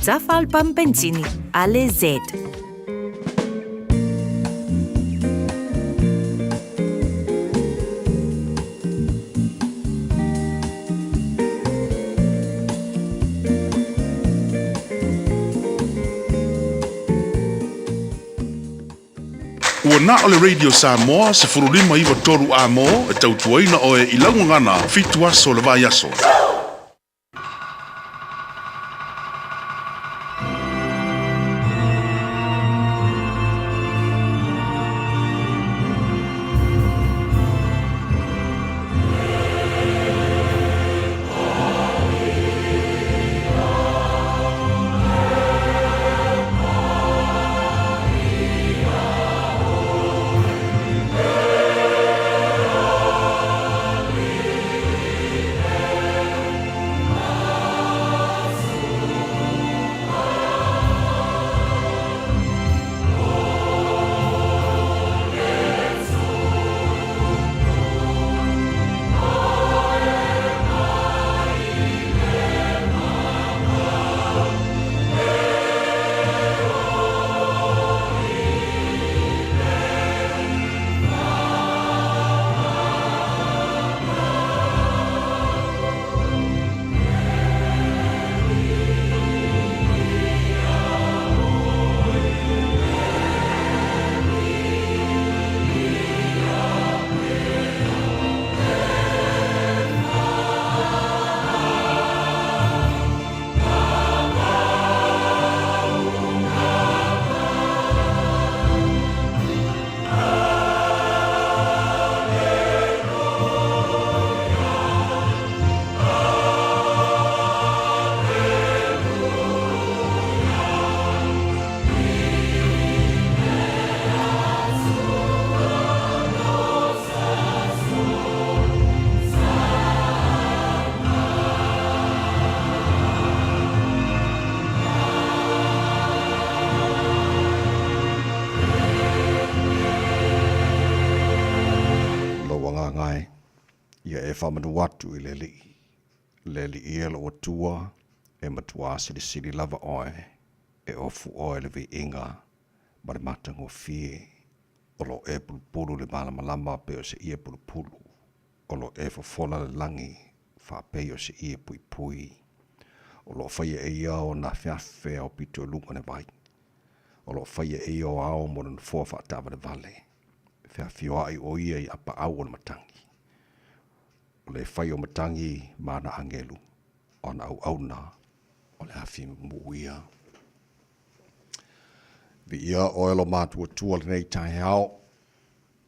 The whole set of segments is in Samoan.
Zafalpam Benzini ale Z. Ua na o le Radio Samoa 15 9 3 amo e tautuaina oe i laugagana 7 aso le vaiaso. Lou agaga e, ia e faamanu atu i le Alii, le Alii e lou Atua, e matuā silisili lava oe, e ofu oe i le viiga ma le matagofie, o lo o e pulupulu i le malamalama pei o se ie pulupulu, o lo o e fofola le lagi faapei o se ie puipui, o lo o faia e ia ona afeafe ao pito i luga o le vai, o lo o faia e ia o ao mo le nofoa faataavalevale, e feafioai o ia i apaau o le matagi. O le fai o matagi ma ana agelu, o ana auauna, o le afi mumu ia. Viia oe lo matuatua lenei taeao,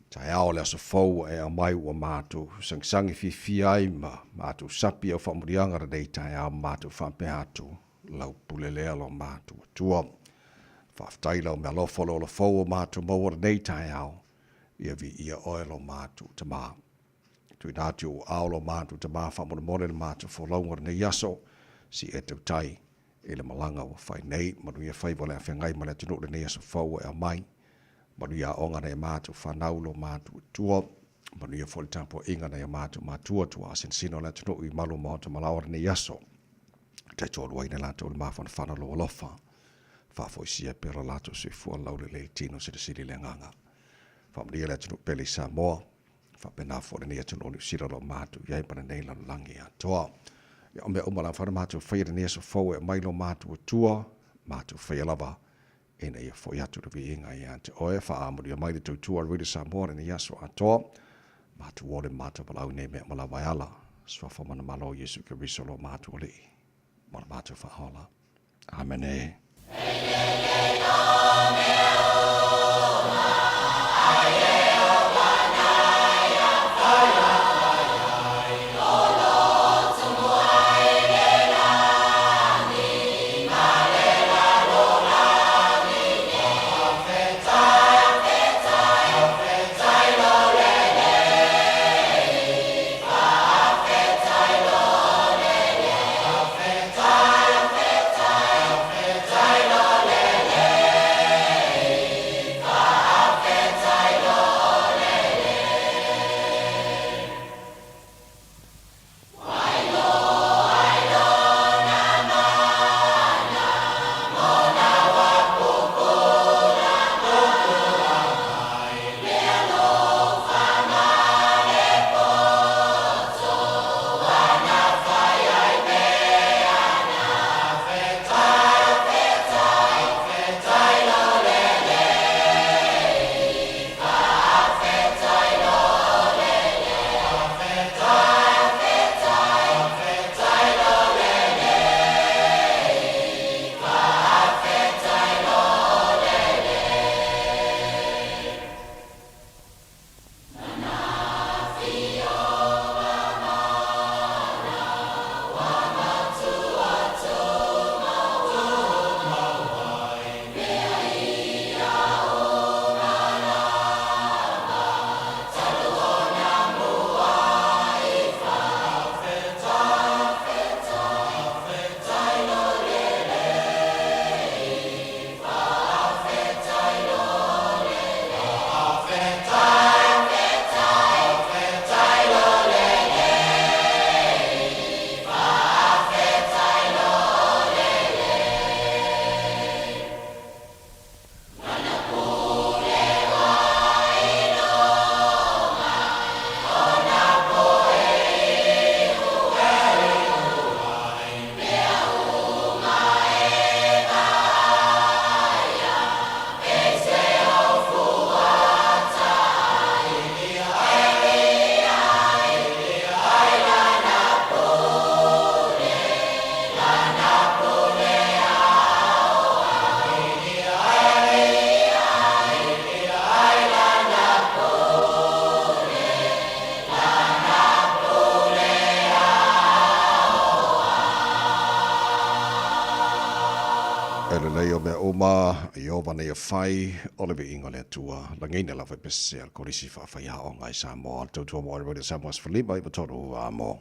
taeao o le aso fou ua e aumai ua matou sagisagi fiafia ai ma matou sapi au faamuliaga lenei taeao ma matou faapea atu lau pule lea lo matuatua. Faafetai lau mealofa o le ola fou ua matou maua lenei taeao, ia viia oe lo matou Tama. Tuuina atu i ou aao lo matou Tama faamolemole le matou folauga lenei aso, si e tautai i le malaga ua fai nei, manuia faiva o le afeagai ma le atunuu lenei aso fou ua e aumai. Manuia aoga nai a matou fanau lo matou atua, manuia foi le tapuaiga nai a matou matua tuaasinasina o le atunuu i malu o maota malaoa lenei aso. Taitoaluaina latou i le mafanafana o lou alofa, faafoisia pea lo latou soifua laulelei tino silisili le agaga. Faamanuia le atunuu pele i Samoa, faapena foi lenei atunuu o Niu Sila o lo o matou i ai ma lenei lalolagi atoa. Ia, o mea uma lava na matou faia lenei aso fou e aumai lo matou Atua, matou faia lava ina ia foi atu le viiga ia te oe, faamanuia mai le tautua a Radio Samoa lenei aso atoa, matou o le matou valaau nei mea uma lava e ala, suafa mana malo Iesu Keriso lo matou Alii ma lo matou Faaola. Amene. E lelei o mea uma, Ieova na ia fai, o le viiga o le Atua. Lagiina lava e pesea le Kolisi Faafaiaoga i Samoa, le tautua mo Radio Samoa 15 93 Amo.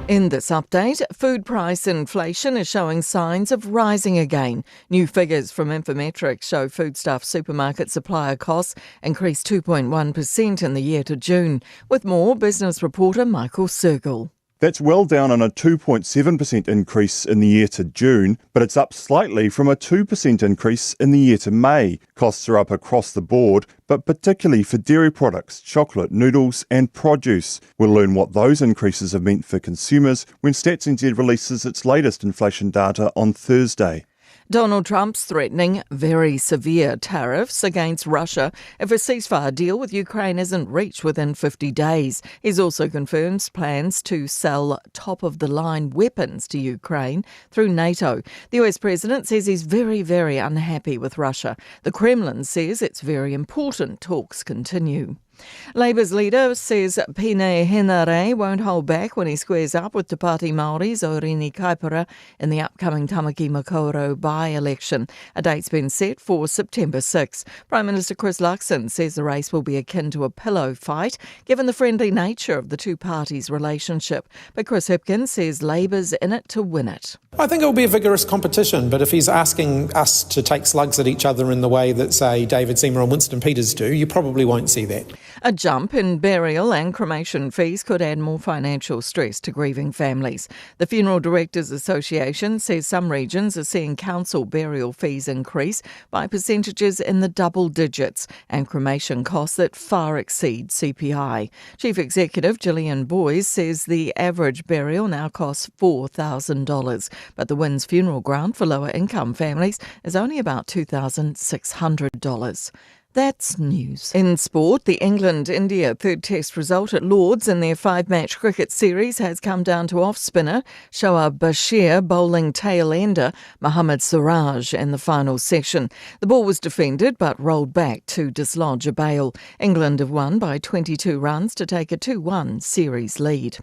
In this update, food price inflation is showing signs of rising again. New figures from Infometrics show foodstuff supermarket supplier costs increased 2.1% in the year to June. With more, business reporter Michael Sergel. That's well down on a 2.7% increase in the year to June, but it's up slightly from a 2% increase in the year to May. Costs are up across the board, but particularly for dairy products, chocolate, noodles, and produce. We'll learn what those increases have meant for consumers when Stats NZ releases its latest inflation data on Thursday. Donald Trump's threatening very severe tariffs against Russia if a ceasefire deal with Ukraine isn't reached within 50 days. He's also confirmed plans to sell top of the line weapons to Ukraine through NATO. The US president says he's very, very unhappy with Russia. The Kremlin says it's very important talks continue. Labour's leader says Peeni Henare won't hold back when he squares up with Te Pāti Māori's Oriini Kaipara in the upcoming Tamaki Makaurau by-election. A date's been set for September 6. Prime Minister Chris Luxon says the race will be akin to a pillow fight, given the friendly nature of the two parties' relationship. But Chris Hipkins says Labour's in it to win it. I think it will be a vigorous competition, but if he's asking us to take slugs at each other in the way that, say, David Seymour and Winston Peters do, you probably won't see that. A jump in burial and cremation fees could add more financial stress to grieving families. The Funeral Directors Association says some regions are seeing council burial fees increase by percentages in the double digits and cremation costs that far exceed CPI. Chief Executive Gillian Boyes says the average burial now costs $4,000, but the WINZ funeral grant for lower income families is only about $2,600. That's news. In sport, the England-India third test result at Lords in their 5-match cricket series has come down to off-spinner Shoaib Bashir bowling tail-ender Mohammad Siraj in the final session. The ball was defended but rolled back to dislodge a bail. England have won by 22 runs to take a 2-1 series lead.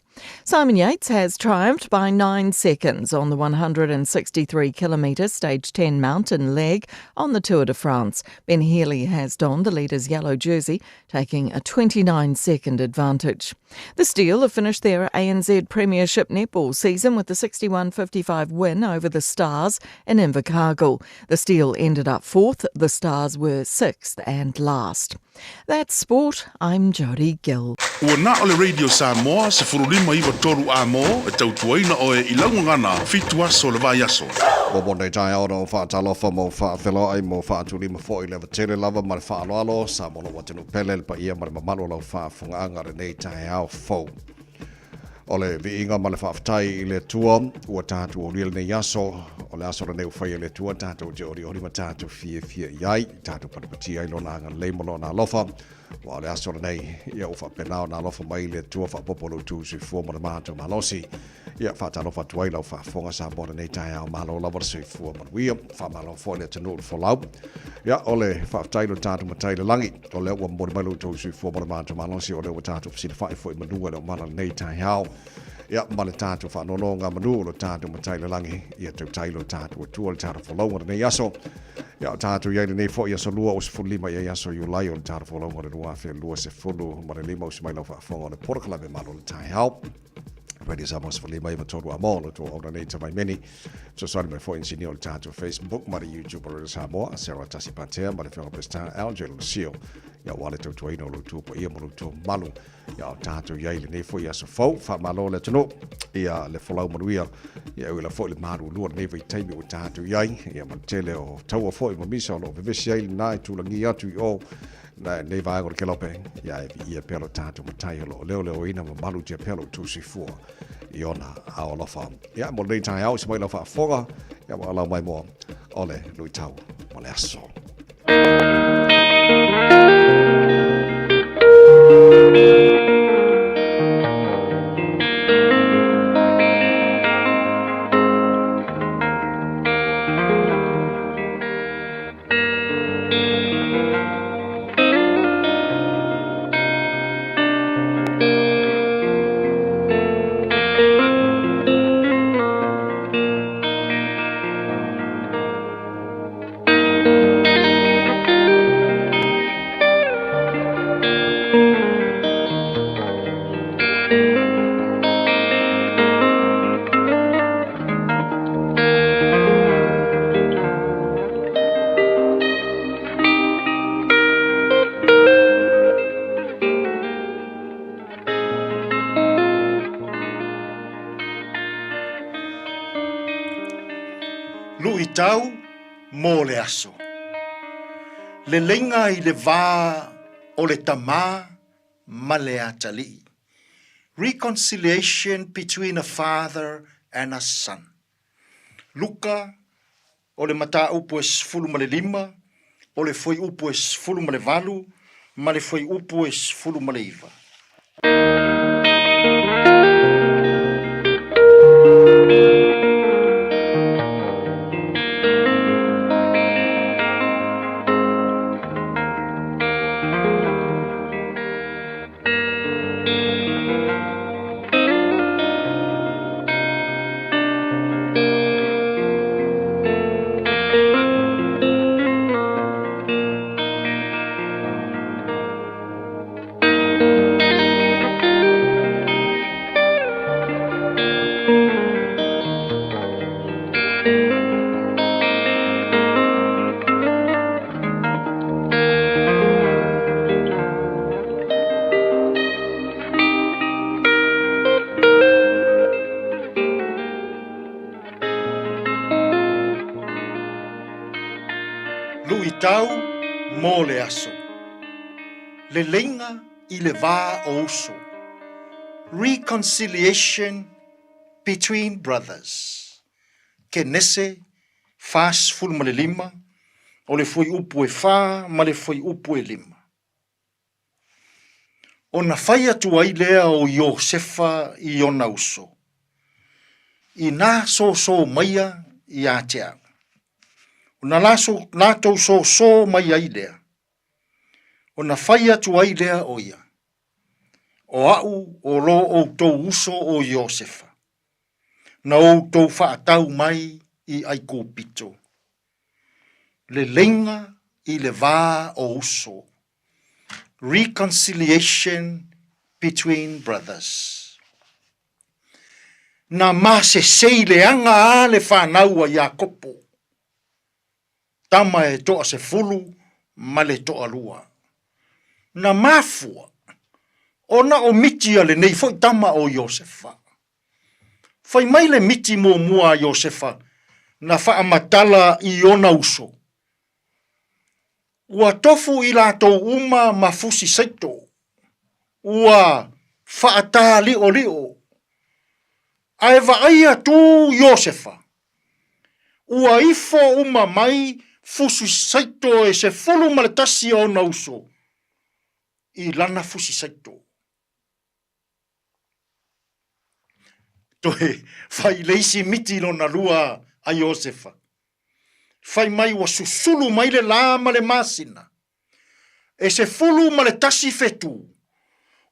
Simon Yates has triumphed by 9 seconds on the 163-kilometre Stage 10 mountain leg on the Tour de France. Ben Healy has donned the leader's yellow jersey, taking a 29-second advantage. The Steel have finished their ANZ Premiership netball season with a 61-55 win over the Stars in Invercargill. The Steel ended up fourth, the Stars were sixth and last. That's sport. I'm Jodie Gill. Ua na o le Radio Samoa, 15 93 Amo, e tautuaina oe i laugagana, fitu aso le vaiaso. Ua mo nei taeao na o faatalofa ma o faafeloai ma o faatulima foi le avatele lava ma le faaaloalo Samoa lou atunuu pele le paia ma le mamalu o lau faafofogaaga lenei taeao fou. O le viiga ma le faafetai i le Atua ua tatou aulia lenei aso, o le aso lenei ua faia e le Atua tatou te olioli ma tatou fiafia i ai, tatou patipatia ai lona agalelei ma lona alofa. Ua o le aso lenei, ia ua faapena ona alofa mai le Atua faaopoopo lo outou soifua ma le matou malosi. Ia faatalofa atu ai lau faafofoga Samoa lenei taeao, malo lava le soifua manuia, faamalo foi le atunuu le folau. Ia o le faafetai lo tatou matai le lagi, o lea ua momoli mai lo outou soifua ma le matou malosi, o lea ua tatou fesilafai foi manu e le omana lenei taeao. Ia ma le tatou faanonoga manu o lo tatou matai le lagi, ia tautai lo tatou Atua le tatou folauga lenei aso. Ia o tatou i ai lenei foi aso lua o 15 i ai aso Iulai o le tatou folauga o le 2025 usi mai lau faafofoga o le polokalame malo le taeao. Radio Samoa 15 93 a mo lo tou auna nei tamai meni. Fesoasoani mai foi inisinia o le tatou Facebook ma le YouTube o Radio Samoa, Sarah Tasi Patea ma le Afioga Pestar Alger Lucio. Ia ua le tautuaina o lo outou paia ma lo outou mamalu. Ia o tatou i ai lenei foi aso fou, faamalo le atunuu, ia le folau manuia, ia e ui lava foi le malulua lenei vaitaimi ua tatou i ai, ia ma le tele o taua foi ma misa o lo o vevesi ai lena e tulagi atu i o na nei vaega o le kelope, ia e viia pea lo tatou matai o lo o leoleoina ma malutia pea lo outou soifua i ona ao alofa. Ia mo lenei taeao, se mai lau faafofoga, ia ma lau mai moa o le luitau mo le aso. Luitau mo le aso. Leleiga i le va o le tamā ma le atalii. Reconciliation between a father and a son. Luka, o le mataupu e 15, o le fuaiupu e 18 ma le fuaiupu e 19. Luitau mo le aso. Leleiga i le va o uso. Reconciliation between brothers. Kenese 45, o le fuaiupu e 4 ma le fuaiupu e 5. Ona fai atu ai lea o Iosefa i ona uso, Inā sōsō maia iā te au. Ona latou sōsō mai ai lea, ona fai atu ai lea o ia, O aʻu o lo ʻoutou uso o Iosefa, na outou faatau mai i ʻAikupito. Leleiga i le va o uso. Reconciliation between brothers. Na masesei leaga a le fanau a Iakopo, tama e toasefulu ma le toalua. Na mafua ona o miti a lenei foi tama o Iosefa. Fai mai le miti muamua a Iosefa na faamatala i ona uso. Ua tofu i latou uma ma fusi saito, ua faataliʻoliʻo, ae vaai atu Iosefa, ua ifo uma mai fusi saito e 11 o ona uso i lana fusi saito. Toe fai le isi miti lona lua a Iosefa. Fai mai ua susulu mai le lā ma le masina. E 11 fetū.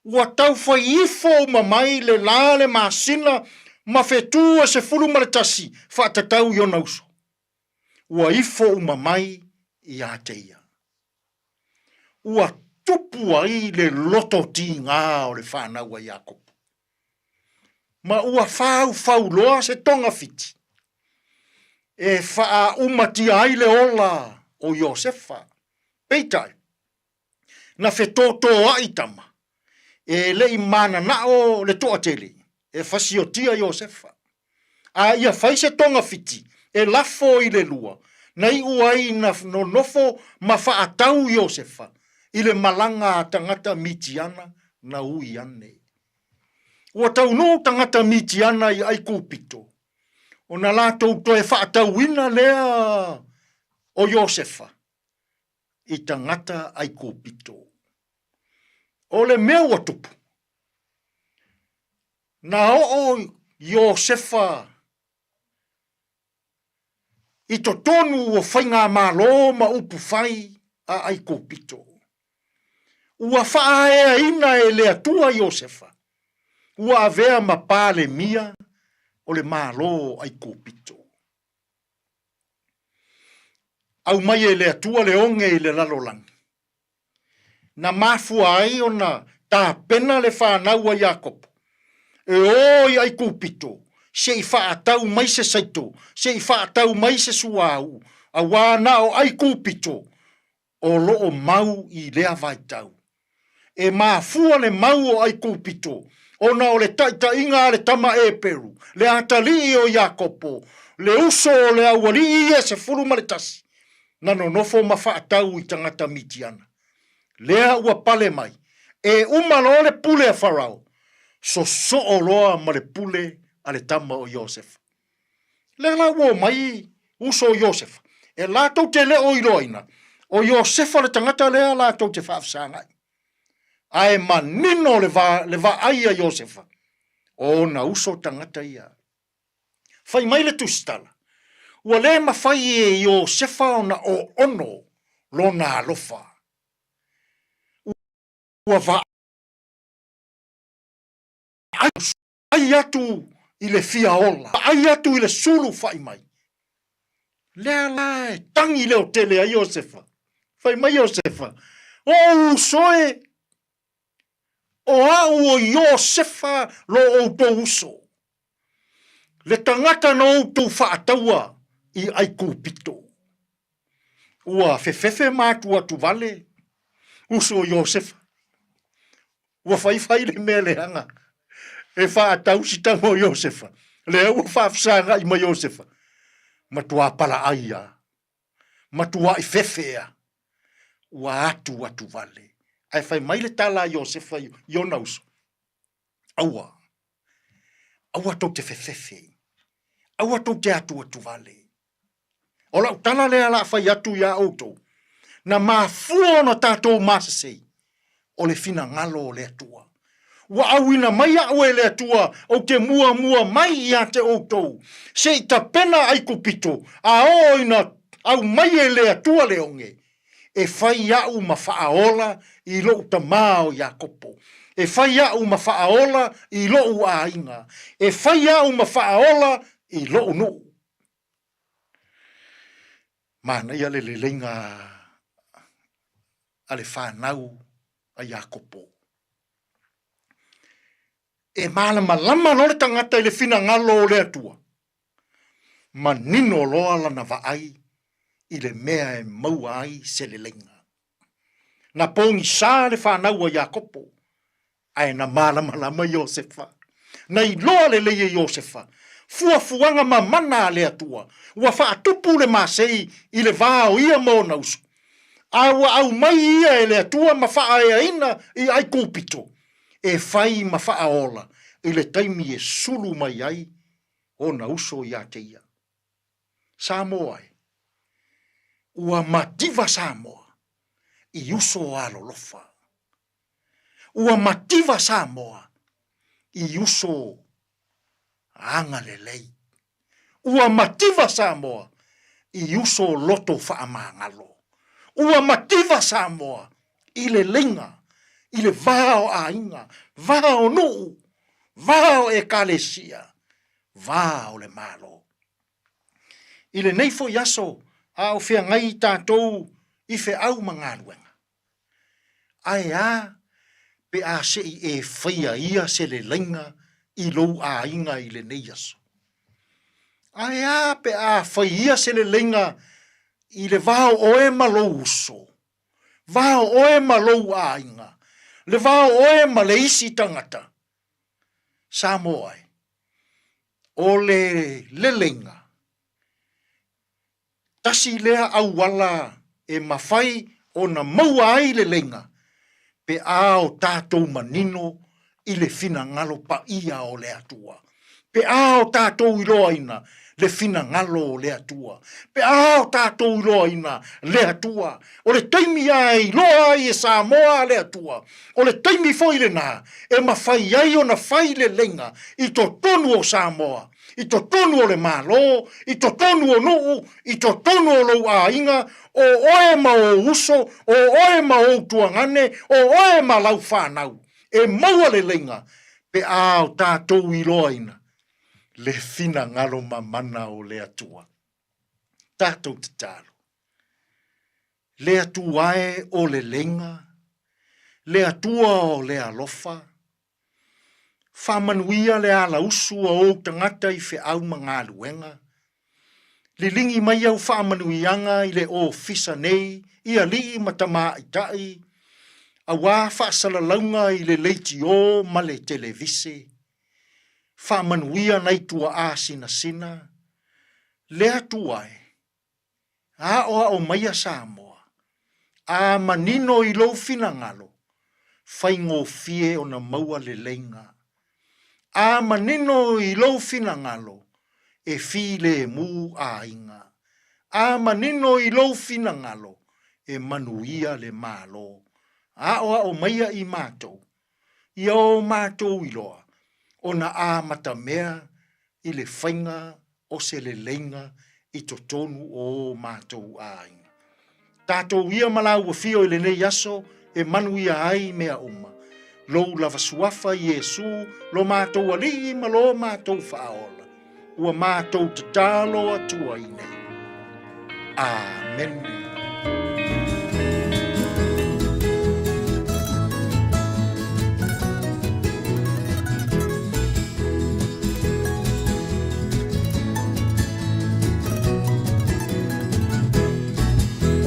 Ua tau fai ifo uma mai le lā le masina ma fetū e 11 faatatau i ona uso. Ua ifo uma mai iā te ia. Ua tupu ai le loto tigā o le fanau a Iakopo. Ma ua faufau loa se togafiti e faaumatia ai le ola o Iosefa. Peitai, na fetōtōaʻi tama, e le i mananao le toatele e fasiotia Iosefa. A ia fai se togafiti e lafo i le lua, na iu ai na nonofo ma faatau Iosefa i le malaga a tagata Mitiana na ui ane. Ua taunuu tagata Mitiana i ʻAikupito, ona latou toe faatauina lea o Iosefa i tagata ʻAikupito. O le mea ua tupu, na oo Iosefa i totonu o faigamalo ma upufai a ʻAikupito. Ua faaeaina e le Atua Iosefa, ua avea ma Palemia o le Malo o ʻAikupito. Aumai e le Atua le oge i le lalolagi. Na mafua ai ona tapena le fanau a Iakopo e o i ʻAikupito se i faatau mai se saito, se i faatau mai se suauu, auā na o ʻAikupito o lo o mau i lea vaitau. E mafua le mau o ʻAikupito ona o le taʻitaʻiga a le tama Eperu, le atalii o Iakopo, le uso o le aualii ia e 11, na nonofo ma faatau i tagata Mitiana. Lea ua pale mai, e uma loa le pule a Farao, sosoo loa ma le pule a le tama o Iosefa. Lea la ua omai uso o Iosefa, e latou te le o iloaina, o Iosefa le tagata lea latou te faafesagai. Ae manino le, va, le vaai a Iosefa, o ona uso tagata ia. Fai mai le tusitala, ua le mafai e Iosefa ona oono lona alofa. Ua vaai atu i le fia ola, vaai atu i le sulu fai mai. Lea la e tagi leotele ai Iosefa. Fai mai Iosefa, O ou uso e, o au o Iosefa lo outou uso, le tagata na outou faataua i Aikupito. Ua fefefe ma atuatu vale uso o Iosefa. Ua faifai le mea leaga e faatau si tama o Iosefa. Lea ua faafesagai ma Iosefa. Matuā palaai a. Matuaʻi fefe a. Ua atuatu vale. Ae fai mai le tala a Iosefa i ona uso. Aua. Aua tou te fefefe. Aua tou te atuatu vale. O lau tala lea la fai atu iā outou, na mafua ona tatou masesei, o le finagalo o le Atua. Ua auina mai au e le Atua ou te muamua mai ia te outou, se i tapena Aikupito, a oo ina aumai e le Atua le oge, e fai au ma faaola i lou tama o Iakopo, e fai au ma faaola i lou aiga, e fai au ma faaola i lou nuu. Manaia le leleiga a le fanau a Iakopo. E malamalama loa le tagata i le finagalo o le Atua, manino loa lana vaai i le mea e maua ai se leleiga. Na pogisa le fanau a Iakopo, ae na malamalama Iosefa. Na iloa lelei e Iosefa, fuafuaga mamana a le Atua, ua faatupu le masei i le va o ia ma ona uso, a ua aumai ia e le Atua ma faaeaina i Aikupito, e fai ma faaola i le taimi e sulu mai ai ona uso ia te ia. Samoa e, ua mativa Samoa i uso alolofa. Ua mativa Samoa i uso agalelei. Ua mativa Samoa i uso loto faamagalo. Ua mativa Samoa i leleiga, i le va o aiga, va o nuu, va o ekalesia, va o le Malo. I lenei foi aso a o feagai tatou i feau ma galuega, Ae a pe a se i e faia ia se leleiga i lou aiga i lenei aso? Ae a pe a fai ia se leleiga i le va o oe ma lou uso, va o oe ma lou aiga, le va o oe ma le isi tagata? Samoa e, o le leleiga, Tasi lea auala e mafai ona maua ai le leiga pe a o tatou manino i le finagalo paia o le Atua, pe a o tatou iloaina le finagalo o le Atua, pe a o tatou iloaina le Atua. O le taimi lava e iloa ai e Samoa le Atua, o le taimi foi lena e mafai ai ona fai le leiga i totonu o Samoa i totonu o le Malo, i totonu o nuu, i totonu o lou aiga, o oe ma ou uso, o oe ma ou tuagane, o oe ma lau fanau, e maua le leiga pe a o tatou iloaina le finagalo mamana o le Atua. Tatou tatalo. Le Atua e o le leiga, le Atua o le alofa, Faamanuia le alausu a ou tagata i feau ma galuega. Liligi mai au faamanuiaga i le ofisa nei i alii ma tamaitai, auā faasalalauga i le leitiō ma le televise. Faamanuia nai tuaa sinasina. Le Atua e, aoao maia Samoa, a manino i lou finagalo, faigofie ona maua leleiga. A manino i lou finagalo, e filemu aiga. A manino i lou finagalo, e manuia le Malo. Aoao maia i matou, ia o matou iloa ona amatamea i le faiga o se leleiga i totonu o o matou aiga. Tatou ia ma lāua fio i lenei aso e manuia ai mea uma. Lou lava suafa Iesu lo matou Alii ma lo matou Faaola, ua matou tatalo atu ai nei. Amene.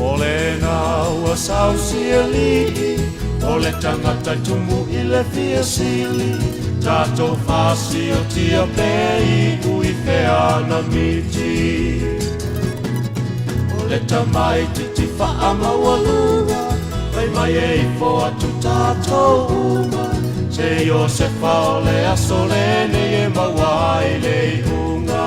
O lena ua sausialii, o le tagata tumu i le fia sili, tatou fasiotia pe iu i fea na miti. O le tamaititi faamaualuga, fai mai e ifo atu tatou uma, se Iosefa o le aso lenei e maua ai le iuga.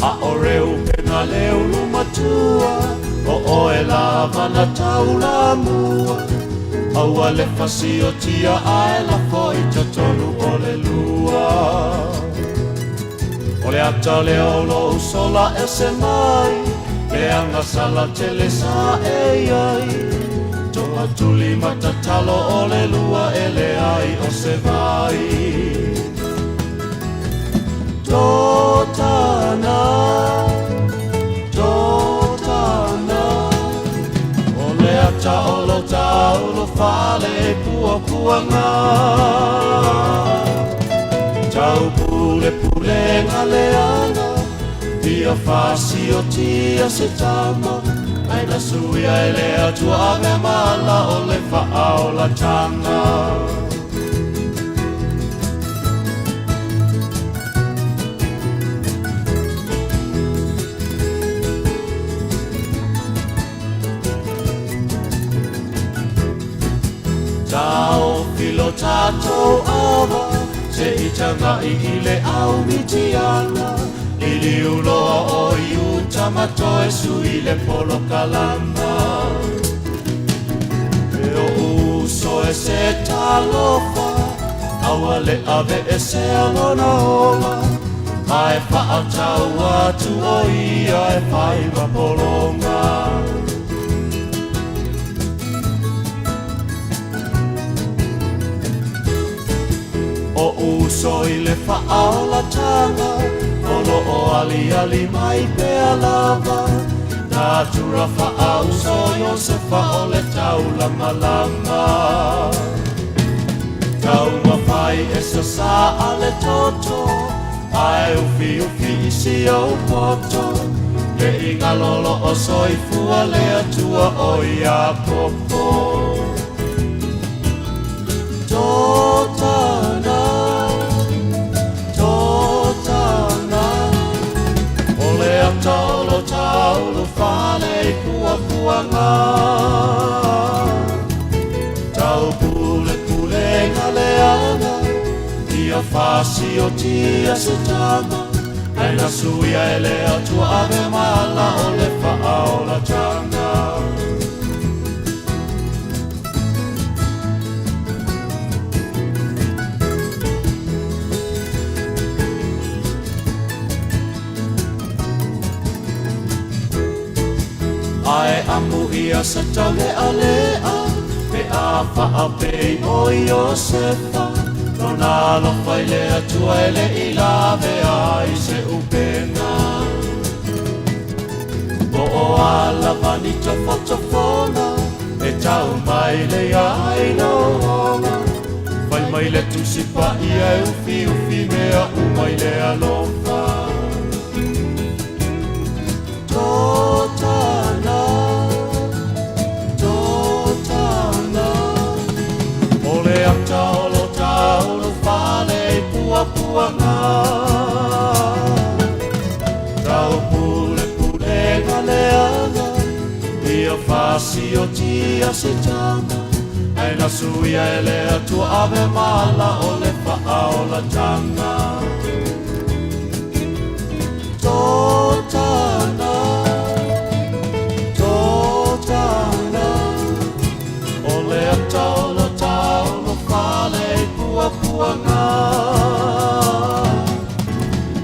A o Reupena le ulu matua, o oe lava na taulamua, aua le fasiotia ae lafo i totonu o le lua. O le ata lea o lou sola ese mai, leaga sala tele sa e i ai. Toatuli ma tatalo o le lua e leai o se vai. Totana, totana, o le ata o lo taulo fale puapuaga. Tau pule pulega leaga, ia fasiotia se tama, ai na suia e le Atua avea ma ala o le faaolatanga. Taofi lo tatou ava, se i tagai i le au Mitiana, liliu loa o Iuta ma toe sui le polokalama. E o'u uso e se talofa, aua le aveesea lona ola, ae faatau atu o ia e fai ma pologa. O uso i le faaolatanga, o lo o aliali mai pea lava, natura faauso Iosefa o le taulamalama. Taumafai e sasaa le toto, ae ufiufi i si ou poto, ne i galo o soifua le Atua o Iakopo. Totana, totana, o le ata o lo taulu fale i puapuaga. Tau pule pulega leaga, ia fasiotia se tama, ae na suia e le Atua avea ma ala o le faaolatanga. Ae amu ia se taulealea, pe a faapei o Iosefa, lona alofa i le Atua e le i lavea ai se upega. Po o a lava ni tofotofoga, e tau mai le ai lou ola, fai mai le Tusi Paia e ufiufi mea uma i le alofa. Totana, totana, o le ata o lo fasiotia se tama, Ai na suia e le Atua ave mala o le faaolataga. Totana, totana, O le ata o lo taulo fale i puapuaga.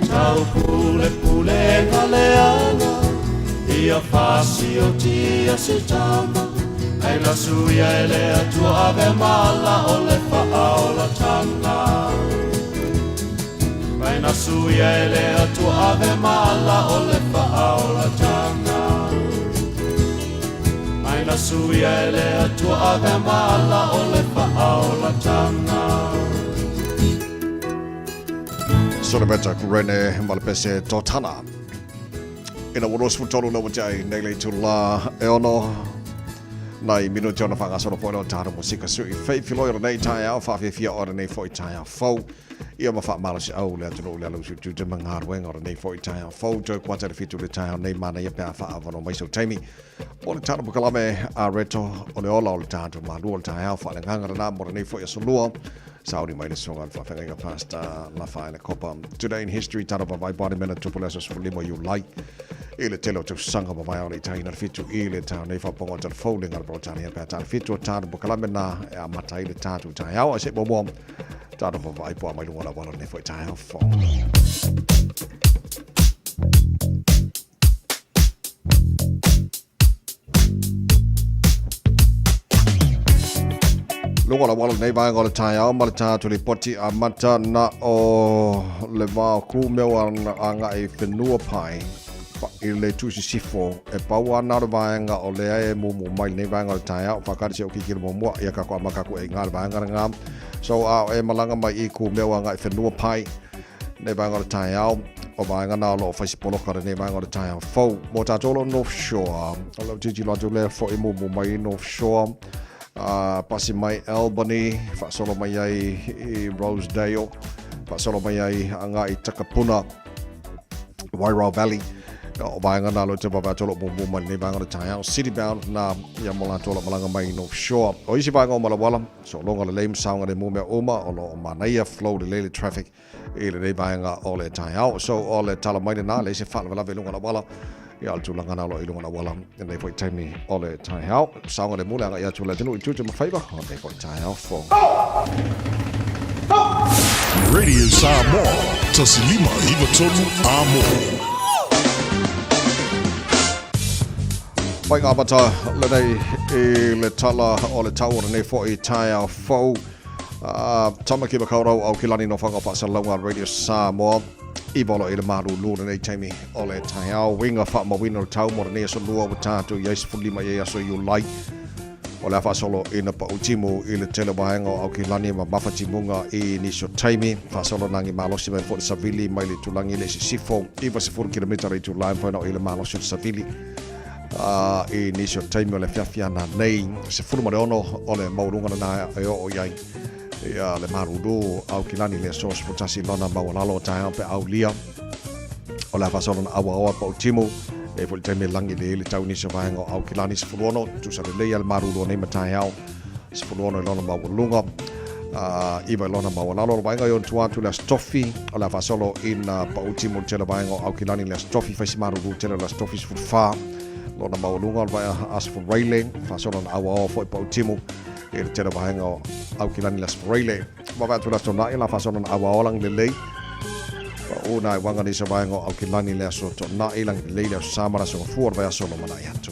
Tau pule pulega le ala, Ia fasiotia se tama, Ai na suia e le Atua ave mala o le faaolataga. Ai na suia e le Atua ave mala o le faaolataga. Ai na suia e le Atua ave mala o le faaolataga. Solometa Kurene Malapese Totana. Ina ua 23 na ua ai nei le itula e ono nai minuti ona whangasolo foi o tāna musika sui whaifiloi o nei taeao whaawhiawhia o nei foi taeao fou ia ma whaamalosi au le atunuu le alu tu te mangaruenga o nei foi taeao fou toe kwata le fitu le taeao nei mana ia pea whaawano mai sau taimi o le tāna pukalame a reto o le ola o le tātu malua o le taeao wha le ngangara nā mo nei foi asolua Saudi mai le soga whawhenga Pastor Lafaele Kopa. Today in history, tara pa vai body mena tupu le aso sefulima Iulai. I le tele o tausaga ma vai le taina le fitu i le tau nei whaponga o tala fou le ngara Brotania pea tala fitu o tātu pukalame nā e a mata i le tātu taeao a se mo mo tātu pa vai poa mai lunga la walo nei foi taeao fo. Luga la wala nei vaega o le taeao ma le tātou lipoti a mata na o le vao ku mea a ngai whenua pai i le tusi sifo e pau ana o le vaega o lea e mumu mai nei vaega o le taeao whakari se o kikiri mua ia kako ama kako e ngā le vaega ngā so a e malanga mai i ku mea a ngai whenua pai Nei vaega o le taeao, o vaega na o lo o whai poloka re nei vaega o le taeao fou. Mō tātou lo North Shore, o lau titi lo atu lea fo i mumu mai North Shore, pasi mai Albany, whaasolo mai ai i Rosedale, whaasolo mai ai a ngā i Takapuna, Wairau Valley, o vaega nā lo te wawe atu lo mumu mai nei vaega o le taeao, City Bound nā ia mo lātou lo malanga mai North Shore. O isi vaega o Malawala, so longa le lei masaonga le mumea uma, o lo o manaia flow le lele traffic i lenei vaega o le taeao. So o le tala mai lena, le se faalavelave i luga o le auala, ia o le tulaga na o lo i luga o le auala i lenei foi taimi o le taeao. Saoga le mu le agai atu le atunuu i Tūtū ma Faiva o lenei foi taeao fou. Radio Samoa, 1593 Amo. Pai ngā mata lenei i le tala o le tau o lenei foi taeao fou. Tamaki Makaurau au Kilani no whanga whaasalauga Radio Samoa. I volo i le malulu lenei taimi o le taeao. Winga whaamawina o le tau mo lenei aso lua ua tātou i ai 15 i aso Iulai. O le a faasolo ina pau timu i le tele waenga o Aukilani ma mafa timuga i nisi o taimi. Faasolo nangi malosi mai foi le savili mai le tulangi le sisifo 90 kilometara i tulai mawhai na o i le malosi o le savili. I nisi o taimi o le afiafi ana nei 16 o le maualuga lena e oo i ai ia le malulu Aukilani le aso 11 lona maualalo o taeao pe aulia o le a faasolo na auaoa pau timu e foi le taimi e lagi le le tau nisi o vaega o Aukilani 16 tusa lelei a le malulu o nei ma taeao 16 i lona maualuga iva i lona maualalo o le vaega i ona tua atu le Aso Tofi o le a faasolo ina pau timu le tele vaega o Aukilani le Aso Tofi fai si malulu tele o le Aso Tofi 14 lona maualuga o le vaega Aso Faraile faasolo na auaoa foi pau timu i le tele vaega o Aukilani le Aso Faraile Wawe atu le aso Tona'i la faasolo na auaoa lagi lelei pau na i waga nisi o vaega o Aukilani le Aso Tona'i lagi lelei le Aso Sa ma le Aso Gafua o le vaiaso o lumanai atu.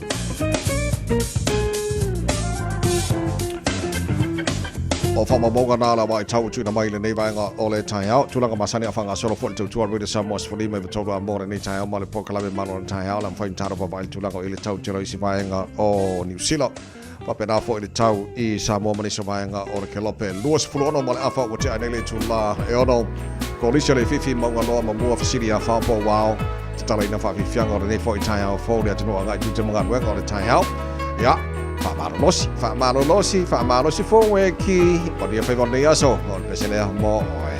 O whamamauga nā la wai tau tuina mai lenei vaega o le taeao. Tulaga masani a whangasolo fo le tautua Rita Samoa sefulima i tolu a mo lenei taeao ma le polokalame malo le taeao la mwhai mtaro pa vai le tulaga o i le tau telo isi vaega o New Zealand. Faapena foi le tau i Samoa ma nisi o vaega o le Kelope. 26 ma le afa ua tea ai nei le itula e ono. Kolisi o le Fifi Maungaloa ma mua fesili ia Whaopo Wao. Tatalaina whaafifianga o lenei foi taeao fou le atunuu agai tute ma galuega o le taeao. Ia, whaamalolosi, whaamalolosi, whaamalolosi fou e ki. Manuia whaiva o lenei aso, o le pese lea mo oe.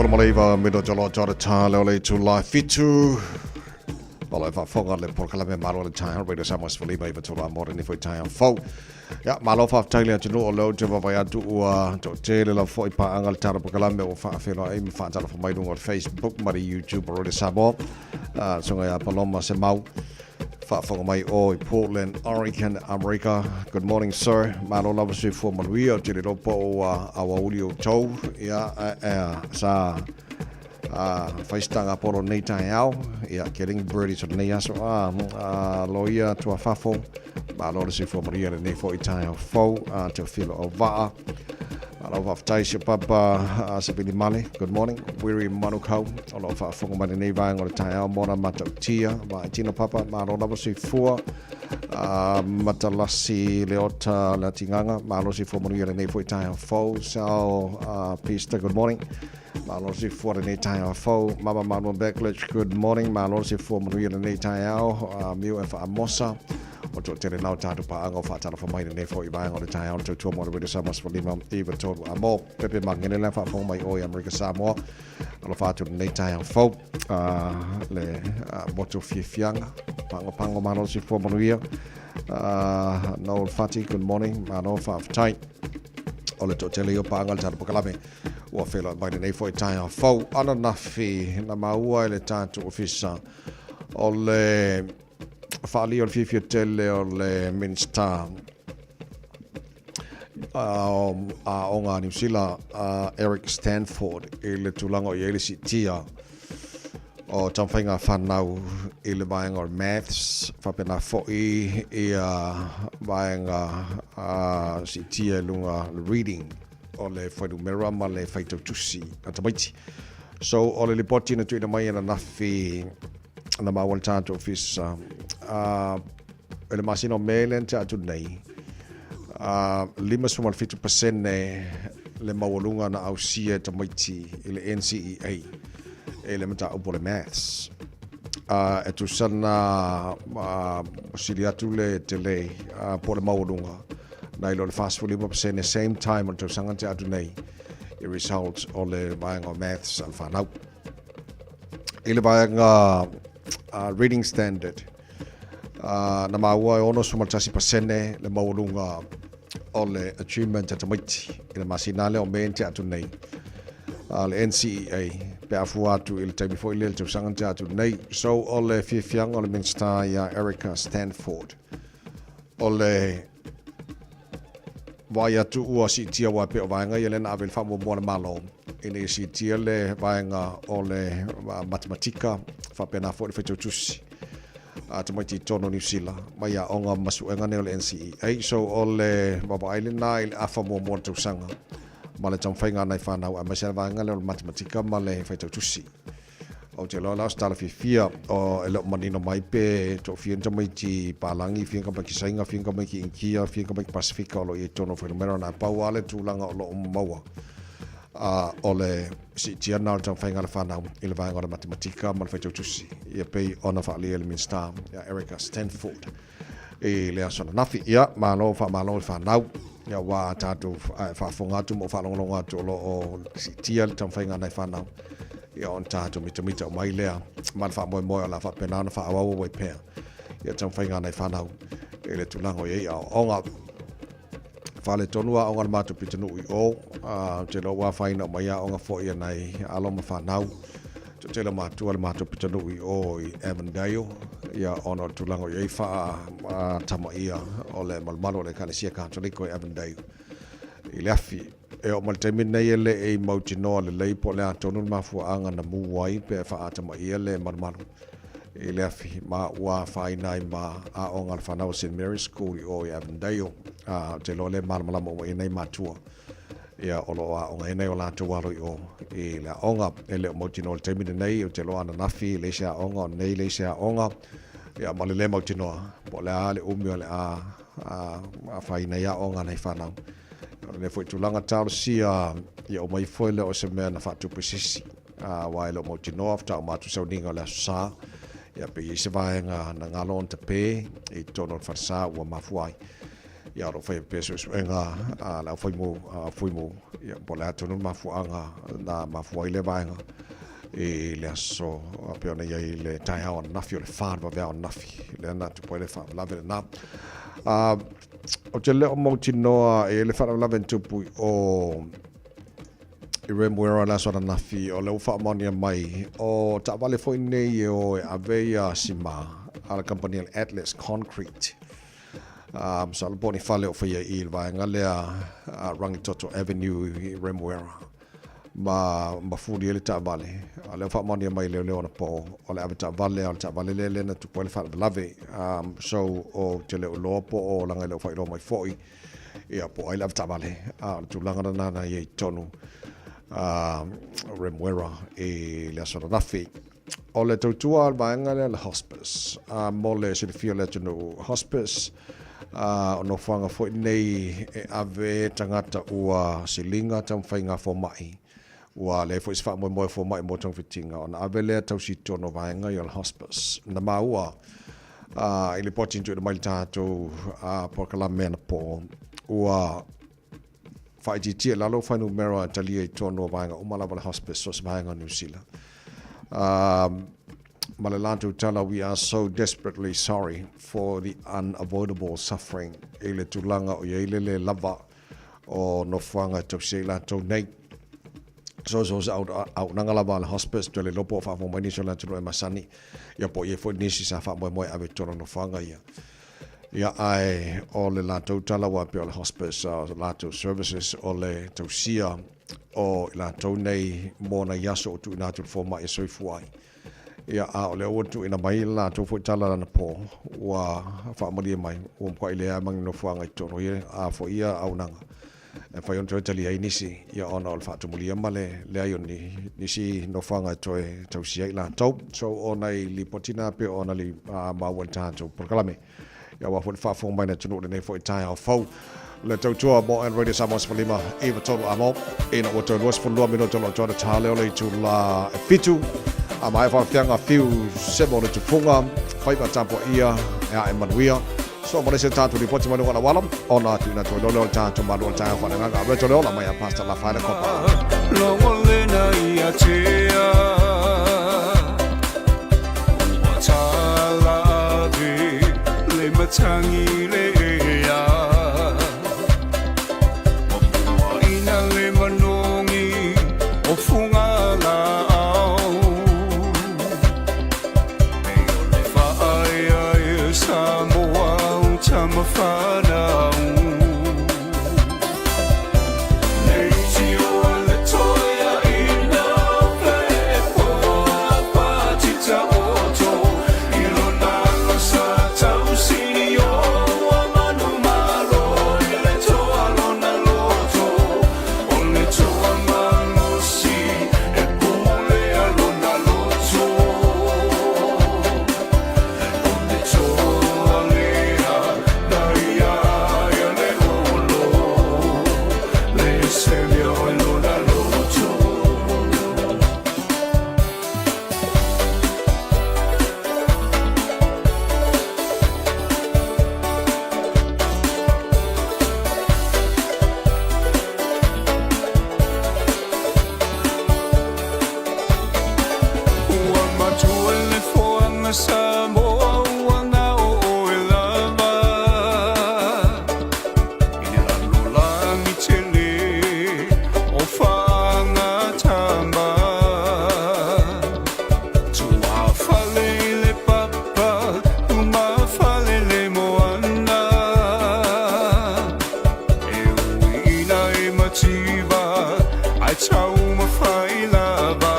19 minute o loa tore tā leo le itulā fitu. O loe faafofoga le polokalame Malo le Taeao Radio Samoa 15 i tolu a mo lenei foi taeao fou. Ia, malo faafetai le atunuu o lea ou te vaavaai atu ua toatele lava foi paaga le tatou polokalame ua faafeiloai ma faatalofa mai luga o le Facebook ma le YouTube o Radio Samoa. Uh, susuga ia Paloma Semau faafofoga mai o i Portland, Oregon, Amerika. Good morning, sir. Malo lava soifua manuia. Ou te le iloa po o ua aoauli outou. Ia, sa fai se taga polo nei taeao. Ia, getting birdies o lenei aso. A, loia tuafafo. Malo le soifua manuia lenei foi taeao fou. Teofilo Auvaa. Malo faafetai si o papa Sapili Male. Good morning. Wiri Manukau. O lo o faafofoga mai lenei vaega o le taeao mona matautia. Vaai tino papa. Malo lava soifua. Matalasi Leota Latiganga. Malo soifua manuia lenei foi taeao fou. Sal Pista. Good morning. Malo soifua lenei taeao fou. Mama Manua Backledge, good morning. Malo soifua manuia lenei taeao. Miu e Faamosa. O toatele lau tātou paaga o faatalofa mai lenei foi vaega o le taeao le tautua mo le Radio Samoa 15 iva tolu a mo. Pepe Mangene lea faafofoga mai o i Amerika Samoa. Alofa atu lenei taeao fou. Le motu fiafiaga. Pango pango malo soifua manuia. Noel Fati, good morning. Malo faafetai. O le toatele ia o paaga le tatou polokalame. Ua feiloai mai lenei foi taeao fou ananafi na maua e le tatou ofisa o le faaalia o le fiafia tele o le Minisita Aoga a Niu Sila Eric Stanford i le tulaga o i ai le siitia o taumafaiga a fanau i le vaega o maths faapena foi ia vaega siitia i luga le reading o le fuainumera ma le faitau tusi a tamaiti. So, o le lipoti na tuuina mai ananafi na maua le tatou ofisa i le masina o Me lea na tea atu nei, 57% le maualuga na ausia e tamaiti i le NCEA i le mataupu o le Maths. E tusa na sili atu le tele po o le maualuga nai lo le 45% same time o le tausaga na tea atu nei i results o le vaega o Maths a le whanau. I le vaega Reading Standard, na maua e 61% le maualuga o le achievement a tamaiti i le masina lea o Me na tea atu nei a le NCEA pe a fua atu i le taimi foi lea i le tausaga na tea atu nei. So o le fiafiaga o le Minisita ia Erica Stanford o le vaai atu ua siitia aua e pei o vaega ia lea na ave i le faamuamua a le Malo ina ia siitia le vaega o le matematika faapena foi le faitautusi a tamaiti i totonu o Niu Sila mai aoga ma suega nei o le NCEA. So o le vaavaai lena i le afa muamua o le tausaga ma le taumafaiga a nai fanau aemaise le vaega lea o le matematika ma le faitautusi. Ou te iloa la o se tala fiafia o e le o manino mai pe toafia ni tamaiti palagi, fia ni tamaiti Saina, fia ni tamaiti Initia, fia ni tamaiti Pasifika o lo o i ai i totonu o fuainumera na. Pau lava le tulaga o lo o maua a o le siitia lena o le taumafaiga a le fanau i le vaega o le matematika ma le faitautusi ia pei ona faaalia e le Minisita ia Erica Stanford i le aso ananafi. Ia, malo faamalo i fanau. Ia, ua tatou faafofoga atu ma ou faalogologo atu o lo o siitia le taumafaiga a nai fanau. Ia, ona tatou mitamita uma ai lea ma le faamoemoe o le a faapena ona faaauau ai pea ia taumafaiga a nai fanau i le tulaga o i ai aoaoga. Faaletonu aoga a le matou pitonuu i o, ou te iloa ua afaina uma ai aoga foi a nai alo ma fanau. Toatele o matua le matou pitonuu i o i Avondale, ia ona o le tulaga o i ai faatamaia o le malumalu o le Ekalesia Katoliko i Avondale i le afi. E oo mai le taimi lenei e le i mautinoa lelei po o le a tonu le mafuaaga na mu ai pe faatamaia le malumalu i le afi ma ua afaina ai ma aoga a le fanau o St Mary's School i o i Avondale. Ou te iloa o lea e malamalama uma i ai nai matua ia o lo o aoga ai nai o latou alo i o i le aoga. E le o mautinoa i le taimi lenei, ou te iloa ananafi e leai se aoga, o nei leai se aoga, ia ma le le mautinoa po o le a le umi o le a afaina ai aoga a nai fanau. O lenei foi tulaga talosia ia uma ifo e le o se mea na faatupu e se isi, aua e le o mautinoa faatoa uma atu sauniga o le Aso Sa, ia pe i ai se vaega na galo ona tape i totonu o le falesa ua mafua ai. Ia, o lo o faia pea suesuega a le aufaimu, a Fuimu, ia, po o le a tonu le mafuaaga na mafua ai lea vaega i le aso pei ona i ai le taeao ananafi o le 4 le vaveao ananafi lea na tupu ai le faalavelave lena. Ou te le o mautinoa e i ai le faalavelave na tupu i o i Remuera i le aso ananafi, o lea ua faamaonia mai o taavale foi nei e o e ave ia sima a le kamupani a le Atlas Concrete. Masalo po o ni fale o faia i le vaega lea Rangitoto Avenue i Remuera ma mafuli ai le taavale. A lea ua faamaonia mai e leoleo anapo o le ave taavale a o le taavale lea lea na tupu ai le faalavelave. So ou te le o iloa po o leaga e le o faailoa mai foi ia po o ai le ave taavale, a o le tulaga lena na i ai i totonu Remuera i le aso ananafi. O le tautua a le vaega lea le hospice, a mo le silafia o le atunuu, hospice, a o nofoaga foi nei e ave tagata ua siliga taumafaiga fomai, ua leai foi se faamoemoe o fomai mo togafitiga, ona ave lea tausi i totonu o vaega ia o le hospice. Na maua a i lipoti na tuuina mai i le tatou polokalame anapo, ua faaitiitia i lalo fuainumera e talia i totonu o vaega uma lava o le hospice so o se vaega o Niu Sila. Ma le latou tala, we are so desperately sorry for the unavoidable suffering i le tulaga o i ai le lē lava o nofoaga e tausi ai latou nei. So, so se auaunaga lava a le hospice, toe le iloa po o faafofoga mai nisi o le atunuu e masani, ia po o i ai foi nisi sa faamoemoe e ave i totonu o nofoaga ia. Ia, ae o le latou tala ua pei o le hospice, o latou services, o le tausia o i latou nei mo nai aso o tuuina atu i le fomai e soifua ai. Ia, a o lea ua tuuina mai le latou foi tala anapo, ua faamalie mai, ua matuai leai ma ni nofoaga i totonu o ia, a foi ia auaunaga. E mafai ona toe talia ai nisi, ia ona o le faatumulia ma le leai o ni nisi nofoaga e toe tausia ai latou. So, o nai lipoti na pei ona li, maua i le tatou polokalame. Ia aua foi le faafofoga mai le atunuu i lenei foi taeao fou. Le tautua mo N Radio Samoa 15 93 amo ina ua toe 22 minute o lo o toe ta leo le itula e fitu. A maea faafeaga fiu semo le tufuga, faiva tapuaia e ae manuia. So mo le isi o tatou lipoti mai luga o le auala, ona tuuina atu ai loa lea o le tatou malu o le taeao faaleagaga. Reto le ola mai a Pastor Lafaele Kopa. Logolena ia tea Ua tala ave le matangi le ea Ua puaina le manogi o fuga laau Ua matua le foaga Samoa ua gao oe lava I le lalolagi tele o faagatama Tuafale i le papa umafale le moana E ui ina e mativa ae taumafai lava.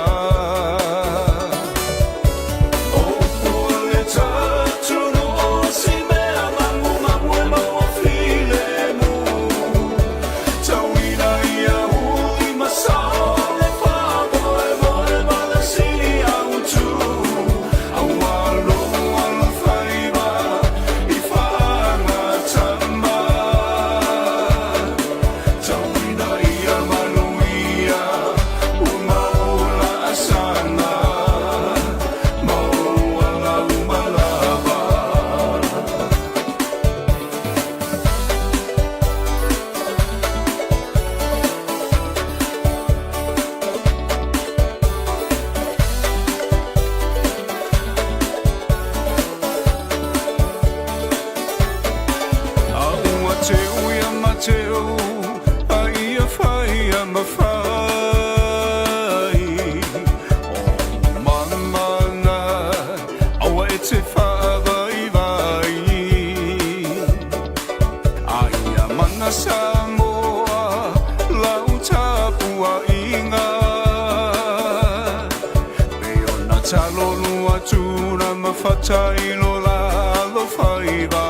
Tatalo lua tula ma fatailo la alofaiva.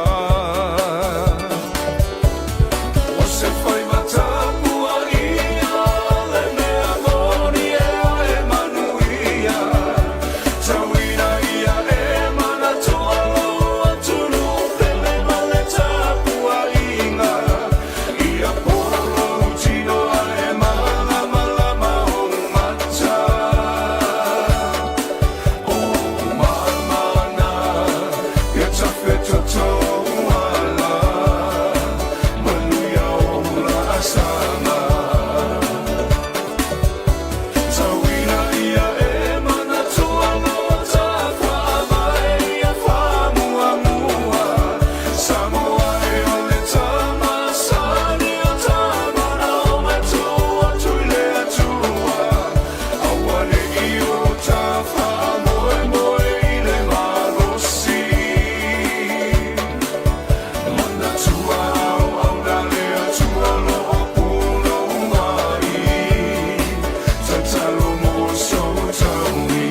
O se faiva tapuaia le mea moni ea e manuia. Tauina ia e manatua lou atunuu pele ma le tapuaiga. Ia polo lou tino ae malamalama ou mata. O mamana ia tafetotou ala. Manuia o laasaga. Tauina ia e manatua loa tafaavae ia faamuamua. Samoa e o le tama sani o tama na o matua atu i le Atua. Aua ne i o ta faamoemoe i le malosi. Manatua auauna le Atua lo o punou mai. Tatalo mo sou taui.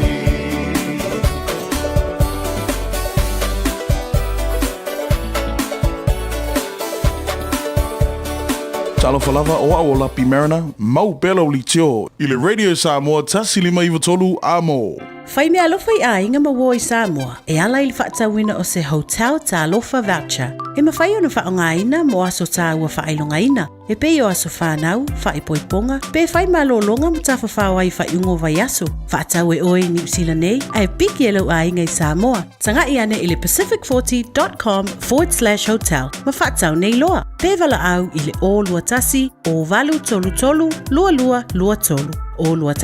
Talofa lava, o au o Lapi Mariner, mau pea lau litio i le Radio Samoa 153 Amo. Fai meaalofa i aiga ma uo i Samoa e ala i le faatauina o se Hotel Talofa Voucher e mafai ona faaaogaina mo aso tāua faailogaina e pei o aso whānau, faaipoipoga, pe fai malōlōga ma tafafao ai i faaiuga o vaiaso. Faatau e oe i Niu Sila nei ae piki e lou aiga i Samoa. Taga'i ane i le pacific40.com forward slash hotel ma faatau nei loa. Pe valaau i le 021 0833 2223. 021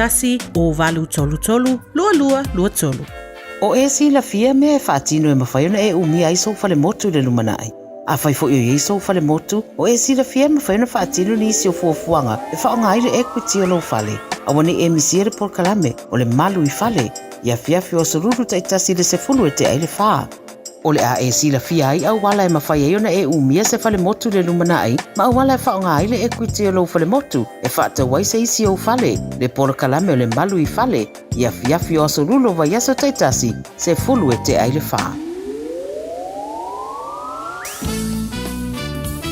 0833 2223. O e silafia mea e faatino e mafai ona e umia ai sou falemotu i le lumanai. Afai foi o i ai sou falemotu, o e silafia e mafai ona faatino nisi o fuafuaga e faaaoga ai le equity o lou fale. Aua ne i e misia le polokalame o le Malu i Fale i afiafi o Aso Lulu taitasi i le 10 e tea ai le 4. O le a e silafia ai auala e mafai ai ona e umia se falemotu i le lumanai ma auala e faaaoga ai le equity o lou falemotu e faatau ai se isi ou fale, le polokalame o le Malu i Fale i afiafi o Aso Lulu o vaiaso taitasi, 10 e tea ai le 4.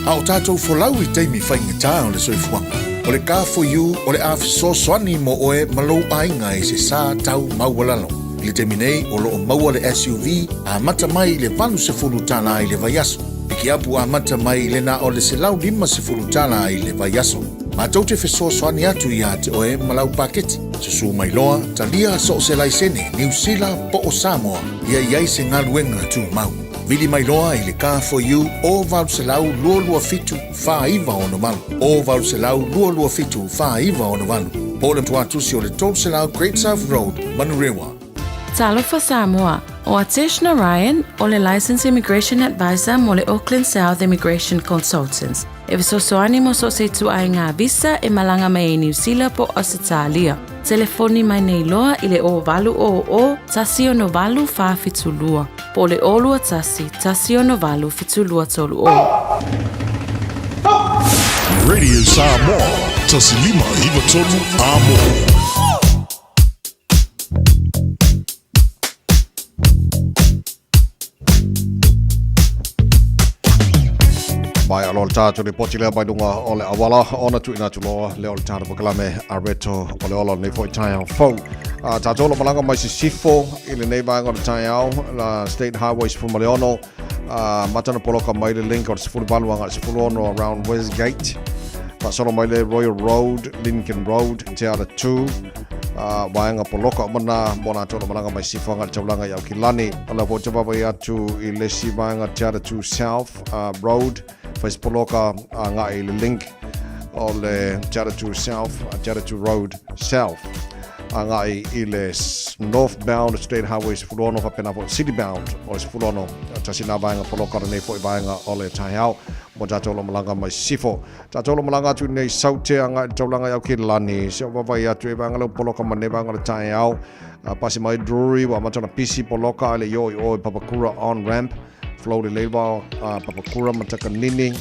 A o tātou folau i taimi faigata o le soifuaga, o le Car4U o le a fesoasoani mo oe ma lou aiga i se sā tau maualalo. I le taimi nei, o lo o maua le SUV amata mai i le $80 i le vaiaso. Pikiapu amata mai i le na o le $150 i le vaiaso. Matou te fesoasoani atu iā te oe ma lau paketi. Susū mai loa, talia so o se laisene, Niu Sila po o Samoa, ia i ai se galuega tumau. Vili mai loa i le Car4U o 800 227 4968, o 800 227 4968, po o le tuatusi o le 300 Great South Road, Manurewa. Talofa Samoa, o Atesh Narayan o le Licensed Immigration Advisor mo le Auckland South Immigration Consultants. E fesoasoani mo so o se ituaiga visa e malaga mai ai Niu Sila po o Ausetalia. Telefoni mai nei loa i le 0800 168 472 po o le 021 168 7230. Radio Samoa, 1593 Amo. Mai alo le tātou ripoti lea mai lunga o le awala ona tuuina atu loa lea o le tātou pakalame a Reto o le ola o lenei foi taeao fou. A tātou o lo malaga mai sisifo i lenei vaega o le taeao la State Highway 16 a matana poloka mai le link o le 18 aga 16 around Westgate. Faasolo mai le Royal Road, Lincoln Road, Te Ara 2, a vaega poloka uma na mo latou o lo malaga mai sisifo aga le taulaga i Aukilani. O lea foi ou te vaavaai atu i le isi vaega Te Ara 2 South Road, fai se poloka agai i le link o le Te Ara 2 South, Te Ara 2 Road South agai i le northbound State Highway 16 faapena foi citybound o le 16. Tasi na vaega poloka o lenei foi vaega o le taeao mo tatou o lo malaga mai sisifo. Tatou lo malaga atu nei Saute agai i le taulaga i Aukilani. Se o vaavaai atu e vaega leo poloka ma nei vaega o le taeao. Pasi mai Drury ua amata ona pisi poloka ai le i o i o i Papakura on ramp. Flow lelei va Papakura ma Takanini.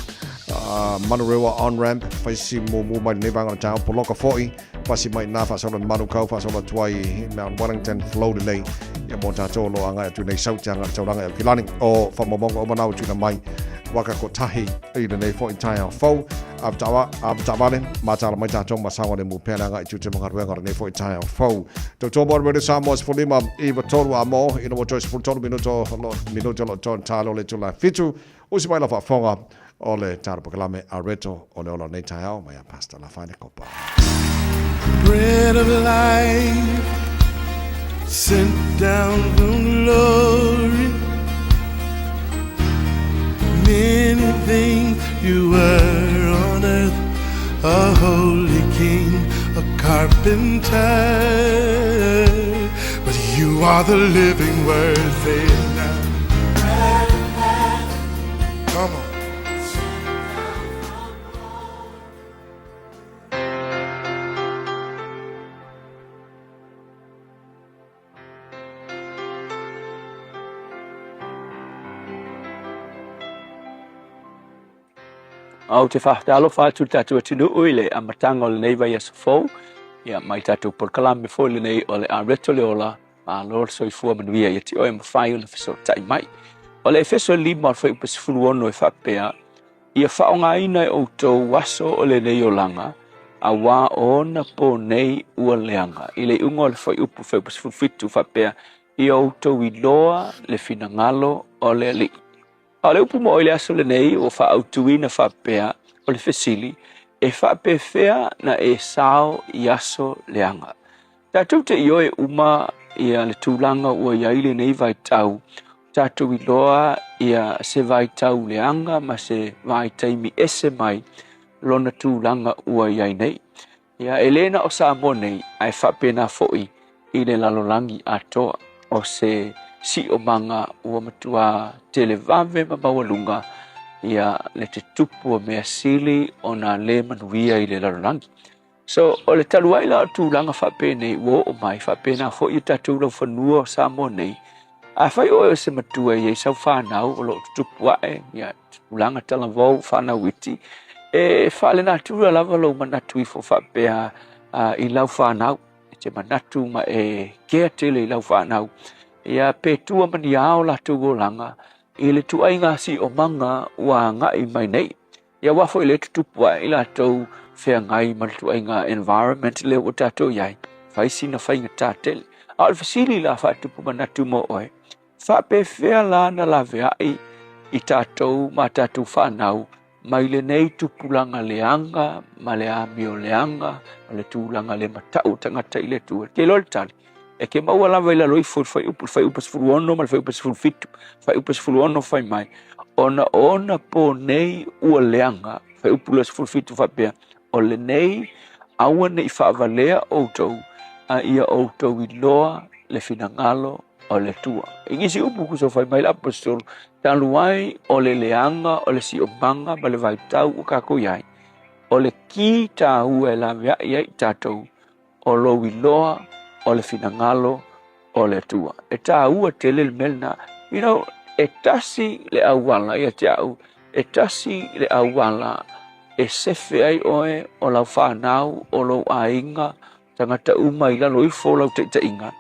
Manurewa on-ramp, faisi muamua mai lenei vaega o le taeao, poloka foi, pasi mai ina faasolo i Manukau, faasolo atu ai i Mount Wellington, flow lelei ia mo tatou o lo o agai atu nei sau te agai i le taulaga i Aukilani. O faamaumauga uma na ua tuuina mai waka kotahi i lenei foi taeao fou. Avetaavale, mataala mai tatou ma saogalemu pea le agai i tiute ma galuega o lenei foi taeao fou. Tautua mo Radio Samoa 15 93 a mo, ina ua toe 13 minuto minuto lo toe talo le itula 7. Usi mai la faafofoga o le tala polokalame a Reto o le ola o lenei taeao mai a Pastor Lafaele Kopa. Bread of life sent down from glory. Many things you were on earth, a holy king, a carpenter. But you are the living word, say it now. Come on. Ou te faatalofa atu i le tatou atunuu i le amataga o lenei vaiaso fou, ia mai tatou polokalame foi lenei o le Areto le Ola, Malo le soifua manuia ia te oe mafai ona fesootai mai. O le Efeso 5 o le fuaiupu 16 e faapea, Ia faaaogaina e outou aso o lenei olaga, auā o ona pō nei ua leaga. I le iuga o le fuaiupu fuaiupu 17 faapea, Ia outou iloa le finagalo o le Alii. A o le upu mo i le aso lenei ua faaautuina faapea, o le fesili, e faapefea na e sao i aso leaga? Tatou te ioe uma ia le tulaga ua i ai lenei vaitau, tatou iloa ia se vaitau leaga ma se vaitaimi ese mai lona tulaga ua i ai nei. Ia, e le na o Samoa nei, ae faapena foi i le lalolagi atoa. O se siomaga ua matua televave ma maualuga ia le tutupu o mea sili ona le manuia i le lalolagi. So, o le talu ai la o tulaga faapenei ua oo mai, faapena foi i tatou laufanua o Samoa nei, afai oe o se matua e i ai sau fanau o lo o tutupu ae, ia, tulaga talavou, fanau iti, e faalenatura lava lou manatu ifo faapea i lau fanau, e te manatu ma e kea tele i lau fanau, ia pe tua ma ni ao latou olaga i le tuaiga siomaga ua agai mai nei. Ia aua foi le tutupu ae i latou feagai ma le tuaiga environment lea ua tatou i ai, fai sina faigata tele. A o le fesili la faatupu manatu mo oe, faapefea la na laveai i tatou ma tatou fanau mai lenei tupulaga leaga ma le amio leaga ma le tulaga le matau o tagata i le Atua? Ke iloa le tali, e ke maua lava i lalo ifo i le fuaiupu, le fuaiupu 16 ma le fuaiupu 17. Fuaiupu 16 fai mai, ona o ona pō nei ua leaga, fuaiupu lea 17 faapea, o lenei aua ne i faavalea outou, a ia outou iloa le finagalo o le Atua. I nisi upu kuso fai mai le aposetolo, talu ai o le leaga o le siomaga ma le vaitau ua kākou i ai, o le ki tāua e laveai ai i tatou, o lou iloa o le finagalo o le Atua. E tāua tele le mea lena. You know, e tasi le auala ia te au, e tasi le auala e sefe ai oe o lau whanau, o lou aiga, tagata uma i lalo ifo o lau taitaiga,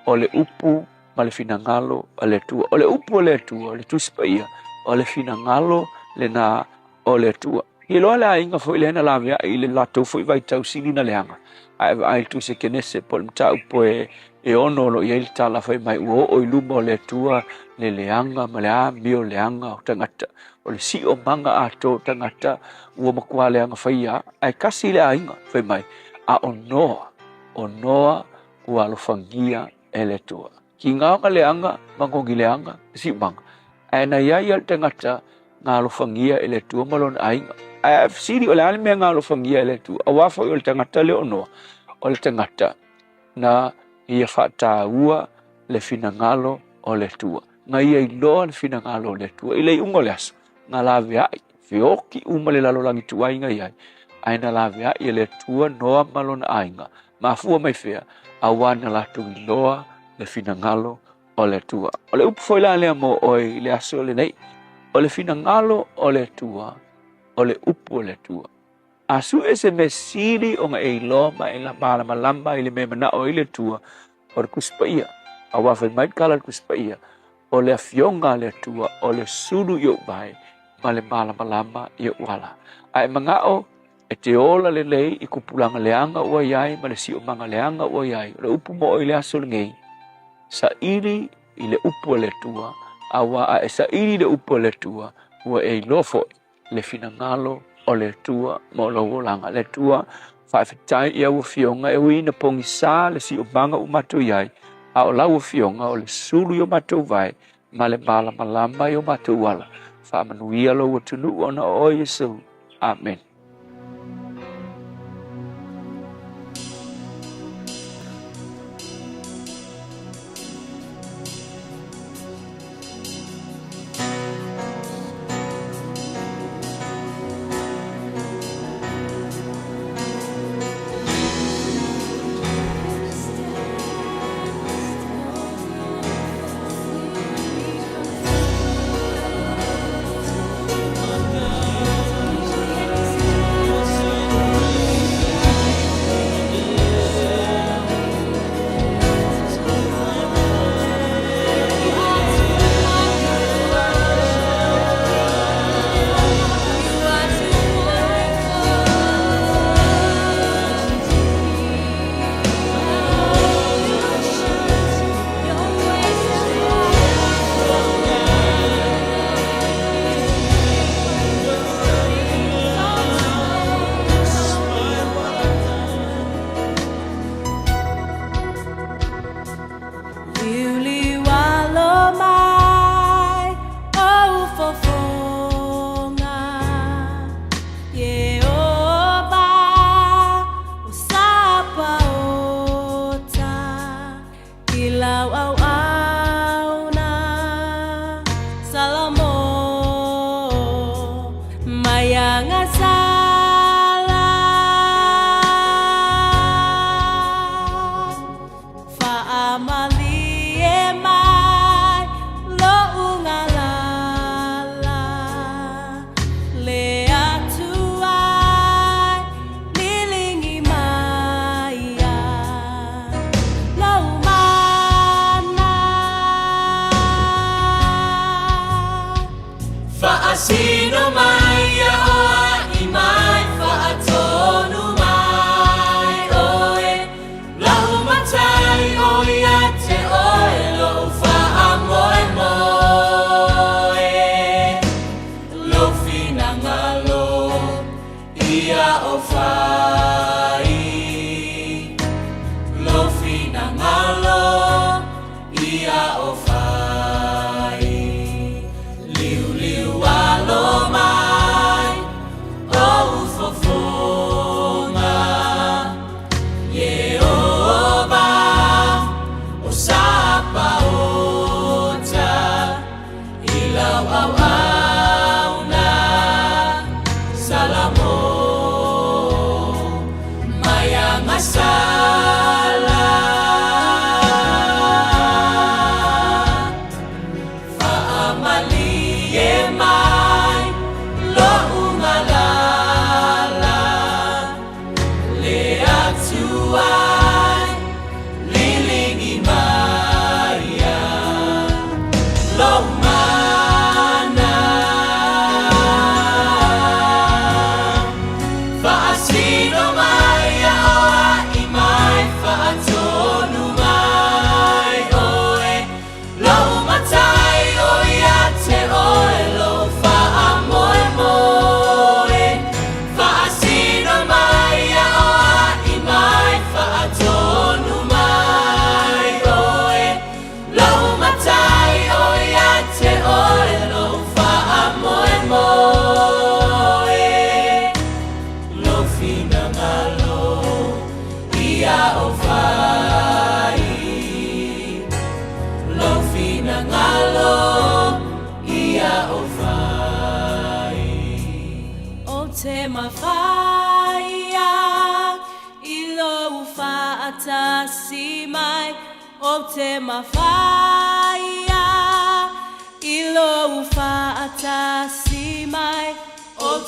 o le upu ma le finagalo a le Atua. O le upu a le Atua, o le Tusi Paia, o le finagalo lena o le Atua. I loa le aiga foi lea na laveai i le latou foi vaitau sili na leaga, a e vaai i le Tusi a Kenese po o le mataupu e, e ono o lo o i ai le tala fai mai ua oo i luma o le Atua le leaga ma le amio leaga o tagata, o le siomaga atoa o tagata ua matua leaga faia, ae kasi le aiga fai mai, a o Noa, o Noa ua alofagia e le Atua. Ki ngaoga leaga, magogi leaga, siomaga, ae na i ai ia le tagata na alofagia e le Atua ma lona aiga. Ae fesili o le a le mea na alofagia e le Atua? Auā foi o le tagata lea o Noa, o le tagata na ia faataua le finagalo o le Atua. Na ia iloa le finagalo o le Atua. I le iuga o le aso, na laveai, feoki uma le lalolagi tuai na i ai, ae na laveai e le Atua Noa ma lona aiga. Mafua mai fea, auā na latou iloa le finagalo o le Atua. O le upu foi la lea mo oe i le aso lenei, o le finagalo o le Atua, o le upu a le Atua. A sue se mea sili ona e iloa ma e malamalama i le mea e manao ai le Atua, o le Tusi Paia. Aua fai mai le tala a le Tusi Paia, o le Afioga a le Atua o le sulu i ou vae ma le malamalama i ou ala. A e manao e te ola lelei i tupulaga leaga ua i ai ma le siomaga leaga ua i ai, o le upu mo oe i le aso lenei, saili i le upu a le Atua, aua a e saili i le upu a le Atua, ua e iloa foi le finagalo o le Atua mo lou olaga. Le Atua, faafetai i au afioga e ui ina pogisa le siomaga ua matou i ai, a o lau afioga o le sulu i o matou vae ma le malamalama i o matou ala. Faamanuia lou atunuu ona o oe Iesu. Amene.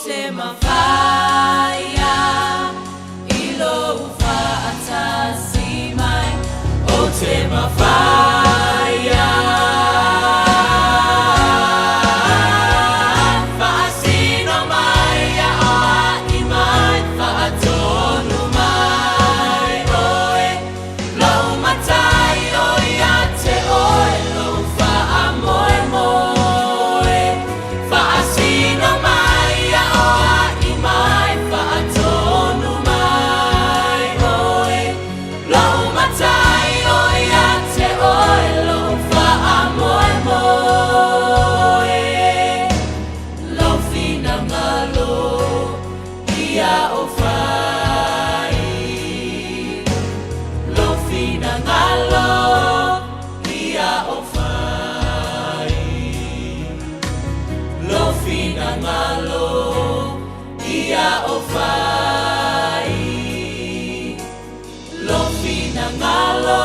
te mafaia i lou faatasi mai, o te mafaia. Faasino mai a oai mai, faatonu mai oe, lou matai o ia te oe, lou faamoemoe. Faasino mai a oai mai, faatonu mai oe, lou matai o ia te oe, lou faamoemoe. Lou finagalo ia o fai, lou finagalo ia o fai, lou finagalo ia o fai, lou finagalo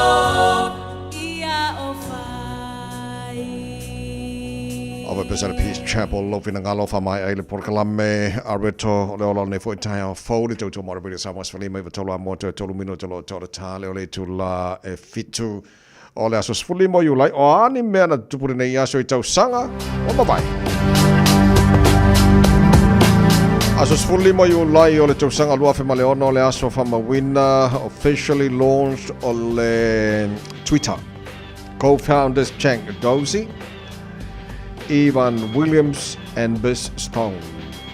ia o fai. Ova Pesara Peace Chapel, lou finagalo faamaea ai le polokalame a Reto o le Ola o lenei foi taeao fou le tautua mo Radio Samoa 15 i 3 a moto e 3 minute o lo o toa tā le o le itulā e 7 o le aso 15 o Iulai. O a ni mea na tutupu lenei aso i tausaga ua mavae? Aso 15 o Iulai o le tausaga 2006 le aso faamauina officially launched o le Twitter. Co-founders Jack Dorsey, Evan Williams and Biz Stone.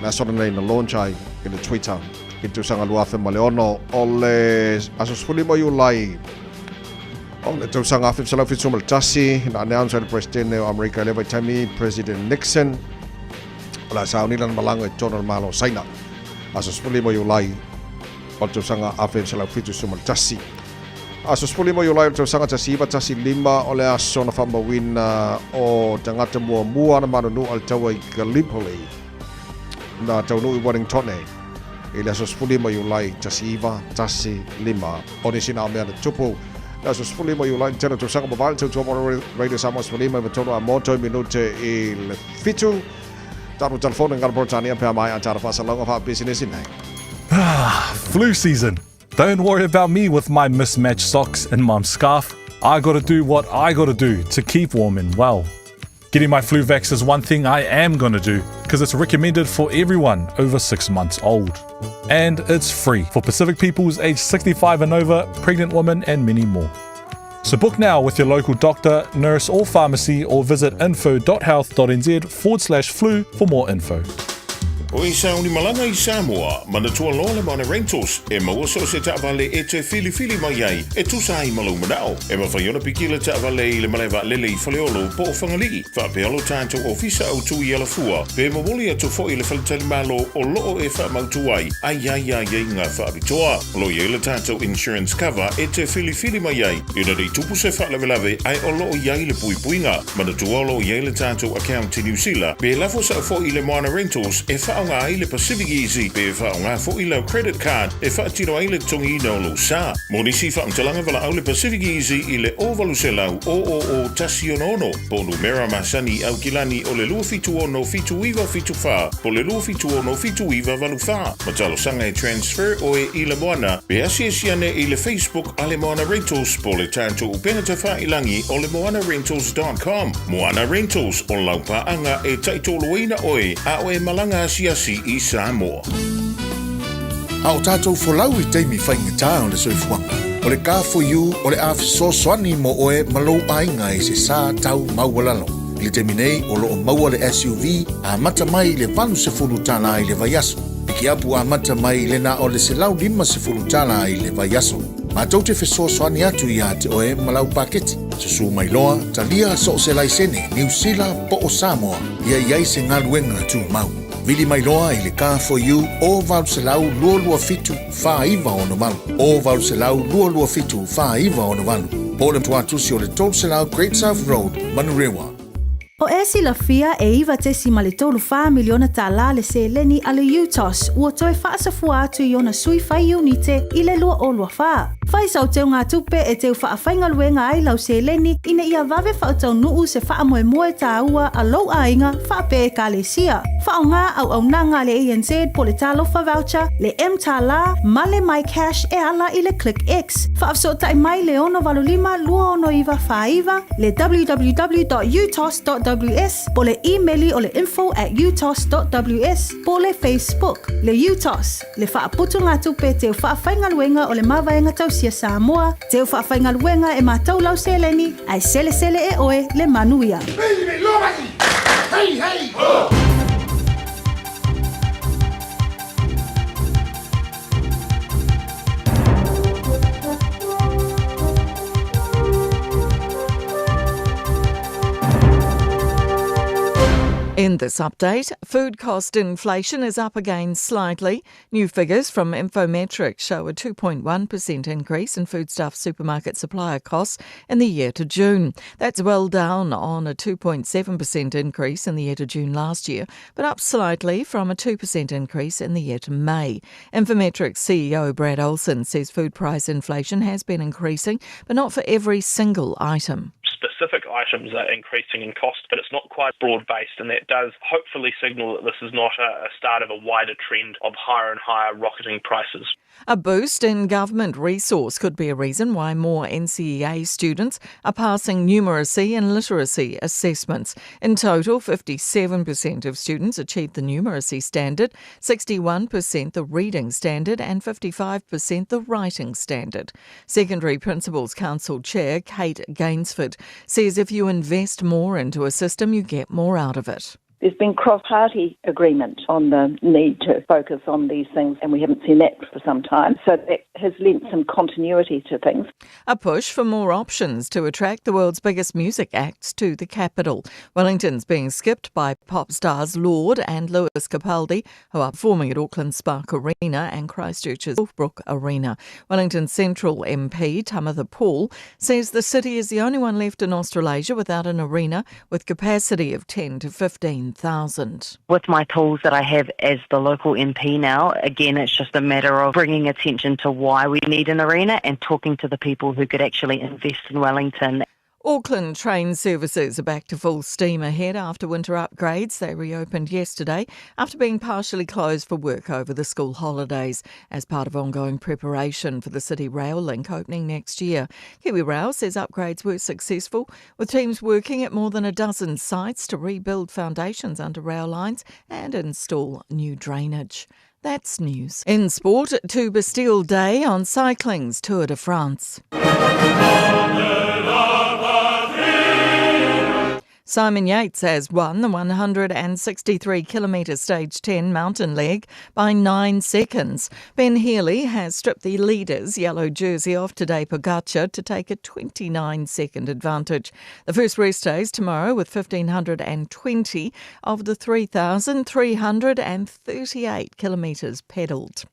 Le aso lenei na launch ai i le Twitter i le tausaga 2006 o le aso 15 o Iulai o le tausaga 1971 na announce ai le Presidente o Amerika i lea vaitaimi President Nixon o le a sauni lana malaga i totonu o le Malo o Saina. Aso 15 o Iulai o le tausaga 1971. Aso 15 o Iulai o le tausaga 1915 o le aso na faamauina o tagata muamua na manunua a le taua i Gallipoli na taunuu i Wellingtone i le aso 15 Iulai 1915. O nisi na o mea na tupu le aso 15 Iulai i le tele o tausaga mavae le tautua mo Radio Samoa 15 i 3 a moto i minute i le 7. Tatou telefone ngā Britania pea mai a tara whasalonga wha business nei. Ah, flu season. Don't worry about me with my mismatched socks and mum's scarf. I gotta do what I gotta do to keep warm and well. Getting my flu vax is one thing I am gonna do because it's recommended for everyone over six months old. And it's free for Pacific peoples aged 65 and over, pregnant women, and many more. So book now with your local doctor, nurse, or pharmacy, or visit info.health.nz forward slash flu for more info. O e sauni malaga i Samoa, manatua loa le Moana Rentals, e maua so o se taavale e te filifili mai ai, e tusa ai ma lou manao. E mafai ona piki le taavale i le malae vaalele i Faleolo po o Fagalii, faapea lo tatou ofisa autu i Alafua, pe momoli atu foi i le faletalimalo o loo e faamautu ai, a i ai aiaiga faapitoa. O lo o i ai le tatou insurance cover e te filifili mai ai, ina nei tupu se faalavelave ae o lo o i ai le puipuiga. Manatua o lo o i ai le tatou account i Niu Sila, pe lafo sao foi i le Moana Rentals e faaaoga ai le Pacific Easy pe faaaoga foi lau credit card e faatino ai le totogiina o lou sa. Mo nisi faamatalaga valaau le Pacific Easy i le 0800 000 166 po o numera masani i Aukilani o le 276 7974 po o le 276 7984. Ma talosaga e transfer oe i le Moana pe asiasi ane i le Facebook a le Moana Rentals po o le tatou upega tafailangi o le moanarentals.com. Moana Rentals, o lau paaga e taitoloina oe a o e malaga asiasi i Samoa. A o tatou folau i taimi faigata o le soifuaga, o le Car4U o le a fesoasoani mo oe ma lou aiga i se sa tau maualalo. I le taimi nei, o lo o maua le SUV amata mai i le $80 i le vaiaso. Pikiapu amata mai i le na o le $150 i le vaiaso. Matou te fesoasoani atu iā te oe ma lau paketi. Susū mai loa, talia so o se laisene, Niu Sila po o Samoa, ia i ai se galuega tumau. Vili mai loa i le Car4U o 800 227 4968, o 800 227 4968, po o le tuatusi o le 300 Great South Road, Manurewa. O e silafia e $9.34 miliona tālā le seleni a le UTOS ua toe faasafua atu i ona sui fai iunite i le 2024. Fai sau teugatupe e teu faafaigaluega ai lau seleni ina ia vave faataunuu se faamoemoe tāua a lou aiga faapea Ekalesia. Faaaoga auaunaga a le ANZ po o le Talofa Voucher, le mTālā ma le MyCash e ala i le ClickX. Faafesootai mai le 685 269 49, le www.utos.ws po o le imeli o le info at utos.ws po o le Facebook, le UTOS, le Faaputugatupe Teu Faafaigaluega o le Mavaega Tausia Samoa, Teu Faafaigaluega e matau lau seleni, ae selesele e oe le manuia. Hey, hey, ho! In this update, food cost inflation is up again slightly. New figures from Infometrics show a 2.1% increase in foodstuff supermarket supplier costs in the year to June. That's well down on a 2.7% increase in the year to June last year, but up slightly from a 2% increase in the year to May. Infometrics CEO Brad Olson says food price inflation has been increasing, but not for every single item specific items are increasing in cost, but it's not quite broad based, and that does hopefully signal that this is not a, a start of a wider trend of higher and higher rocketing prices. A boost in government resource could be a reason why more NCEA students are passing numeracy and literacy assessments. In total, 57% of students achieved the numeracy standard, 61% the reading standard, and 55% the writing standard. Secondary Principals Council Chair Kate Gainsford says if you invest more into a system, you get more out of it. There's been cross party agreement on the need to focus on these things, and we haven't seen that for some time. So that has lent some continuity to things. A push for more options to attract the world's biggest music acts to the capital. Wellington's being skipped by pop stars Lorde and Lewis Capaldi, who are performing at Auckland's Spark Arena and Christchurch's Wolfbrook Arena. Wellington Central MP Tamatha Paul says the city is the only one left in Australasia without an arena with capacity of 10 to 15,000. With my tools that I have as the local MP now, again, it's just a matter of bringing attention to why we need an arena and talking to the people who could actually invest in Wellington. Auckland train services are back to full steam ahead after winter upgrades. They reopened yesterday after being partially closed for work over the school holidays as part of ongoing preparation for the City Rail Link opening next year. Kiwi Rail says upgrades were successful, with teams working at more than a dozen sites to rebuild foundations under rail lines and install new drainage. That's news. In sport, to Bastille Day on cycling's Tour de France. Simon Yates has won the 163 kilometre stage 10 mountain leg by 9 seconds. Ben Healy has stripped the leader's yellow jersey off today Pogacar to take a 29 second advantage. The first rest day is tomorrow with 1520 of the 3,338 kilometres pedalled.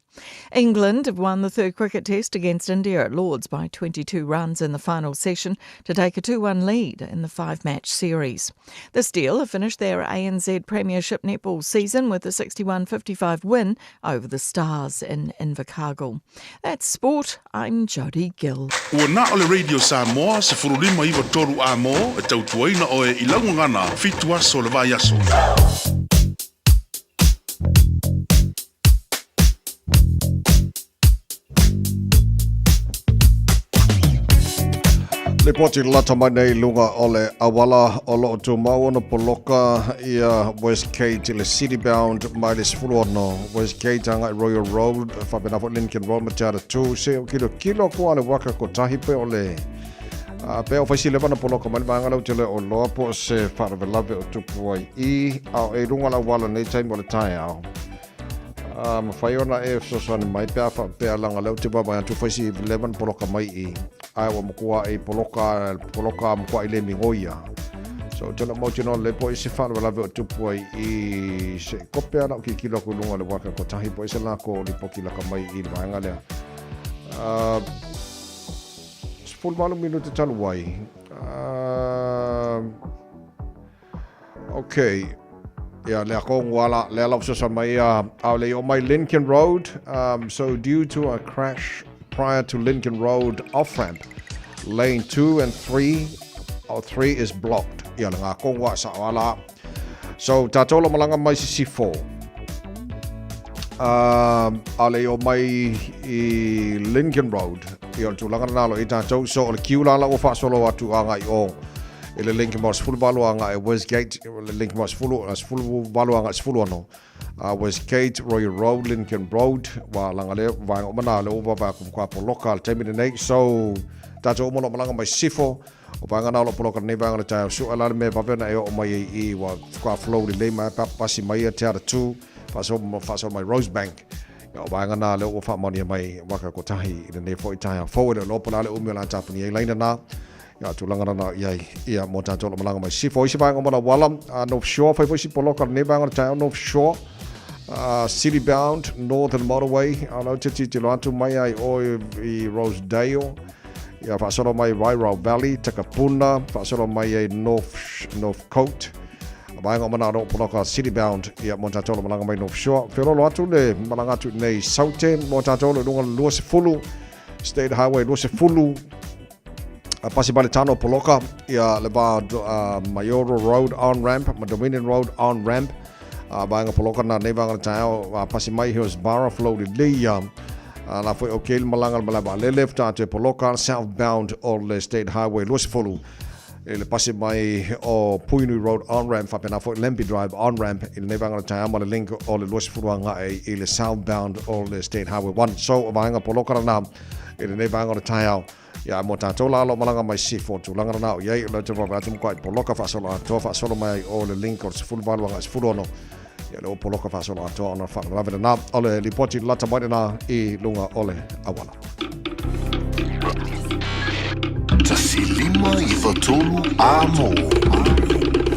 England have won the third cricket test against India at Lords by 22 runs in the final session to take a 2 1 lead in the five match series. The Steel have finished their ANZ Premiership netball season with a 61 55 win over the Stars in Invercargill. That's sport. I'm Jodie Gill. Ua na o le Radio Samoa, 1593 amo, e tautuaina oe i laugagana, fitu aso o le vaiaso. Lipoti lata mai nei lunga o le awala o loo tumau ona poloka ia Westgate i le City Bound mai le 16 Westgate agai Royal Road faapena foi Lincoln Road ma Te Atatū se o kilo kilo aku a le waka kotahi pe o le a pe o faisi leva na poloka mai le vaega lea ou te le o loa po o se faalavelave o tupu ai i a o e lunga le auala nei taimi o le taeao A mafai ona e fesoasoani mai pe a faapea leaga lea ou te vaavaai atu fai si leva na poloka mai i ae ua matua i poloka poloka matua i le migoia. So ou te le mautinoa lelei po o i se faalavelave o tupu ai i se kope ana o kilokilo aku i luga o le waka kotahi po o i se lako o lipoti laka mai i le vaega lea. Uh, 18 minute talu ai. Uh, Okay. Ia, lea ko ngua lea lau fesoasoani mai ia, a le i oo mai Lincoln Road. Um, so due to a crash prior to Lincoln Road off-ramp. Lane 2 and 3, or 3 is blocked. Ia le ngā kongwa sa o ala. So, tātou lo malanga mai sisifo. Um, a le o mai i Lincoln Road. Ia o le tulaga na lo i tātou. So, o le kiula la o whaasolo atu a ngai o. I le Lincoln Road, 18 a ngai Westgate. Le Lincoln Road, 18 a ngai 16. Westgate, Royal Road, Lincoln Road, wa langa le vaenga uma na le ova va ku kwa poloka le taimi nei. So tātou uma lo malanga mai sifo o vaenga na lo poloka nei vaenga le tae su ala le me vave na e o mai i wa kwa flow le lei mai pa pasi mai e te ara tu faso faso mai Rosebank. Ia o vaenga na le o whaamania mai waka kotahi i le nei foi tae forward le lopo la le umi o la tapuni e laina na. Ia tulaga lana i ai ia mo tātou lo malanga mai sifo. Isi vaenga o wala, North Shore, fai foi si poloka nei vaenga o tae North Shore. City bound, Northern Motorway, a lau te titilo atu mai ai o i Rosedale. Ia whaasoro mai Wairau Valley, Takapuna, whaasoro mai ai North, North Coast. Vaenga o mana ro poloka City bound ia mo tātou lo malanga mai North Shore. Wherolo atu le malanga atu nei Saute mo tātou lo lunga 20 State Highway 20 A pasi mai le tano poloka ia le va Maioro Road on ramp, ma Dominion Road on ramp. A vaenga poloka na nei vaenga le taeao a pasi mai Hillsborough flow le leia. A la foi o ke malanga le malava le left a te poloka southbound o le State Highway 20 i le pasi mai o Puinui Road on ramp whapena foi Lambie Drive on ramp i le nei vaenga le taeao ma le link o le 20 anga i le southbound o le State Highway 1. So vaenga poloka na i le nei vaenga o le taeao. Ia, mo tātou la lo malanga mai sifo tulaga lana o iai, o lea te wawe atu mkoa i poloka faasolo atoa, faasolo mai ai o le link o le 18 agai 16. Ia, le o poloka faasolo atoa ona faalavelave lena o le lipoti lata mai lena i lunga o le auala. 1 5 93 Amo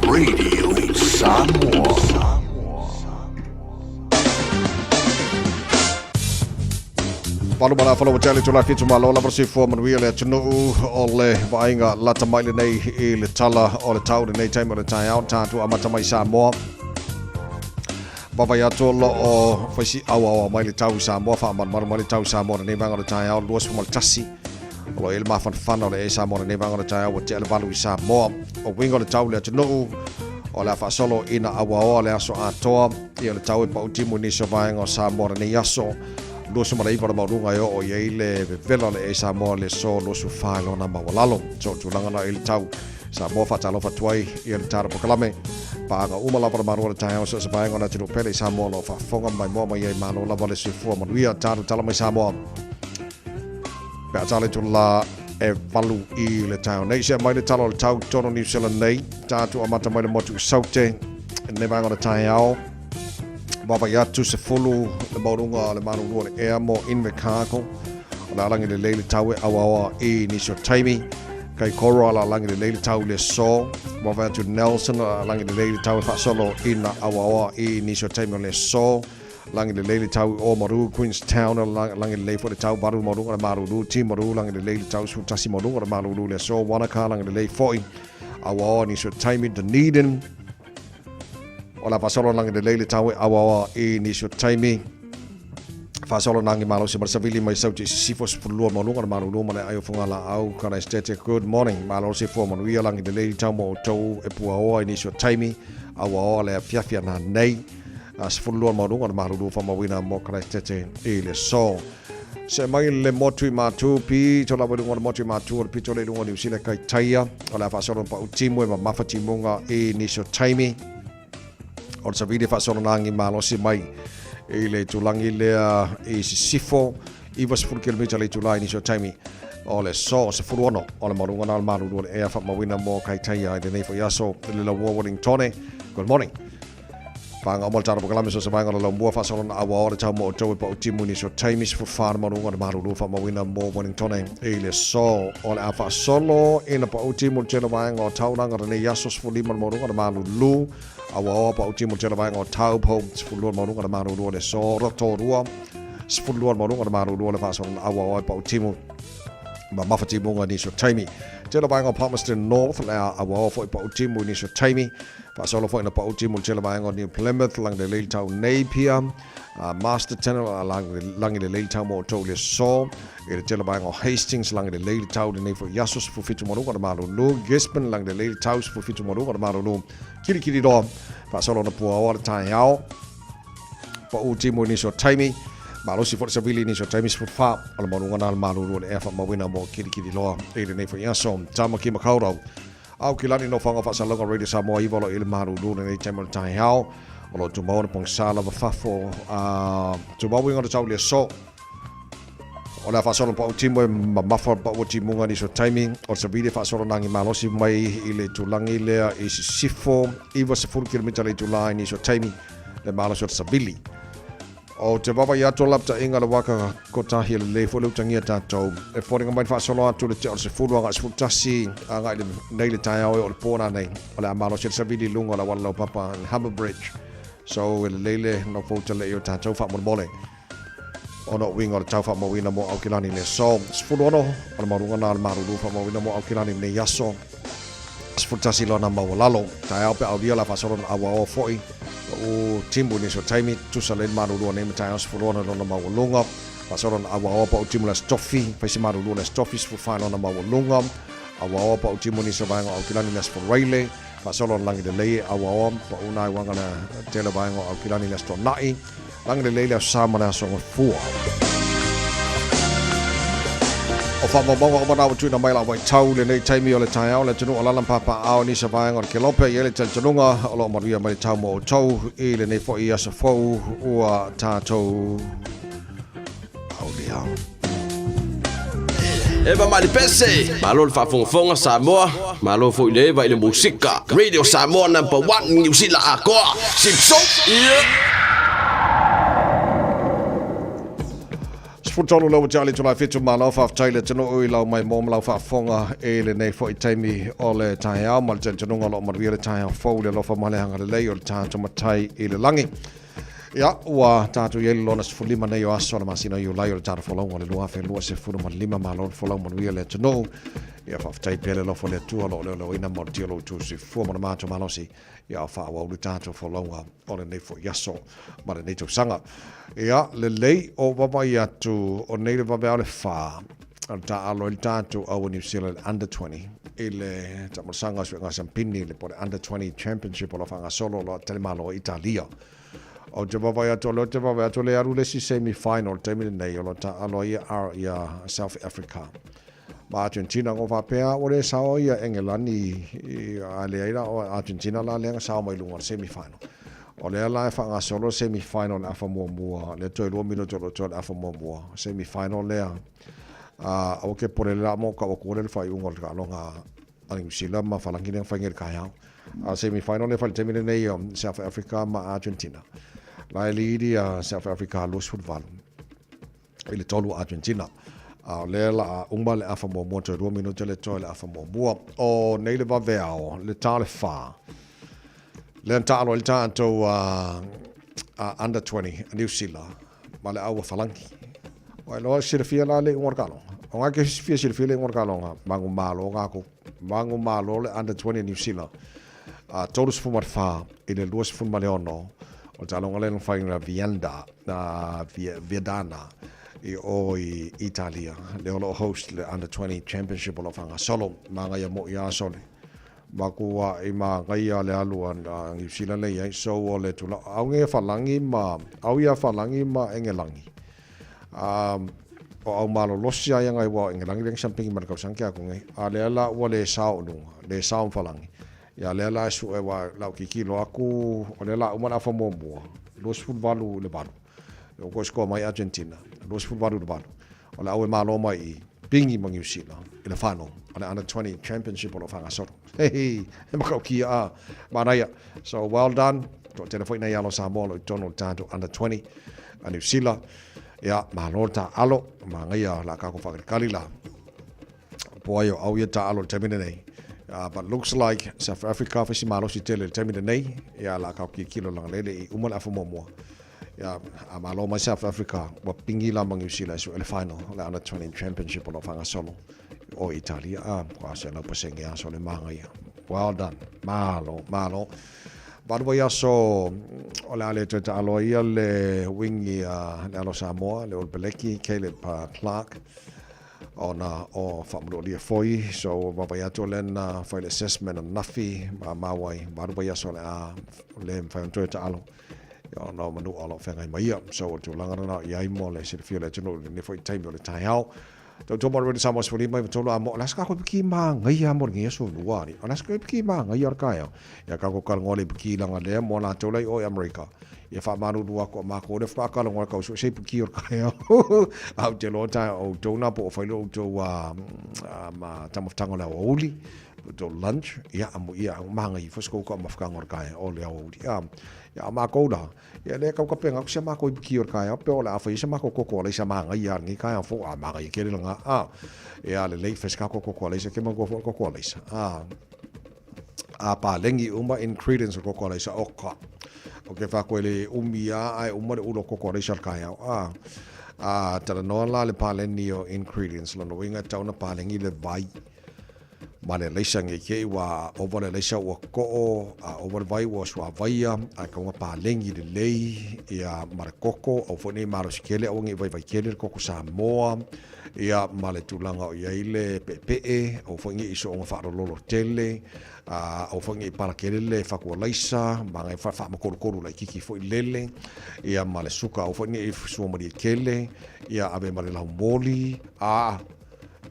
Radio Samoa. Palu ma la tele tula fitu malo lava se fua manuia le atunuu o le vaaiga lata mai lenei i le tala o le tau lenei taimi o le taeao tatou amata mai Samoa. Vaavaai atu o loo faisi auaoa mai le tau i Samoa faamalumalu mai le tau i Samoa lenei vaega o le taeao 21 o lo i le mafanafana o le e Samoa lenei vaega o le taeao ua tea le valu i Samoa. O uiga o le tau i le atunuu o le a faasolo ina auaoa le aso atoa ia le tau e pau timu i nisi o vaega o Samoa lenei aso. 29 le maualuga e oo i ai le vevela o le e Samoa le so 24 i lona maualalo. So tulaga na i le tau Samoa faatalofa atu ai ia le tara pokalame. Paaga uma lava le malo o le taeao so se vaega o le atunuu pele i Samoa o lo o faafofoga mai moa mai ai malo lava le soifua manuia tala tala mai Samoa. Pe a tala i tula e valu i le taeao nei. Se mai le tala o le tau tono New Zealand nei. Tātou amata mai le motu i Saute. Nei vaega o le taeao. Vaavaai atu 10 le maualuga o le malulu o le ea mo Invercargill. O le alangi lelei le tau e auaoa i nisi o taimi. Kaikoura o le alangi lelei le tau i le aso. Vaavaai atu Nelson o le alangi lelei le tau e faasolo ina auaoa i nisi o taimi o le aso. Langi lelei le tau i Oamaru, Queenstown o le langi lelei foi le tau valu maualuga o le malulu. Timaru langi lelei le tau 11 maualuga o le malulu i le aso. Wanaka langi lelei foi auaoa i nisi o taimi. Dunedin O la faasolo langi lelei le tau e auaoa i nisi o taimi. Faasolo nangi malosi ma le savili mai sauti i sisifo 12 maualuga le malulu ma le ai o Fugalaau Kanaistete. Good morning. Malosi fua manuia langi lelei le tau mo outou e puaoa i nisi o taimi. Auaoa le afiafi ana nei. 12 maualuga le malulu faamauina mo Kanaistete i le so. Se mai le motu i Mātū, pito lava i lunga o le motu i Mātū, o le pito le i lunga o Niu Sila kai taia, o le a faasolo na pau timu e mamafa timuga i nisi o taimi. O le savili e faasolo na malosi mai i le tulangi lea i Sisifo, 90 kilomita le itula i nisi o taimi. O le so 16 o le maualuga na o le malulu o le ea faamauina mo kai taia i lenei foi aso i le laua Wellingtone. Good morning. Pānga uma le tala pokalame so se vaenga o le laumua faasolo na auaoa le tau mo outou e pau timu i nisi o taimi 14 le maualuga o le malulu faamauina mo Wellingtone i le aso o le a faasolo ina pau timu le tele vaenga o taulaga lenei aso 15 le maualuga o le malulu auaoa pau timu le tele vaenga o Taupo 12 le maualuga o le malulu o le aso Rotorua 12 le maualuga o le malulu o le faasolo na auaoa e pau timu. Mamafa timuga i nisi o taimi. Tele vaega o Palmerston North, le a auaoa foi pa'u timu i nisi o taimi. Faasolo foi na pa'u timu i le tele vaega o New Plymouth, Langelelei le tau Napier, Masterton, Langelelei le tau mo outou i le aso. I le tele vaega o Hastings, Langelelei le tau lenei foi i aso 17 ma luga o le malulu. Gisborne, Langelelei le tau 17 ma luga o le malulu. Kilikiliroa, faasolo na puaoa le taeao. Pa'u timu i nisi o taimi. Malosi foi le savili i nisi o taimi 14 o le maualuga na le malulu o le ea faamauina mo Kilikiliroa i lenei foi aso. Tamaki Makaurau. Aukilani Nofoaga Faasalauga Radio Samoa 9 o lo o i le malulu lenei taimi o le taeao. O lo o tumau ona pogisa lava fafo a tumau uiga o le tau i le aso. O le a faasolo pau timu e mamafa pau o timuga nisi o taimi. O le savili e faasolo nagi malosi mai i le itulagi lea i sisifo 90 kilomita le itula i nisi o taimi le malosi o le savili. O te vaavaai atu o lapataiga le waka kotahi e lelei foi le utagia tatou. E foliga mai le faasolo atu le tea o le 10 agai 11 agai le nei le taeao e o le pō nanei. O le a malosi le savili i luga o le auala laupapa Harbour Bridge. So e lelei le nofo uta lei o tatou faamolemole. Ona o uiga o le tau faamauina mo Aukilani i le aso 16 o le maualuga na o le malulu faamauina mo Aukilani i lenei aso 11 lona maualalo. Taeao pe aulia la faasolo na auaoa foi u timu nisi o taimi tusa le malulu o nei ma taeao 16 lona maualuga. Faasolo na auaoa pa u timu le Aso Tofi, faisi malulu le Aso Tofi 14 lona maualuga. Auaoa pa u timu nisi o vaega o Aukilani le Aso Faraile. Faasolo na lagi lelei e auaoa pa u nai wanga le tele vaega o Aukilani le Aso Tona'i. Lagi lelei le Aso Sa ma le Aso Gafua. O faamaumauga uma na ua tuuina mai la vaitau lenei taimi o le taeao le atunuu o lala ma papaaao nisi o vaega o le Kelope i ai le talitonuga o lo o manuia mai le tau mo outou i lenei foi aso fou ua tatou aulia. Eva Malipese, malo le faafogafoga Samoa, malo foi le Eva i le musika. Radio Samoa number one Niu Sila atoa. Simpson, yeah. 13 lau ua tulae 7 malo faafetai le atunuu i lau mai mo ma lau faafofoga i lenei foi taimi o le taeao ma le talitonuga o lo o manuia le taeao fou le alofa ma le agalelei o le tatou Matai i le lagi. Ia, ua tatou i ai le lona 15 nei o aso o le masina o Iulai o le tatou folauga o le 2025, malo le folau manuia le atunuu. Ia, faafetai pea le alofa o le Atua o lo o leoleoina ma malutia lo outou soifua ma le matou malosi, ia o faaauau le tatou folauga o lenei foi aso ma lenei tausaga. Ia, lelei o vaavaai atu o nei le vaveao le fa, o le taaalo ai le tatou aua New Zealand Under 20 i le taamolosaga o suega sampini le po le Under 20 Championship o lo o faagasolo o lo o talimalo i Italia. Ou te vaavaai atu o lea ou te vaavaai atu o lea e alu le isi semi final i le taimi lenei o lo o taaalo ai ia South Africa ma Argentina. Ua faapea ua le sao ia Engelani a leai la o Argentina la lea na sao mai luga o le semi final. O lea la e faagasolo le semi final le afa muamua, lea toe 2 minute o lo o totoe le afa muamua, semi final lea. Aua ke pole le la mo kau aku le faaiuga o le taaloga a Niu Sila ma Falagi lea na fai nei i le taeao. A semi final lea fai le taimi lenei o South Africa ma Argentina. La e lead ia South Africa 28 i le 3 Argentina. A o lea la a uma le afa muamua toe 2 minute le toe le afa muamua. O nei le vaveao, le ta le fa. Lea na taalo ai le tatou under 20 a Niu Sila ma le aua Falagi. Ua iloa silafia la le iuga o le taaloga. O nga ke fia silafia le iuga o le taaloga, manumalo tatou. Manumalo le under 20 a Niu Sila. 34 i le 26 o le taaloga lea na fai na Vienda, na Viadana i o i Italia. Lea o lo o host le under 20 championship o lo o faagasolo. Magaia moi a sole. Makua i magaia le alu a Niu Sila lea i ai. So o le tula, au nge Falagi ma, au ia Falagi ma Engelangi. O au malolosi aia ngai ua o Engelangi lea sampingi ma le kausaga ke aku nei. A lea la ua le sao o luga, le sao ma Falagi. Ia lea la e sue wa lau kikilo aku, o lea la uma le afa muamua, 28 i le 8. O koe score mai Argentina, 28 i le 8. O le au e malo mai i Pingi ma Niu Sila i le final o le Under 20 Championship o lo o faagasolo. Hei, he makaukia a manaia. So well done. Toatele foi nei alo Samoa o lo o i totonu o le tatou Under 20 a Niu Sila. Ia, malo le taaalo, manaia la kākou faakalikali la. Po ai o au ia taaalo i le taimi lenei. But looks like South Africa fai si malosi tele i le taimi lenei. Ia, la kākou kilokilo langa lele i uma le afa muamua. Ia, a malo mai South Africa, ua pigi la ma Niu Sila e sue le final o le Under 20 Championship o lo o faagasolo o Italia, a, ua 100% aso le magaia. Well done. Malo, malo. Valu ai aso o le a le toe taaloa ia le wingi a le alo Samoa, le All Beleki, Caleb Clark, ona o faamalualia foi. So, vaavaai atu o lea na fai le assessment ananafi ma maua ai valu ai aso o le a le mafai ona toe taalo ona o manua o lo o feagai ma ia. So, o le tulaga lena o i ai mo le silafia o le atunuu i lenei foi taimi o le taeao. Tautua mo le Radio Samoa 15 i tolu a mo, o le a se kākou piki māngaia mo lenei aso lua ali. O le a se piki māngaia o le taeao. Ia kākou talanoa le piki langa lea mo latou la i o i Amerika. Ia faamalulu aku a mākou le whaka talanoa kau so se piki o le taeao. A ou te loa taeao o outou nā po o whailo outou a ma tamawhtanga o le aoauli. Outou lunch, ia amu ia au māngai fo se koukou a mawhakanga o le taeao o le aoauli. Ia a mākou la, Ia lea kau kapenga aku sia mākou i piki o le kaeao pe o le a whai se mākou koko a leisa māngai a lenei kaeao fo a māngai e kere langa a e a le lei whai se kākou koko a leisa ke mangua fo koko a leisa a a pālengi uma ingredients o koko a leisa o ka o ke whako e le umi a ai uma le ulo koko a leisa le kaeao a a tala noa la le pāleni o ingredients lona uiga tau na pālengi le vai Ma le laisa nge kei ua ova le laisa ua koo, a ova le vai ua suavaia, a e kaunga palengi lelei, ia ma le koko, au foi nei malosi kele, aua nge i vaivai kele le koko Samoa, ia ma le tulaga o i ai le peepee, aua foi nge i soonga faalololo tele, a aua foi nge i pala kele le fakua laisa, ma ngai fa faamakolukolu laititi foi lele, ia ma le suka, aua foi nge i suamalie kele, ia ave ma le laumoli, a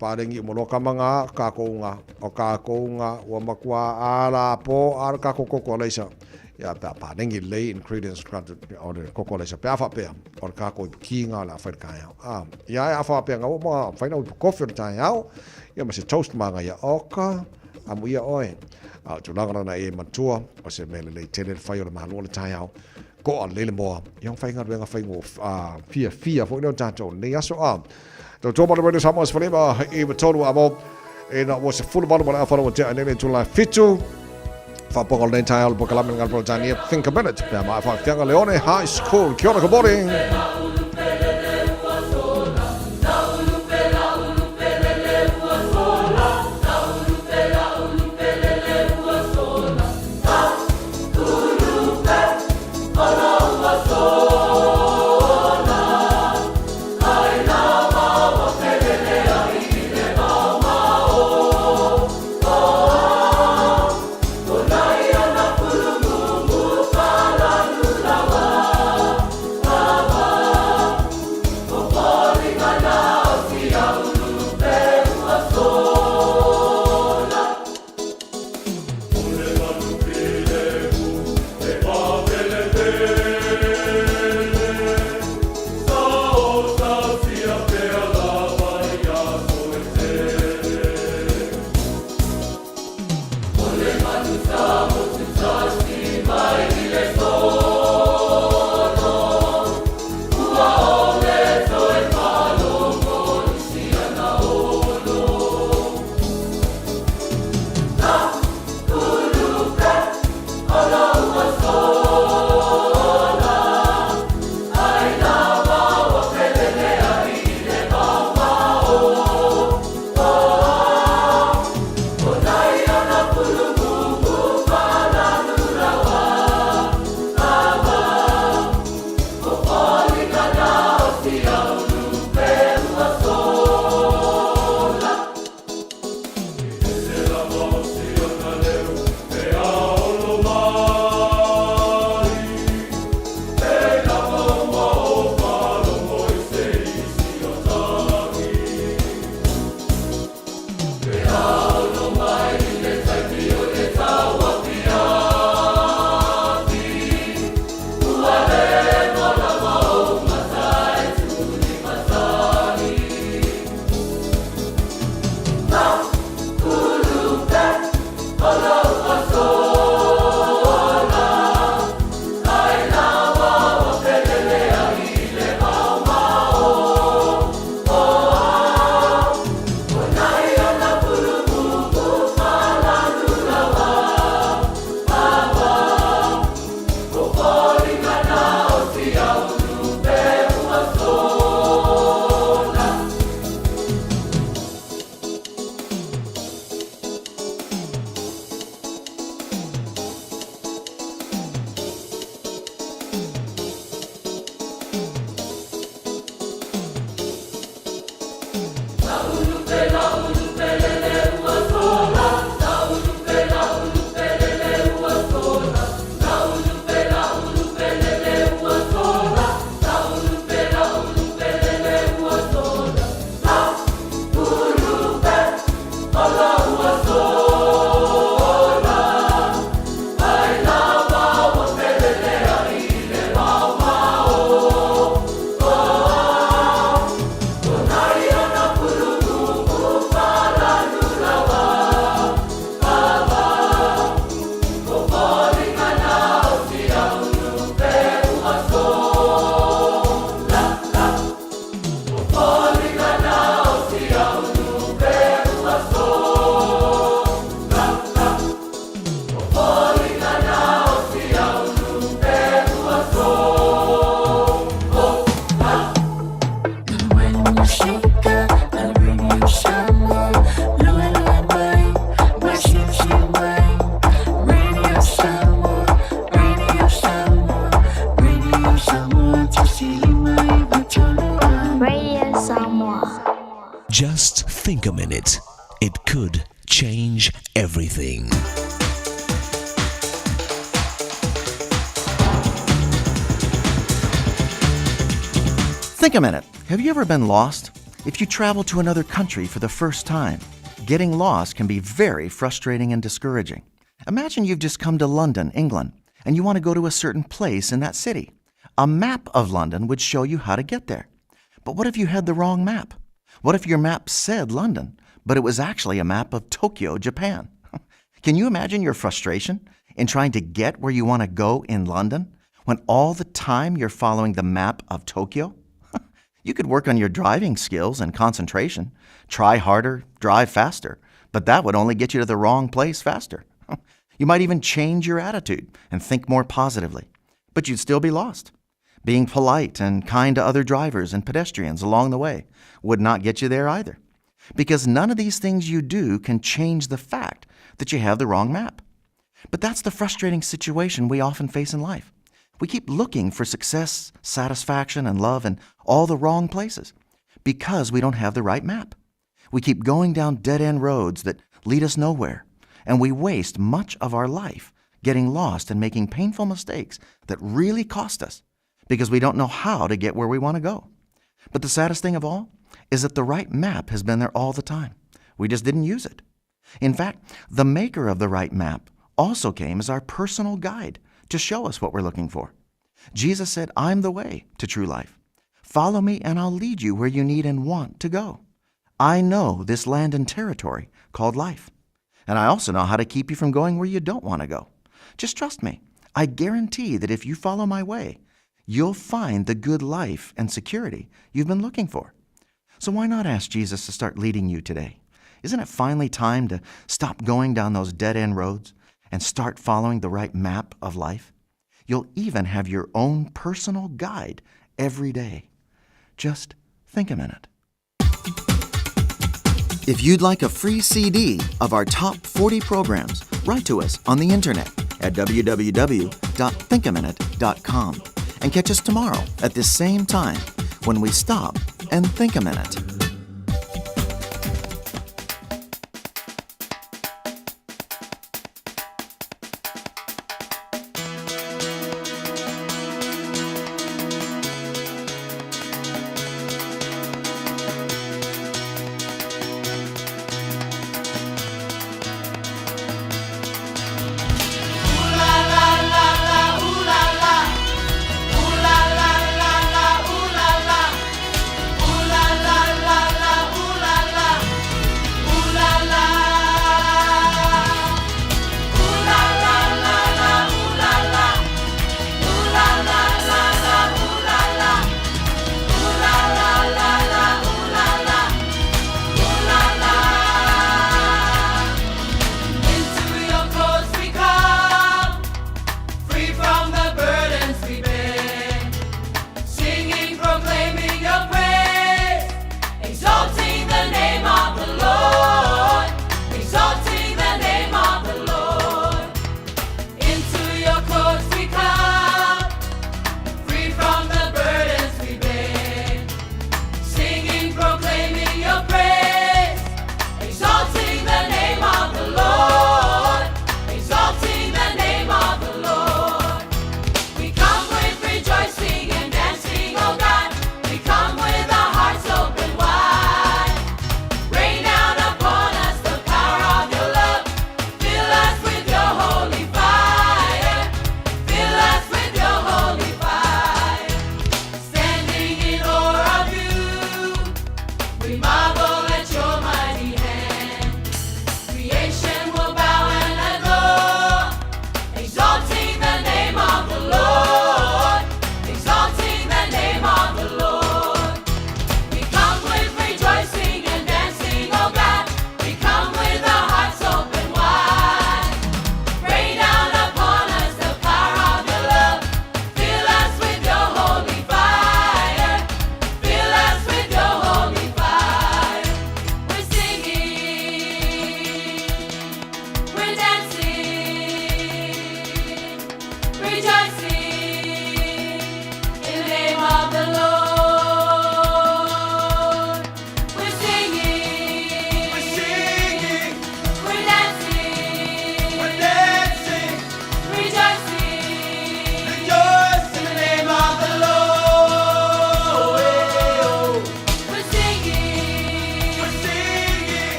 Palengi uma loa kama nga, kakou nga, o kakou nga, ua matua a la po a le kakou koko a laisa. Ia pe a palengi lelei ingredients o le koko a laisa pe a faapea o le kakou ipu ki nga o le a fai le taeao. A, ia e a faapea nga ua ma fai na ipu kofi o le taeao, ia ma se toast manga ia oka, amu ia oe. A o tulaga lana e matua, o se mea lelei tele le fai o le malo o le taeao, Koa lelei le moa. Ia fai galuega fai ngo a fia fia foi leo tatou nei aso a. Tautua mai le Radio Samoa 15 i 3 a mo. E na ua 18 ma le awhana ua tea nei tula fitu. Whaponga o lenei taeao le polokalame le ngā Tania Think a Minute. Pea mai whawhianga Leone High School. Kia ora, good morning. Think a minute. Have you ever been lost? If you travel to another country for the first time, getting lost can be very frustrating and discouraging. Imagine you've just come to London, England, and you want to go to a certain place in that city. A map of London would show you how to get there. But what if you had the wrong map? What if your map said London, but it was actually a map of Tokyo, Japan? Can you imagine your frustration in trying to get where you want to go in London when all the time you're following the map of Tokyo? You could work on your driving skills and concentration, try harder, drive faster, but that would only get you to the wrong place faster. You might even change your attitude and think more positively, but you'd still be lost. Being polite and kind to other drivers and pedestrians along the way would not get you there either, because none of these things you do can change the fact that you have the wrong map. But that's the frustrating situation we often face in life. We keep looking for success, satisfaction, and love in all the wrong places because we don't have the right map. We keep going down dead end roads that lead us nowhere, and we waste much of our life getting lost and making painful mistakes that really cost us because we don't know how to get where we want to go. But the saddest thing of all is that the right map has been there all the time. We just didn't use it. In fact, the maker of the right map also came as our personal guide to show us what we're looking for. Jesus said, I'm the way to true life. Follow me and I'll lead you where you need and want to go. I know this land and territory called life. And I also know how to keep you from going where you don't want to go. Just trust me. I guarantee that if you follow my way, you'll find the good life and security you've been looking for. So why not ask Jesus to start leading you today? Isn't it finally time to stop going down those dead end roads and start following the right map of life? You'll even have your own personal guide every day. Just think a minute. If you'd like a free CD of our top 40 programs, write to us on the internet at www.thinkaminute.com and catch us tomorrow at this same time when we stop and think a minute. Ooh la la la la, ooh la la. Ooh la la la.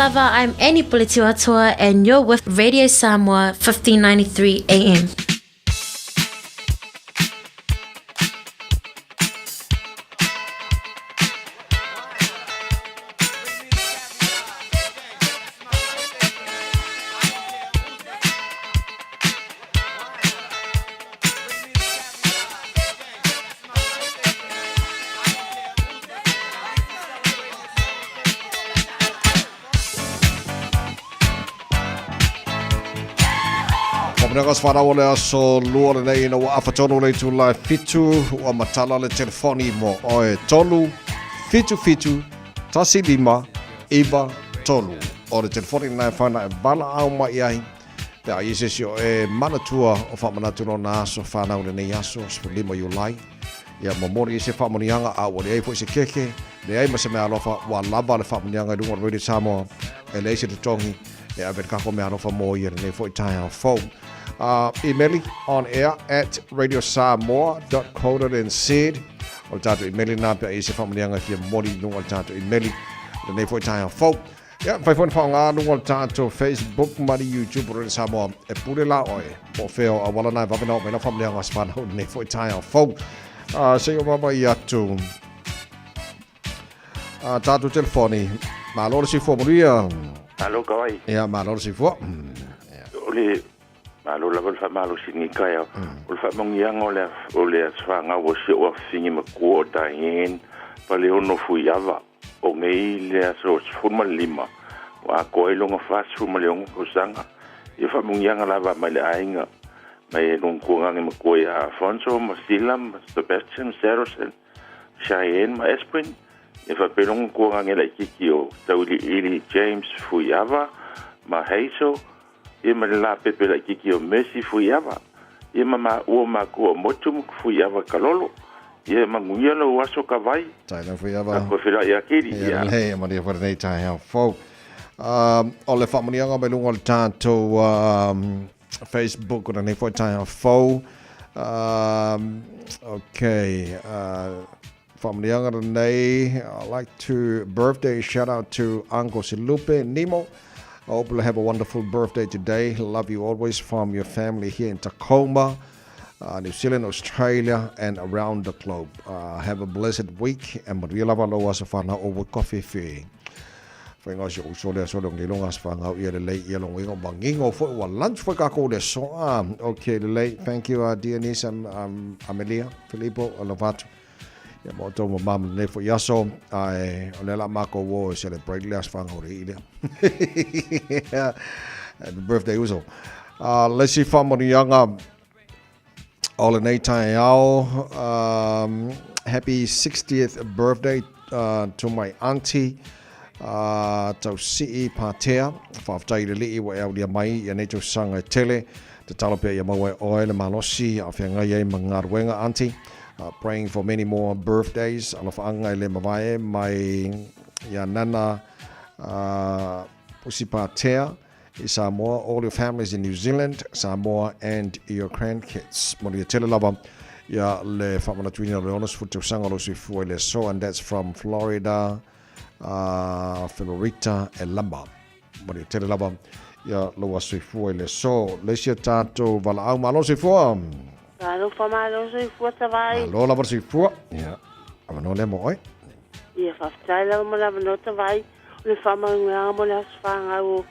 lava, I'm Annie Puletiuatoa and you're with Radio Samoa 1593 AM. Faamanuiaga o whanau o le aso lua lenei ina ua afa tonu le itula e fitu ua matala le telefoni mo oe tolu fitu fitu tasi lima iva tolu. O le telefoni lena e whana e valaau mai ai Pe a i ai se isi o e manatua o faamanatu lona aso whanau lenei aso, 15 Iulai, ia momoli i se faamanuiaga a ua leai foi se keke, leai ma se meaalofa, ua lava le faamanuiaga i luga o le Radio Samoa, e leai se totogi e ave le kako meaalofa mo ia lenei foi taeao fou. Imeli on air at radiosamoa.co.nz o le tatou imeli lena pe a i ai se faamanuiaga e fia momoli i luga o le tatou imeli lenei foi taeao fou. Ia, mafai foi ona faaaoga luga o le tatou Facebook ma le YouTube o Radio Samoa. E pule la oe, po o fea o auala na e vave na oo mai lau faamanuiaga o se whanau lenei foi taeao fou. Se i o vava i atu tatou telefoni. Malo le soifua manuia. Malo ka wai. Ia, malo le soifua. O le malo lava le faamalosi i lenei taeao. O le faamanuiaga o le o le aso fanau o si ou afafine matua o Diane Paleono Fuiava. O nei le aso 15 ua atoa ai lona 46 tausaga. Ia faamanuiaga lava mai le aiga mai lona tuagane matua ia Alfonso ma Sila ma Sebastian, Saracen, Cheyenne ma Esprin. Ia faapea lona tuagane laitiiti o Tauiliili James Fuiava ma Hazel, ia ma le lapepe laitiiti o Mercy Fuiava, ia ma maua matua o Motu ma Fuiava Kalolo. Ia e manuia lou aso Kavai. Taina Fuiava. Ka koe feiloai ia Kiri. Ia lelei, e manuia foi lenei taeao fou. O le faamanuiaga mai luga o le tatou Facebook o lenei foi taeao fou. Okay. Faamanuiaga lenei, I like to birthday shout out to Uncle Silupe Nimo. I hope you'll have a wonderful birthday today. Love you always from your family here in Tacoma, New Zealand, Australia, and around the globe. Have a blessed week and manuia lava lou aso whanau o Wood Coffee Fee. Whainga o si ou sole aso le longa aso whanau ia lelei ia longa inga mangingo foi ua lunch foi kākou le aso. Okay, lelei. Thank you, dear niece, Amelia, Filipo, alofa atu. Ia ma outou ma mama lenei foi aso, ae o lea la mākou o e celebrate le aso whanau le i lea. Happy birthday uso. Le isi faamanuiaga o lenei taeao, happy 60th birthday to my auntie, Tausii Patea. Faafetai i le Alii ua e aulia mai ia nei tausaga e tele. Tatalo pea ia maua e oe le malosi a feagai ai ma galuega, auntie. Praying for many more birthdays. Alofaaga e le mavae mai ia Nana Pusi Patea i Samoa, all your families in New Zealand, Samoa and your grandkids. Manuia tele lava ia le faamanatuina o le 60 tausaga o lou soifua i le aso, and that's from Florida, Florita e Lama. Manuia tele lava ia lou aso soifua i le aso. Le isi a tatou valaau, malo soifua. Malo fa malo soifua Tavai. Malo lava le soifua. Ia, avanoa lea mo oe. Ia, faafetai lava mo le avanoa Tavai. O le faamanuiaga mo le aso fanau o,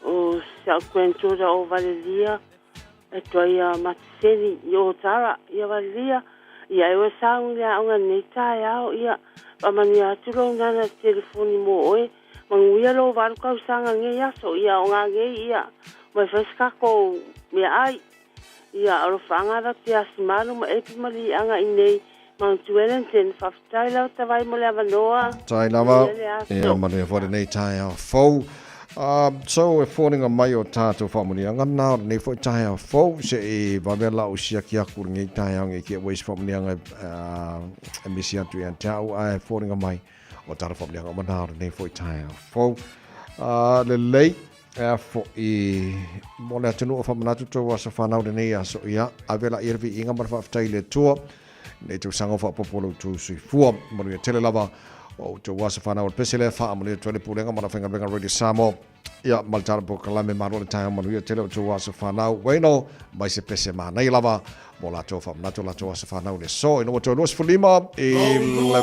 o si au granddaughter o Valelia, e toa ia Matiseni i Otara, ia Valelia, ia e oe sauni le aoga nei taeao, ia faamanuia atu lou nana i telefoni mo oe, manuia lou valu tausaga nei aso, ia o ngā nei, ia mai fai se tatou meaai. Ia alofaaga la te asimalu ma epi ma liaga i nei Mount Wellington. Faafetai lava Tavai mo le avanoa. Tai lava. Ia manuia foi lenei taeao fou. So e foliga mai o tatou faamanuiaga na o lenei foi taeao fou se i vave lau siaki aku lenei taeao nge ki e se faamanuiaga e misi atu ia te au ae foliga mai o tatou faamanuiaga uma na o lenei foi taeao fou. Lelei Ea foʻi mo le atunuu o faamanatu tou aso fanau lenei aso ia ave la ia le viiga ma le faafetai i le Atua nei tausaga o faaopoopo o lo outou soifua. Manuia tele lava. O outou aso fanau o le pese lea faamanuia atu ai le Pulega ma le Aufaigaluega a Radio Samoa. Ia, ma le tala polokalame malo le taeao manuia tele o outou aso fanau. Ueno, mai se pese manaia lava mo latou faamanatu o latou aso fanau i le aso ina ua toe 25 i le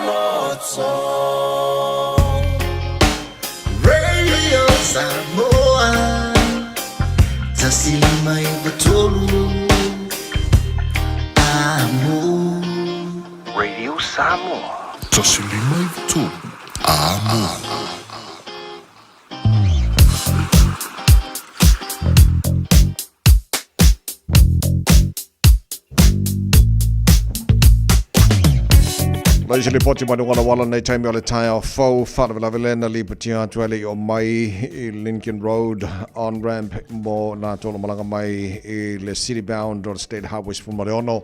8. Radio Samoa 1 5 9 3. Samoa. 153 Amo. Lai se lipoti mai luga wala nei taimi o le taeao fou faalavelave lea na lipotia atu ai le i o mai i Lincoln Road on ramp mo nā tolo malaga mai i le city bound o le State Highway 16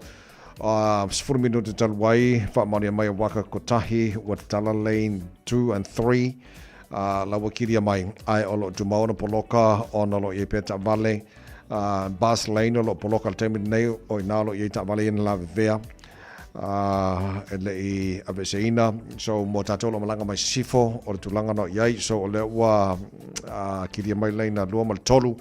10 minute talu ai faamaonia mai a waka kotahi ua tatala lane 2 and 3 la ua kiria mai ae o lo o tumau ona poloka ona o lo o i ai pea taavale bus lane o lo o poloka i le taimi lenei o i ina o lo o i ai taavale ia na lavevea e le i aveeseina. So mo tatou o lo o malaga mai sisifo o le tulaga na o i ai. So o lea ua kilia mai lane a 2 ma le 3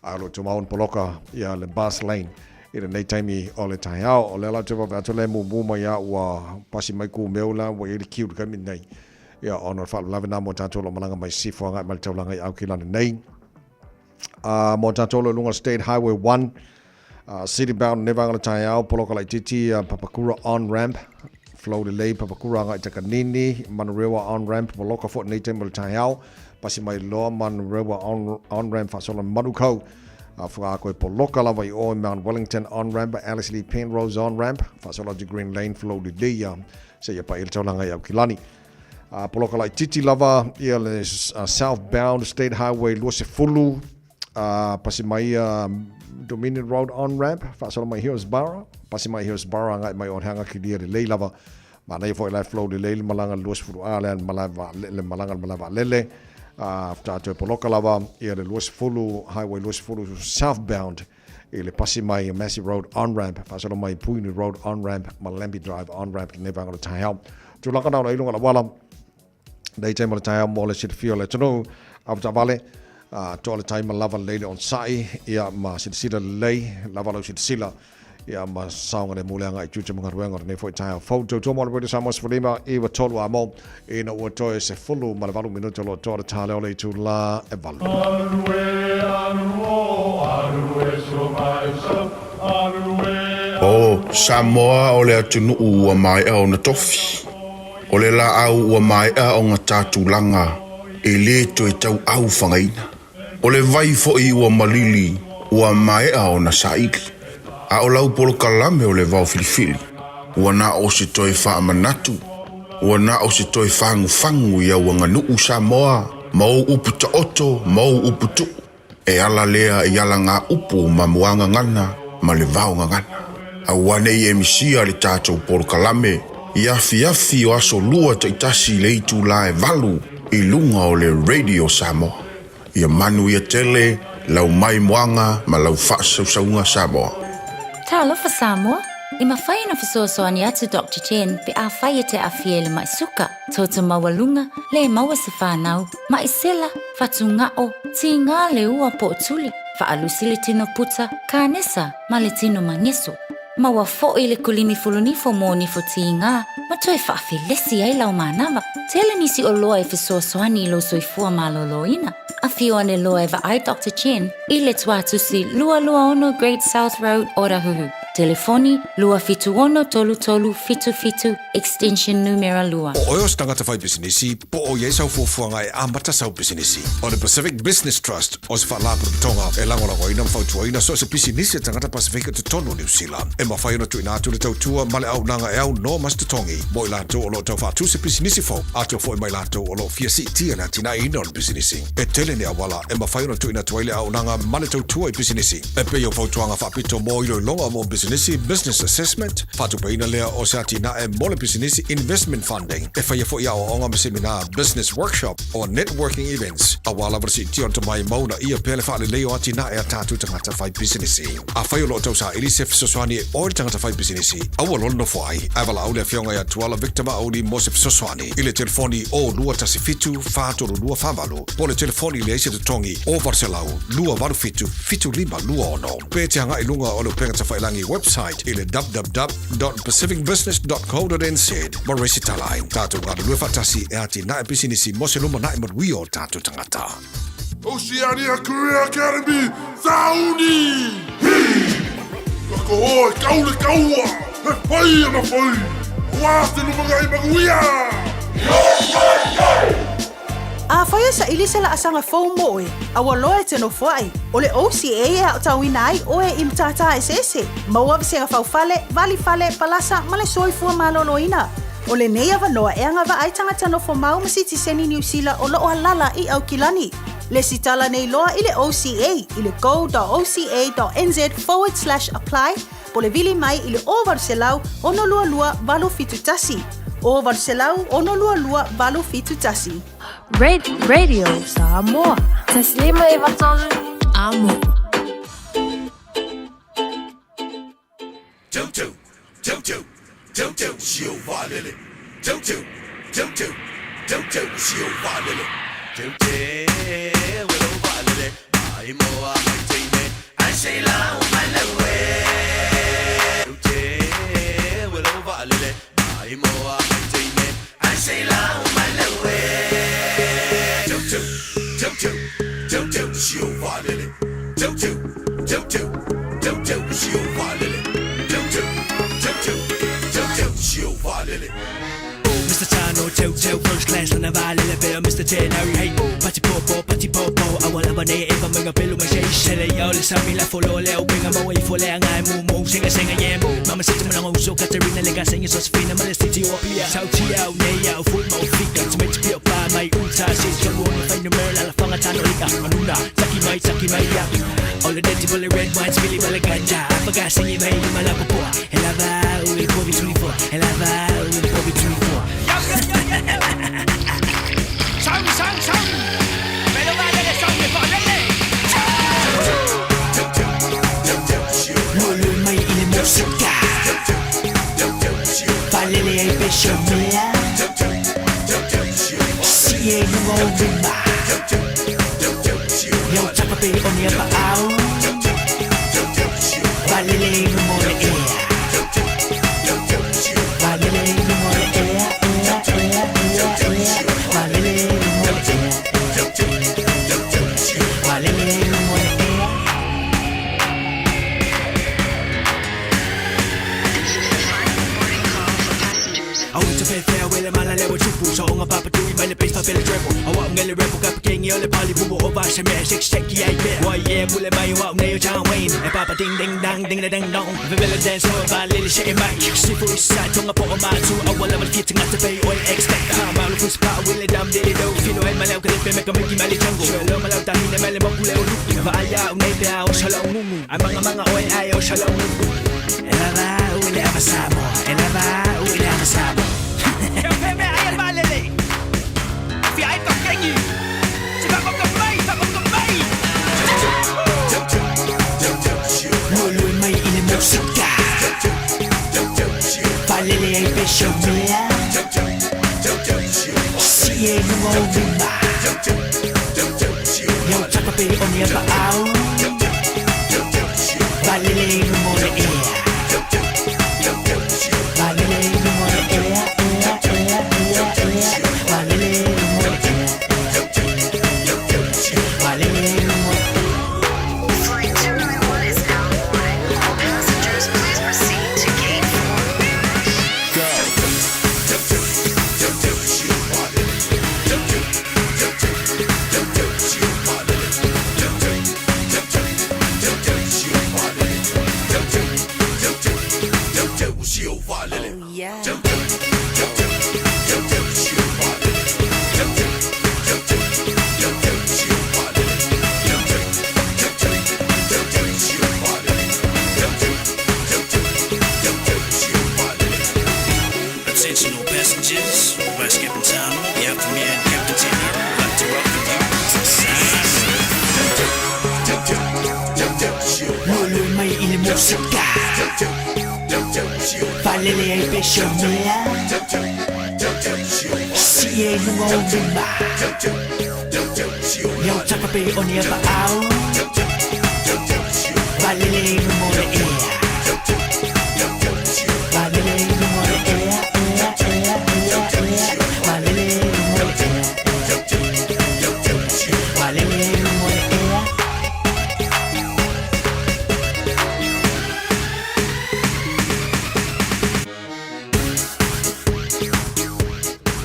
ae o lo o tumau ona poloka ia le bus lane i lenei taimi o le taeao. O lea la ou te vaavaai atu la e mumu mai lava ua pasi mai kumeu la ua i ai le queue i le taimi lenei. Ia ona o le faalavelave lena mo tatou o lo o malaga mai sisifo agai mai le taulaga i Aukilani nei. Mo tatou o lo o i luga o le State Highway 1, City bound nei vaega o le taeao, poloka laitiiti Papakura on ramp, flow lelei Papakura agai i Takanini, Manurewa on ramp, poloka foi nei taimi o le taeao, pasi mai loa Manurewa on, on ramp faasola Manukau, whakaako e poloka lava i o i Mount Wellington on ramp, Alice Lee Penrose on ramp, faasola atu Green Lane, flow lelei ia, seia paia le taulaga i Aukilani. Poloka laitiiti lava ia le southbound State Highway 20, pasi mai ia Dominion Road on ramp, faasolo mai Hillsborough, pasi mai Hillsborough agai mai Onehanga kilia lelei lava. Manaia foi la e flow lelei le malaga le 20 A lea le malae le malaga le malae vaalele. Faatoa toe poloka lava ia le 20 Highway 20 southbound i le pasi mai Massey Road on ramp, faasolo mai Puini Road on ramp ma Lambie Drive on ramp lenei vaega o le taeao. Tulaga na o le ai luga o le auala, Nei taimi o le taeao mo le silafia o le atunuu, avetaavale, toa le taima lava lelei le onosai, ia ma silasila lelei, lava lau silasila, ia ma saogalemu le agai i tiute ma galuega o lenei foi taeao fou. Tautua mo le Radio Samoa 15 i 3 a mo, ina ua toe 18 minute o lo o toa le tale o le itula e 8. O Samoa o le atunuu ua maea ona tofi. O le laau ua maea ona ta tulaga e le toe tauau fagaina. O le vai foi ua malili ua maea ona saili. A o lau polokalame o le vao filifili, ua na o se toe faamanatu, ua na o se toe fagufagu i au aganuu Samoa ma ou upu taoto ma ou upu tuu. E ala lea i ala ngā upu ma muagagana ma le vaogagana. Aua nei e misia le tatou polokalame i afiafi o aso lua taitasi i le itulā e valu i luga o le Radio Samoa. Ia manuia tele lau maimoaga ma lau faasausauga Samoa. Talofa Samoa! E mafai ona fesoasoani atu Doctor Chen pe afai e te aafia i le mai suka, toto maualuga, le maua se fanau, mai sela, fatugao, tiga le ua po o tuli, faalusi le tino puta, kanesa ma le tino mageso. Maua foi le kulimi fulunifo mo nifo tiga ma toe faafelesi ai lau manava. Tele nisi oloa e fesoasoani i lou soifua malōlōina. Afio ane loa e vaai Doctor Chen i le Tuatusi 226 Great South Road, Otahuhu. Telefoni, 276 3377, extension numera 2. O oe o se tangata fai pisinisi, po o i ai sau fuafuaga e amata sau pisinisi. O le Pacific Business Trust o se faalapotopotoga e lagolagoina ma fautuaina so o se pisinisi a tagata Pasifika i totonu o Niu Sila. E mafai ona tuuina atu le tautua ma le auaunaga e aunoa ma se totogi mo i latou o lo o tau faatu se pisinisi fou, atoa foi ma i latou o lo o fia siitia le atinaeina o le pisinisi. E tele ni auala e mafai ona tuuina atu ai le auaunaga ma le tautua i pisinisi, e pei o fautuaga faapito mo iloiloga mo pisinisi, business assessment, faatupeina lea o se atinae mo le pisinisi, investment funding, e faia foi aoaoga ma seminā, business workshop, o networking events, aua lava le siitia o le tomai ma uunaia pea le faalelei o atinae a tatou tagata fai pisinisi. Afai o lo o tau saili se fesoasoani e oe le tagata fai pisinisi, aua loa le nofo ai, ae valaau le Afioga ia Tuala Victor Mauli mo se fesoasoani i le telefoni o 217 432 48 po o le telefoni leai se totogi o 800 287 7526 pe te agai i luga o le upega tafailangi website i le www.pacificbusiness.co.nz ma resitala ai. Tatou galulue faatasi e atinae pisinisi mo se lumanai manuia o tatou tagata. Oceania Career Academy, Sauni! Hi! Ka koho e kau le kaua, he pai ana whai! Auā se lumanai manuia! Afai e saili se laasaga fou mo oe, a ua loa e te nofoai, o le OCA e aotauina ai oe i matata eseese, maua vasega faufale, vali fale, palasa ma le soifua maloloina. O lenei avanoa e agavaa ai tagata nofomau ma sitiseni Niu Sila o lo o alala i Aukilani. Lesitala nei loa i le OCA i le go.oca.nz forward slash apply po o le vili mai i le 0800 622 871. 0800 622 871. Radio Samoa. Taslima e vatolu. Amo. Tau tau tau tau tau si o vaalele. Tau tau tau tau tau tau si o vaalele. Tau tau o vaalele. Mai moa mai teine. Ai sei lau mai lewe. Tau tau o vaalele. Mai moa mai teine. Ai sei lau mai lewe. Tau tau tau tau tau tau si o vaalele. Tau tau tau tau tau tau si o vaalele. Tau tau tau tau tau tau si o vaalele. Mr. Tano, tau tau, first class na valele be Mr. Ten Harry hey Pati popo, pati popo Awa lava nei eva menga pelu ma shei Shele yo le sami la folo le o pinga mo i fole ngai mu mu Singa singa yem Mama sita mana ngo so Katerina le ga singa Sosfina ma le city o pia Tau ti au nei au full mo fika To make pio pa mai uta Si cholu ono fai no mer la la fanga tano ika Anuna taki mai taki mai ya All the dirty bullet red wine spilly bala ganja Afaga singi mai lima la popo Elava ui kobi 24 Elava ui kobi 24 Sang, sang, sang. Melo valele sang me valele. Lulu mai i le musika Valele ai pesho mea Si e lunga o rima Iau tapa pe o ni apa au Valele i lunga o le ea Valele i lunga o le ea ea ea ea ea Valele i lunga o le ea Valele i lunga o le ea Au te whewhea wele mala lewa tupu So onga papa tui mai le base pa pele treble Au au ngele rebel ka pakengi o le pali bubu o va se me six seki ai be Wai e mule mai o au nei o John Wayne E papa ding ding dang ding ding dong Vevele dance o va lili se e mai Sifu isa tonga po o matu Au wala wala fitu ngata pei oi expect Ha malu fusi pa wile dam dili do Fino e malau kalipe me ka miki mali jungle Shelo malau tahine mele moku le o luku Va ai au nei pe au shalom ngungu Ai manga manga oi ai o shalom ngungu Ela va ule ava Samoa Ela va ule ava Samoa Pe me ai valele. Fi ai to kengi. Si va ko mai, va ko mai. Lulu mai i le musika Valele ai pesho mea Si e lunga o rima Iau tapa pe o ni apa au Valele i lunga o le ea Valele i lunga o le ea ea ea ea ea Valele i lunga o le ea Valele i lunga o le Flight 291 is now boarding. All passengers, please proceed to gate 4. Oh yeah. Attention all passengers, Vice Captain Tano, the Alpha Man, Captain Tanner, would like to welcome you to Samoa. Lulu mai i le musika Valele ai pesho mea Si e lunga o rima Iau tapa pe o ni apa au Valele i lunga o le ea Valele i lunga o le ea ea ea ea ea Valele i lunga o le ea Valele i lunga o le ea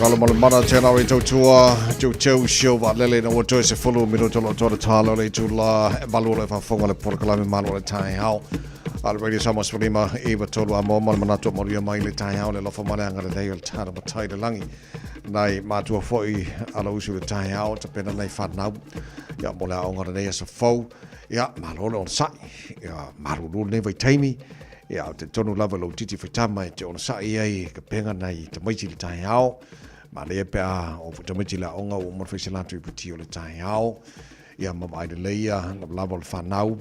Kalo ma le mana tēnā i tautua, teu teu sio wa lele na ua toe se fulu minuta lo toa talo le tu la e malu le whafonga le porokalame malu le tai hao. A le radio Samoa sefulima iva tolu a moa ma le manatu o manuia mai le taeao le alofa ma le agalelei o le tala matai le langi. Nai matua foi ala usu le taeao tapena nei whanau. Ia mo le aonga lenei aso fou. Ia malo le onosai. Ia malulu lenei vaitaimi. Ia o te tonu lava lou titi faitama e te onosai ai ka penga nai tamaiti le taeao. Manaia pe a o tamaiti le aoga ua uma ona fai se latou iputi o le taeao. Ia ma vaai lelei ia lavalava o le fanau,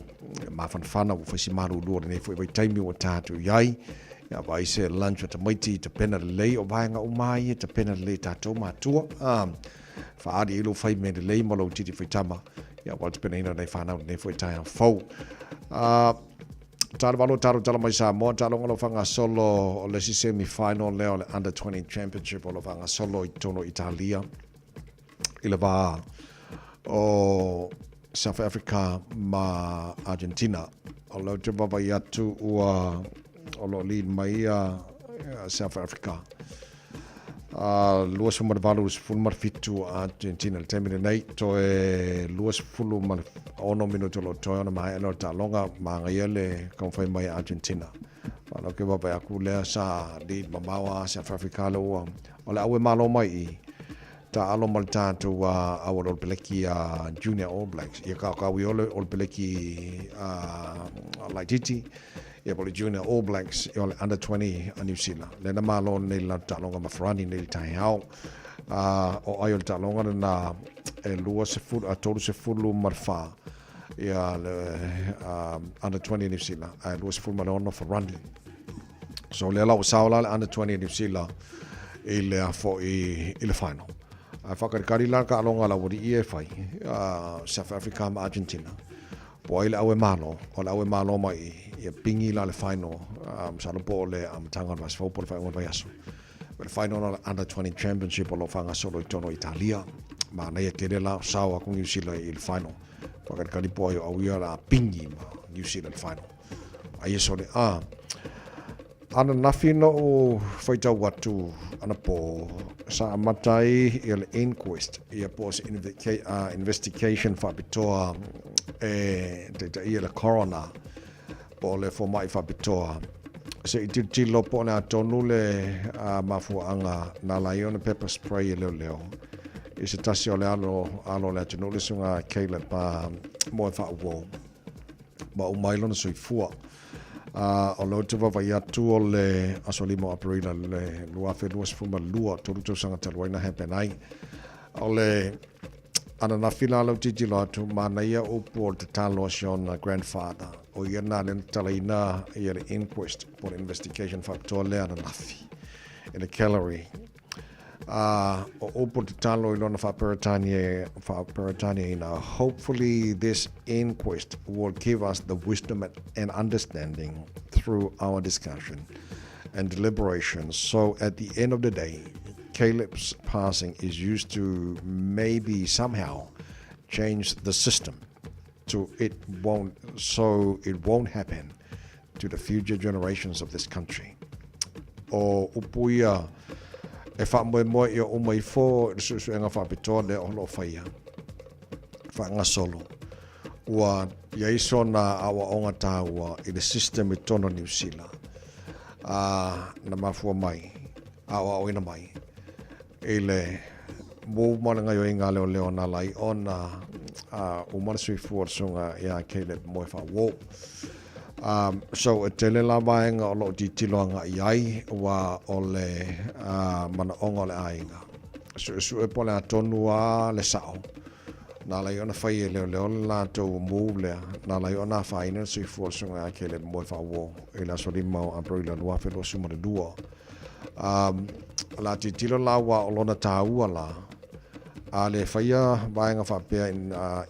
mafanafana ua fai si malulu o lenei foi vaitaimi ua tatou i ai. Ia vaai se lunch a tamaiti tapena lelei o vaega uma lava ia tapena lelei e tatou matua. A faaali ai lou fai mea lelei ma lou titi faitama ia aua le tapenaina o nai fanau i lenei foi taeao fou. A Talo talo tala mai Samoa, taaloga o lo o faagasolo o le isi semi final lea o le Under 20 Championship o lo o faagasolo i totonu o Italia i le va o South Africa ma Argentina. O lea ou te vaavaai atu ua o lo o lead mai ia South Africa. 28 17 Argentina le taimi lenei toe 26 minuto o lo o totoe ona maea lea o le taaloga manaia le taumafai mai a Argentina. O lea ou te vaavaai atu lea sa lead mamao a South Africa lea ua o le au e malo mai i taalo ma le tatou au o le All Peleki Junior All Blacks ia kaukau i ole All Peleki laitiiti ia po o le Junior All Blacks ia o le Under 20 a New Zealand. Lea na malo nei le latou taaloga ma Farani nei i le taeao. O ai o le taaloga lena e 20 a 34 ia le Under 20 a New Zealand ae 26 Farani. So lea la ua sao la le Under 20 a New Zealand i le a foi i le final. Ae faakalikali la le taaloga a le aualii ia e fai, South Africa ma Argentina. Po o ai le au e malo, o le au e malo mai i, ia pingi la le final, masalo po o le amataga o le vaiaso fou po o le faaiuga o le vaiaso. O le final o le Under 20 Championship o lo o faagasolo i totonu o Italia. Manaia tele la, sao aku New Zealand i le final. Faakalikali po o ai o au ia o le a pingi ma New Zealand i le final. Aia sole, a. Ananafi noʻu faitau atu anapo sa amata ai ia le inquest ia po o se investigation faapitoa e taitaia le coroner po o le fomai faapitoa se i tilotilo po o le a tonu le mafuaaga na ala ai ona pepper spray e leoleo i se tasi o le alo o le atunuu le susuga Caleb Moefaauo ma uma ai lona soifua. Ā, o lea ou te vaavaai atu o le aso 5 o Aperila le 2022, tolu tausaga talu ai na happen ai. O le ananafi la lea ou tilotilo atu, manaia upu o le tatalo a si ona grandfather, o ia lena lea na tatalaina ia le inquest po o le investigation faapitoa lea ananafi i le gallery. Ā, o upu o le tatalo i lona faa-Peretania, faa-Peretaniaina, Hopefully this inquest will give us the wisdom and understanding through our discussion and deliberation so at the end of the day, Caleb's passing is used to maybe somehow change the system to it won't, so it won't happen to the future generations of this country. O upu ia e faamoemoe ia uma ifo i le suesuega faapitoa lea o lo o faia faagasolo. Ua i ai sona aoaoga taua i le system i totonu o Niu Sila, ā, na mafua mai, aoaoina mai i le move ma le gaioiga a leoleo na ala ai ona uma le soifua o le susuga ia Caleb Moefaauo. So e tele la vaega o lo o tilotilo agai i ai aua o le manaoga o le aiga. Suesue po o le a tonu lava le sao na ala ai ona fai e leoleo le latou move lea na ala ai ona afaina le soifua o le susuga ia Caleb Moefaauo i le aso 5 o Aperila 2022. O le a tilotilo la aua o lona taua la, a le faia vaega faapea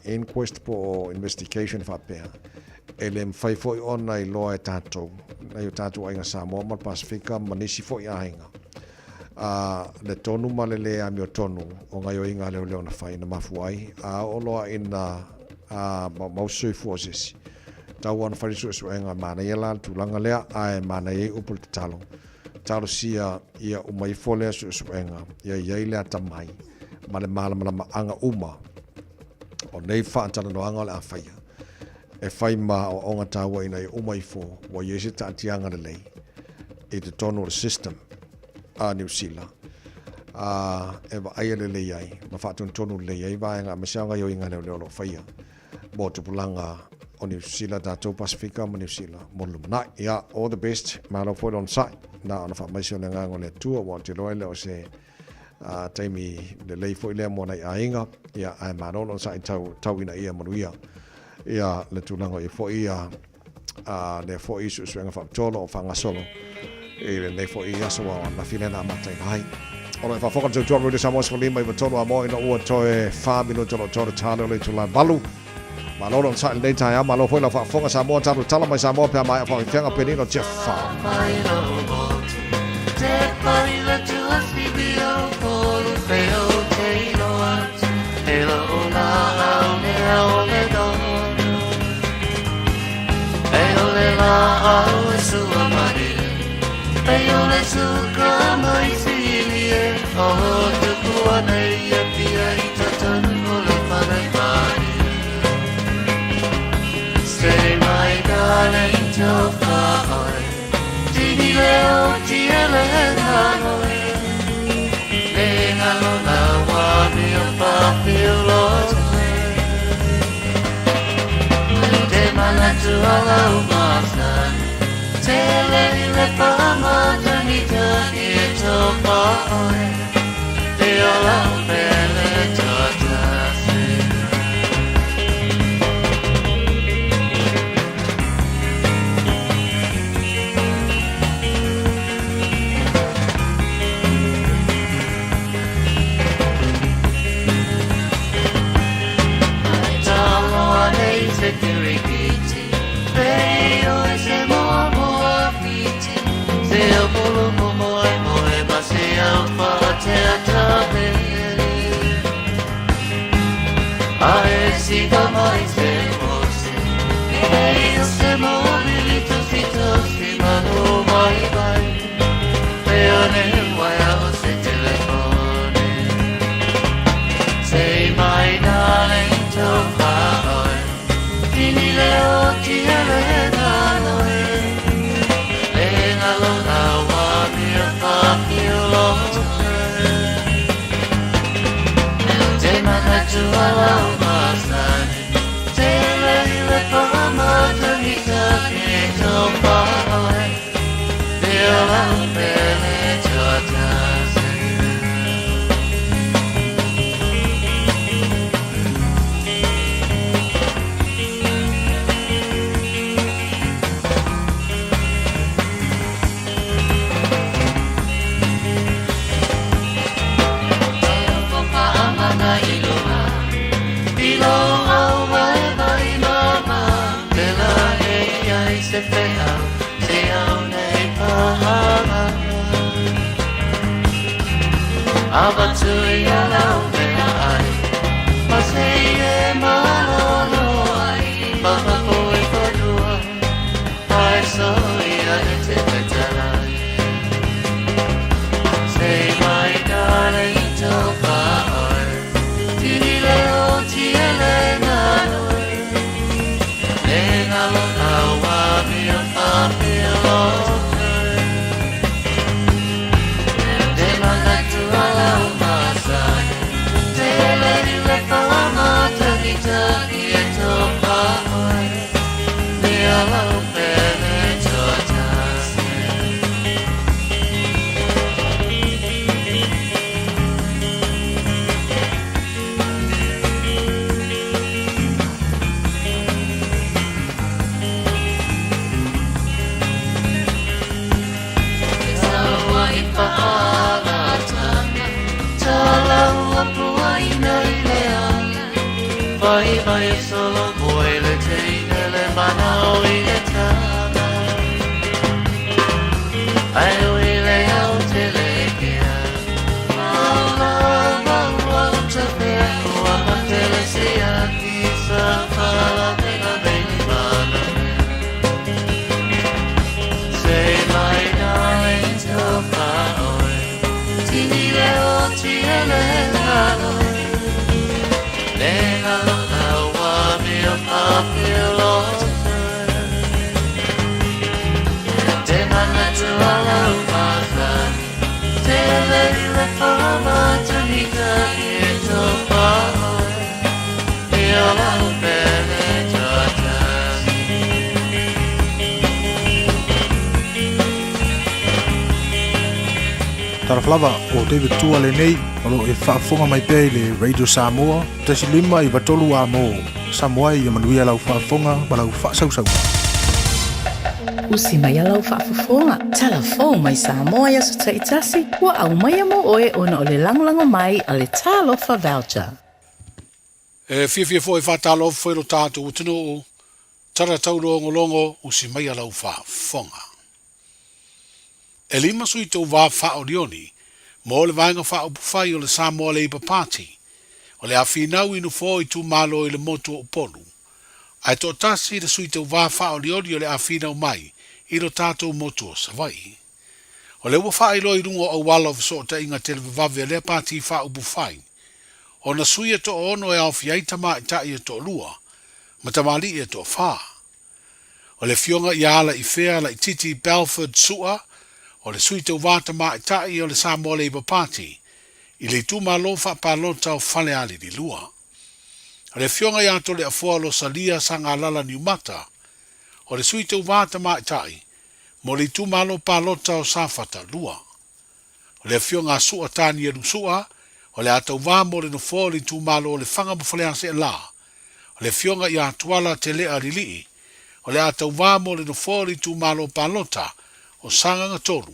inquest po o investigation faapea, e le mafai foi ona iloa e tatou, nai o tatou aiga Samoa ma le Pasefika ma nisi foi aiga, le tonu ma le le amiotonu o gaioiga a leoleo na fai na mafua ai, a oo loa ina maumau se soifua o se isi, tau ona fai le suesuega, manaia la le tulaga lea, ae manaia ai upu o le tatalo. talosia ia uma ifo lea suesuega, ia i ai le atamai ma le malamalamaaga uma o nei faatalanoaga o le a faia, e fai ma aoaoga taua ina ia uma ifo ua i ai se taatiaga lelei i totonu o le system a Niu Sila, ā, e vaaia lelei ai ma faatonutonu lelei ai vaega aemaise lava gaoioiga a leoleo o lo o faia mo tupulaga o Niu Sila, tatou Pasefika ma Niu Sila mo le lumanai. Ia, all the best, malo foi le onosai. Na ona faamaise o le agaga o le Atua, aua ou te iloa e le o se taimi lelei foi lea mo nai aiga, ia, ae malo le onosai tau, tau ina ia manuia ia le tulaga o ia foi ia lea foi suesuega faapitoa o lo o faagasolo i lenei foi aso ananafi lea na amataina ai. O lo o e faafofoga le tautua Radio Samoa 15 93 Amoa ina ua toe 4 minuta o lo o toe le tale o le itula 8. Malo le onosai i lenei taeao, malo foi lau faafofoga Samoa, tatou tala mai Samoa pe a maea faaoifeaga Penino Jeff. Talofa lava, o David Tua lenei, o lo o e faafofoga mai pea i le Radio Samoa, 1 5 93 amo. Samoa ia manuia lau faafofoga ma lau faasausauga. Usi mai lau faafofoga, talafou mai Samoa i aso taitasi, ua aumaia mo oe ona o le lagolago mai a le Talofa Voucher. E fiafia foi e faatalofa foi lo tatou atunuu, tala taulogologo usi mai lau faafofoga. E lima sui tauvā faaolioli mo le Vaega Faaupufai o le Samoa Labour Party o le a finau i nofoa o itumalo i le motu o Upolu, ae toatasi le sui tauvā faaolioli o le a finau mai i lo tatou motu o Savaii. O lea ua faailoa i luga o auala o fesootaiga televavave a lea pati faaupufai, ona sui e toaono e aofia ai tamaitai e toalua ma tamalii e toafa. O le Afioga ia Alaifea Laititi Belford Su'a, o le Sui Tauvā Tamaitai o le Samoa Labour Party i le itumalo faapalota o Falealili 2. O le Afioga ia Toleafoa Losalia Sagalala Niumata, o le Sui Tauvā Tamaitai mo le itumalo palota o Safata 2. O le Afioga a Su'a Tanielu Su'a, o le a tauvā mo le nofoa o le itumalo o Lefaga ma Faleaseelā. O le Afioga ia Tuala Telea Lilii, o le a tauvā mo le nofoa o le itumalo palota o Sagaga 3.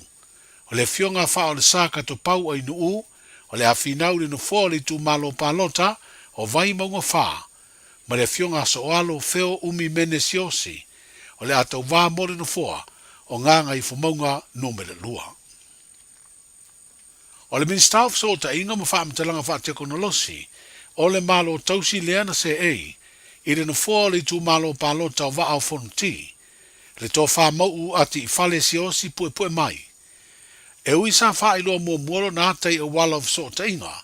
O le Afioga a Faaolesa Katopau Ainuu, o le a finau i le nofoa o le itumalo palota o Vaimauga 4, ma le Afioga a Sooalo Feo Umi Mene Siaosi, o le a tauvā mo le nofoa o Gagaifomauga Numera 2. O le Minisita o Fesootaiga ma Faamatalaga Faatekonolosi o le Malo Tausi lea na seei i le nofoa o le itumalo palota o Vaa o Fonoti, le Tofa Mau'u Ati'ifale Siaosi Puepue Mai. E ui sa faailoa muamua lona ata i auala o fesootaiga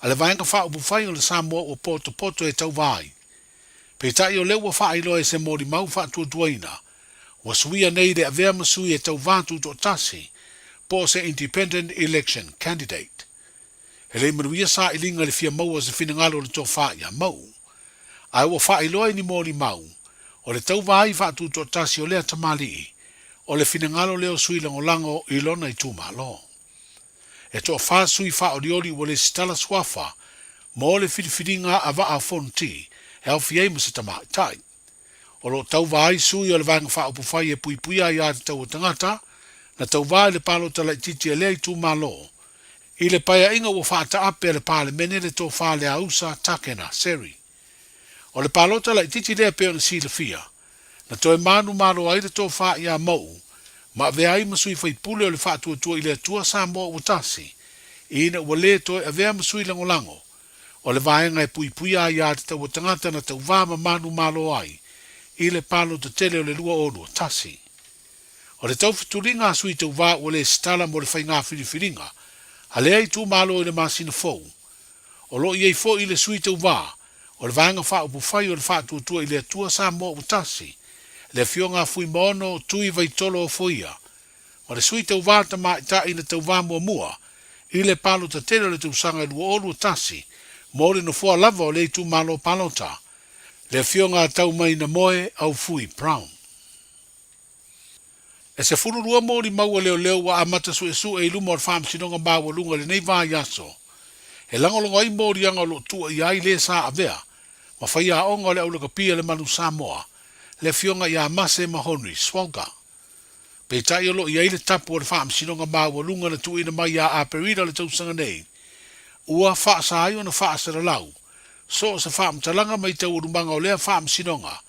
a le Vaega Faaupufai o le Samoa ua potopoto e tauva ai. Peitai o lea ua faailoa e se molimau faatuatuaina ua suia nei le avea ma sui e tauvā tutoatasi po o se Independent Election Candidate. E le i manuia sailiga i le fia maua o se finagalo o le tofa ia Mau'u. Ae ua faailoa i ni molimau o le tauvā ai faatutoatasi o lea tamalii o le finagalo lea o sui lagolago i lona itumalo. E toafa sui faaolioli ua lesitala suafa mo le filifiliga a Vaa o Fonoti e aofia ai ma se tamaitai. O lo o tauva ai sui o le Vaega Faaupufai e Puipuia Aiā Tatau a Tagata, na tauva i le palota laitiiti a lea itumalo i le paeaiga ua faataape a le Palemene le Tofa Leausa Takena Seri. O le palota laitiiti lea pei ona silafia, na toe manumalo ai le tofa ia Mou ma avea ai ma sui faipule o le Faatuatua i le Atua Samoa Ua Tasi, ina ua lē toe avea ma sui lagolago o le vaega e puipuia aiā tatau a tagata na tauvā ma manumalo ai i le palota tele o le 2021. O le taufetuliga a sui tauvā ua lesitala mo le faigā filifiliga a lea itumalo i le masina fou, O lo o i ai foi le sui tauvā o le Vaega Faaupufai o le Faatuatua i le Atua Samoa Ua Tasi, le Afioga a Fuimaono Tui Vaitolo Ofoia, ma le sui tauvā tamaitai na tauvā muamua i le palota tele o le tausaga e 2021 mo le nofoa lava o lea itumalo palota, le Afioga a Taumainamoe Aufui Brown. E 12 molimau a leoleo ua amata suesue i luma o le Faamasinoga Maualuga i lenei vaiaso, e lagolago ai moliaga o lo o tua i ai le sa avea ma faiaoga o le aulakapi a le Manu Samoa, le Afioga ia Mase Mahonri Swalga. Peitai o lo o i ai le tapu o le Faamasinoga Maualuga na tuuina mai ia Aperila o le tausaga nei, ua faasa ai ona faasalalau so o se faamatalaga mai taualumaga o lea Faamasinoga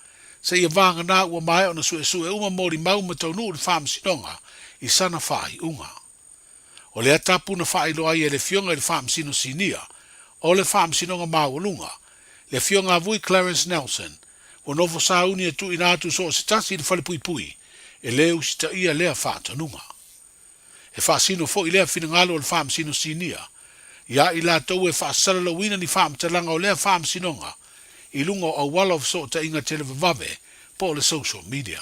seia vagana ua maea ona suesue uma molimau ma taunuu le Faamasinoga i sana faaiuga. O lea tapu na faailoa ai e le Afioga i le Faamasino Sinia o le Faamasinoga Maualuga, le Afioga a Vui Clarence Nelson, ua nofo sauni e tuuina atu so o se tasi i le falepuipui e lē usitaia lea faatonuga. E faasino foi lea finagalo o le Faamasino Sinia iā i latou e faasalalauina ni faamatalaga o lea faamasinoga i luga o auala o fesootaiga televavave po o le social media.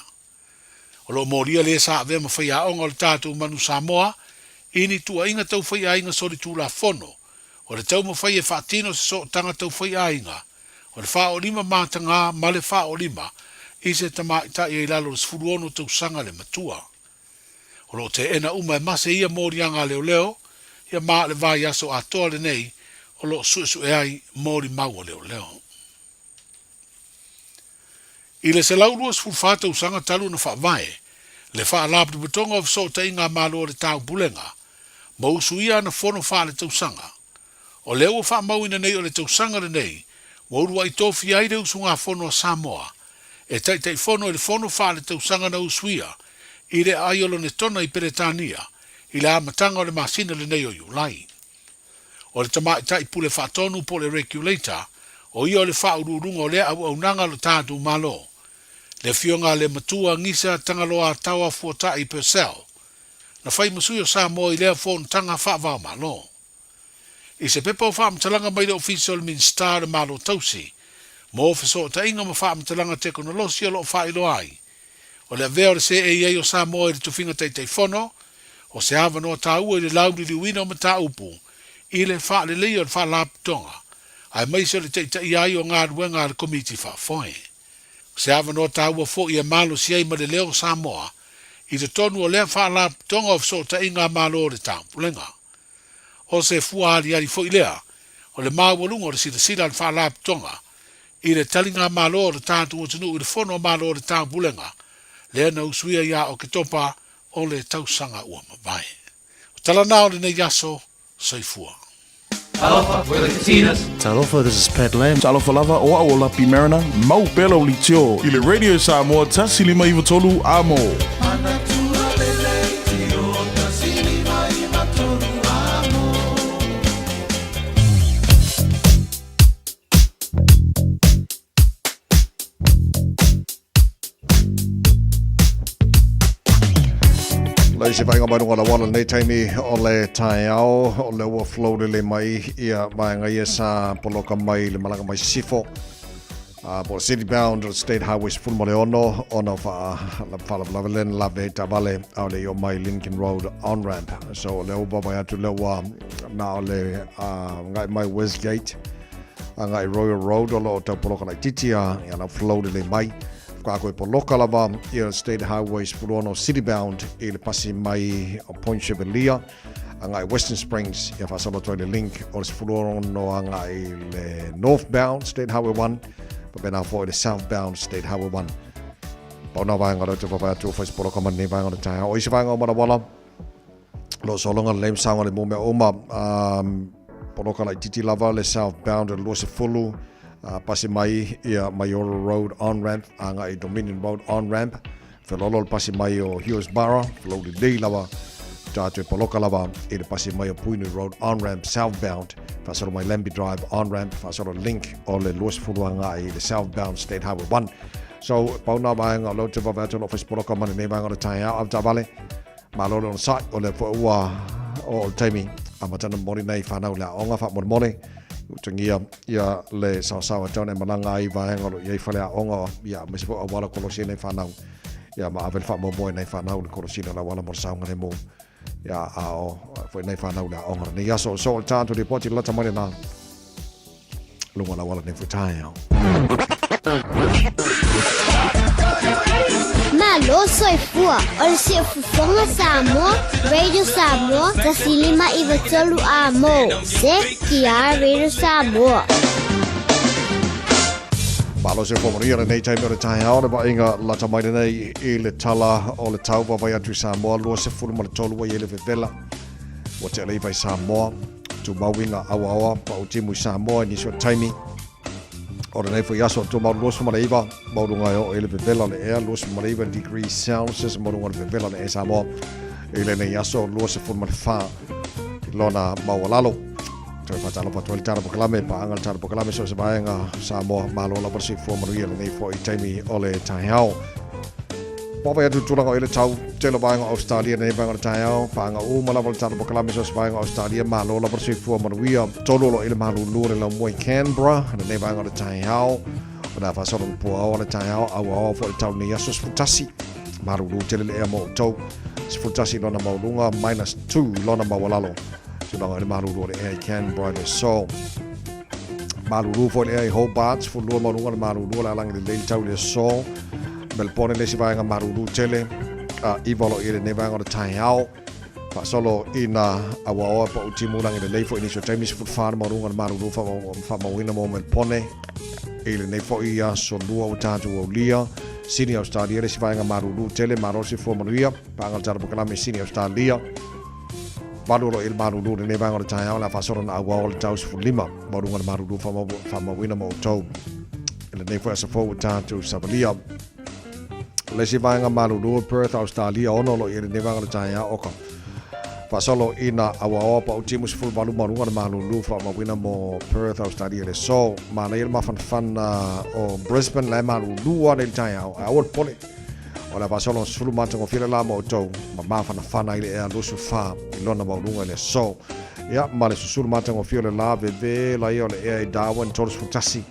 O lo o molia le sa avea ma faiaoga o le tatou Manu Samoa i ni tuuaiga tau faiaiga solitulafono o le taumafai e faatino se sootaga tau faiaiga o le faaolima matagā ma le faaolima i se tamaitai e i lalo o le 16 tausaga le matua. O lo o teena uma e Mase ia moliaga a leoleo Ia ma o le vaiaso atoa lenei o lo o suesue ai molimau a leoleo. I le 124 tausaga talu ona faavae le Faalapotopotoga o Fesootaiga a Malo o le Taupulega ma usuia ana fono faaletausaga, o lea ua faamauina nei o le tausaga lenei ua uluai tofia ai le usugafono a Samoa e Taitaifono i le fono faaletausaga na usuia i le aai o Lonetona i Peretania i le amataga o le masina lenei o Iulai. O le tamaitai pule faatonu po o le Regulator, o ia o le faauluuluga o lea auaunaga a lo tatou Malo, le Afioga a le Matua Gisa Tagaloa Taoa Fuatai Purcell, na fai ma sui o Samoa i lea fonotaga faava-o-Malo. I se pepa o faamatalaga mai le Ofisa o le Minisita o le Malo Tausi mo Fesootaiga ma Faamatalaga Tekonolosi o lo o faailoa ai, o le avea o le CAA o Samoa i le tofiga Taitaifono, o se avanoa taua i le lauliliuina o mataupu i le faaleleia o le Faalapotopotoga, aemaise o le taitaia ai o galuega a le Komiti Faafoe. O se avanoa taua foi e malosi ai ma le leo o Samoa i totonu o lea Faalapotopotoga o Fesootaiga a Malo o le Taupulega. O se fua aliali foi lea o le maualuga o le silasila a le Faalapotopotoga i le taligamalo a lo tatou atunuu i le Fono a Malo o le Taupulega lea na usuia ia Oketopa o le tausaga ua mavae. O tala na o lenei aso, soifua. Talofa, we're the Katinas. Talofa, this is Pat Lam. Talofa lava, o au o Lapi Mariner, mau pea lau leitio i le Radio Samoa 153 Amo. Lai se vaenga mai runga la wala nei taimi o le taeao o le ua flow lele mai ia vaenga ia sa poloka mai le malaga mai sifo po city bound state highway 16 ona fa faalavelave le na lave taavale a o le i oo mai Lincoln Road on ramp. So o lea ua vaavaai atu lea ua na o le agai mai Westgate agai Royal Road o lo o tau poloka laitiiti a ia lau flow lelei mai. Faatoa koe poloka lava ia State Highway 16 city bound i le pasi mai o Point Chevalier agai Western Springs ia faasolo atu ai le link o le 16 agai le northbound State Highway 1 faapena foi le southbound State Highway 1. Pau nā vaenga rau te whawhai atu o whai poloka mai nei vaenga o le taeao. O isi vaenga o Manawala, lo sologa lelei ma saoga le mō mea uma, poloka laitiiti lava le southbound e le 20, pasi mai ia Maiora Road on-ramp agai Dominion Road on-ramp, Whelolo le pasi mai o Hewsborough, flow lelei lava, tātou e poloka lava i le pasi mai o Puinui Road on-ramp southbound, faasolo mai Lambie Drive on-ramp, faasolo link o le 20 agai i le southbound State Highway 1. So, pau nā vaenga o leo te wawe atu o lo whai poloka mai lenei vaenga o le taeao au taavale, malo le onosai o lea foi ua o le taimi a matana momoli nei whanau le aoga faamolemole utagia ia le saosaoa e tau nei malaga ai vaega o lo o i ai faleaoga ia aemaise foi o auala kolosi ai nei fanau ia ma ave le faamoemoe i nei fanau i le kolosiina o le auala mo le saogalemu ia a o foi nei fanau i le aoga lenei aso. So o le tatou lipoti lalata mai lena luga o le auala nei foi taeao. Malo soifua, o le Siufofoga Samoa, Radio Samoa, 153 Amo, ZTR Radio Samoa. Malo se whamanuia lenei taimi o le taeao le vaaiga lata mai lenei i le tala o le tau vaavaai atu i Samoa 23 ua i ai le vevela ua tea le iva i Samoa tumau i ngā aoaoa pau timu i Samoa i nisi o taimi o lenei foi aso tumau 29 mauluga e oo i le vevela o le ea 29 degrees Celsius mauluga o le vevela o le ea Samoa i lenei aso 24 lona maualalo. Toe faatalofa atu ai le tala pokalame, paaga le tala pokalame so se vaega Samoa, malo lava le soifua manuia lenei foi taimi o le taeao. Vaavaai atu tulaga o i le tau, tele vaega o Australia lenei vaega o le taeao, paaga uma lava le tala pokalame so se vaega o Australia, malo lava le soifua manuia. Tolu o lo o i le malulu o le laumua i Canberra lenei vaega o le taeao. O le a faasolo le puaoa le taeao, auaoa foi le tau lenei aso 11. Malulu tele le ea mo outou. 11 lona maualuga, minus 2 lona maualalo. Tulaga i le malulu o le ea i Canberra i le aso. Malulu foi le ea i Hobart, 12 maualuga le malulu o le alagi lelei le tau i le aso. Melbourne le isi vaega malulu tele, a iva o lo o i ai lenei vaega o le taeao. Faasolo ina auaoa pa'u timu lagi lelei fo'i nisi o taimi 14 le maualuga o le malulu faamauina mo Melpone i lenei fo'i aso lua ua tatou aulia. Sini Australia le isi vaega malulu tele malo le soifua manuia paaga le tala polokalame Sini Australia. 8 o lo o i le malulu i lenei vaega o le taeao o le a faasolo na auaoa le tau 15 maualuga o le malulu faamauina mo outou i lenei foi aso fou ua tatou savalia. O le isi vaega malulu o Perth, Australia, 6 o lo o i ai lenei vaega o le taeao o ka faasolo ina auaoa pa'u timu 18 maualuga o le malulu faamauina mo Perth, Australia i le aso. Manaia le mafanafana o Brisbane la e malulu lava nei le taeao ae aua le popole. O le a faasolo 10 matagofie le la mo outou ma mafanafana ai le ea 24 i lona maualuga i le aso. Ia, ma le susulu matagofie o le la vevela ia o le ea i Darwin 31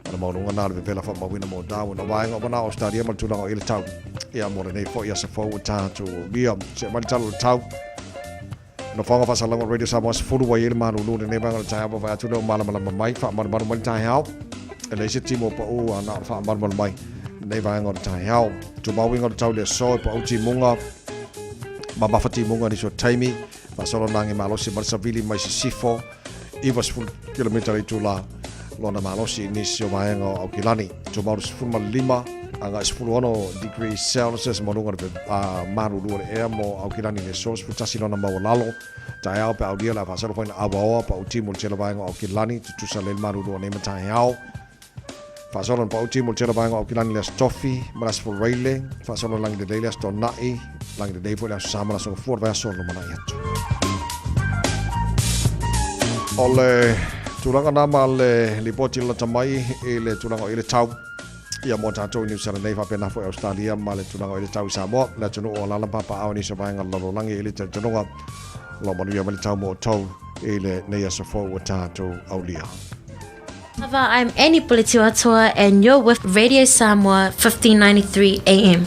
O le maualuga na o le vevela faamauina mo Darwin. O vaega uma na o Australia ma le tulaga o i le tau. Ia mo lenei foi aso fou ua tatou aulia. Se mai le tala o le tau. Nofoaga faasalaga o Radio Samoa 10 ua i ai le malulu lenei vaega o le taeao vaavaai atu lea o malamalama mai, faamalumalu mai le taeao. E leai se timu o pau a na o le faamalumalu mai lenei vaega o le taeao. Tumau uiga o le tau i le aso e pau timuga mamafa timuga nisi o taimi. Faasolo nagi malosi ma le savili mai sisifo 90 kilomita le itula lona malosi i nisi o vaega o Aukilani. Tumau le 15 agai 16 degrees Celsius ma luga le malulu o le ea mo Aukilani le aso 11 lona maualalo. Taeao pe aulia le a faasolo foi na auaoa pa utimu le tele vaega o Aukilani tutusa le malulu o nei ma taeao. Faasolo na pauti mo le tele vaega o Aukilani le Aso Tofi ma le Aso Faraile, faasolo Lagi Lelei le Aso Toonai, Lagi Lelei foi le Aso Sa ma le Aso Gafua le vaiaso o le lumanai atu. O le tulaga na ma le lipoti lalata mai i le tulaga o i le tau ia mo tatou i Niu Sila nei faapena foi Australia ma le tulaga o i le tau i Samoa, le atunuu o alaala ma papaao i nisi o vaega o le lalolagi i le talitonuga o lo o manuia mai le tau mo outou i lenei aso fou ua tatou aulia. Ava, I'm Annie Puletiuatoa and you're with Radio Samoa 1593 AM.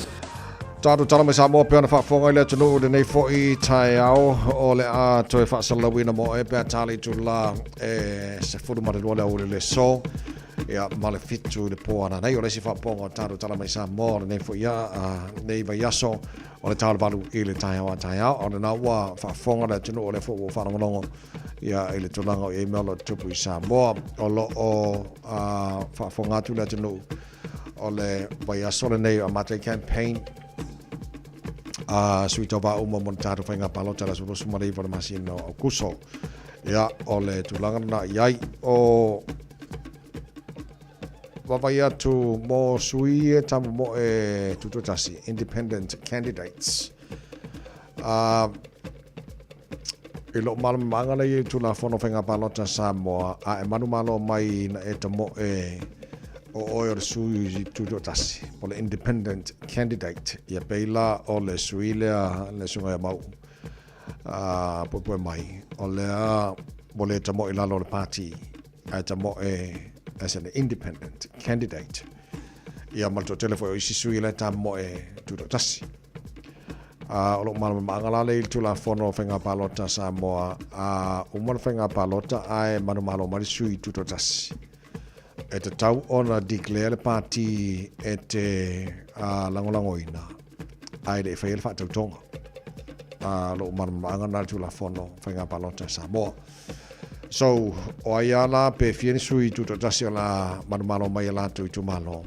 Tātou tala mai Samoa pe ona faafofoga i le atunuu lenei foi taeao o le a toe faasalalauina mo e pe a tali itula e 12 le aoauli o le aso ia ma le 7 i le po ananei o le isi faapopoga o tātou tala mai Samoa o lenei foi a nei vaiaso o le 8 i le taeao a taeao o lena ua faafofoga le atunuu o lea foi ua faalogologo ia i le tulaga o i ai mea o lo o tutupu i Samoa. O lo o faafofoga atu le atunuu o le vaiaso lenei o a matou campaign a sui tauva uma mo le tatou faiga palota le aso 29 o le masina o Aukuso. Ia, o le tulaga lena i ai. O vaavaai atu mo sui e tamomoe tutoatasi, independent candidates. I lou mālamalaga lea i le Tulafono o Faiga Palota a Samoa, a e manumalo mai ina e tamoe o oe o le sui tutoatasi, po o le independent candidate, ia pei la o le sui lea le susuga ia Mau'u a poepoe mai, o lea ua le tamoe i lalo o le pati, ae tamoe as an independent candidate. Ia ma le toatele foi o isi sui la e tamoe tutoatasi. A, o lou malamalamaaga la lea i le Tulafono o Faiga Palota a Samoa, a uma le faiga palota ae manumalo mai le sui tutoatasi, e tatau ona declare le pati e te lagolagoina ae le i faia le faatautoga. A, o lou malamalamaaga lena i le Tulafono o Faiga Palota a Samoa. So, o ai lava la pe fia ni sui tutoatasi o le a manumalo mai e latou itumalo,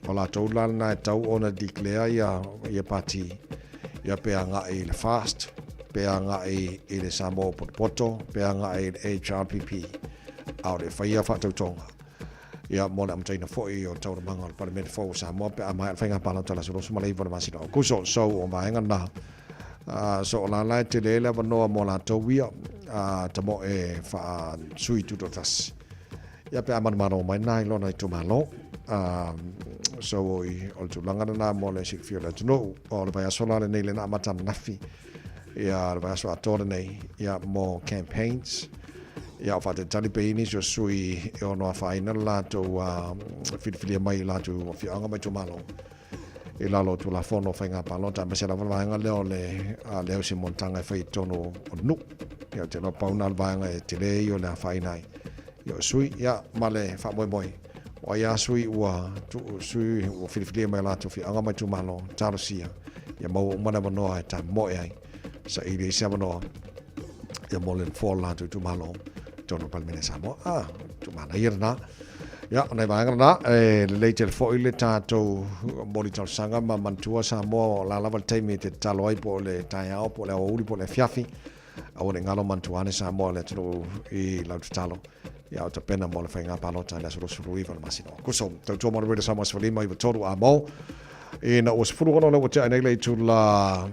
O latou la lena e tau ona declare ia, ia pati, ia pe agai i le FAST, pe agai i le Samoa Potopoto, pe agai i le HRPP. A o le faia faatautoga. Ia, mo le amataina foi o taualamaga o le Palemene fou o Samoa pe a maea le faiga palota i le aso 29 o le masina o Aokuso. So, o vaega na, so o la la e tele ai le avanoa mo latou ia, tamoe faa-sui tutoatasi. Ia pe a manumalo mai na i lona itumalo. So o i, o le tulaga lena mo le silafia o le atunuu. O le vaiaso la lenei lena amata ananafi. Ia le vaiaso atoa lenei ia mo campaigns. Ia o faatalitali pe i nisi o sui e ono afaina le latou filifilia mai i latou afioaga ma itumalo i lalo o Tulafono o Faiga Palota, aemaise lava le vaega lea o le lea o se monotaga e fai i totonu o le nuu. Ia, ou te iloa pau na le vaega e tele ia o le afaina ai. Ia o sui, ia, ma le faamoemoe, o ai lava sui ua tuu, sui ua filifilia mai o latou afioaga ma itumalo, talosia, ia maua uma le avanoa e tamoe ai. Saili ai se avanoa ia mo le nofoa o le latou itumalo i totonu o le Palemene a Samoa. Ah, tumanaia lena. Ia, o nai vaega lena, e lelei tele foi le tatou momoli talosaga ma manatua Samoa o la lava le taimi e te tatalo ai po o le taeao, po o le aoauli, po o le afiafi. Aua ne i galo manatua ane Samoa le atunuu i lau tatalo. Ia, o tapena mo le faiga palota i le aso 29 o le masina o Akuso. Tautua mo le Radio Samoa 1593 a mo. Ina ua 16 lea ua tea ai nei le itula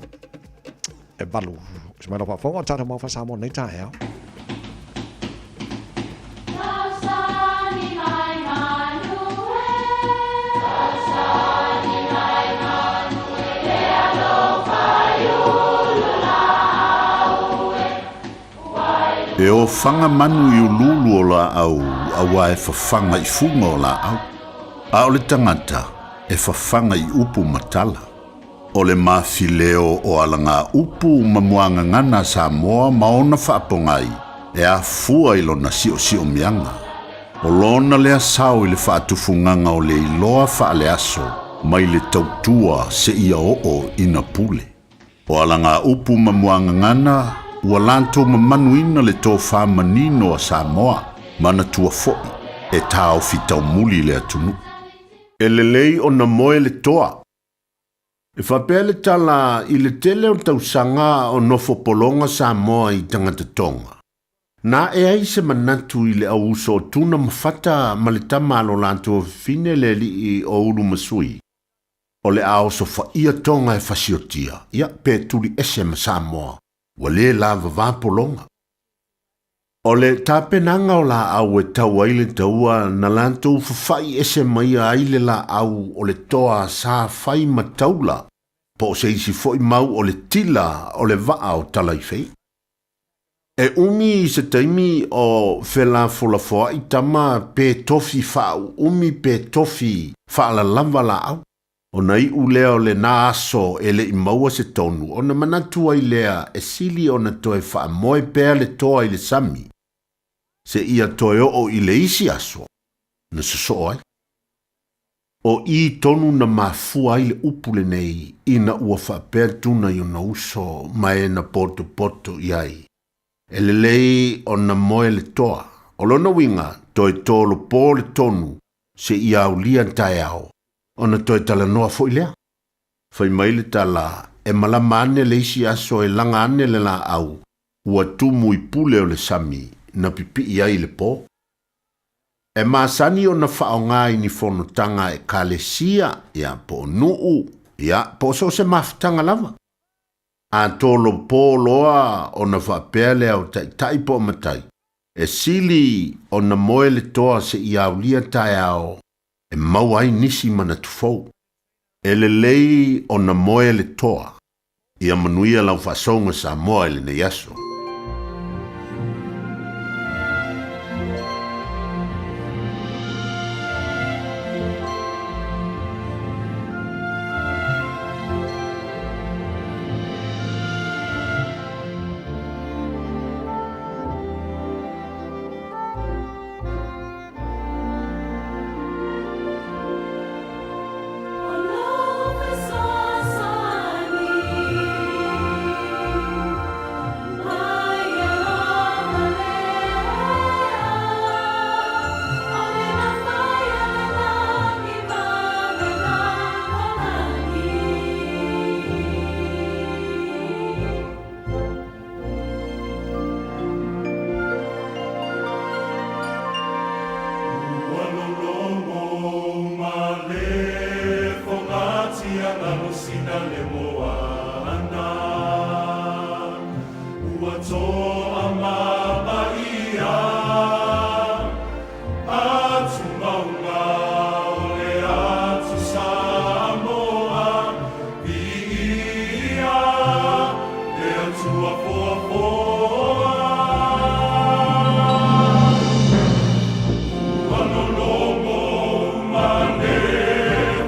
e 8. Se mai lau faafofoga o tatou mau faa-Samoa nei taeao. E ofaga manu i uluulu o laau auā e fafaga i fuga o laau, a o le tagata e fafaga i upu ma tala. O le mafileo o alagaupu ma muagagana a Samoa ma ona faapogai e afua i lona siosiomiaga. O lona lea sao i le faatufugaga o le iloa faaleaso mai le tautua seia oo ina pule. O alagaupu ma muagagana ua latou mamanuina le tofa manino a Samoa, manatua foi e taofi taumuli le atunuu. E lelei ona moe le toa. E faapea le tala i le tele o tausaga o nofo pologa Samoa i tagata Tonga. Na ae ai se manatu i le au uso o Tuna ma Fata ma le tama a lo latou afafine le alii o Ulumasui, o le a osofaia Tonga e fasiotia, ia, pe tuli ese ma Samoa, ua le lavava pologa. O le tapenaga o laau e tau ai le taua na latou fafa'i ese maia ai le laau o le toa sa fai ma taula po o se isi foi mau o le tila o le vaa o Talaifei. E umi i se taimi o felafolafoa'i tama pe tofi faauumi pe tofi faalalava laau. Ona iu lea o lena aso e le i maua se tonu, ona manatu ai lea e sili ona toe faamoe pea le toa i le sami, seia toe oo i le isi aso na sosoo ai. O i tonu na mafua ai le upu lenei ina ua faapea Tuna i ona uso ma e na potopoto i ai, E lelei ona moe le toa. O lona uiga, toe tolopo le tonu seia aulia taeao, ona toe talanoa foi lea. Fai mai le tala, e malama ane le isi aso e laga ane le laau, ua tumu i pule o le sami, na pipii ai i le po. E masani ona faaaoga i ni fonotaga a ekalesia, ia, po o nuu, ia, po o so o se mafutaga lava. A tolopo loa ona faapea lea o taitai po o matai, e sili ona moe le toa seia aulia taeao e maua ai nisi manatu fou. E lelei ona moe le toa. Ia manuia lau faasoga Samoa i lenei aso. Ua lologo ma le fogatia lalo sina le moana Ua toa mama ia Atu mauga o le atu Samoa Viia le Atua foafoa Ua lologo ma le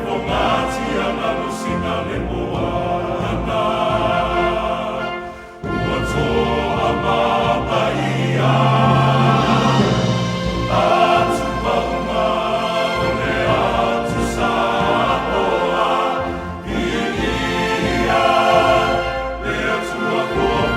fogatia lalo sina le moana Ua toa mama ia Atu mauga o le atu Samoa Viia le Atua foafoa.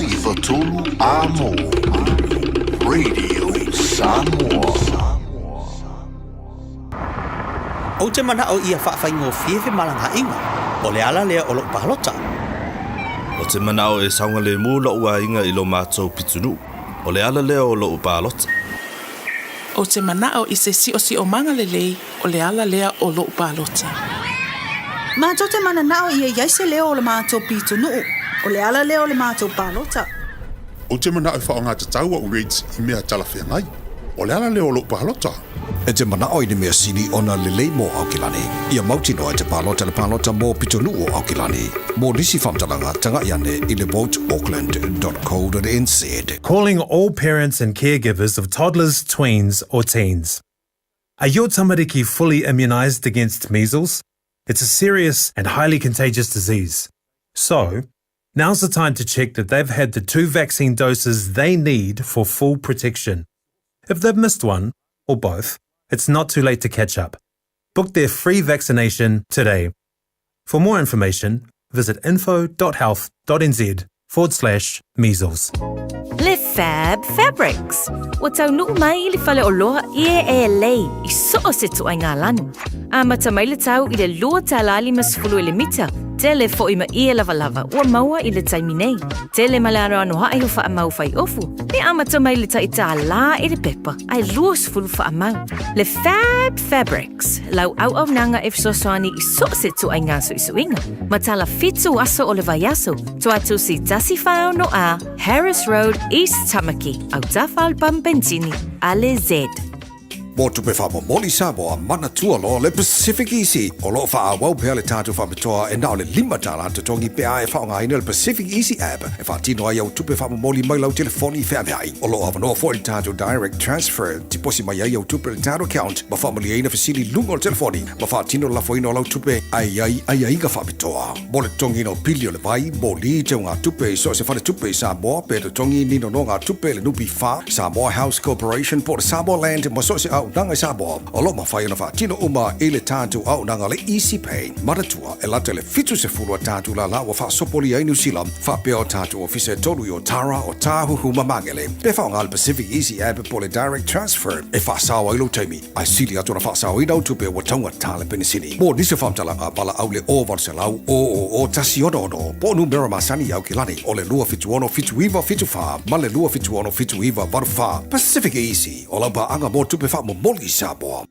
lima iva tolu a mo. Radio Samoa. Ou te mana'o ia fa'afaigofie femalaga'iga, o le ala lea o lo'u palota. Ou te mana'o e saogalēmū lo'u aiga i lo matou pitunu'u, o le ala lea o lo'u palota. Ou te mana'o i se si'osi'omaga lelei, o le ala lea o lo'u palota. Matou te manana'o ia i ai se leo o le matou pitonu'u, o le ala lea o le matou palota. Ou te mana'o e fa'aogatatau a'u rates i mea talafeagai. O le ala lea o lo'u palota. E te mana'o i ni mea sili ona lelei mo Aukilani. Ia mautinoa e te palota i le palota mo Pitonuu o Aukilani. Mo nisi faamatalaga, taga'i ane i le voteauckland.co.nz. Calling all parents and caregivers of toddlers, tweens, or teens. Are your tamariki fully immunised against measles? It's a serious and highly contagious disease. So, now's the time to check that they've had the two vaccine doses they need for full protection. If they've missed one, or both, it's not too late to catch up. Book their free vaccination today. For more information, visit info.health.nz forward slash measles. Le Fab Fabrics. Ua taunuu mai le faleoloa ie e lei i so o se ituaiga lanu. Amata mai le tau i le $2.50 i le mita. Tele foi ma ie lavalava ua maua i le taimi nei. Tele ma le anoanoaʻi o faamau fai ofu. E amata mai le tai $1 i le pepa, ae 20 faamau. Le Fab Fabrics, lau auaunaga e fesoasoani i so o se ituaiga suisuiga. Matala 7 aso o le vaiaso, Tuatusi 146 A, Harris Road, East Tamaki, autafa o le pamu penisini, a le Z. Mo tupe fa'amomoli Samoa, manatua loa le Pacific Easy. O lo'o fa'aauau pea le tatou fa'apitoa e na o le $5 totogi pe a e fa'aogaina le Pacific Easy app e fa'atino ai au tupe fa'amomoli mai lau telefoni feavea'i. O lo'o avanoa fo'i le tatou direct transfer, tiposi mai ai au tupe i le tatou account ma fa'amalieina fesili i luga o le telefoni ma fa'atino le lafoina o lau tupe ae i ai aiaiga fa'apitoa. Mo le totogiina o pili o le vai, moli, teugatupe i so o se faletupe i Samoa pe totogi ni nonogatupe i le NPF, Samoa House Corporation po o le Samoa Land ma so o se auaunaga i Samoa, o lo o mafai ona faatino uma i le tatou auaunaga le Easy Pay. Manatua, e lata i le 70 a tatou lālā ua faasopolia ai Niu Sila, faapea o tatou ofisa e tolu i Otara, Ōtāhuhu ma Magele. Pe faaaoga le Pacific Easy App po o le Direct Transfer e faasao ai lou taimi, ae sili atu ona faasaoina au tupe ua taugata le penisini. Mo nisi o faamatalaga, valaau i le 0800 000 166 po o numera masani i Aukilani o le 276 7974 ma le 276 7984. Pacific Easy, o lau paaga mo tupe faamomoli i Samoa.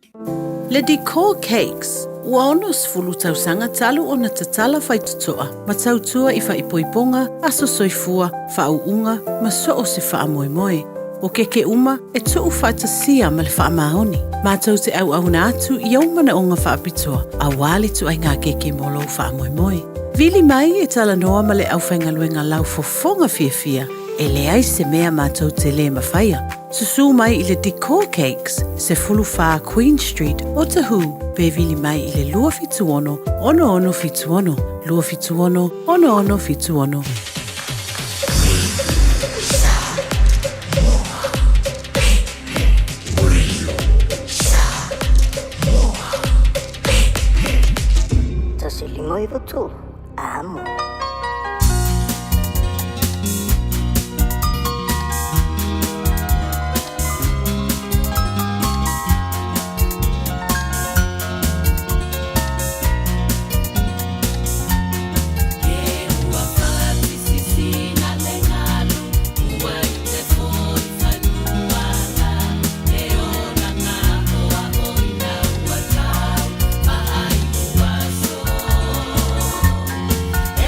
Le Decor Cakes, ua 60 tausaga talu ona tatala faitotoa ma tautua i faaipoipoga, aso soifua, faauuga ma so o se faamoemoe. O keke uma e tuu faatasia ma le faamaoni. Matou te auauna atu i ou manaoga faapitoa auā le ituaiga keke mo lou faamoemoe. Vili mai e talanoa ma le aufaigaluega laufofoga fiafia, e leai se mea matou te lē mafaia. Susū mai i le Decor Cakes, 14 Queen Street, Otahuhu, pe vili mai i le 276 6676, 276 6676. 1 5 9 3, amo. E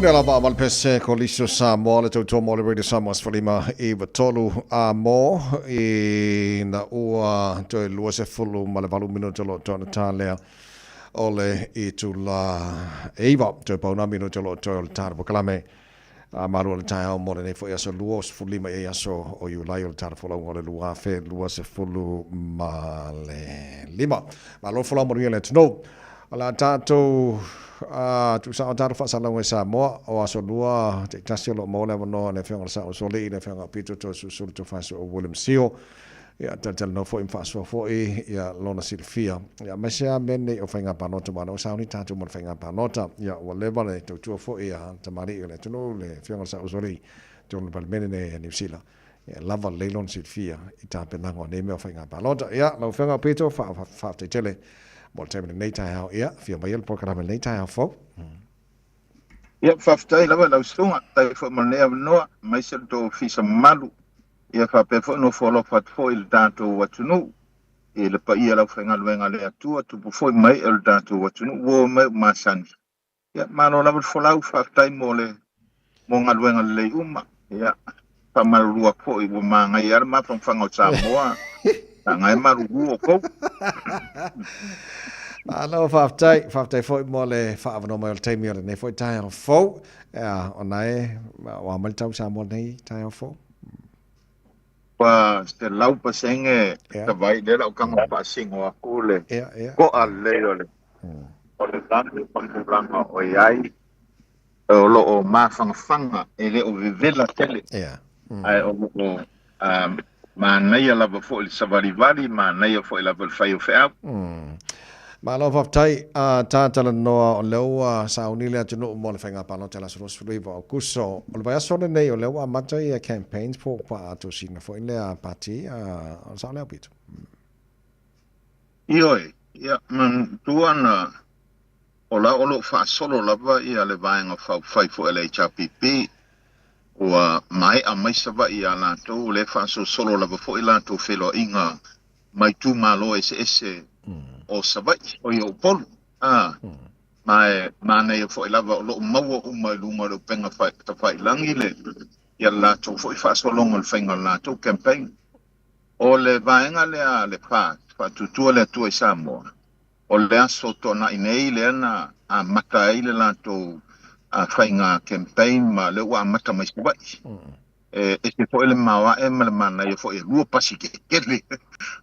Pune lava ma le pese Kolisi o Samoa le tautua mo le Radio Samoa 153 a mo i na ua toe 28 minute o lo o toa na tā lea o le itula 9 toe pau nā minute o lo o toe o le tā polokalame a malu o le taeao mo lenei foi aso 25 i aso o Iulai o le tala folauga o le 2025. Malo folau manuia le atunuu. O le a tatou tuusao tatou faasalalauga i Samoa o aso lua taitasi o lo o maua le avanoa le Afioga i le Sao o Solii, le Afioga Pito Toeolesulusulu Tofaeosoa William Sio. Ia, talatalanoa foi ma faasoa foi ia lona silafia. Ia, aemaise lava mea nei o faiga palota, aua o lea ua sauni tatou mo le faiga palota. Ia, ua leva le tautua foi a tamalii o le atunuu, le Afioga i le Sao Usoalii, totonu o le Palemene nei a Niu Sila. Ia, e lava lelei lona silafia i tapenaga o nei mea o faiga palota. Ia, lau Afioga Pito, faafetai tele mo le taimi i lenei taeao. Ia, afio maia le polokalame i lenei taeao fou. Ia, faafetai lava i lau susuga, faafetai foi mo lenei avanoa, aemaise le tou ofisa mamalu. Ia faapea foi ona ofo alofa atu foi i le tatou atunuu, i le paia o le aufaigaluega a le Atua, tupu foi ma ee o le tatou atunuu, uo ma ee masani. Ia, malo lava le folau, faafetai mo le mo galuega lelei uma. Ia, faamalulu atu foi ua manaia lava le mafanafana o Samoa, leaga e malulu outou. Malo faafetai, faafetai foi mo le faaavanoa mai o le taimi o lenei foi taeao fou. Ea, ona e, ua mai le tau Samoa lenei taeao fou. Ua 100% tavai lea lau tago faasino atu le to'a lelei o le o le lagi ma tulaga o i ai o lo o mafanafana e le o vevela tele ae o lo o manaia lava foi le savalivali manaia foi lava le fai o feau. Malo faafetai a ta talanoa o lea ua sauni le atunuu mo le faiga palota i le aso 29 o Aokuso. O le vaiaso lenei o lea ua amata ia campaigns po o faatosina foi lea pati o le sao lea Pito. Ioe, ia manatua na o la o lo o faasolo lava ia le Vaega Faaupufai foi a le HRPP, ua maea mai Savaii ia latou, o lea e faasolosolo lava foi latou feiloaiga mai itumalo eseese o Savaii, o ia Upolu, a, ma e manaia foi lava o lo o maua uma i luga o le upega tafailagi le ia le latou foi faasologa o le faiga o le latou campaign. O le vaega lea a le FAST, Faatuatua le Atua i Samoa, o le aso Toonai nei lea na amata ai le latou faiga campaign ma lea ua amata mai Savaii. E ese foi le maoae ma le manaia foi e lua pasi tetele.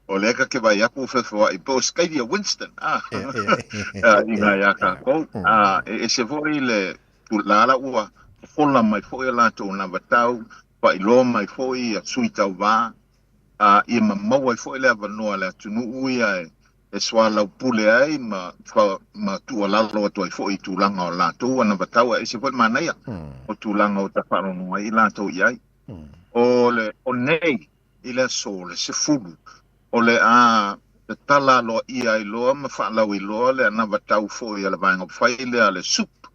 O lea ta te vaai atu ua feofeoai pei o Scalia Winston a i ina ia tatou. A e ese foi le tulaga ua fofola mai foi a latou anavatau, faailoa mai foi ia sui tauva, a ia ma maua ai foi le avanoa a le atunuu ia e soalaupule ai ma ma tuualalo atu ai foi i tulaga o latou anavatau, ae ese foi le manaia o tulaga o tafaalogologo ai i latou i ai. O le o nei i le aso le 10 o le a tatala aloaia ai loa ma faalauiloa le anavatau foi a le Vaega Upufai lea a le SUPP,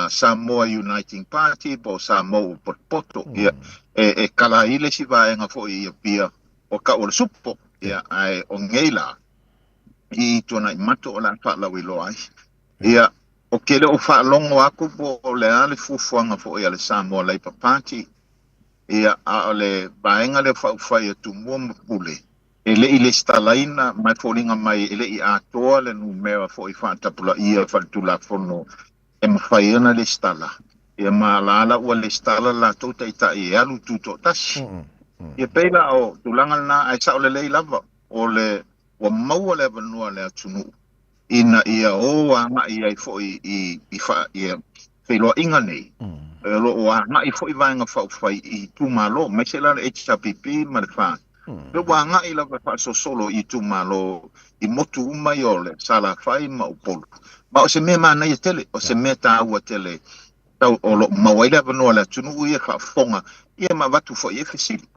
Samoa Uniting Party po o Samoa ua potopoto. Ia, e kala ai le isi vaega foi i Apia o tau o le SUPPO. Ia, ae o nei la, i Tuanaimato o le a faalauiloa ai. Ia, ou te le o faalogo atu po o le a le fuafuaga foi a le Samoa Labour Party, ia, a o le vaega lea faaupufai a Tumua ma Pule, e le i lesitalaina, ma e foliga mai e le i atoa le numera foi faatapulaia faletulafono e mafai ona lesitala. Ia ma alaala ua lesitala le latou taitai e alu tutoatasi. Ia pei la o tulaga lena ae sao lelei lava o le ua maua le avanoa a le atunuu ina ia o agai ai foi i i fa ia feiloaiga nei. O lo o agai foi Vaega Faaupufai i itumalo, aemaise la le HRPP ma le FAST. Lea ua agai lava e faasolosolo i itumalo i motu uma ia o le Salafai ma Upolu. Ma o se mea manaia tele, o se mea taua tele tau o lo o maua ai le avanoa o le atunuu ia e faafofoga ia ma avatu foi i ai fesili.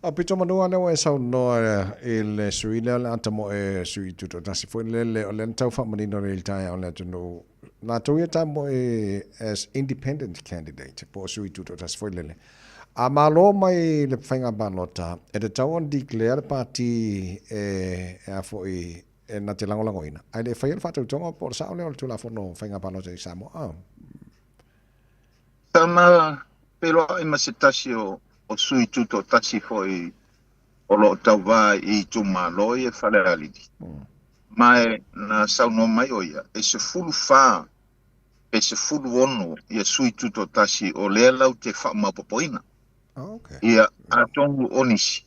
A pito manu lea ua e saunoa i le sui lea o le ata moe sui tutoatasi foi lele o lea na tau faamanino nei i le taeao i le atunuu latou ia tamoe as independent candidate po o sui tutoatasi foi lele. A malo mai le faiga palota e tatau ona declare le pati e a foi e na te lagolagoina ae le i faia le faatautoga po o le sao lea o le Tulafono o Faiga Palota i Samoa. Sa ma feiloai ma se tasi o o sui tutoatasi foi o lo o tauvā i itumalo ia Falealili, ma e na saunoa mai o ia, e 14 pe 16 ia sui tutoatasi o lea lau te faamaopopoina. Ia, atonu o nisi,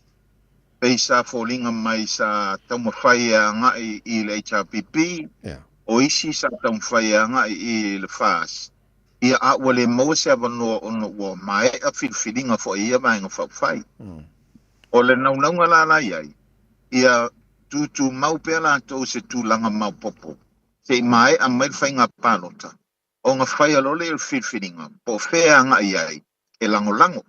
pei sa foliga mai sa taumafai e agai i le HRPP, o isi sa taumafai e agai i le FAS, Ia, a ua le maua se avanoa ona ua maea filifiliga foi i ia vaega faaupufai. O le naunauga la la i ai, ia tutumau pea latou i se tulaga maopoopo se i maea mai le faiga palota, ona faia loa lea o le filifiliga po o fea e agai ai e lagolago.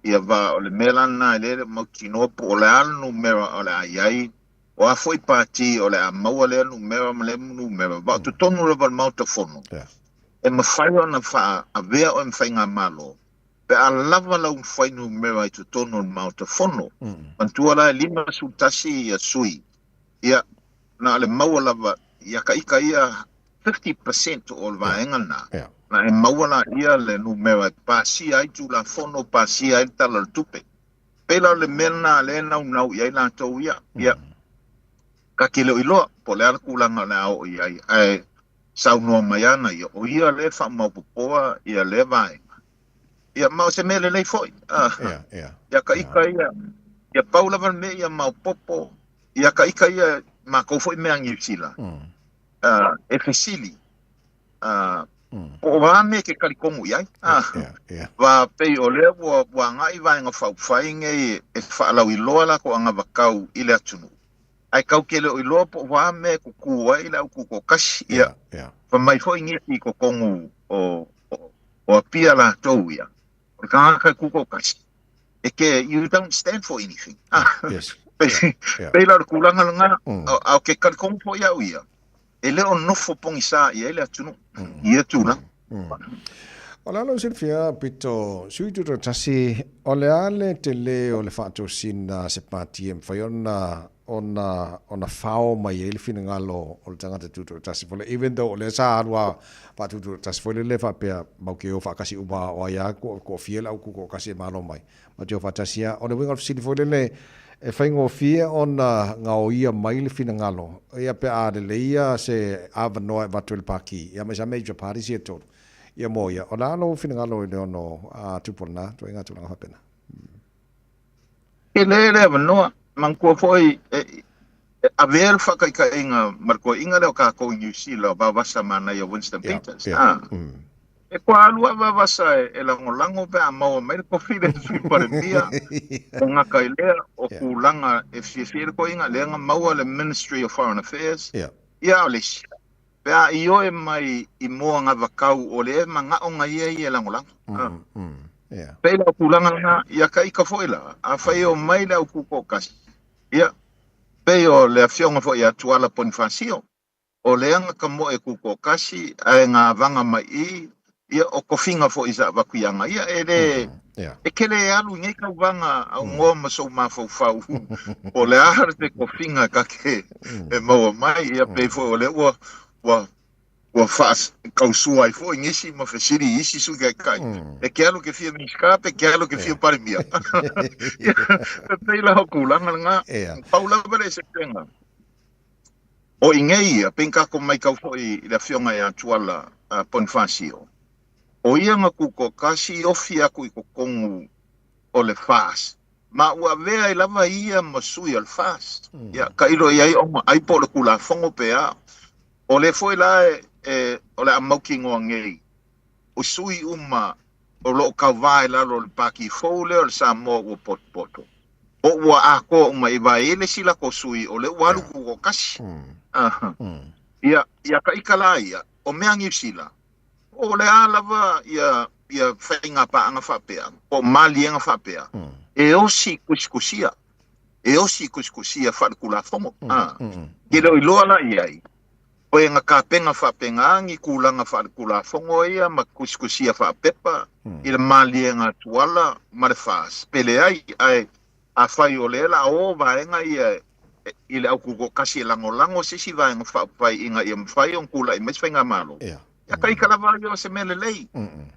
Ia va o le mea la lena e le mautinoa po o le a le numera o le a i ai, o a foi pati o le a maua lea numera ma lea numera, va o totonu lava o le Maota Fono, e mafai ona faaavea oe ma faigamalo pe a lava lau fuainumera i totonu o le Maota Fono. Manatua la e 51 ia sui, ia, na o le maua lava ia ka ika ia 50% o le vaega lena, na e maua laia le numera e pasia ai Tulafono, pasia ai le Tala o le Tupe. Pei la o le mea lena lea e naunau i ai latou ia, ia, ka te le o iloa po o le a le tulaga o le a oo i ai, ae saunoa mai ana ia, o ia lea e faamaopopoa ia lea vaega. Ia, ma o se mea lelei foi. Ia ka ika ia, ia pau lava le mea ia maopopo, ia ka ika ia makou foi mea Niu Sila. E fesili, po o a mea e te talitonu i ai? Va pei o lea ua agai vaega faaupufai nei e faalauiloa latou anavatau i le atunuu, ae tatou te le o iloa po o a mea e tutū ai le au tutoatasi. Ia, fai mai foi nisi i totonu o Apia latou ia, o le tagata e tutoatasi, e te, you don't stand for anything. Yes. Pei la o le tulaga lena, a o ke talitonu foi au ia, e le o nofo pogisā i ai le atunuu i ia tulaga. O le a lou silafia pito sui tutoatasi, o le a le tele o le faatosina a se pati e mafai ona ona ona fao mai ai le finagalo o le tagata tutoatasi foi lea, even though o lea sa alu a faatutoatasi foi lele faapea mau ke o faatasi uma o ai a toafia le au tutoatasi e malo mai ma te o faatasi a. O le uiga o le fesili foi lele e faigofie ona gaoia mai le finagalo ia pe a lelei ia se avanoa e avatu e le Pati ia ma sa major parties ia e tolu ia mo ia. O le a lou finagalo i le ono tupu o lena ituaiga tulaga faapena? Tele le avanoa, manatua foi e avea le faataitaiga ma le toeaina lea o tatou i Niu Sila o Vavasa Manaia Winston Peters. E toa alu a Vavasa e lagolago pe a maua mai le tofi lea e Sui Palemia, e gata i lea o tulaga e fiafia ai le toeaina lea na maua le Ministry of Foreign Affairs, ia a o le isi, Pe a ioe mai i moagavakau o le manao na ia ia e lagolago. Pei la o tulaga lena, ia ka ika foi la, afai e omai le au tutoatasi, ia, pei o le afioga foi ia Tuala Ponifasio, o lea na tamoe tutoatasi ae na avaga mai i, ia, o tofiga foi sa avatu ia na ia, e le, e ke le alu i nei tauvaga aunoa ma sou mafaufau po o le a se tofiga ta te e maua mai, ia pei foi o lea ua ua ua faatausua ai foi nisi ma fesili i isi sui taitai, e ke alu ke fia Minisita pe ke alu ke fia Palemia? Ia, e pei la o tulaga lena, pau lava le eseesega. O i nei ia, pei na tatou maitau foi i le afioga ia Tuala Ponifasio, o ia na tutoatasi i ofi atu i totonu o le FAST, ma ua avea ai lava ia ma sui o le FAST. Ia, tailo i ai ona ai po o le Tulafono pe a. O lea foi la e, o le a mautinoa nei, o sui uma o lo o tauvā i lalo o le Pāti fou lea o le Samoa ua potopoto, o ua atoa uma i vae le isi latou sui o lea ua alu tutoatasi. Ia, ia ka ika la ia, o mea Niu Sila, o le a lava ia, ia faiga paaga faapea, po o maliega faapea, e osi tusitusia, e osi tusitusia faaletulafono. Ke le o iloa la i ai, Koe nga kapena faapena ni tulaga faaletulafono ia ma tusitusia faapepa i le maliega Tuala ma le FAS pe leai, ae afai o lea la o vaega ia i le au tutoatasi e lagolago se isi vaega faaupufai ina ia mafai ona tulai mai se faigamalo. Ia ka ika lava ia o se mea lelei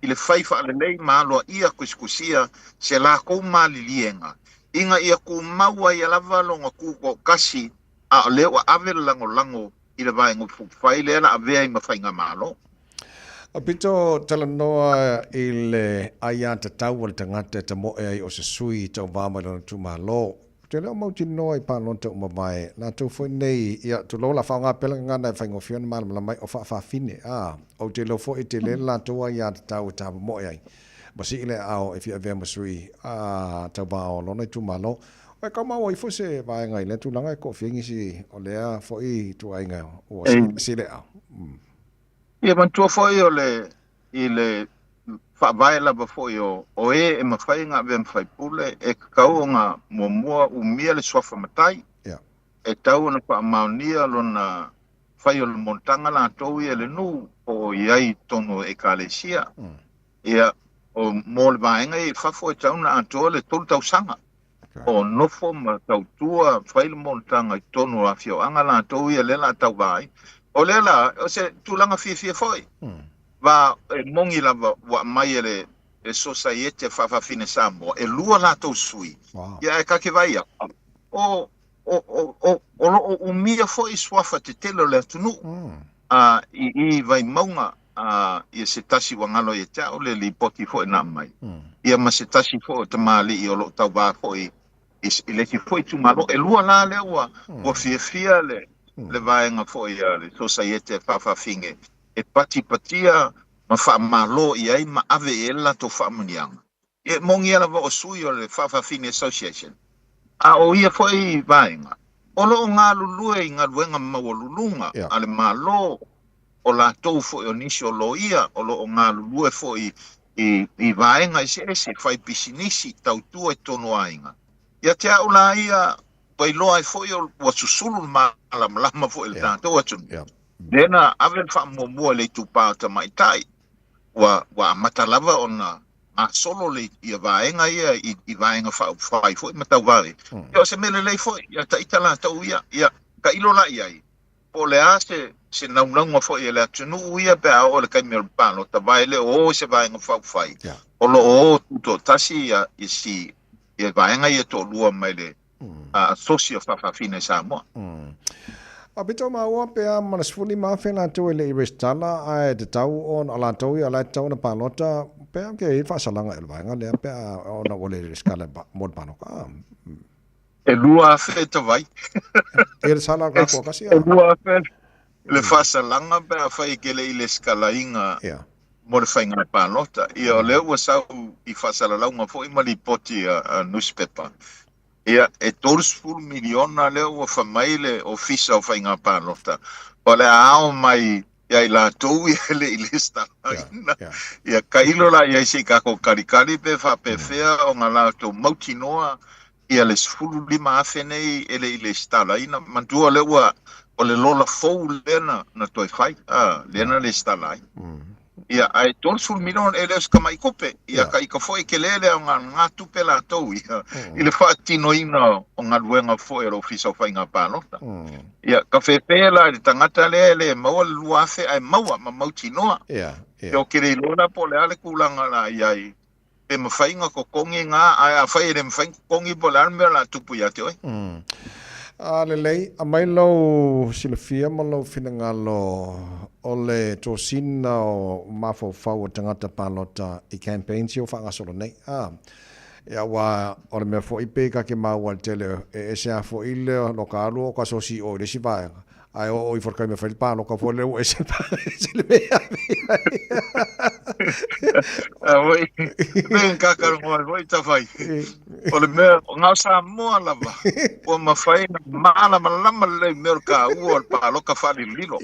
i le fai faalelei ma aloaia kusikusia se lakou maliliega ina ia kumau ai lava lona tutoatasi a o lea ua ave le lagolago i le Vaega Faaupufai lea la avea ai ma Faigamalo. A pito talanoa i le aiatatau a le tagata e tamoe ai o se sui i tauva mai lona itumalo. Ou te le o mautinoa i palota ua mavae latou foi nei, ia, tulou la faaaoga pea le gagana e faigofie ona malamalama ai o faafafine. A, ou te iloa foi e tele le latou aiatatau e tamomoe ai ma sii le aao e fia avea ma sui a tauva o lona itumalo. E kau maua ifo se vaega i lea tulaga e toafia nisi o lea foi ituaiga ua sii le aao. Ia manatua foi o le i le faavae lava foi o o e e mafai ona avea ma faipule e tatau ona muamua umia le suafa matai. E tatau ona faamaonia lona fai o le monotaga latou ia i le nuu po o i ai i totonu o Ekalesia. Ia, o mo le vaega ia i fafo e tatau ona atoa le 3 tausaga. O nofo ma tautua, fai le monotaga i totonu o afioaga latou ia lea la tauva ai. O lea la, o se tulaga fiafia foi. Va e moni lava ua aumai e le le Sosaiete Faafafine Samoa, e lua latou sui. Ia ae ta te vaai atu, o o o o o lo o umia foi suafa tetele o le atunuu a i i Vaimauga a ia se tasi ua galo ia te au le lipoti foi na aumai, ia ma se tasi foi o tamalii o lo o tauva foi i, i le isi foi itumalo. E lua la lea ua, ua fiafia le, le vaega foi a le Sosaiete Faafafine e patipatia ma faamalo i ai ma ave i ai le latou faamanuiaga. E moni lava o sui o le Faafafine Association, a o ia foi vaega, o lo o galulue i galuega maualuluga a le Malo, o latou foi o nisi o loia o lo o galulue foi i, i vaega eseese, fai pisinisi, tautua i totonu o aiga. Ia te au la ia, ua iloa ai foi ua susulu le malamalama foi i le tatou atunuu. Lea na ave le faamuamua i le itupa o tamaitai, ua, ua amata lava ona gasolo le, ia vaega ia i, i vaega faaupufai foi ma tauva. Ia o se mea lelei foi, ia taita latou ia, ia tailo la i ai, po o le a se, se naunauga foi a le atunuu ia pe a oo i le taimi o le palota, aua e le o o i se vaega faaupufai, o lo o o tutoatasi ia, ia si, ia vaega ia e toalua mai le Asosi o Faafafine i Samoa. A pito maua pe a ma le 15,000 latou e le i resitala ae tatau ona o latou ia la e tatau ona palota pe a ke i faasalaga i le vaega lea pe a ona ua le resitala mo le palota. E 2,000 tavai. E le sala ka koa kasi a. E 2,000 le faasalaga pe afai e ke le i lesitalaina mo le faiga palota. Ia o lea ua sau i faasalalauga foi ma lipoti a newspaper. Ia, e 30 miliona lea ua fai mai le Ofisa o Faiga Palota, o le a ao mai ia i latou ia e le i lesitalaina. Ia, tailo la i ai se i tatou kalikali pe faapefea ona latou mautinoa ia le 15,000 nei e le i lesitalaina. Manatua o lea ua, o le lola fou lea na, na toe fai, a, lea na lesitala ai. Ia, ae 30 miliona e le o se tamai tupe. Ia, ka ika foi tele le aoga na tupe latou ia i le faatinoina o galuega foi a le Ofisa o Faiga Palota. Ia, ka fefe la i le tagata lea e le maua le 2,000 ae maua ma mautinoa. Ia, ou te le iloa la po o le a le tulaga la i ai pe mafai ona totogi na, ae afai e le mafai ona totogi po o le a le mea o le a tupu ia te oe. A lelei, aumai lou silafia ma lou finagalo o le tosina o mafaufau o tagata palota i campaigns ia ua faagasolo nei. A, ia aua o le mea foi pei ka ke maua i le tele e ese a foi le loka alu o ka sosi o i le isi vaega. Ae oo ifo i le taimi e fai le paloka foi lea ua ese ese le mea e ave i ai. A foi, me kakaramoa foi tawhai. O le mea, o ngā Samoa lava, ua mawhai na mālamalama lelei mea o le kāua o le paloka whalililo.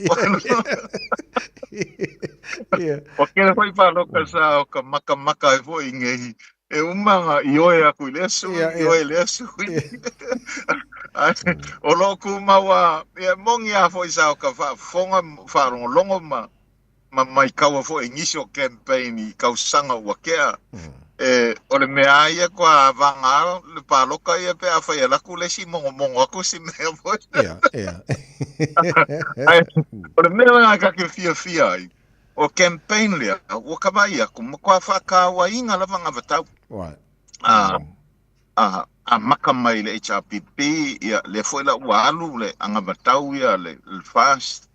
O kere foi paloka sa o ka makamaka e foi ngei E uma nga ioe aku i lea sui, ioe i lea sui. Ae o lo o kumau a, ia moni a foi sa o ka faafofoga, faalogologo ma ma maikaua foi i nisi o campaign i kausaga ua kea. E, o le mea a ia kua avaga le paloka ia pe afai e alu atu le isi mogomogo atu si mea foi. Ia, ia. Ae o le mea lena ta te fiafia ai. O campaign lea, ua ka vaai aku, matua faatauaina lava anavatau. Right. A, a, amata mai le HRPP, ia, lea foi la ua alu le anavatau ia le, le FAST,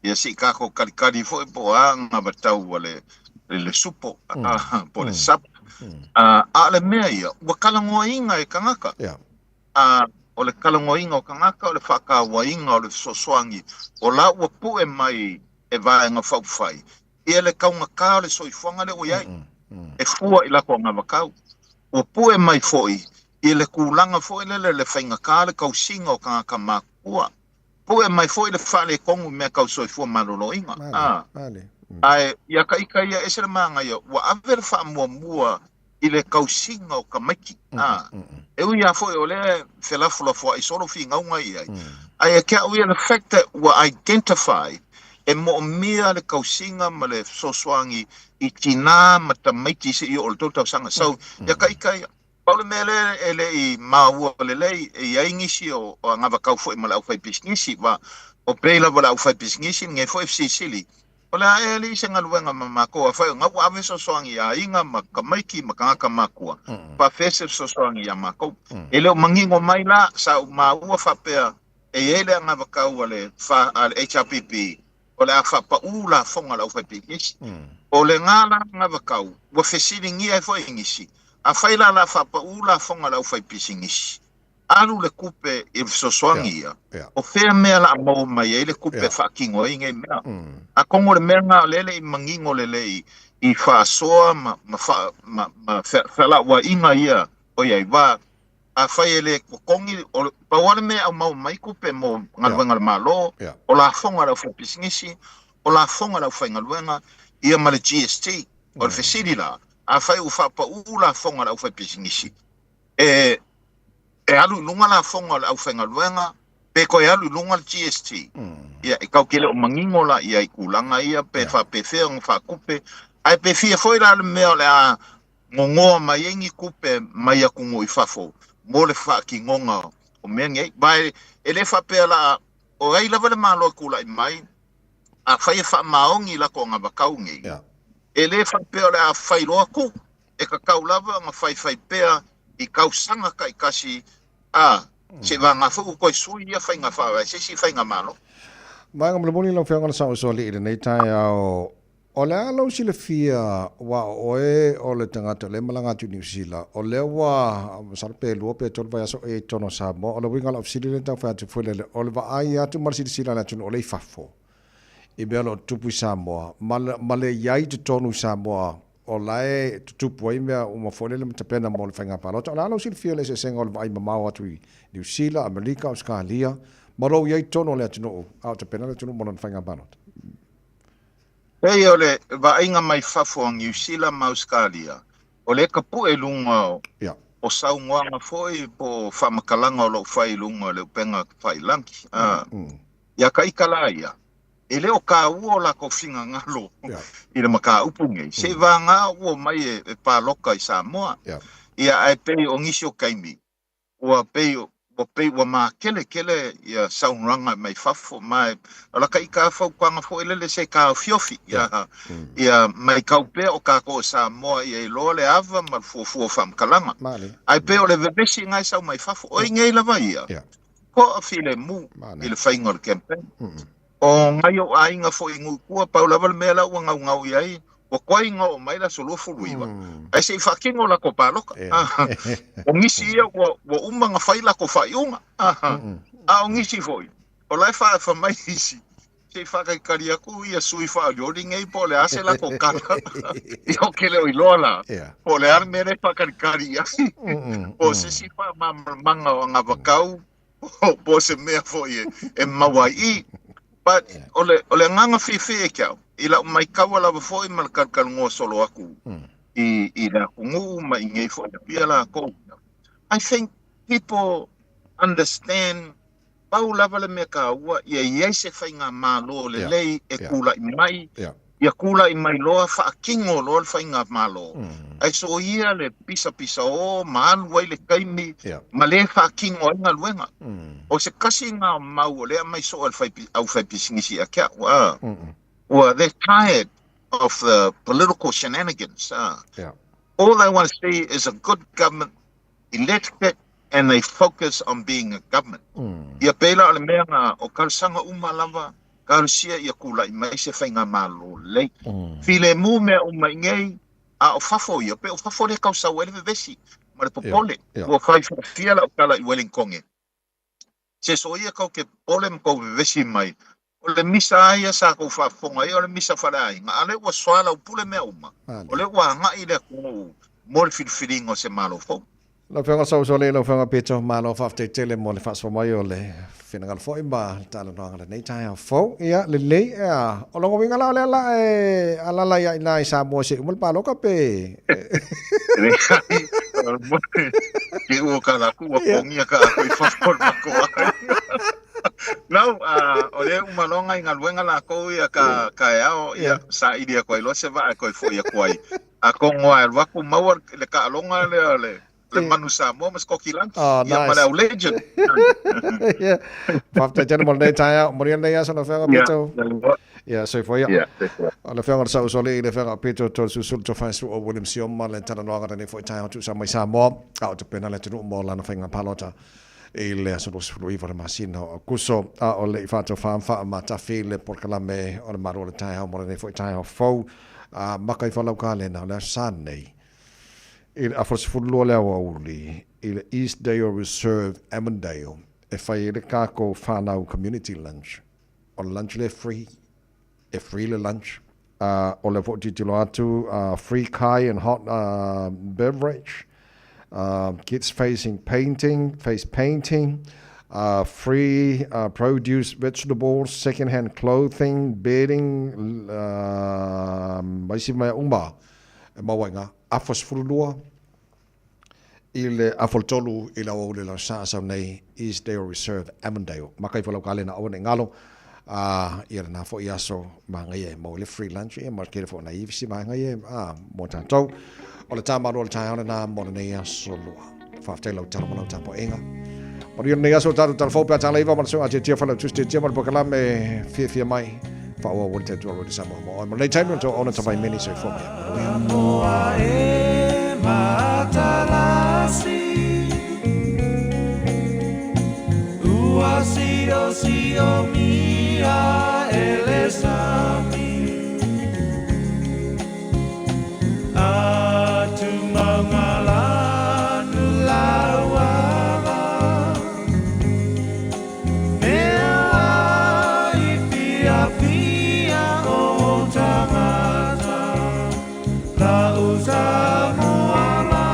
ia se i tatou kalikali foi po o a anavatau a le, le, le SUPO, mm. po o le SUP. A, a o le mea ia, ua talanoaina e tagata. Yeah. A, o le talanoaina o tagata, o le faatauaina o le fesoasoani, o la ua pue mai e Vaega Faaupufai ia le taugata o le soifuaga lea ua i ai, e fua i latou anavatau. Ua pue mai foi i le tulaga foi lele le faigata le tausiga o tagata matutua. Pue mai foi le faaletonu i mea tau soifua maloloina. A, ae ia ta ita ia, ese le manaia, ua ave le faamuamua i le tausiga o tamaiti. A, e ui lava foi o lea e felafolafoai solo finauga i ai, ae ia te au ia le fact that ua identify e moomia le tausiga ma le fesoasoani i tinā ma tamaiti seia oo i le 3 tausaga. So, ia ta ita ia, pau le mea lea e le i maua lelei, e i ai nisi o anavatau foi ma le aufaipisinisi, va, o pei lava le aufaipisinisi lenei foi e fesilisili, O le a ea alii se galuega ma makou afai o na ua ave fesoasoani i aiga ma tamaiti ma tagata makua, faafefea se fesoasoani ia makou? E le o manino mai la sa ou maua faapea e i ai le anavatau a le a le HRPP o le a faapaū lafoga a le aufaipisinisi. O lena la anavatau ua fesiligia ai foi e nisi, afai la o le a faapaū lafoga a le aufaipisinisi, alu le tupe i le fesoasoani ia, o fea mea la a maua mai ai le tupe e faatino ai nei mea? Atonu o le mea lena o lea e le i manino lelei i faasoa ma, ma, fa, ma, ma felauaiga ia o i ai. Wa, afai e le totogi, o, pau lava le mea e aumaua mai tupe mo galuega a le Malo, o lafoga a le aufaipisinisi, o lafoga a le aufaigaluega, ia ma le GST. O le fesili la, afai ua faapaū lafoga a le aufaipisinisi, e e alu i luga lafoga o le aufaigaluega pe toe alu i luga le GST. Ia, e tatou te le o manino la i ai i tulaga ia pe faapefea ona faatupe, ae pe fia foi la le mea o le a gogoa mai ai ni tupe mai atunuu i fafo mo le faatinoga o mea nei. Aua e le faapea la o ai lava le Malo e tulai mai, afai e faamaoni i latou anavatau nei, e le faapea o le a fai loa atu e tatau lava ona faifai pea i tausaga taitasi, ā, seivaga foi ua toe sui ia faiga faavae se isi faigamalo. Vaega mulimuli lau Afioga le Saosoalii i lenei taeao, o le a lou silafia aua o oe o le tagata o lea e malaga atu i Niu Sila, o lea ua masalo pe lua pe tolu vaiaso o e i totonu o Samoa, o le uiga o lau fesili lea na taumafai atu foi lele, o le vaai atu ma le silasila a le atunuu o lea i fafo i mea o lo o tutupu i Samoa ma le i ai i totonu i Samoa o la e tutupu ai mea uma foi lele ma tapena mo le faiga palota. O le a lou silafia i le eseesega o le vaai mamao atu i Niu Sila, Amerika, Ausetalia, ma lou i ai totonu o le atunuu, a o tapena le atunuu mo lana faiga palota? Pei o le vaaiga mai fafo a Niu Sila ma Ausetalia, o lea e tapue i luga o saunoaga foi po o faamatalaga o lo o fai i luga o le upega tafailagi. Ia ka ita la ia, e le o taua o latou finagalo i le mataupu nei, seivaga ua omai e paloka i Samoa. Ia ae pei o nisi o taimi, ua pei ua pei ua makeletele ia saunoaga mai fafo, ma o lata ita fautuaga foi lele se taofiofi ia ia maitau pea o tatou o Samoa ia iloa le ava ma le fuafua o faamatalaga. Ae pei o le vevesi na e sau mai fafo, o i nei lava ia, toafilemu i le faiga o le campaign. O nai ou aiga foi i Nuutua, pau lava le mea la ua naunau i ai, ua toai na oo mai le aso 29, ae se i faatino latou paloka. O nisi ia ua uma ona fai latou faaiuga, a o nisi foi, o la e faaefa mai isi, se i faatalitali atu ia sui faaolioli nei po o le a se latou tala. Ia ou te le o iloa la, po o le a le mea lea e faatalitali i ai, po o se isi faamalamalamaga o anavatau, po o se mea foi e maua ai i. But o le, o le agaga fiafia ia te au, i lau maitaua lava foi ma le talatalanoa solo atu i le atunuu ma i nei foi Apia latou. I think people understand pau lava le mea taua ia i ai se faigamalo lelei e tulai mai, ia tulai mai loa faatino loa le faigamalo, ae soia le pisapisaō ma alu ai le taimi ma le faatino ai galuega. O se tasi lena o mau o lea aumai soo e le aufaipisinisi ia te au, ua, they're tired. of the political shenanigans. Yeah. All they want to see is a good government elected and they focus on being a government. Ia pei la o le mea na o talosaga uma lava, talosia ia tula'i mai se faigamalo lelei. Filemu mea uma i inei, a o fafo ia, pei o fafo lea e tau sau ai le vevesi ma le popole. Ua fai faafia la'u tala i Welington, se soia tou te popole ma tou vevesi mai, o le misa lava ia sa tou faafofoga ai o le misa faleaiga, a o lea ua soalaupule mea uma, o lea ua aga'i le atunuu mo le filifiliga o se Malo fou. Lau Afioga Sausole, lau Afioga Peter, malo faafetai tele mo le faasoa mai o le finagalo foi ma le talanoaga lenei taeao fou. Ia, lelei, ea, o lona uiga la o lea la e alala ia ina i Samoa se i uma le paloka pe... Leai, ke ua kala aku, ua pogia ka aku i fafo o le matou aiga. No, o lea uma loa nai galuega lakou ia ka taeao, ia, saili atu ai loa se vaa e toe foi atu ai. Atonu lava e alu atu maua le taaloga lea o le le manu Samoa ma Skotilani. Oh, Ia ma nice. le au legend. yeah. Faafetai tele mo lenei taeao. Manuia lenei aso lau Afioga Peto. Ia, soifua ia. Ia, soifua. O le Afioga o le Sausole i le Afioga Peto Toeolesulusulu Tofaesu'o William Sioma le talanoaga lenei foi taeao tuusa mai Samoa a o tapena le atunuu mo lana faiga palota i le aso 29 o le masina o Aokuso a o le i faatofā ma faamatafi le polokalame o le Malu o le Taeao mo lenei foi taeao fou a maka i falau kalena o le aso Sa nei i le afa 12 o le aoauli i le Eastdale Reserve Avondale e fai ai le kākou whānau community lunch. O le lunch lea free, e free le lunch. O le foi titilo atu, free kai and hot beverage, kids facing painting, face painting, free produce, vegetables, second hand clothing, bedding, ma isi mea uma e maua i ngā afa 12 i le afa o le tolu i le aoauli o le Sa sau nei Eastdale Reserve, Avondale. Maka ifo lau kalena aua ne i galo, a ia lena foi aso manaia e maua ai le free lunch ia ma le tele foi o nai ivisi vaega ia a mo tatou. O le tā malo o le taeao lena mo lenei aso lua. Faafetai lau tala ma lau tapuaiga. Manuia lenei aso o tatou talafou pe a talaiva ma le susuga Tiatia Failautusi Tiatia ma le polokalame fiafia mai. Faaauau le tautua Radio Samoa mo oe. Mo lenei taimi o le tou auauna tavai meni soifua ma ia manuia. Samoa e matalasi Ua siosio mia e le sami Atu maunga lanu lauala Mea i fiafia o tangata La usa moa la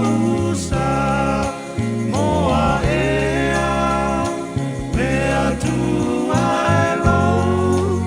usa moa ea Mea tua e lou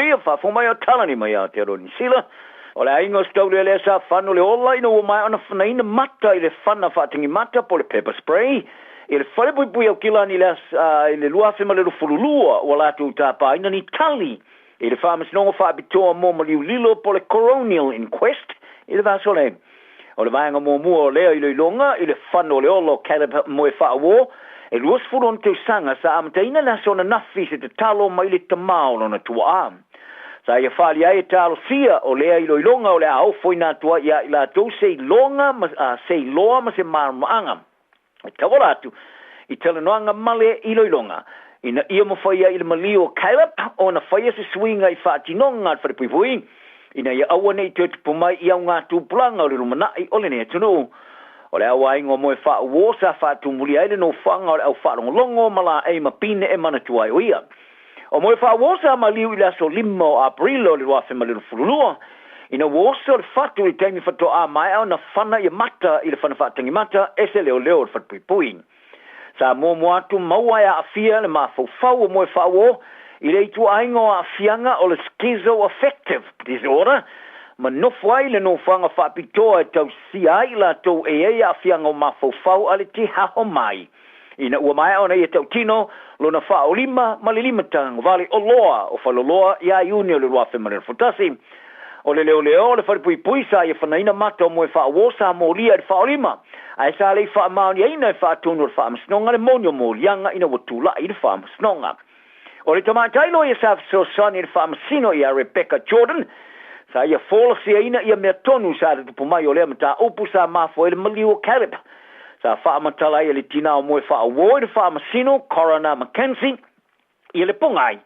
Maria, faafofoga mai o Talani mai Aotearoa Niu Sila. O le aiga o Setaulelea sa fano le ola ina ua maea ona fanaina mata i le fana faatagimata po o le pepper spray i le falepuipui Aukilani i le i le 2022 ua latou tapaina ni tali i le Faamasinoga Faapitoa mo Maliu Lilo po o le Coronial Inquest i le vaiaso nei. O le vaega muamua o lea iloiloga i le fano o le ola o Caleb Moefaauo, e 26 tausaga, sa amataina le aso ananafi i se tatalo mai le tama o lona tuaa. Sa ia faaalia ai e talosia o lea iloiloga o le a ofoina atu ai ia i latou se iloga ma, se iloa ma se malamalamaaga e tauala atu i talanoaga ma le iloiloga ina ia mafai ai i le maliu o Caleb ona faia se suiga i faatinoga a le falepuipui ina ia aua ne i toe tupu mai i augatupulaga o le lumanai o lenei atunuu. O le auaiga o Moefaauo sa faatumulia ai le nofoaga o le au faalogologo ma laei ma pine e manatua ai o ia. O Moefaauo sa maliu i le aso 5 o Aperila o le 2022, ina ua oso le fatu i le taimi faatoa maea ona fana ia mata i le fana faatagimata e se leoleo o le falepuipui. Sa muamua atu maua e aafia le mafaufau o Moefaauo i le ituaiga o aafiaga o le schizoaffective disorder ma nofo ai i le nofoaga faapitoa e tausia ai i latou e i ai aafiaga o mafaufau a le Te Aho Mai. Ina ua maea ona ia tautino lona faaolima ma le limatagovale o loa o Faleoloa ia Iuni o le 2021. O le leoleo o le falepuipui sa ia fanaina mata o Moefaauo sa molia i le faaolima, ae sa le i faamaoniaina e faatonu o le faamasinoga le moni o moliaga ina ua tulai i le faamasinoga. O le tamaitai loia sa fesoasoani i le faamasino ia Rebecca Jordan, sa ia folasiaina ia mea tonu sa tutupu mai o lea mataupu sa mafua ai le maliu o Caleb. Sa faamatala ai e le tinā o Moefaauo i le faamasino Coroner McKenzie ia le pogai.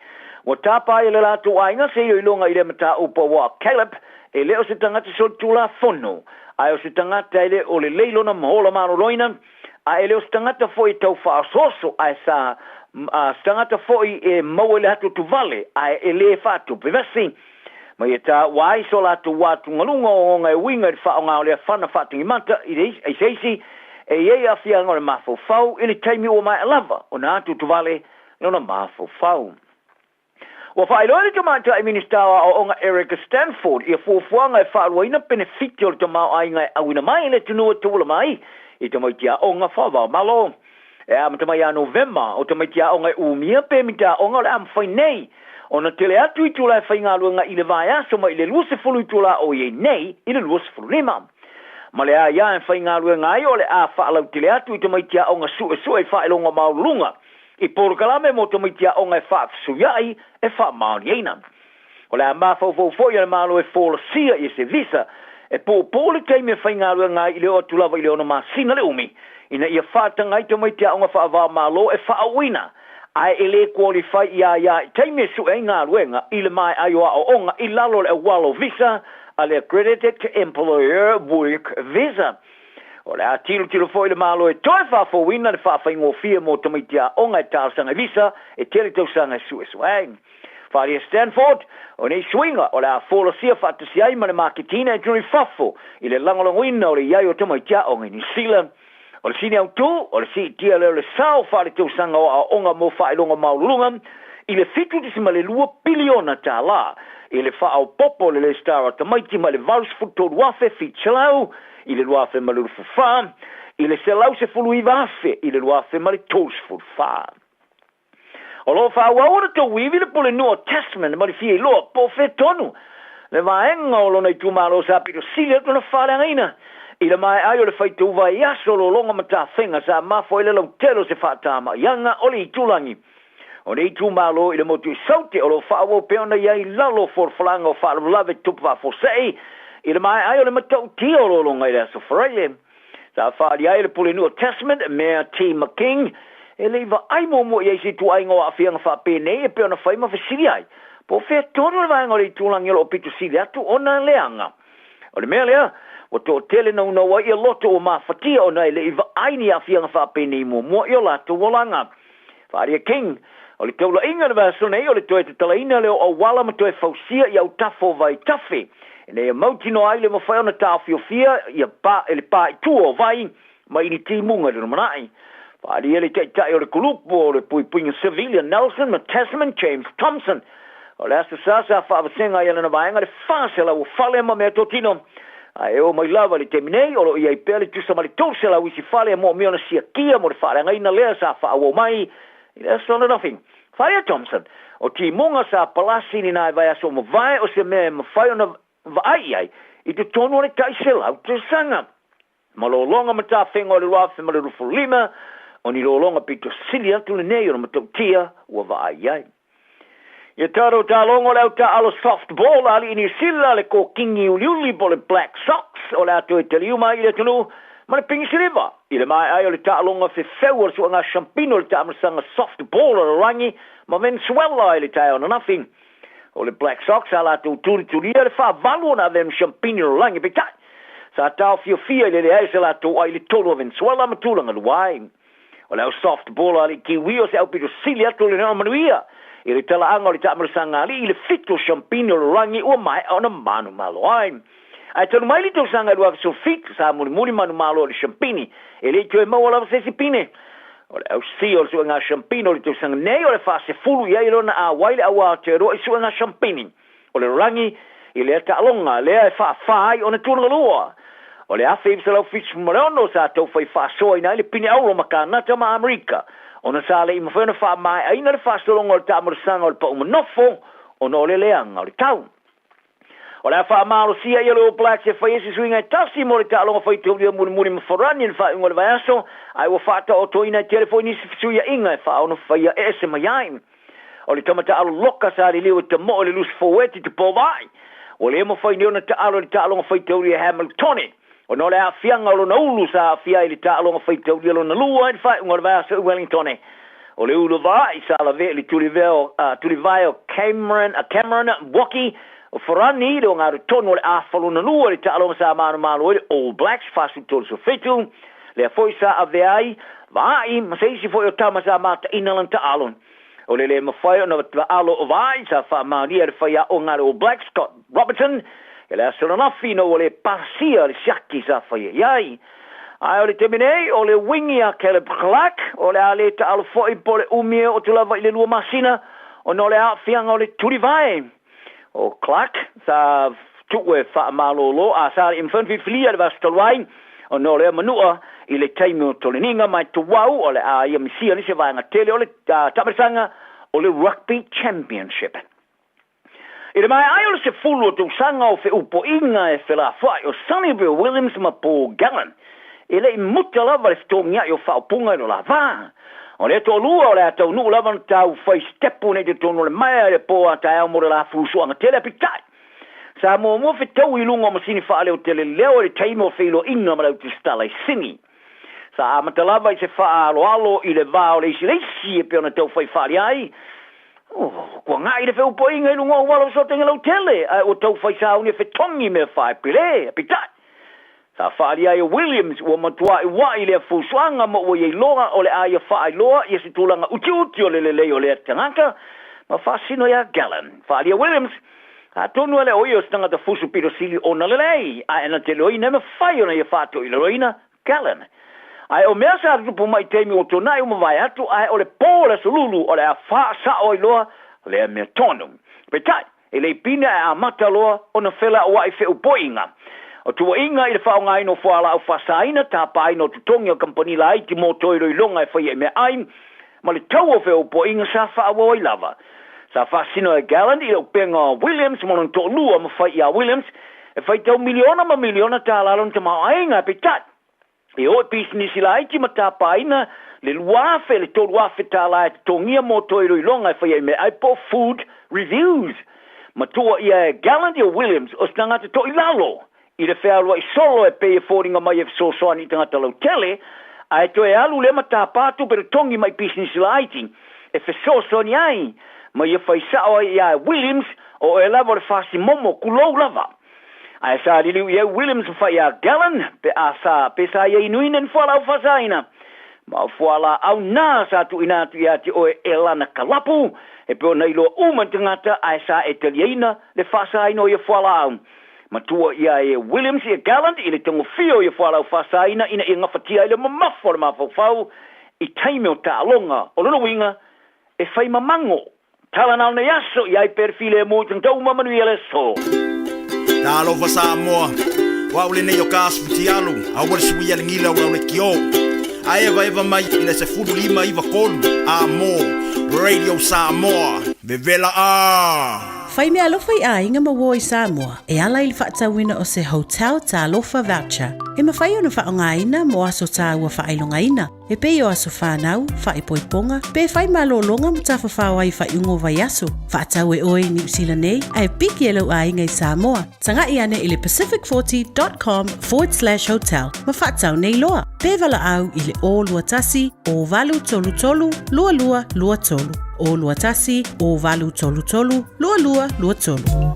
Ua tapa ai e le latou aiga se iloiloga i lea mataupu aua o Caleb e le o se tagata solitulafono, ae o se tagata e le o lelei lona maola maloloina, a e le o se tagata foi e tau faaosooso, ae sa se tagata foi e maua i le atuatuvale, ae e le faatupevesi. Ma ia taua ai so latou atugaluga o oga e uiga i le faaaoga o lea fana faatagimata i le se isi e i ai aafiaga o le mafaufau i le taimi ua maea lava ona atuatuvale lona mafaufau. Ua faailoa e le Tamaitai Minisita o Aoaoga Erica Stanford ia fuafuaga e faaluaina penefiti o le tamaoaiga e auina mai i le atunuu e tauala mai i tamaiti aoga faava-o-Malo. E amata mai ia Novema, o tamaiti aoga e umia pemita aoga o le a mafai nei ona tele atu itula e faigaluega i le vaiaso mai le 20 itula o i ai nei i le 25. Ma le aia e faigaluega ai o le a faalautele atu i tamaiti aoga suesue i faailoga maualuluga i polokalame mo tamaiti aoga e faafesuiai e faamaoniaina. O le a mafaufau foi a le Malo e folasia i se visa e puupuu le taimi e faigaluega ai i le oo atu lava i le 6 masina le umi, ina ia faataga ai tamaiti aoga faava-o-Malo e faaauina ae e le qualify ia ia i taimi e sue ai galuega i le maea ai o aoaoga i lalo o le auala o visa a le Accredited Employer Work Visa. O le a tilotilo foi le Malo e toe faafouina le faafaigofie mo tamaiti aoga e talosaga i visa e tele tausaga e suesue ai. Faaalia Stanford, o nei suiga o le a folasia faatasi ai ma le maketiina e tunu i fafo i le lagolagoina o le i ai o tamaiti aoga i Niu Sila. O le sini autū, o le siitia lea o le sao faaletausaga o aoaoga mo faailoga maualuluga i le $7.2 piliona tālā i le faaopoopo o le resitala o tamaiti mai le 83,700 i le 2024 i le 119,000 i le 2034. O lo o faaauau ona tauivi le Pulenuu o Tasman ma le fia iloa po o fea tonu le vaega o lona itumalo sa pito sili atu ona faaleagaina i le maea ai o le faitau vaiaso lologa ma tafega sa mafua ai le lautele o se faatamaiaga o le itulagi o nei itumalo i le motu i Saute o lo o faaauau pea ona i ai i lalo o folafolaga o faalavelave tupu faafuasei i le maea ai o le matautia o lologa i le aso Faraile. Sa faaalia ai e le Pulenuu o Tasman, Mayor T. McKing, e le i vaai muamua i ai se ituaiga o aafiaga faapenei e pei ona fai ma fesili ai, po o fea tonu le vaega o le itulagi o lo o pito sili atu ona leaga. O le mea lea, ua toatele naunau ai ia loto ua mafatia ona e le i vaai ni aafiaga faapenei muamua i o latou olaga. Faaalia King, o le taulaiga i le vaiaso nei o le toe tatalaina lea o auala ma toe fausia i autafa o vaitafe, ina ia mautinoa ai le mafai ona taofiofia ia pa e le pa i tua o vai mai i ni timuga i le lumanai. Faaalia le taitai o le kulupu o le puipuiga civilian Nelson ma Tasman James Thompson. O le Aso Sa sa faavasega ai e lana vaega le 400 o fale ma meatotino, ae oo mai lava i le taimi nei, o lo o i ai pea le tusa ma le 300 isi fale e moomia ona siakia mo le faaleagaina lea sa faaauau mai i le aso ananafi. Whaea Thompson, o timuga sa palasi i nai vaiaso ua mavae o se mea e mafai ona vaai i ai i totonu o le tai 100 tausaga. Ma lologa ma tafega o le 2025, o ni lologa pito sili atu lenei ona matautia ua vaai i ai. Ia tatou talogo le au taaalo softball a alii Niu Sila, le kokigi uliuli po o le Black Sox o le a toe taliu mai i le atunuu ma le pigi siliva i le maea ai o le taaloga fefeu o le suega shampino o le taamilosaga softball a lalolagi ma Venezuela i le taeao ananafi. O le Black Sox sa latou tulitulia le faavalu ona avea ma shampini o lalolagi, peitai sa taofiofia i le leai o se latou ai i le tolu a Venezuela ma tulaga lua ai. O le au softball a alii Kiwi o se aupito sili atu o le nao manuia i le talaaga o le taamilosaga alii i le fitu o shampini o lalolagi ua maea ona manumalo ai. Ae talu mai le tausaga e 2017 sa mulimuli manumalo i le shampini e le i toe maua lava se isi pine. O le ausia o le suega shampini o le tausaga nei o le faasefulu i ai lona auai le au Aotearoa i suega shampini o le lalolagi i lea taaloga lea e faafa ai ona tulaga lua. O le 1976 sa tau fai faasoaina ai le pine auro ma Kanata ma Amerika ona sa le i mafai ona faamaeaina le faasologa o le taamalosaga o le pau manofo ona o le leaga o le tau. O le a faamalosia ia le All Blacks e fai ai se suiga e tasi mo le taaloga faitaulia mulimuli ma Farani i le faaiuga o le vaiaso, ae ua faataotoina e tele foi nisi fesuiaiga e faaono faia ese mai ai. O le tama taalo loka sa liliu e tamoo i le lusi foueti te Povai. Ua le mafai nei ona taalo i le taaloga faitaulia Hamiltone ona o le aafiaga o lona ulu sa aafia ai i le taaloga faitaulia lona lua i le faaiuga o le vaiaso i Wellingtone. O le ulu vaai sa lavea i le tulivae o Cameron, Cameron Woki o Farani i le ogatotonu o le afa lona lua i le taaloga sa manumalo ai le All Blacks 43-7. Lea foi sa avea ai Vaai ma se isi foi o tama sa mataina lana taalo. O le le mafai ona taalo o Vaai sa faamaonia e le faiaoga a le All Blacks Scott Robertson i le aso ananafi ina ua le pasia le siaki sa faia i ai. Ae o le taimi nei, o le wingi a Caleb Clarke o le a le taalo foi po o le umi e oo atu lava i le lua masina ona o le aafiaga o le tulivae. O Clarke sa tuu e faamalolo a sa le i mafai ona filifilia i le vaiaso talu ai ona o lea manua i le taimi o toleniga ma e tuau o le a ia misia nisi vaega tele o le taamilosaga o le Rugby Championship. I le maea ai o le 10 o tausaga o feupoiga e felafoai o Sonny Bill Williams ma Paul Gallen, e le i muta lava le fetogiai o faaupuga i lo la va. O lea toalua o le a taunuu lava ona tau fai sitepu nei totonu o le maea i le po a taeao mo le la fusuaga tele a peitai. Sa muamua fetaui i luga o masini faaleotele leo i le taimi o feiloaiga ma le autusitala i Sini. Sa amata lava i se faaaloalo i le va o le isi le isi e pei ona tau fai faali ai. Kua nga'i le feupoiga i luga o auala o fesootaiga lautele ae ua tau fai sauni e fetogi mea faepele. Peitai, sa faaalia ai e Williams ua matua'i wa'i lea fusuaga ma ua i ai loa o le a ia faailoa ia se tulaga utiuti o le lelei o lea tagata ma faasino iā Gallen. Faaalia Williams, atonu e le o ia o se tagata fusu pito sili ona lelei, ae na te loina e mafai ona ia faatoilaloina Gallen. Ae o mea sa tutupu mai i taimi ua tuanai ua mavae atu, ae o le pō o le aso lulu o le a faasao ai loa lea mea tonu. Peitai, E le i pine ae amata loa ona felaua'i feupoiga. O tuuaiga i le faaaogaina o fualaau faasaina, tapaina o totogi o kamupani laiti mo toe iloiloga e faia i meaai, ma le tau o feupoiga sa faaauau ai lava. Sa faasino e Gallant i le upega o Williams ma lona toalua ma fai iā Williams e faitau miliona ma miliona tālā lona tamaoaiga, peitai, E o i pisinisi laiti ma tapaina le 2000 le 3000 tālā e totogia mō toe iloiloga e whai ai meaai po o food reviews. Matua ia e Gallant ia Williams o se tagata toilalo i le fealuai solo e pei e foliga mai e fesoasoani i tagata lautele, ae toe alu lea ma tapa tupe totogi mai pisinisi laiti e fesoasoani ai ma ia fai sao ai ia Williams o oe lava o le fasi momo kulou lava. Ae sa liliu i ai Williams ma fai iā Gallen, pe a sa, pe sa ia inuina ni fualaau faasaina. Ma o fualaau na sa tuuina atu ia te oe e lana kalapu, e pei ona iloa uma ni tagata ae sa e taliaina le faasaina o ia fualaau. Matua ia e Williams ia Gallant i le tagofia o ia fualaau faasaina ina ia gafatia ai le mamafa o le mafaufau i taimi o taaloga. O lona uiga, e fai mamago Tala na o lenei aso, i ai pea le filemu i tagata uma manuia le aso. Talofa Samoa, o au lenei o Kas Fitialu, aua le suia le gila o lau lekiō. A evaeva mai i le 15 9 3 a mo Radio Samoa, vevela a! Fai meaalofa i aiga ma uo i Samoa e ala i le faatauina o se Hotel Talofa Voucher e mafai ona faaaogaina mo aso taua faailogaina e pei o aso fanau, faaipoipoga, pe fai malōlōga ma tafafao ai i faaiuga o vaiaso. Faatau e oe i Niu Sila nei ae piki e lou aiga i Samoa. Taga'i ane i le pacific40 dot com forward slash hotel ma faatau nei loa. Pe valaau i le 0 21 0833 2223. 0 21 0833 2223.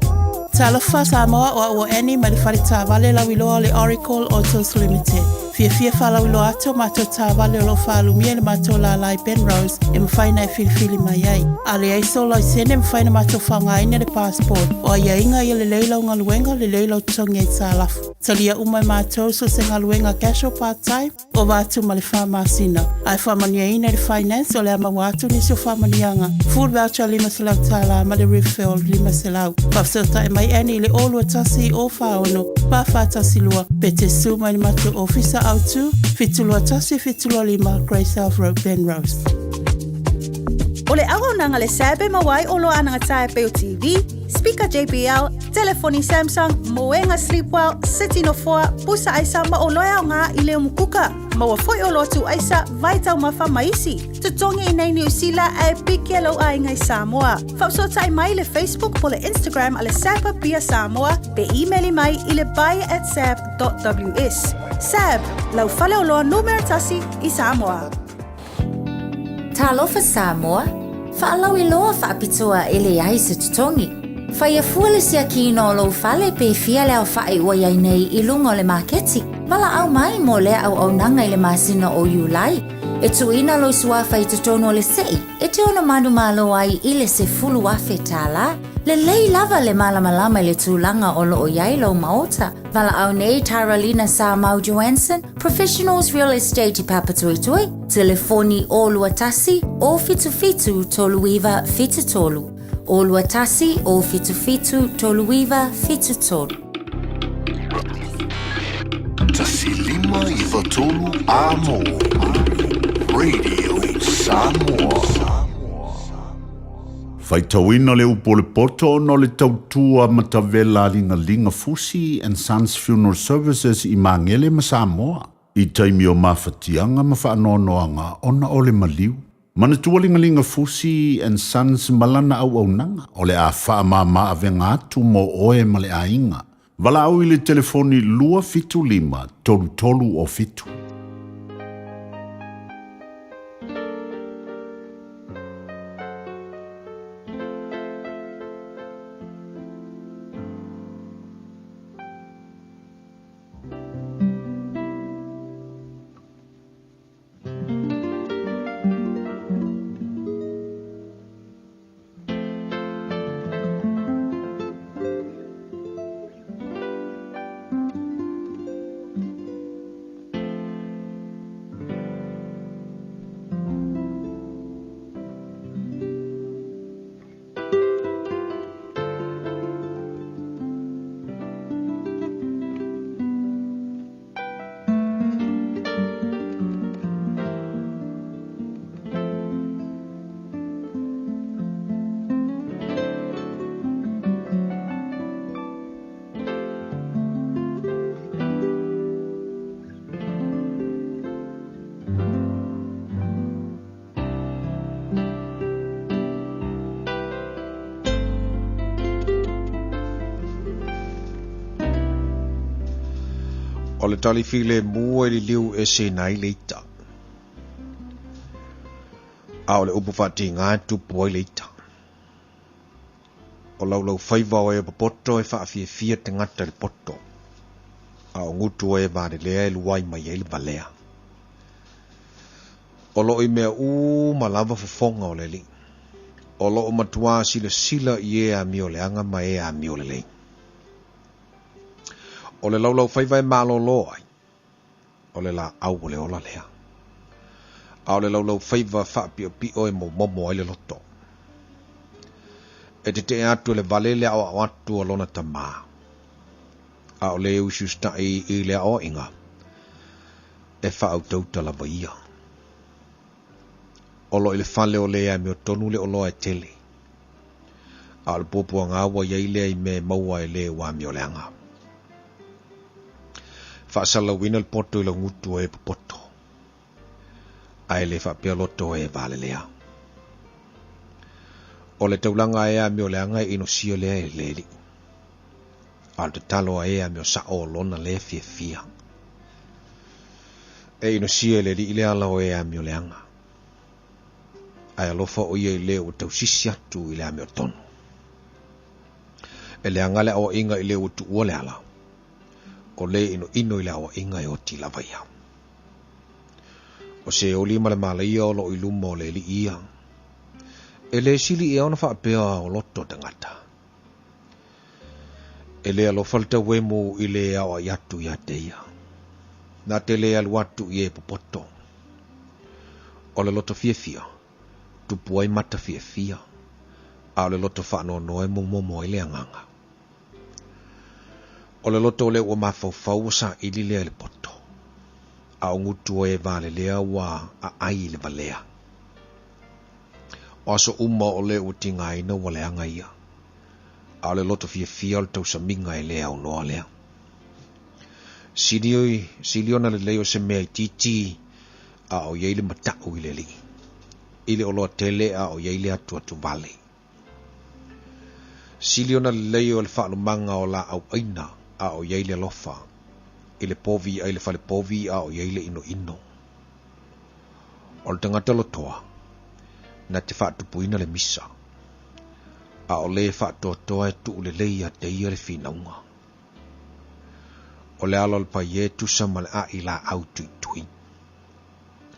Talofa Samoa, o au o Annie mai le fale taavale lauiloa o le Oracle Autos Limited. Fiafia faalauiloa atu o matou taavale o lo o faalumia i le matou lālā i Penrose e mafai ona e filifili mai ai. A leai sou laisene e mafai ona matou faaaogaina le passport. O aiaiga ia lelei lau galuega, lelei lau totogi aitalafu. Talia uma e matou so o se galuega casual part time, ova atu ma le fa masina. A e faamanuiaina i le finance o le a maua atu nisi o faamanuiaga, food voucher $500 ma le refill $500. Faafesootai mai Annie i le 0 21 0 46 4412 pe te susu mai i le matou ofisa autu 721 725 Grey South Road, Penrose. O le auaunaga a le SAB e maua ai oloa anagata e pei o TV, speaker JBL, telefoni Samsung, moega Sleepwell, seti nofoa, pusa aisa ma oloa e aoga i le umukuka. Maua foi oloa tuu aisa, vai taumafa ma isi. Totogi i nei Niu Sila ae piki e lou aiga i Samoa. Faafesootai mai i le Facebook po le Instagram a le SAB Apia Samoa pe imeli mai i le buy at sab dot ws. SAB, lau faleoloa numera tasi i Samoa. Talofa Samoa, faalauiloa faapitoa e leai se totogi. Faia fua le siakiina o lou fale pe fia le aofa'i ua i ai nei i luga o le maketi. Valaau mai mo lea auaunaga i le masina o Iulai. E tuuina lou suafa i totonu o le se'i e te ono manumalo ai i le $10,000. Lelei lava le malamalama i le tulaga o lo o i ai lou maota. Valaau nei Taralina Samau Johansson, Professionals Real Estate i Papatoetoe, telefoni 0 21 077 3973. 0 21 077 3973. 1593 A mo Radio Samoa. Faitauina le upu o le poto ona o le tautua matavela a Ligalinga Fusi and Sons Funeral Services i Magele ma Samoa i taimi o mafatiaga ma faanoanoaga ona o le maliu. Manatua Ligalinga Fusi and Sons ma lana auaunaga o le a faamama avega atu mo oe ma le aiga. Valaau i le telefoni 275 33 o 7. O le tali filemu e liliu eseina ai le ita. A o le upu faatiga e tupu ai le ita. O laulaufaiva o e popoto e faafiafia tagata i le poto, a o gutu o e valelea e luai mai ai le valea. O loo i mea uma lava fofoga o le Alii. O loo matuā silasila i e amioleaga ma e amiolelei. O le laulaufaiva e malōlō ai, o le laau o le ola lea. A o le laulaufaiva faapiopio e momomo ai le loto. E teteʻe atu e le vale le aʻoaʻo atu a lona tamā, a ʻo le usiusitaʻi i le aʻoaʻiga, e faautauta lava ia. O lo i le fale o le amiotonu le oloa e tele, a o le puapuaga ua i ai lea i mea e maua e le ua amioleaga. Faasalalauina le poto i lau gutu o e popoto, ae le faapea loto e valelea. O le taulaga a e amioleaga e inosia lea e le Alii, a o le tatalo a e amiosaʻo o lona lea fiafia. E inosia e le Alii le ala o e amioleaga, ae alofa ʻo ia i le ua tausisi atu i le amiotonu. E leaga le aoaiga i le ua tuua le ala, o le ʻinoʻino i le aoaiga e oti lava ia. O se oli ma le malaia o loo i luma o le alii ia. E le sili ea ona faapea o loto tagata. E le alofa le tauemu i le aoai atu ia te ia. Na te le alu atu i e popoto. O le loto fiafia, tupu ai mata fiafia, a o le loto faanoanoa e momomo ai le agaga. O le loto o le ua mafaufau ua saili lea i le poto, a o gutu o e valelea ua aai i le valea. O aso uma o le ua tigaina ua leaga ia, a o le loto fiafia o le tausamiga e le aunoa lea. Sili, sili ona lelei o se mea itiiti a o i ai le mataʻu i le Alii, i le oloa tele a o i ai le atuatu vale. Sili ona lelei o le faalumaga o laau ʻaina a o i ai le alofa, i le povi ai le fale povi a o i ai le ʻinoʻino. O le tagata lotoa, na te faatupuina le misa, a o le faatoatoa e tuu lelei ia te ia le finauga. O le ala o le paia e tusa ma le aʻi laau tuitui,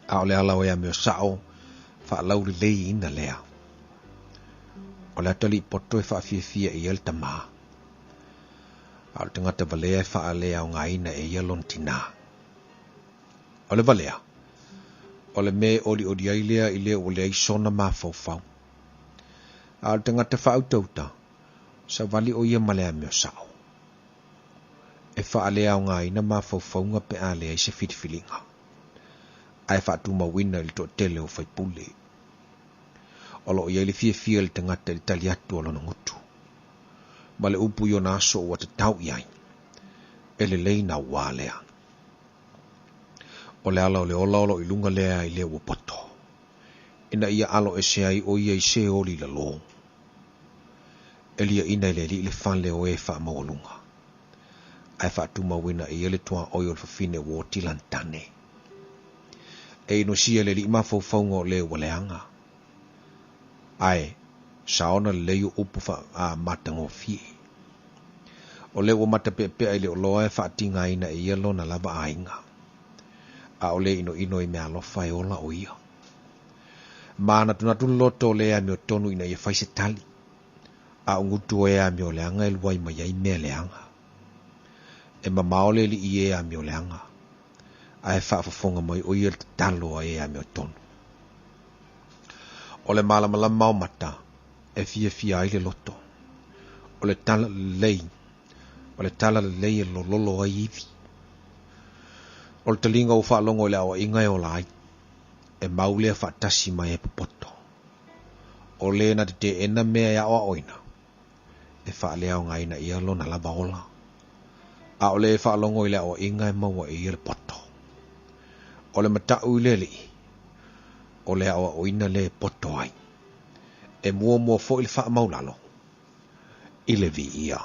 a o le ala o e amio saʻo faalaulelei-ina lea. O le atalii poto e faafiafia e ia le tamā, a o le tagata valea e faaleaogaina e ia lona tinā. O le valea, o le mea e olioli ai lea i le ua leai sona mafaufau. A o le tagata faautauta, savali ʻo ia ma le amio saʻo. E faaleaogaina mafaufauga pe a leai se filifiliga, ae faatumauina i le toatele o faipule. O lo o i ai le fiafia i le tagata i le tali atu a lona gutu, ma le upu i ona aso ua tatau i ai, e lelei nauā lea. O le ala o le ola o lo o i luga lea i le ua poto, ina ia alo ese ai ʻo ia i se oli i lalō. E liaʻina e le Alii le fale o e faamaualuga, ae faatumauina e ia le tuaoi o le fafine ua oti lana tane. E inosia e le Alii mafaufauga o le ua leaga, ae saona lelei o upu faamatagofie. O le ua matapeapea i le oloa e faatigaina e ia lona lava aiga, a o le ʻinoʻino i mea alofa e ola ʻo ia. Manatunatu le loto o le amiotonu ina ia fai se tali, a o gutu o e amioleaga e luai mai ai mea leaga. E mamao le alii i e amioleaga, ae faafofoga mai ʻo ia i le tatalo a e amiotonu. O le malamalama o mata e fiafia ai le loto, o le tala lelei, o le tala lelei e lololo ai ivi. O le taliga ua faalogo i le aoaiga e ola ai, e mau lea faatasi ma e popoto. O le na te teena mea e aʻoaʻoina, e faaleaogaina ia lona lava ola. A o le e faalogo i le aoaiga e maua e ia le poto. O le mataʻu i le Alii, o le aʻoaʻoina lea e poto ai. E muamua foi le faamaulalo i le viia.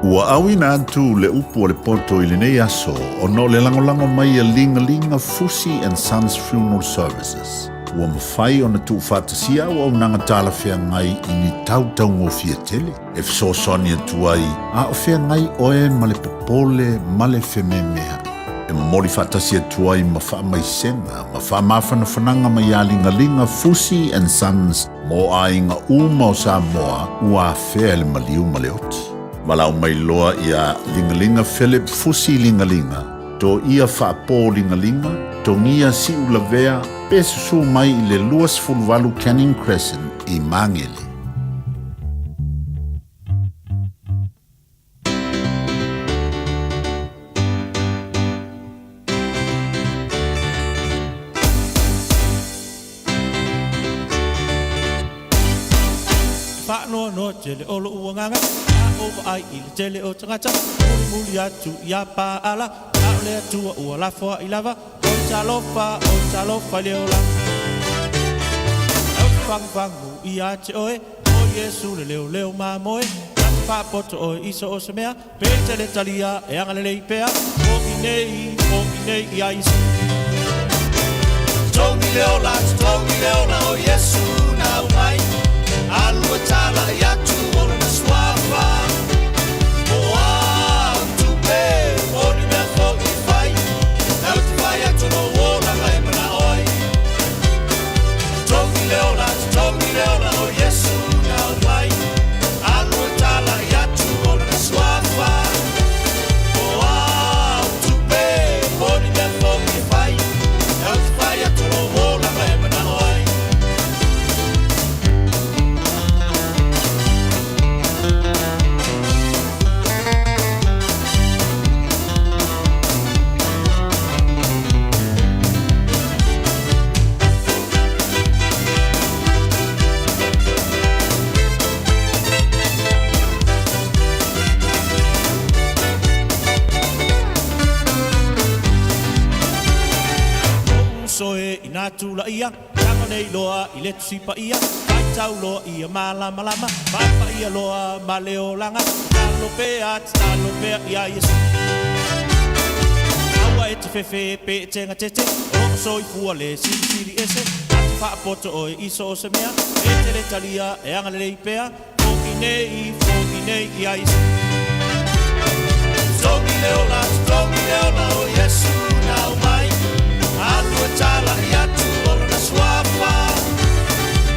Ua auina atu le upu o le poto i lenei aso ona o le lagolago mai a Ligalinga Fusi and Sons Funeral Services. Ua mafai ona tuufaatasia auaunaga talafeagai i ni tautaugofie tele e fesoasoani atu ai a o feagai oe ma le popole ma le fememeaʻi. E momoli faatasi atu ai ma faamaisega ma faamafanafanaga mai ia Ligaliga Fusi and Sons mo aiga uma o Samoa ua afea e le maliu ma le oti. Valaau mai loa ia Ligaliga Philip Fusi Ligaliga, Toia Faapo Ligaliga, Togia Siulavea, Pe susu mai i le 28 Canning Crescent i Māngere. Faanoanoa tele o lo'u agaga A ou vaai i le tele o tagata Mulimuli atu ia Paala A o le Atua ua lafoai lava Oi talofa, oi talofa i le ola E ou te fagufagu ia te oe O Iesu le leoleo mamoe Na te faapoto oe i so o se mea Pe tele talia e agalelei pea Fo'i nei, fo'i nei ia Iesu Togi le ola, togi le ola o Iesu nau mai Alu e talai atu o lona suafa O au tupe, o ni mea fo'i fai E ou te fai atu lou olaga e mana'o ai Togi le ola, togi le ola o Iesu nau mai Alu e talai atu o lona suafa O au tupe, o ni mea fo'i e fai E ou te fai atu lou olaga e mana'o ai. Uso e ina tulaia, tago nei loa i le Tusi Paia, faitau loa ia malamalama, papaia loa ma le olaga, tatalo pea, tatalo pea ia Iesu. Aua e te fefe pe e te gatete, o loo soifua le Silisili Ese, na te faapoto oe i so o se mea, e tele talia e agalelei pea, fo'i nei, fo'i nei ia Iesu. Togi le ola, togi le ola o Iesu nau mai, alu e talai atu o lona suafa.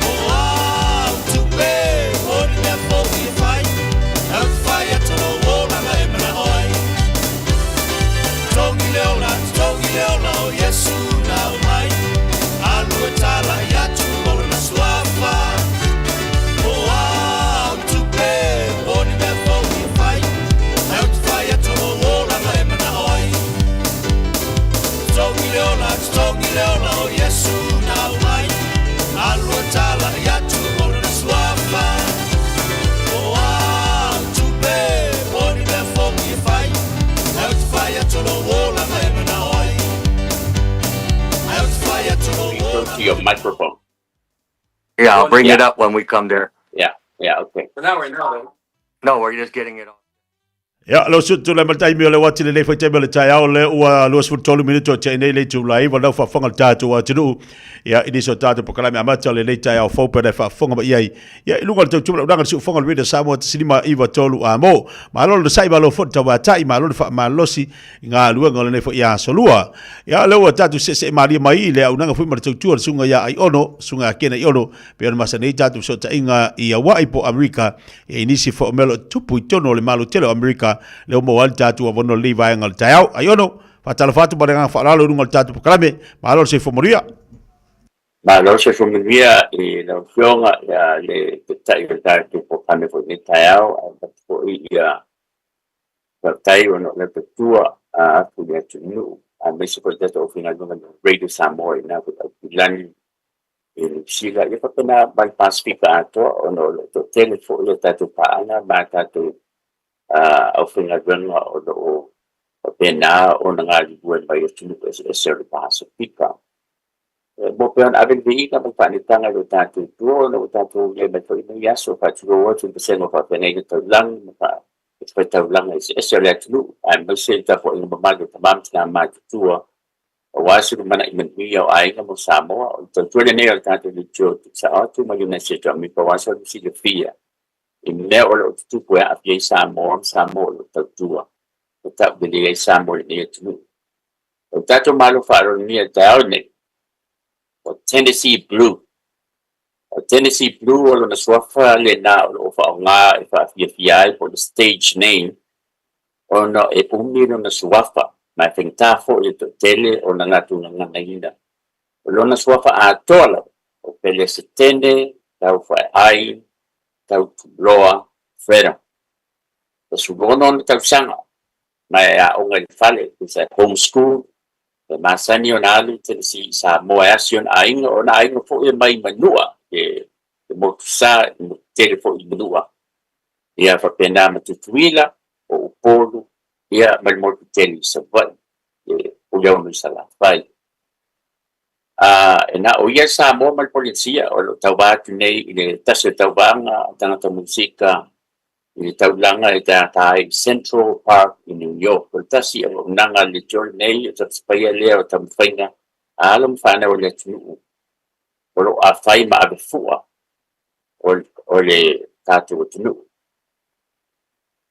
O au tupe, o ni mea fo'i e fai, e ou te fai atu lou olaga e mana'o ai. Togi le ola, togi le ola o Iesu nau mai, alu e talai atu o lona suafa. O au tupe, o ni mea fo'i e fai, e ou te fai atu lou olaga e mana'o ai. Togi le ola, togi le ola o Iesu nau mai, alu e talai atu o lona suafa. O au tupe, o ni mea fo'i e fai, e ou te fai atu lou olaga e mana'o ai. E ou te fai atu lou Go to your microphone. Yeah, I'll bring it up when we come there. Yeah, yeah, okay. But not right now, though. No, we're just getting it on. Ia, lau suʻu tulai mai le taimi o le uati lenei foi taimi o le taeao le ua 23 minute o tea nei le itula iva lau faafofoga le tatou atunuu. Ia, i nisi o tatou polokalame amata o lenei taeao fou pe ona e faafofoga mai ai. Ia, i luga o le tautua launaga le siufofoga o le Radio Samoa 159 a mo. Malo le nasai, malo foi le tauatai, malo le faamalosi i galuega o lenei foi aso lua. Ia, lea ua tatou seesee malie mai i le auaunaga foi ma le tautua le susuga ia Aiono, susuga ia Ken Aiono, pei ona masani ai tatou fesootaiga i Hawaii po o Amerika, i nisi foi o mea o lo o tupu i totonu o le Malo tele o Amerika, lea ua maua ai le tatou avanoa i lenei vaega o le taeao. Aiono, faatalofa atu ma le agaga faaaloalo i luga o le tatou polokalame. Malo le soifua manuia. Malo le soifua manuia i lau Afioga ia le Taitai o le tatou polokalame foi i lenei taeao, ae avatu foi ia faafetai ona o le tautua atu i le atunuu aemaise foi le tatou aufaigaluega i le Radio Samoa i lena foi aupilagi i Niu Sila, ia faapena ma le Pasefika atoa ona o lo o toatele foi a tatou paaga ma a tatou aufaigaluega o lo o faapena ona galulue mai atunuu eseese o le Pasefika. Mo pei ona ave le viiga ma le faanetaga i lo tatou tua ona ua tatou le mai foi nei aso, faatulou atu i le vasega o faafeagaiga taulagi ma faitaulaga eseese o le atunuu, aemaise le tapuaiga mamalu a tama ma tina matutua aua se lumanai manuia o aiga mo Samoa. O le tautua lenei o le tatou leitio tuusao atu mai United States o Amerika aua se silafia i mea o lo o tutupu e aafia ai Samoa ma Samoa o lo o tautua e taulelei ai Samoa i lenei atunuu. O le tatou Malo faaaloalogia i le taeao lenei, o Tennessee Blue. O Tennessee Blue o lona suafa lena o lo o faaaoga e faafiafia ai po o le stage name ona e umi lona suafa ma e faigata foi le toatele ona latou gaganaina. O lona suafa atoa lava, o Pelesetene Taufaeai Tautuloa Freddam. 16 ona tausaga ma e aoga i le fale, tusa e home school, e masani ona alu i Tennessee i Samoa e asi ona aiga, o ona aiga foi e mai i Manua, le motu sa, le motu tele foi i Manua. Ia faapena ma Tutuila, o Upolu, ia ma le motu tele i Savaii, le Puleono i Salafai. E na o ia Samoa ma le Polenesia o lo o tauva atu nei i le tasi o tauvaga a tagata musika i le taulaga e tātā ai i Central Park i New York. O le tasi o auaunaga a le leitio lenei, o tapaia lea o taumafaiga a alo ma fanau a le atunuu o lo o afai ma ave fua o le tatou atunuu.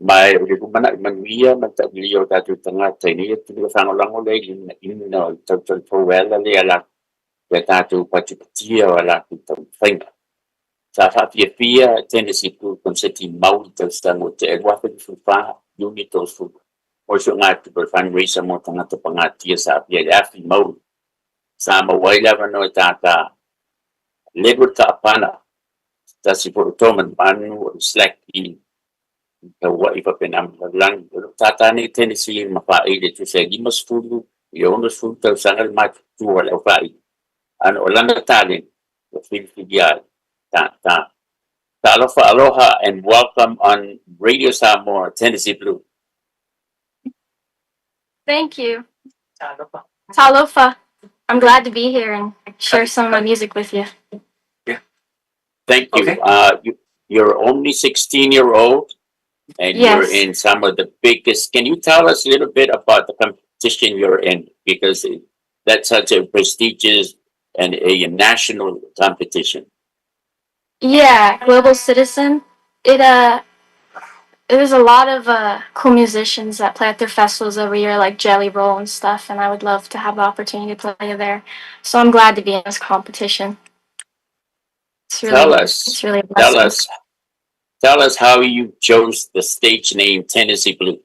Ma o le lumanai manuia ma le taililia o tatou tagata ina ia atunuu e fagolago lea i le lunaina o le tautalifou e ala lea ia tatou patipatia o a latou taumafaiga. Sa faafiafia Tennessee Blue Konseti mau i tausaga o tea 2014, Iuni 30, mo le suegatupe o le fundraiser mo tagata pagatia sa aafia i le afi mauli. Sa maua ai le avanoa e tātā Ledward Kaapana, se tasi foi o toa manumanu o le Slack i Kauaʻi faapena ma le lalolagi. O lo o tātā nei Tennessee ma faaili e tusa e 50 i le 60 tausaga le matutua o le aufaaili, a o lana taleni ua filifilia ai tātā. Talofa aloha and welcome on Radio Samoa Tennessee Blue. Thank you. Talofa. Talofa. I'm glad to be here and share some of my music with you. Yeah. Thank you. Okay. You, you're only 16 year old and you're in some of the biggest. Can you tell us a little bit about the competition you're in? Because that's such a prestigious and a national competition. Yeah, Global Citizen. It there's a lot of cool musicians that play at their festivals every year, like Jelly Roll and stuff, and I would love to have the opportunity to play there. So I'm glad to be in this competition. It's really, Tell us, it's really a tell blessing. us, tell us how you chose the stage name Tennessee Blue.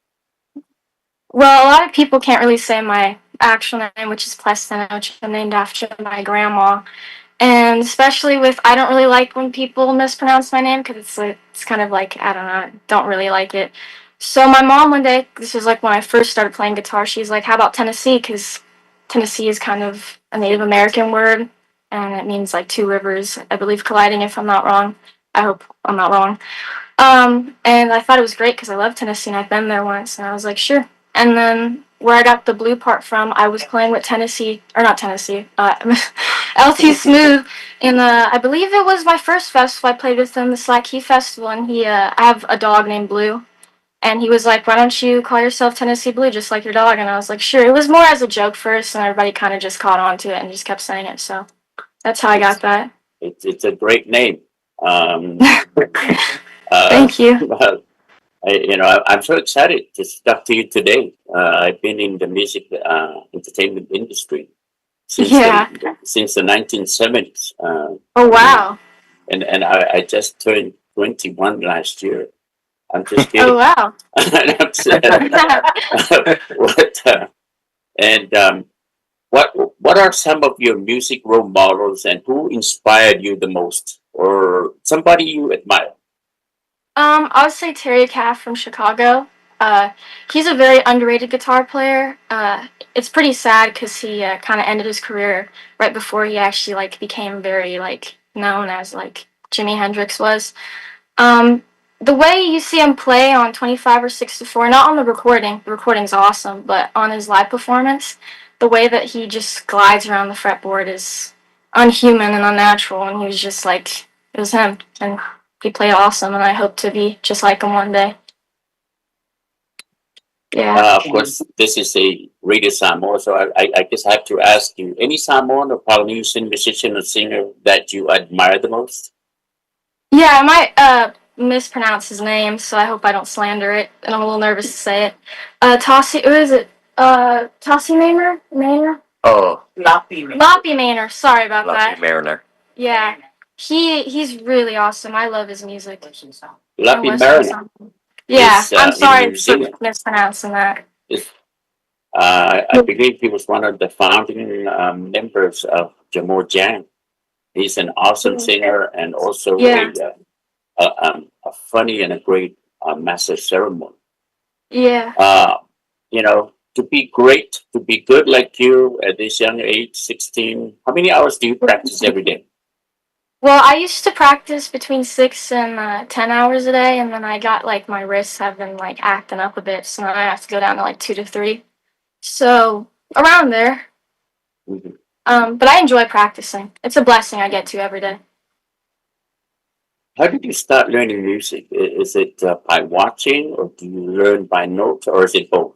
Well, a lot of people can't really say my actual name, which is Plestina, which I'm named after my grandma. And especially with, I don't really like when people mispronounce my name because it's like, it's kind of like, I don't know, I don't really like it. So my mom one day, this was like when I first started playing guitar, she's like, how about Tennessee? Because Tennessee is kind of a Native American word, and it means like two rivers, I believe, colliding, if I'm not wrong. I hope I'm not wrong. And I thought it was great because I love Tennessee and I've been there once, and I was like, sure. And then where I got the blue part from, I was playing with Tennessee, or not Tennessee, LT Smooth, and I believe it was my first festival I played with him, the Slack Key Festival, and I have a dog named Blue, and he was like, why don't you call yourself Tennessee Blue, just like your dog? And I was like, sure. It was more as a joke first, and everybody kind of just caught on to it and just kept saying it, so that's how I got that. It's a great name. Thank you. I'm so excited to talk to you today. I've been in the music entertainment industry since the 1970s. Oh, wow. And I just turned 21 last year. I'm just kidding. Oh, wow. What are some of your music role models and who inspired you the most, or somebody you admire? I would say Terry Kath from Chicago. He's a very underrated guitar player. It's pretty sad because he kind of ended his career right before he actually became very known as Jimi Hendrix was. The way you see him play on 25 or 64, not on the recording, the recording's awesome, but on his live performance, the way that he just glides around the fretboard is unhuman and unnatural, and he was just like, it was him, and he played awesome, and I hope to be just like him one day. Yeah. Of course, this is a Radio Samoa, so I guess I have to ask you, any Samoan or Polynesian musician or singer that you admire the most? Yeah, I might mispronounce his name, so I hope I don't slander it, and I'm a little nervous to say it. Tossi, who is it? Tossi Maynor? Maynor? Oh. Lapi Maynor. Lapi Maynor, sorry about Lapi that. Mariner. Yeah, he's really awesome. I love his music. Lapi Western Mariner. song. Yeah, Is I'm in sorry New for Zealand. mispronouncing that. I believe he was one of the founding members of Jamuar Jang. He's an awesome singer and also a funny and a great master ceremony. You know, to be great, to be good like you at this young age, 16, how many hours do you practice every day? Well, I used to practice between 6 and 10 hours a day, and then I got like my wrists have been like acting up a bit, so now I have to go down to like 2 to 3. So around there. But I enjoy practicing. It's a blessing I get to every day. How did you start learning music? Is it by watching, or do you learn by note, or is it both?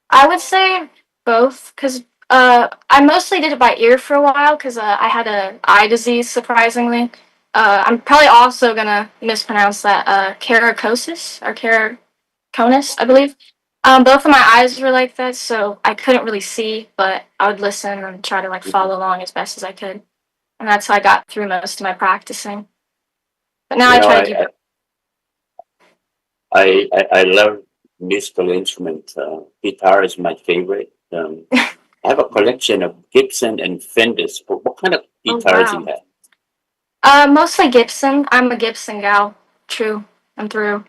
I would say both, because I mostly did it by ear for a while, because I had a eye disease, surprisingly. I'm probably also gonna mispronounce that, keratosis or keratoconus, I believe. Both of my eyes were like that, so I couldn't really see, but I would listen and try to like follow along as best as I could. And that's how I got through most of my practicing. But now You I know, try to do I love musical instrument. Guitar is my favorite. I have a collection of Gibson and Fenders. But what kind of Oh, guitars do wow. you have? Mostly Gibson. I'm a Gibson gal. True. I'm through.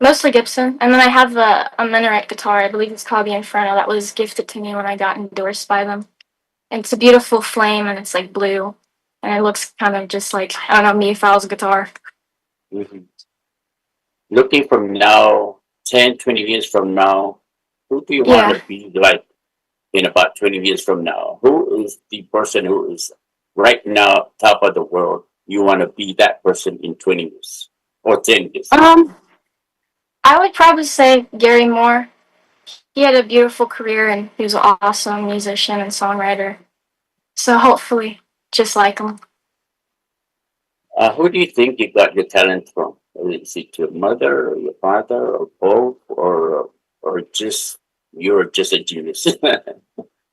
Mostly Gibson. And then I have a Minaret guitar. I believe it's called the Inferno. That was gifted to me when I got endorsed by them. And it's a beautiful flame, and it's like blue. And it looks kind of just like, I don't know, me if I was a guitar. Looking from now, 10, 20 years from now, who do you want to be like in about 20 years from now? Who is the person who is right now top of the world? You want to be that person in 20 years or 10 years? I would probably say Gary Moore. He had a beautiful career, and he was an awesome musician and songwriter. So hopefully, just like him. Who do you think you got your talent from? Is it your mother or your father or both, or just you're just a genius?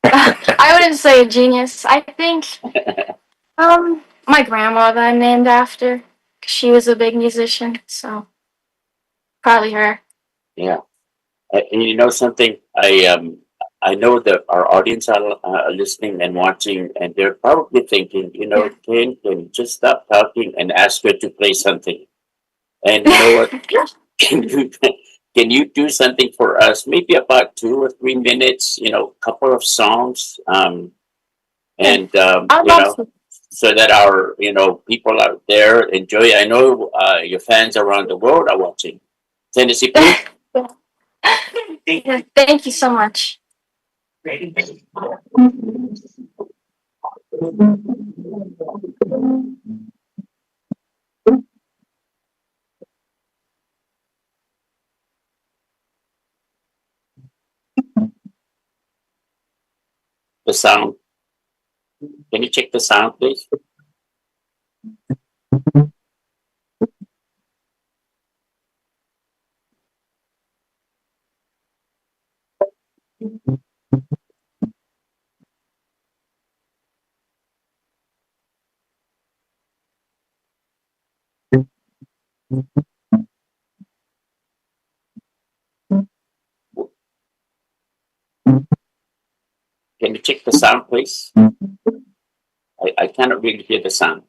I wouldn't say a genius. I think my grandma that I'm named after. She was a big musician, so probably her. Yeah. And you know something? I know that our audience are listening and watching, and they're probably thinking, Ken, can you just stop talking and ask her to play something? And you know what? Can you do something for us? Maybe about 2 or 3 minutes, a couple of songs, and I'd love to. so that our people out there enjoy. I know your fans around the world are watching. Tennessee, please. Yeah, thank you so much. The sound. Can you check the sound, please? Can you check the sound, please? I cannot really hear the sound.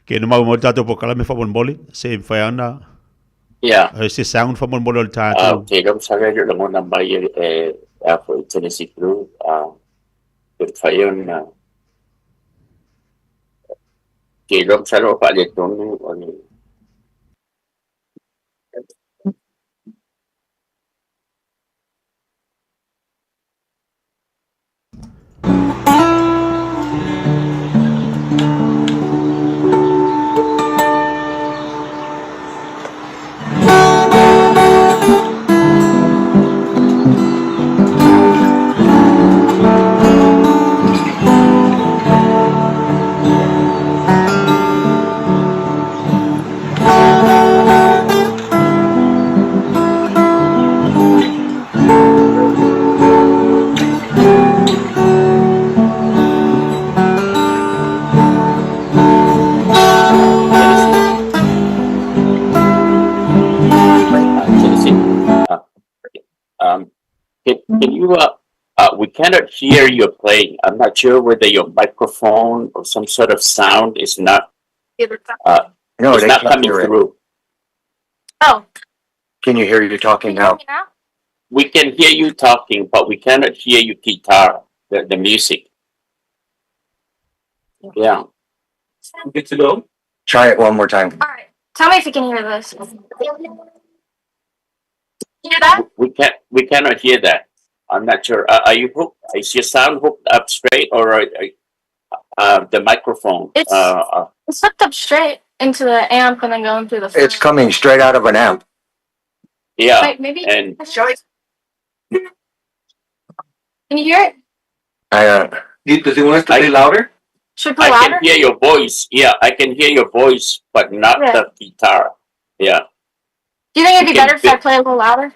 Ke no mau mo tatou polokalame faamolemole se e mafai ona Yeah. se sound faamolemole o le Ah, tatou. okay, lea ua masalo e le o lagona mai e e a foi Tennessee Blue, ah, pe mafai ona ke iloa masalo o faaletonu o le Tennessee. Can you, we cannot hear your playing. I'm not sure whether your microphone or some sort of sound is not, No, it's they not can't coming hear it. through. Oh. Can you hear you talking Can you hear now? me now? We can hear you talking, but we cannot hear your guitar, the music. Yeah. Good to go. Try it one more time. All right. Tell me if you can hear this. You hear that? We cannot hear that. I'm not sure. Are you hooked? Is your sound hooked up straight, or the microphone? It's it's hooked up straight into the amp and then going through the It's phone. coming straight out of an amp. Yeah. Wait, maybe. And Can you hear it? I, Does he want us to play I louder? Should we play I can louder? hear your voice. Yeah, I can hear your voice, but not Yeah. the guitar. Yeah. Do you think it'd You be can better if I play a little louder?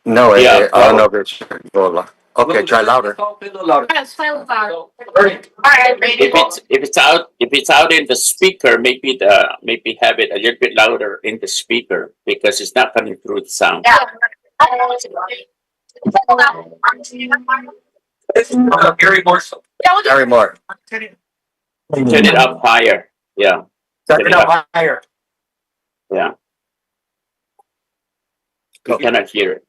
No, Yeah, I don't know if it's go Okay, try louder. Let's all play a little louder. All right, let's play a little louder. Ernie, All right. If it's out in the speaker, maybe maybe have it a little bit louder in the speaker because it's not coming through the sound. Yeah. Gary Moore. Yeah, we'll do Gary Moore. Turn it up higher. Yeah. Turn it up higher. Yeah. We cannot hear it.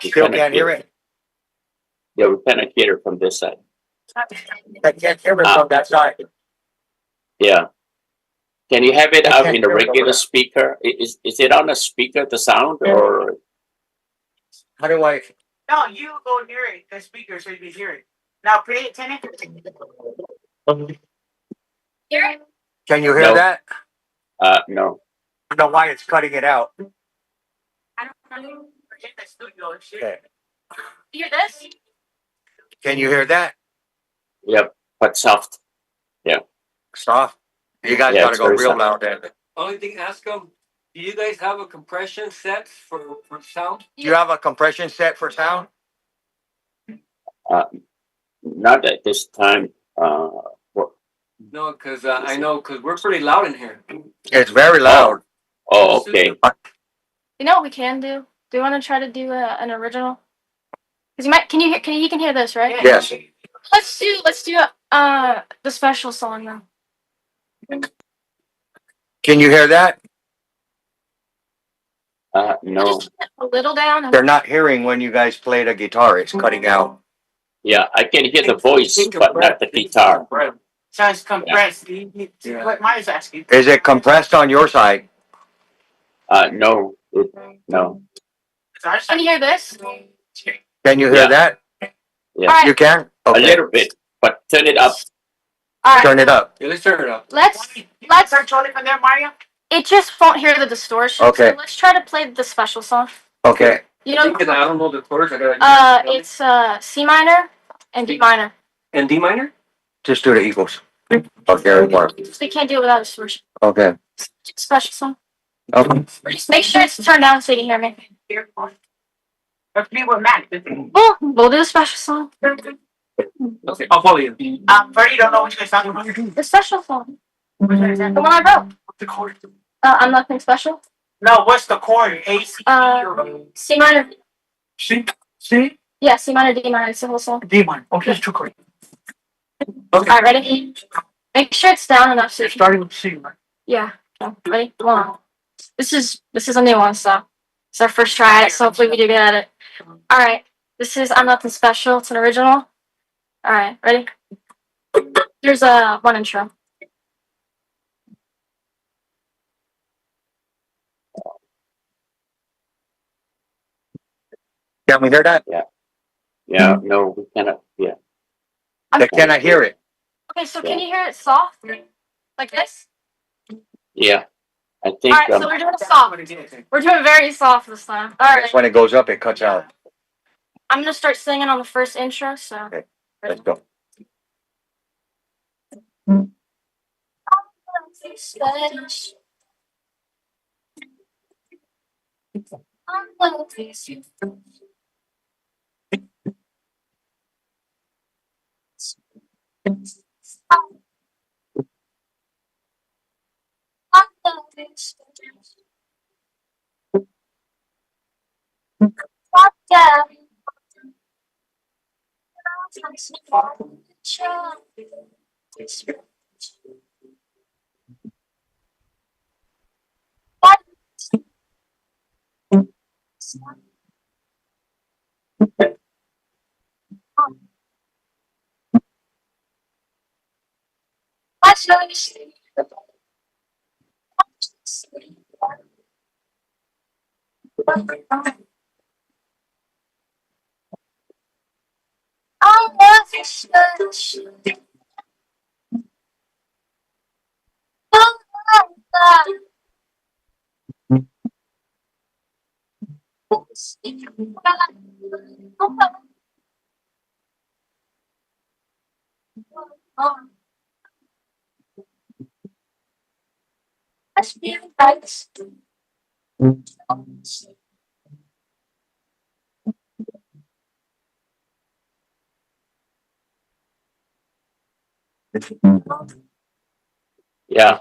We Still cannot can't hear it. Yeah, we cannot hear it from this side. I can't hear it from that side. Yeah. Can you have it I out can't in a hear it over regular there. speaker? Is it on a speaker, the sound, or How do I? No, you go near it, the speaker, so you can hear it. Now play it, Tenny. Hear it? Can you hear No. that? No. I don't know why it's cutting it out. I don't know. In the studio and shit. Okay. You hear this? Can you hear that? Yep, but soft. Yeah. Soft. You guys Yeah, gotta it's go very real soft. loud then. Only thing, ask them, do you guys have a compression set for sound? Do you have a compression set for sound? Not at this time. What? No, because I know, because we're pretty loud in here. It's very loud. Oh, okay. You know what we can do? Do you want to try to do an original? Because you might. Can you hear? Can you can hear this, right? Yes. Let's do the special song then. Can you hear that? No. Just a little down. They're not hearing when you guys play the guitar. It's cutting out. Yeah, I can hear the voice, but not the guitar. So it's compressed. Yeah. What Maya's asking. Is it compressed on your side? No, no. Can you hear this? Can you hear that? Yeah. All right. You can? Okay. A little bit, but turn it up. All right. Turn it up. Yeah, let's turn it up. Let's control it from there, Mario. It just won't hear the distortion. Okay. So let's try to play the special song. Okay. You know, I don't know the chords. I gotta. It's C minor and D minor. And D minor? Just do the Eagles. Okay. We can't do it without distortion. Okay. Special song. Okay. Just make sure it's turned down so you can hear me. Let's be with Mac. We'll do the special song. Okay, I'll follow you. Freddie, don't know what you guys talking about. The special song. The one I wrote. The chord. I'm nothing special. No, what's the chord? A C C minor. C C. Yeah, C minor, D minor. It's the whole song. D minor. Okay, it's two chords. Okay. All right, ready? Make sure it's down enough so you starting with C, right? Yeah. Okay. Ready? One. This is this is a new one, so it's our first try at it, so hopefully we do good at it. All right. This is I'm Nothing Special. It's an original. All right, ready? There's a one intro. Can we hear that? Yeah. Yeah, no, we cannot. Yeah. Can I hear it? Okay, so can you hear it soft? Like this? Yeah. I think. All right, so we're doing soft. We're doing very soft this time. All right. When it goes up, it cuts out. I'm gonna start singing on the first intro, so. Okay, let's go. Yeah.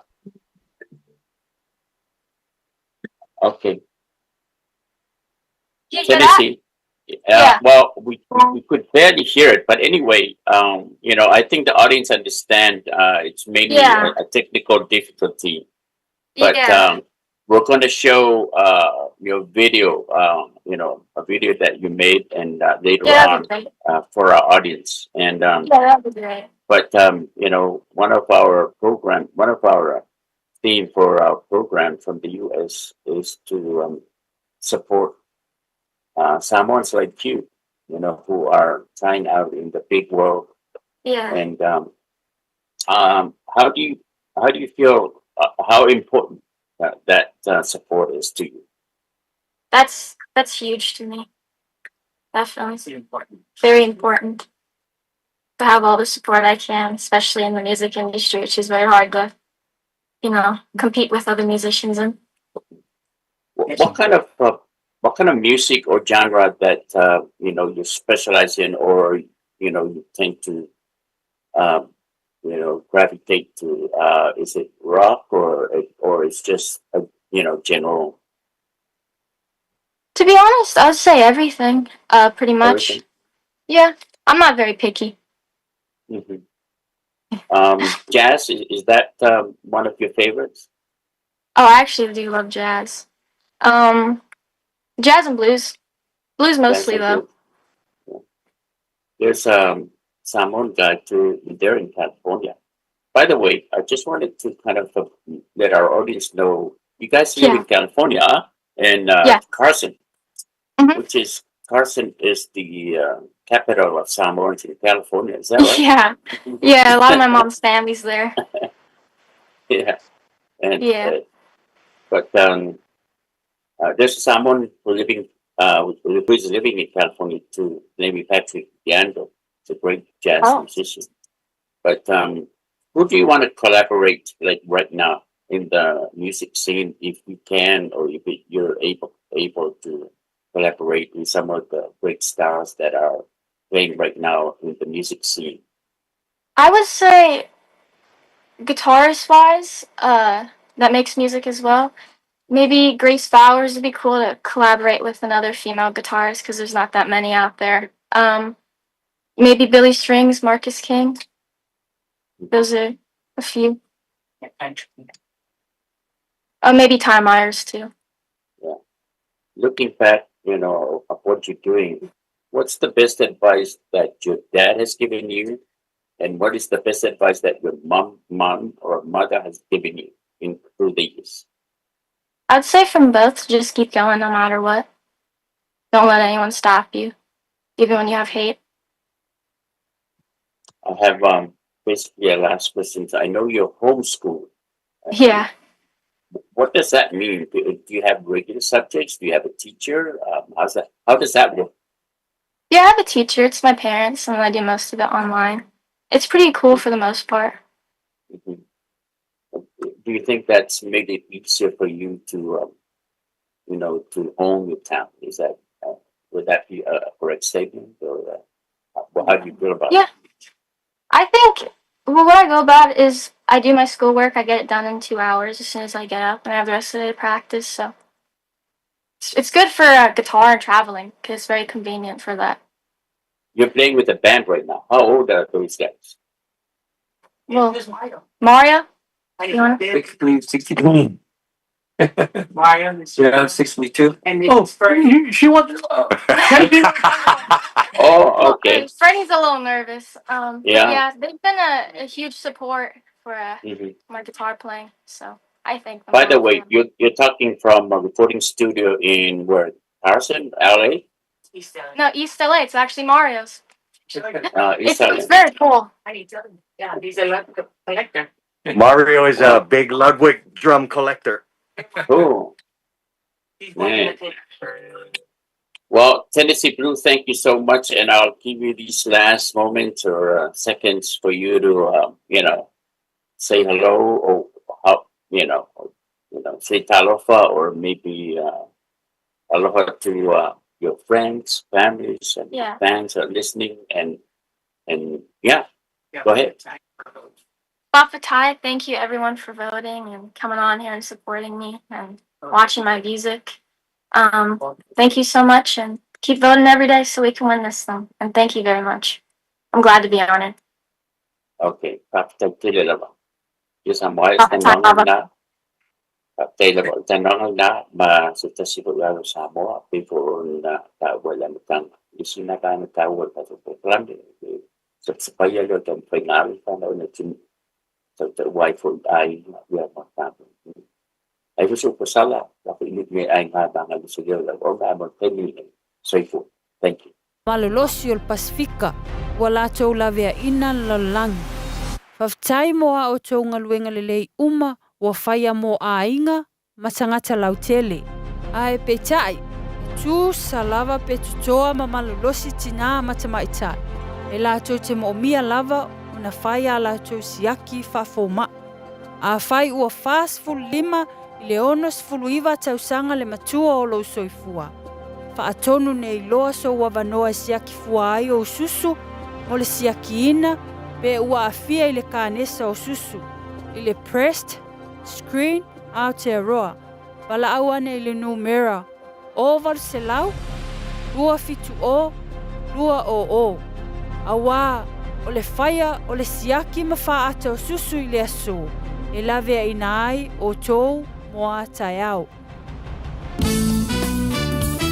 Okay. You hear that? Tennessee. Yeah. Well, we could barely hear it, but anyway, you know, I think the audience understand. It's mainly Yeah. a technical difficulty, but Yeah. we're going to show your video, you know, a video that you made, and later Yeah, that'd on be great. for our audience. And Yeah, that'd be great. but you know, one of our program, one of our theme for our program from the U.S. is to support Samoans like you, you know, who are trying out in the big world. Yeah. And how do you feel? How important that support is to you? That's huge to me. Definitely. Important. Very important to have all the support I can, especially in the music industry, which is very hard to, you know, compete with other musicians in. What kind of music or genre that you know you specialize in, or you know you tend to you know gravitate to? Is it rock or it's just a, you know, general? To be honest, I'd say everything. Pretty much. Everything? Yeah, I'm not very picky. Mm-hmm. Jazz, is that one of your favorites? Oh, I actually do love jazz. Jazz and blues. Blues mostly, Jazz and though. blues. Yeah. There's Samoan guy too there in California. By the way, I just wanted to kind of let our audience know you guys live Yeah. in California, huh? And Yeah. Carson, Mm-hmm. which is Carson is the capital of Samoans in California. Is that right? Yeah. Yeah, a lot of my mom's family's there. Yeah. And Yeah. but there's someone who living who is living in California too, named Patrick Yando. He's a great jazz Oh. musician. But who do you want to collaborate like right now in the music scene, if you can, or if you're able to collaborate with some of the great stars that are playing right now in the music scene? I would say guitarist wise, that makes music as well. Maybe Grace Bowers would be cool to collaborate with another female guitarist because there's not that many out there. Maybe Billy Strings, Marcus King. Those are A few. Oh, maybe Ty Myers too. Yeah. Looking back, you know, of what you're doing, what's the best advice that your dad has given you? And what is the best advice that your mom or mother has given you in through the years? I'd say from both, just keep going no matter what. Don't let anyone stop you, even when you have hate. I have basically a last question. I know you're homeschooled. Yeah. What does that mean? Do you have regular subjects? Do you have a teacher? How's that? How does that work? Yeah, I have a teacher. It's my parents, and I do most of it online. It's pretty cool for the most part. Do you think that's made it easier for you to, you know, to own your town? Is that would that be a correct statement, or well, how do you feel about Yeah. it? I think, well, what I go about is I do my schoolwork. I get it done in 2 hours as soon as I get up, and I have the rest of the day to practice. So it's good for guitar and traveling because it's very convenient for that. You're playing with a band right now. How old are those guys? Well, Mario, you wanna? 62. Mario. Yeah, I'm 62. And Oh, it's Fernie. she wants. Oh, okay. Freddie's a little nervous. But yeah, they've been a huge support for my guitar playing. So I thank them By the all. way, you're talking from a recording studio in where? Carson, LA? East LA. No, East LA. It's actually Mario's. East It's, LA. it's very cool. Yeah, he's a collector. Mario is a big Ludwig drum collector. Cool. He's one Man. of the Well, Tennessee Blue, thank you so much, and I'll give you these last moments or seconds for you to, say hello or how, say talofa or maybe aloha to your friends, families, and fans that are listening, and yeah, go ahead. Fa'afetai, thank you everyone for voting and coming on here and supporting me and watching my music. Thank you so much and keep voting every day so we can win this thing. And thank you very much. I'm glad to be on it. Okay, fa'afetai tele lava. Yes, I'm wise and Fa'afetai lava. na. Fa'afetai lava o le talanoaga lena ma se tasi foi o alo Samoa pei foi ona taua i le amataga. I sina vaega taua o le tatou polokalame e sapasapaia lea o le taumafaiga alo le fanau ina atunuu tautaua ai foi i aiga ia ma tatou. Ai foi se upu sala la foi ni me aiga ma ngā lusa leo lau ona mo le taimi lenei. Soifua. Thank you. Malolosi o le Pasefika ua latou laveaina le lalolagi. Faafetai mo a outou galuega lelei uma ua faia mo aiga ma tagata lautele. Ae peitai, e tusa lava pe totoa ma malolosi tinā ma tamaitai, e latou te moomia lava ona fai a latou siaki faafoma'i. Afai ua 45 i le 69 tausaga le matua o lou soifua, faatonu nei loa sou avanoa e siaki fua ai ou susu mo le siakiina pe ua aafia i le kanesa o susu, i le Breast Screen Aotearoa. Valaau ane i le numera 0 800 270 200, auā o le faia o le siaki ma faaata o susu i le aso e laveaina ai outou mo a taeao.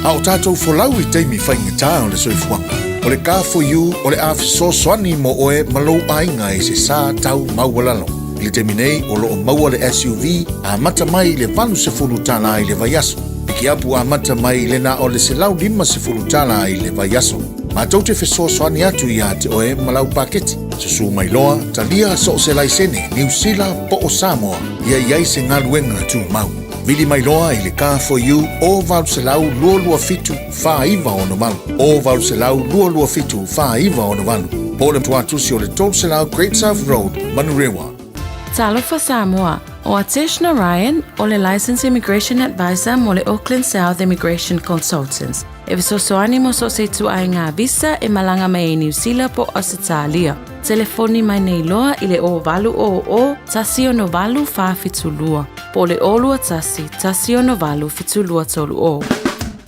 A o tātou folau i taimi faigata o le soifuaga, o le Car4U o le a fesoasoani mo oe ma lou aiga i se sa tau maualalo. I le taimi nei o lo o maua le SUV amata mai i le $80 i le vaiaso. Pikiapu amata mai i le na o le $150 i le vaiaso. Matou te fesoasoani atu iā te oe ma lau paketi. Susu mai loa, talia so o se laisene, Niu Sila po o Samoa, ia i ai se galuega tumau. Vili mai loa i le Car4U o 800 227 4968 o 800 227 4968 po o le tuatusi o le 300 Great South Road, Manurewa. Talofa Samoa, o Atesh Narayan, o le Licensed Immigration Advisor mo le Auckland South Immigration Consultants. E fesoasoani mo so o se ituaiga visa e malaga mai ai Niu Sila po o Ausetalia. Telefoni mai nei loa i le 0800 168 472 po o le 021 168 7230.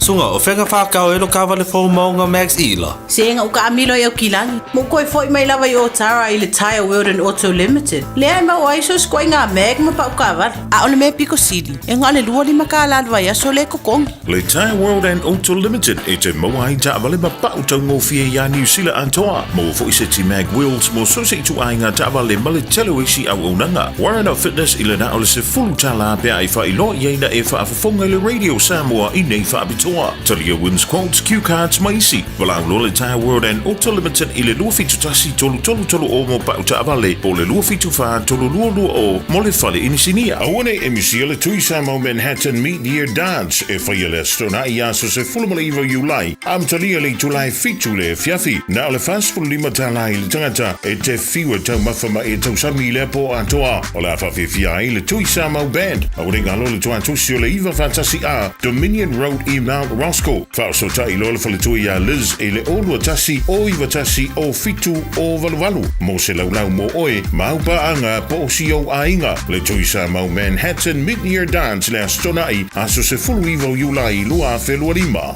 Suga, o fea na whākau e lo kāwale fou maunga Max Ila? Se na uka amilo i au kilagi. Mo koe foi mai lava i Otara i le Tyre World and Auto Limited. Lea e mau ai so sikoa i ngā mag ma pau kāwale. A o le mea piko sili, e ngā le 25 kālā le vaiaso le kokongi. Le Tyre World and Auto Limited e te maua ai taavale ma pau taugofie iā Niu Sila atoa. Maua foi seti mag wheels mo so se ituaiga taavale ma le tele o isi auaunaga. Warren Fitness i le na o le $10 pe a e faailoa i ai na e faafofoga i le Radio Samoa i nei faapitoa. Talia wins quotes, cue cards ma isi. Valaau loa le Tyre World and Auto Limited i le 271 3330 mo pau taavale po o le 274 3220 mo le fale inisinia. Aua nei e misia le Tui Samoa Manhattan Mid-Year Dance e faia le Aso Toonai i aso 19 Iulai. Amatalia le itula e 7 le afiafi. Na o le $45 i le tangata e te whiu e taumafa ma e tausami i lea pō atoa. O le a faafiafia ai le Tui Samoa Band. Aua nei galo le tuatusi o le 9 faatasi A, Dominion Road i Mount Roskill. Faaosootai loa le faletua iā Liz i le 0 21 0 91 07 0 88 mo se laulau mo oe ma au paaga po o si ou aiga. Le Tui Samoa Manhattan Mid-Year Dance le Aso Toonai, aso 19 o Iulai 2025.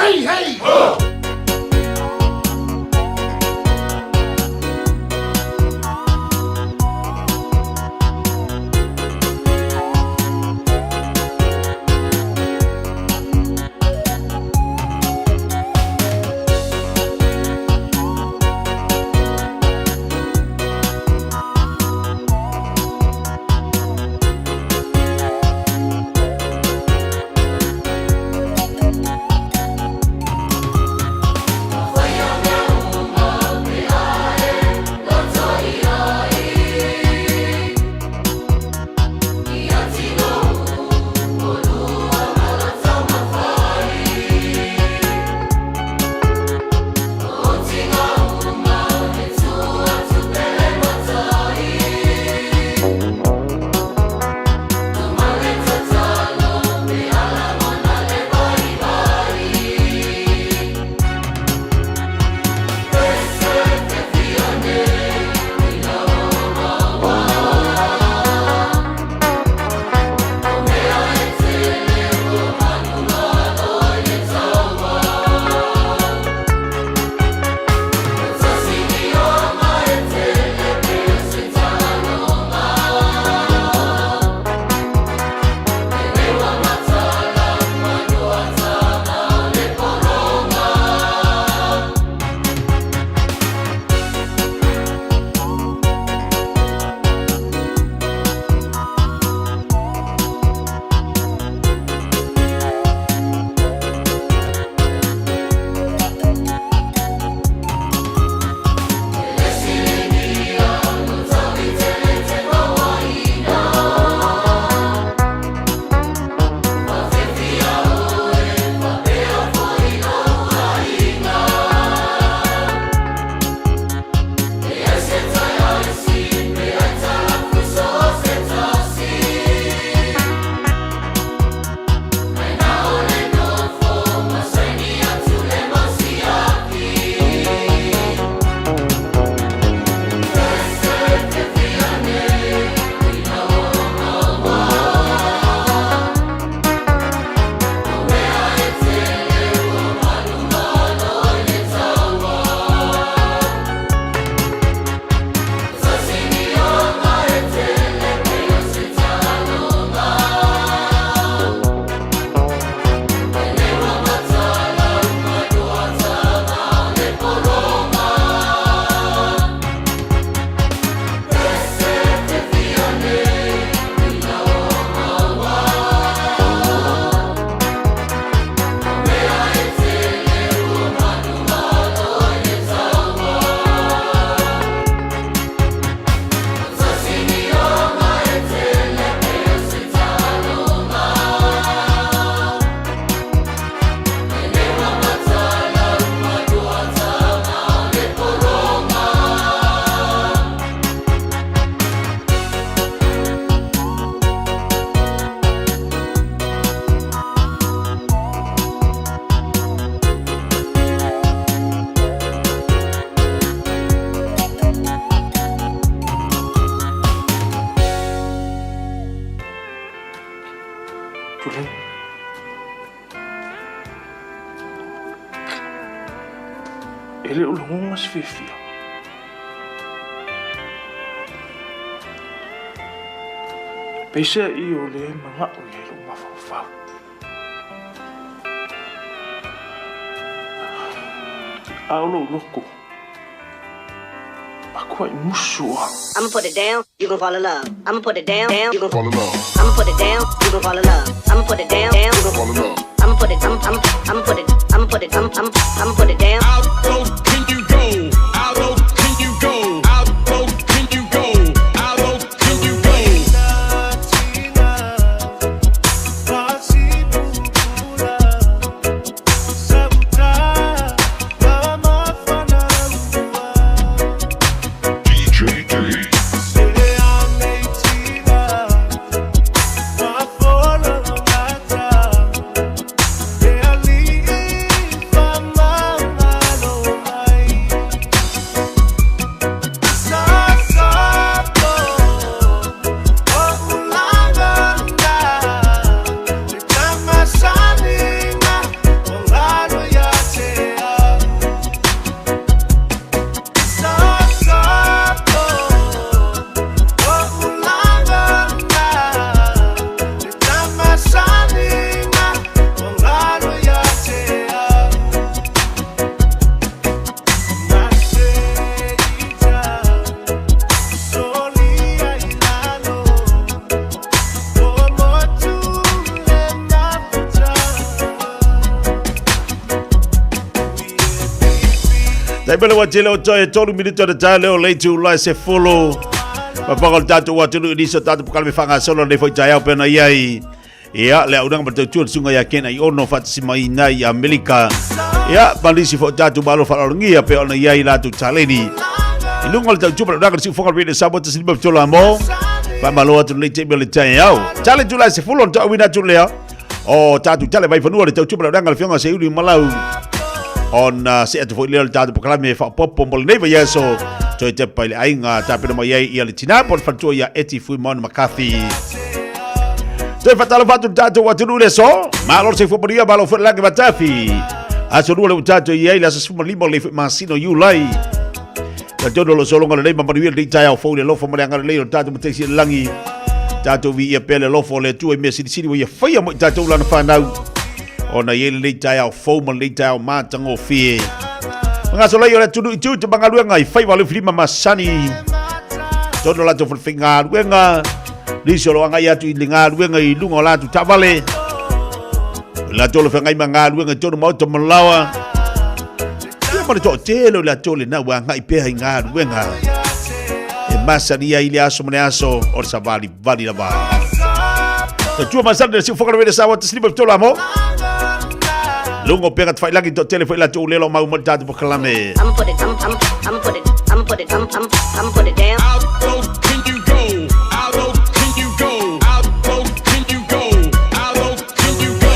Hey, hey, ho! Tulai. E le o lagona se fiafia. Peiseai o lea e manao i ai lou mafaufau. A o lou loto, matuai musu lava. I'ma put it down, you gon' fall in love. I'ma put it down, down, you gon' fall in love. I'ma put it down, you gon' fall in love. I'ma put it down, down, you gon' fall in love. I'ma put it, I'm, I'm, I'ma put it, I'ma put it, I'm, I'm, I'ma put it down. How low can you go? How low can you go? How low can you go? How low can you go? Taimele ua tele o toe tolu minute o le tae leo le itu lai se fulu. Papaga o le tatou atunuu i nisi o tatou pokale me whangasolo nei foi taeao pena iai. Ia, le aunaga ma tautua le susuga ia Ken Aiono faatasi mai ina i Amerika. Ia, ma nisi foi o tatou malo faaaloalogia pei ona i ai latou taleni. I luga o le tautua ma le aunaga le siufoga o le Radio Samoa 157 mo. Faamalo atu lenei taimi o le taeao. Tale tula se fulu ona toauina atu lea. O tatou tale mai fanua le tautua ma le aunaga le Afioga Seiuli Malau. Ona see atu foi lea o le tatou polokalame faaopoopo mo lenei vaiaso. Toe tepa i le aiga tapena mai ai ia le tina po o le faletua ia Eti Fuimaono McCarthy. Toe faatalofa atu le tatou atunuu i le aso. Malo le soifua manuia, malo foi le lagi matafi. Aso lua le ua tatou i ai le aso 15 o lenei foi masina o Iulai. Talitonu o lo o sologa lelei ma manuia lenei taeao fou i le alofa ma le agalelei o le tatou Mataisi i le lagi. Tatou viia pea le alofa o le Atua i mea silisili ua ia faia mo i tatou lana fanau. Ona i ai lenei taeao fou ma lenei taeao matagofie. Magasolai o le atunuu i tu te magaluega i faiva o le filima masani. Tonu o latou falefaigaluega. Nisi o lo agai atu i le galuega i luga o latou taavale. O latou o feagai ma galuega i tonu maota ma laoa. Ia ma le toatele o le latou lena ua agai pea i galuega. E masani ai le aso ma le aso o le savalivali lava. Tautua masani le siufoka le wele sawa te silipa fitola mo. Lungo pega te whailagi to tele whaila te ulelo mau mo le tātou pakalame. I'ma put it, I'm, I'm, I'ma put it, I'ma put it, I'm, I'm, I'ma put it down. How low can you go? How low can you go? How low can you go? How low can you go?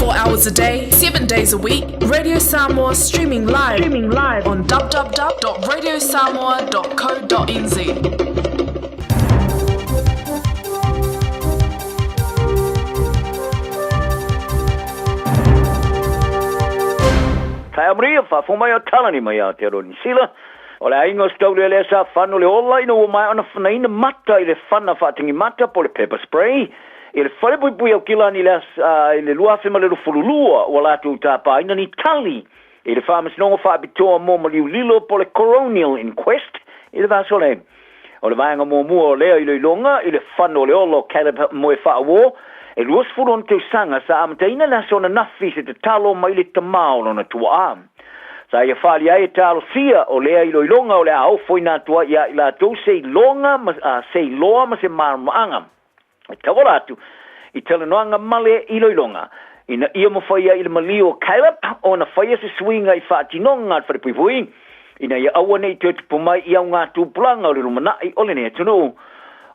Hours a day, 7 days a week, Radio Samoa streaming live, streaming live on www.radiosamoa.co.nz. Maria, faafofoga mai o Talani mai Aotearoa Niu Sila. O le aiga o Setaulelea sa fana o le ola ina ua maea ona fanaina mata i le fana faatagimata po o le pepper spray i le falepuipui Aukilani i le i le 2022 ua latou tapaina ni tali i le Faamasinoga Faapitoa mo Maliu Lilo po o le Coronial Inquest i le vaiaso nei. O le vaega muamua o lea iloiloga i le fana o le ola o Caleb Moefaauo, e 26 tausaga, sa amataina le aso ananafi i se tatalo mai le tamā o lona tuaa. Sa ia faaalia ai e talosia o lea iloiloga o le a ofoina atu ai ia i latou se iloga ma, se iloa ma se malamalamaaga e tauala atu i talanoaga ma le iloiloga ina ia mafai ai i le maliu o Caleb ona faia se suiga i faatinoga a le Falepuipui ina ia aua ne i toe tupu mai i augatupulaga o le lumanai o lenei atunuu.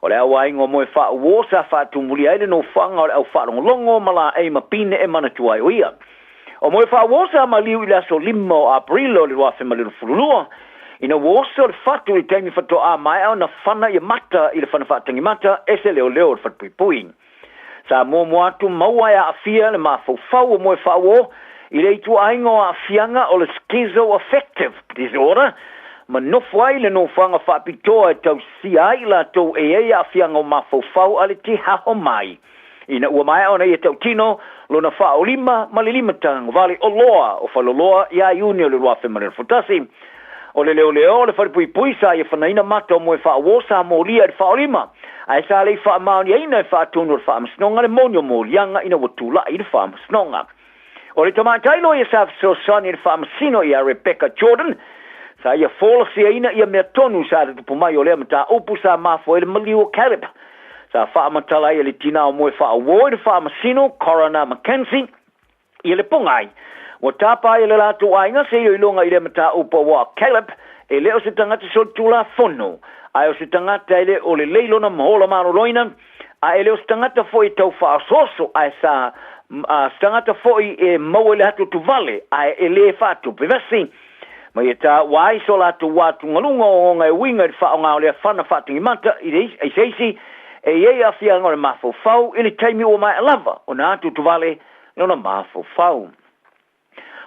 O le auaiga o Moefaauo sa faatumulia ai le nofoaga o le au faalogologo ma laei ma pine e manatua ai o ia. O Moefaauo sa maliu i le aso 5 o Aperila o le 2022, ina ua oso le fatu i le taimi faatoa maea ona fana ia mata i le fana faatagimata e se leoleo o le falepuipui. Sa muamua atu maua e aafia le mafaufau o Moefaauo i le ituaiga o aafiaga o le schizoaffective disorder ma nofo ai i le nofoaga faapitoa e tausia ai i latou e i ai aafiaga o mafaufau a le Te Aho Mai. Ina ua maea ona ia tautino lona faaolima ma le limatagavale oloa o Faleoloa ia Iuni o le 2021. O le leoleo o le falepuipui sa ia fanaina mata o Moefaauo sa molia i le faaolima, ae sa le i faamaoniaina e faatonu o le faamasinoga le moni o moliaga ina ua tulai i le faamasinoga. O le tamaitai loia sa fesoasoani i le faamasino ia Rebecca Jordan, sa ia folasiaina ia mea tonu sa tutupu mai o lea mataupu sa mafua ai le maliu o Caleb. Sa faamatala ai e le tinā o Moefaauo i le faamasino Coroner McKenzie ia le pogai. Ua tapa ai e le latou aiga se iloiloga i lea mataupu aua o Caleb e le o se tagata solitulafono, ae o se tagata e le o lelei lona ola maloloina, a e le o se tagata foi e tau faaosooso, ae sa se tagata foi e maua i le atuatuvale, ae e le faatupe vesi. Ma ia taua ai so latou atugaluga o ogaoga e uiga i le faaaoga o lea fana faatagimata i le i se isi e i ai aafiaga o le mafaufau i le taimi ua maea lava ona atuatuvale lona mafaufau.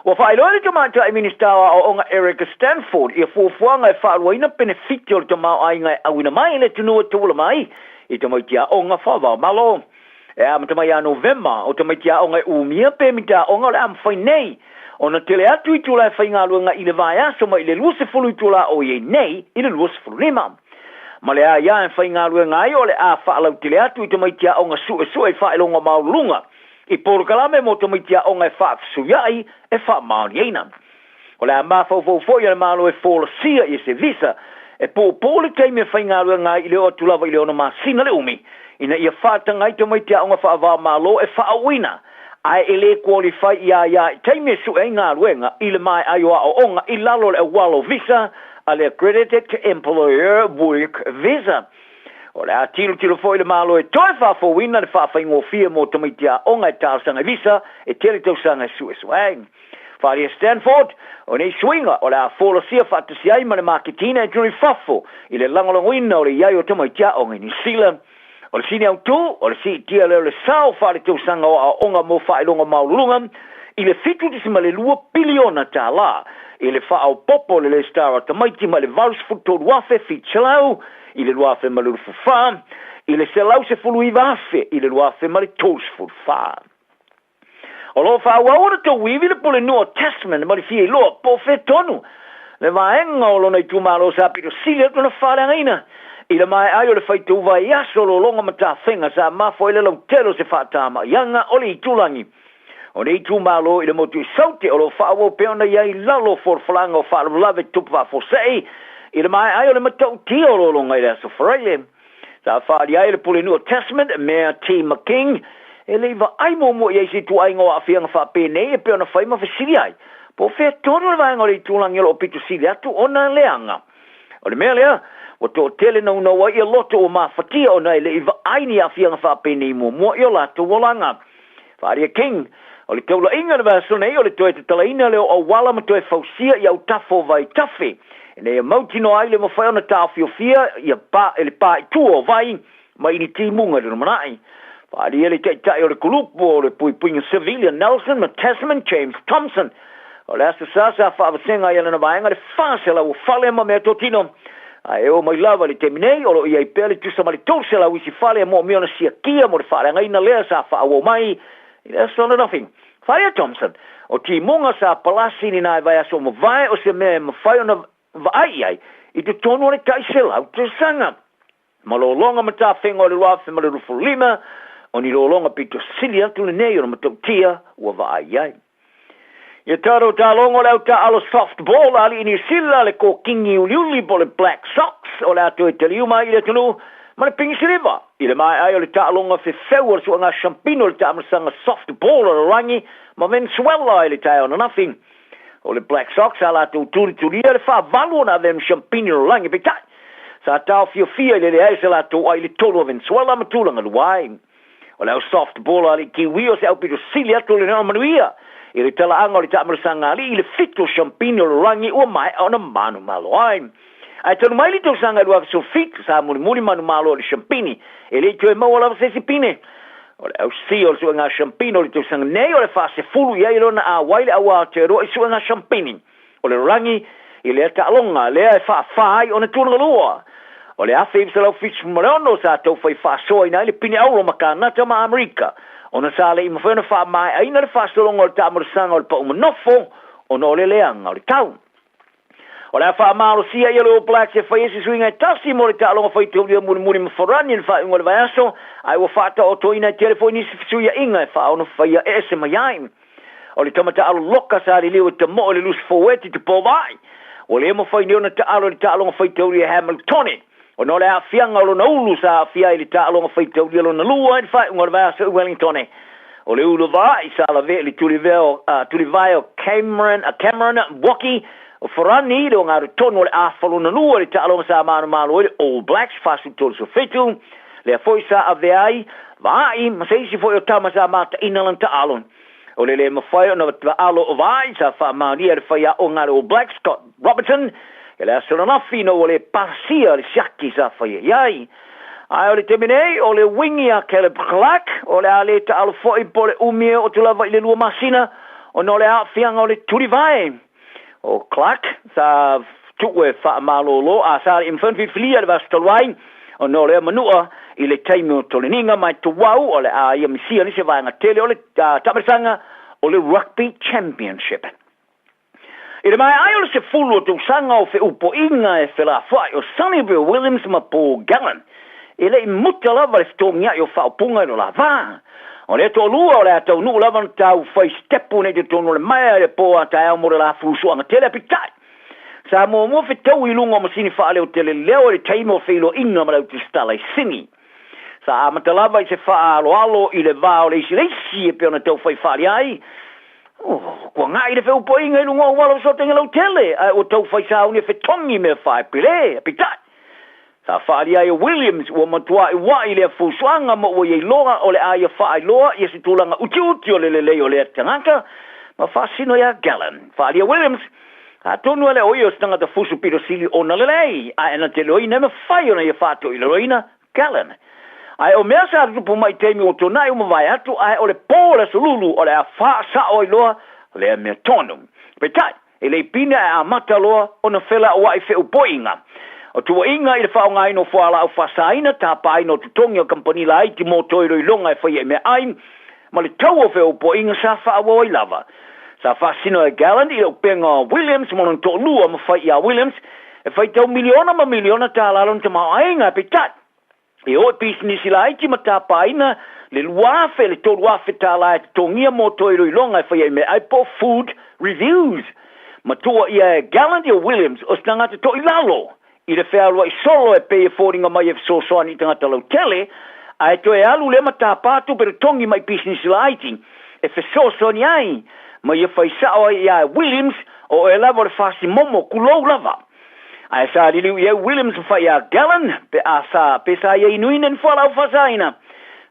Ua faailoa e le Tamaitai Minisita o Aoaoga Erica Stanford ia fuafuaga e faaluaina penefiti o le tamaoaiga e auina mai i le atunuu e tauala mai i tamaiti aoga faava-o-Malo. E amata mai ia Novema, o tamaiti aoga e umia pemita aoga o le a mafai nei ona tele atu itula e faigaluega i le vaiaso mai le 20 itula o i ai nei i le 25. Ma le aia e faigaluega ai o le a faalautele atu i tamaiti aoga suesue i faailoga maualuluga i polokalame mo tamaiti aoga e faafesuiai e faamaoniaina. O le a mafaufau foi a le Malo e folasia ia se visa e puupuu le taimi e faigaluega ai i le oo atu lava i le ono masina le umi ina ia faataga ai tamaiti aoga faava-o-Malo e faaauuina ae e le qualify ia ia i taimi e sue ai galuega i le maea ai o aoaoga i lalo o le auala o visa a le Accredited Employer Work Visa. O le a tilotilo foi le Malo e toe faafouina le faafaigofie mo tamaiti aoga e talosaga i visa e tele tausaga e suesue ai. Faaalia Stanford, o nei suiga o le a folasia faatasi ai ma le maketiina e atunuu i fafo i le lagolagoina o le i ai o tamaiti aoga i Niu Sila. O le sini autu, o le siitia lea o le sao faaletausaga o aoaoga mo faailoga maualuluga i le $7.2 piliona tala i le faaopoopo o le lesitala o tamaiti mai le 83,700 i le 2024 i le 119,000 i le 2034. O lo o faaauau ona tauivi le Pulenuu o Tasman ma le fia iloa po o fea tonu le vaega o lona itumalo sa pito sili atu ona faaleagaina i le maea ai o le faitau vaiaso lologa ma tafega sa mafua ai le lautele o se faatamaiaga o le itulagi o nei itumalo i le motu i Saute o lo o faaauau pea ona i ai i lalo o folafolaga o faalavelave tupu faafuasei i le maea ai o le matautia o lologa i le aso Faraile. Sa faaalia ai e le Pulenuu o Tasman, Mayor T. McKing, e le i vaai muamua i ai se ituaiga o aafiaga faapenei e pei ona fai ma fesili ai, po o fea tonu le vaega o le itulagi o lo o pito sili atu ona leaga. O le mea lea, ua toatele naunau ai ia loto ua mafatia ona e le i vaai ni aafiaga faapenei muamua i o latou olaga. Faaalia King, o le taulaiga i le vaiaso nei o le toe tatalaina lea o auala ma toe fausia i autafa o vaitafe ina ia mautinoa ai le mafai ona taofiofia ia pa le pa i tua o vai mai ni timuga i le lumanai. Faaalia le taitai o le kulupu o le puipuiga civilian Nelson ma Tasman James Thompson. O le Aso Sa sa faavasega ai e lana vaega le 400 o fale ma meatotino, ae e oo mai lava i le taimi nei o lo o i ai pea le tusa ma le 300 isi fale e moomia ona siakia mo le faaleagaina lea sa faaauau mai i le aso ananafi. Whaea Thompson, o timuga sa palasi i nai vaiaso ua mavae o se mea e mafai ona vaai i ai i totonu o le tai 100 tausaga. Ma lologa ma tafega o le 2025, o ni lologa pito sili atu lenei ona matautia ua vaai i ai. Ia tatou talogo le au taaalo softball a alii Niu Sila, le kokigi uliuli po o le Black Sox o le a toe taliu mai i le atunuu ma le pigi siliva i le maea ai o le taaloga fefeu o le suaga shampino o le taamilosaga softball a le lalolagi ma Venezuela i le taeao ananafi. O le Black Sox sa latou tulitulia le faavalu ona avea ma shampini o le lalolagi, peitai, sa taofiofia i le leai o se latou ai i le tolu a Venezuela ma tulaga lua ai. O le au softball a alii Kiwi o se aupito sili atu o le nao manuia i le talaaga o le taamilosaga alii i le fitu o shampini o le lalolagi ua maea ona manumalo ai. Ae talu mai le tausaga e 2017, sa mulimuli manumalo i le shampini, e le i toe maua lava se isi pine. O le ausia o le suega shampini o le tausaga nei o le faasefulu i ai lona auai le au Aotearoa i suega shampini o le lalolagi i lea taaloga lea e faafa ai ona tulaga lua. O le 1976 sa tau fai faasoaina ai le pine auro ma Kanata ma Amerika ona sa le i mafai ona faamaeaina le faasologa o le taamalosaga o le pau manofo ona o le leaga o le tau. O le a faamalosia ia le All Blacks e fai ai se suiga e tasi mo le taaloga faitaulia mulimuli ma Farani i le faaiuga o le vaiaso, ae ua faataotoina e tele foi nisi fesuiaiga e faaono faia ese mai ai. O le tama taalo loka sa liliu e tamoo i le lusi foueti te Povai, ua le mafai nei ona taalo i le taaloga faitaulia Hamiltone ona o le aafiaga o lona ulu sa aafia ai i le taaloga faitaulia lona lua i le faaiuga o le vaiaso i Wellingtone. O le ulu vaai sa lavea i le tulivae o Cameron, Cameron Woki o Farani i le ogatotonu o le afa lona lua i le taaloga sa manumalo ai le All Blacks 43-17, lea foi sa avea ai Vaai ma se isi foi o tama sa mataina lana taalo. O le le mafai ona taalo o Vaai sa faamaonia e le faiaoga a le All Blacks Scott Robertson i le aso ananafi ina ua le pasia le siaki sa faia i ai. Ae o le taimi nei, o le wingi a Caleb Clarke, o le a le taalo foi po o le umi e oo atu lava i le lua masina ona o le aafiaga o le tulivae. O Clarke sa tuu e faamalolo a sa le i mafai ona filifilia i le vaiaso talu ai ona o lea manua i le taimi o toleniga mai Tuau o le a ia misia nisi vaega tele o le taamilosaga o le Rugby Championship. I le maea ai o le 10 o tausaga o feupoiga e felafoai o Sonny Bill Williams ma Paul Gallen, e le i muta lava le fetogiai o faaupuga i lo la va. O lea toalua o le a taunuu lava ona tau fai sitepu nei totonu o le maea i le po a taeao mo le la fulusuaga tele a peitai. Sa muamua fetaui i luga o masini faaleotele leo i le taimi o feiloaiga ma le autusitala i Sini. Sa amata lava i se faaaloalo i le va o le isi le isi e pei ona tau fai faali ai, Kua ngaʻi le feupoiga i luga o auala o fesootaiga lautele, ae ua tau fai sauni e fetogi mea faepele. Peitai, sa faaalia ai e Williams ua matuai uaʻi lea fusuaga ma ua iai loa o le a ia faailoa ia se tulaga utiuti o le lelei o lea tagata ma faasino iā Gallen. Faaalia Williams, Atonu e le o ia o se tagata fusu pito sili ona lelei, ae na te iloaina e mafai ona ia faatoilaloina Gallen. Ae o mea sa tutupu mai i taimi ua tuanai ua mavae atu, ae o le pō o le aso lulu o le a faasao ai loa lea mea tonu. Peitai, e le i pine ae amata loa ona felauaʻi feupoiga. O tuuaiga i le faaaogaina o fualaau faasaina, tapaina o totogi a kamupani laiti mo toe iloiloga e faia i meaai, ma le tau o feupoiga sa faaauau ai lava. Sa faasino e Gallen i le upega o Williams ma lona toalua ma fai iā Williams e faitau miliona ma miliona tālā lona tamaoaiga, peitai, e o i pisinisi laiti ma tapaina le 2,000 i le 3,000 tālā e totogia mō toe iloiloga e faia i meaai po o food reviews. Matua ia e Gallant ia Williams o se tagata toilalo i le fealuai solo e pei e foliga mai e fesoasoani i tagata lautele, ae toe alu lea ma tapa tupe totogi mai pisinisi laiti e fesoasoani ai ma ia fai sao ai iā Williams o oe lava o le fasi momo kulou lava. Ae sa liliu i ai Williams ma fai iā Gallen pe a sa pe sa ia inuina ni fualaau faasaina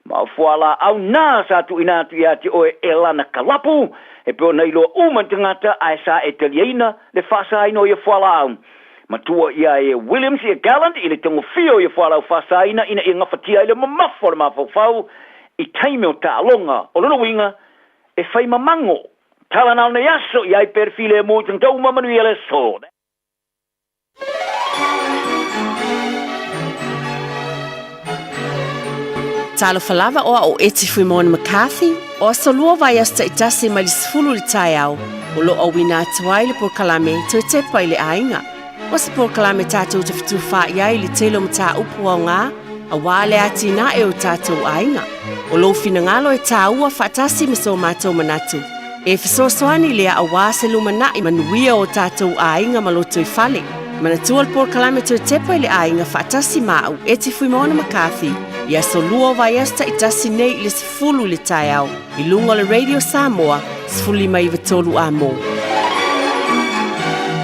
ma o fualaau na sa tuuina atu ia te oe e lana kalapu e pei ona iloa uma e tagata ae sa e taliaina le faasaina o ia fualaau. Matua ia e Williams ia Gallant i le tagofia o ia fualaau faasaina ina ia gafatia ai le mamafa o le mafaufau i taimi o taaloga. O lona uiga, e fai mamago. Tala na o lenei aso, i ai pea le filemu i tagata uma manuia le aso. Talofa lava o au o Eti Fuimoana McCarthy, o aso lua vaiaso taitasi mai le 10 i le taeao, o lo o auina atu ai le polokalame Toe Tepa i le Aiga. O se polokalame tatou te fetufaai ai i le tele o mataupu aoga aua le atinae o tatou aiga. O lou finagalo e tāua faatasi ma so matou manatu, e fesoasoani lea aua se lumanai manuia o tatou aiga ma lotoifale. Manatua le polokalame Toe Tepa i le Aiga faatasi ma au, Eti Fuimaono McCarthy, i aso lua o vaiaso taitasi nei i le 10 i le taeao i luga o le Radio Samoa 15 93 A mo.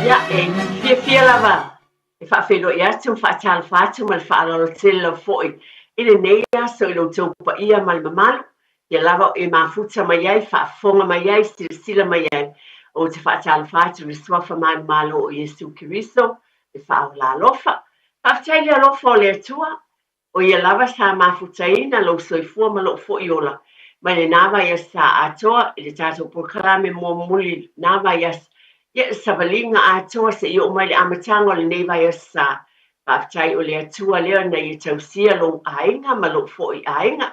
Ia, e fiafia lava e faafeiloai atu ma faatalofa atu ma le faaaloalo tele lava foi i lenei aso i lo outou paia ma le mamalu, ia lava o e mafuta mai ai, faafofoga mai ai, silasila mai ai. Ou te faatalofa atu i le Suafa manumalo o Iesu Keriso, le Faaola alofa. Faafetai i le alofa o le Atua, O ia lava sa mafutaina lou soifua ma lou foi ola mai lenā vaiaso sa atoa i le tatou polokalame muamuli lenā vaiaso, ia le savaliga atoa seia oo mai le amataga o lenei vaiaso sa. Faafetai o le Atua lea na ia tausia lou aiga ma lou foi aiga.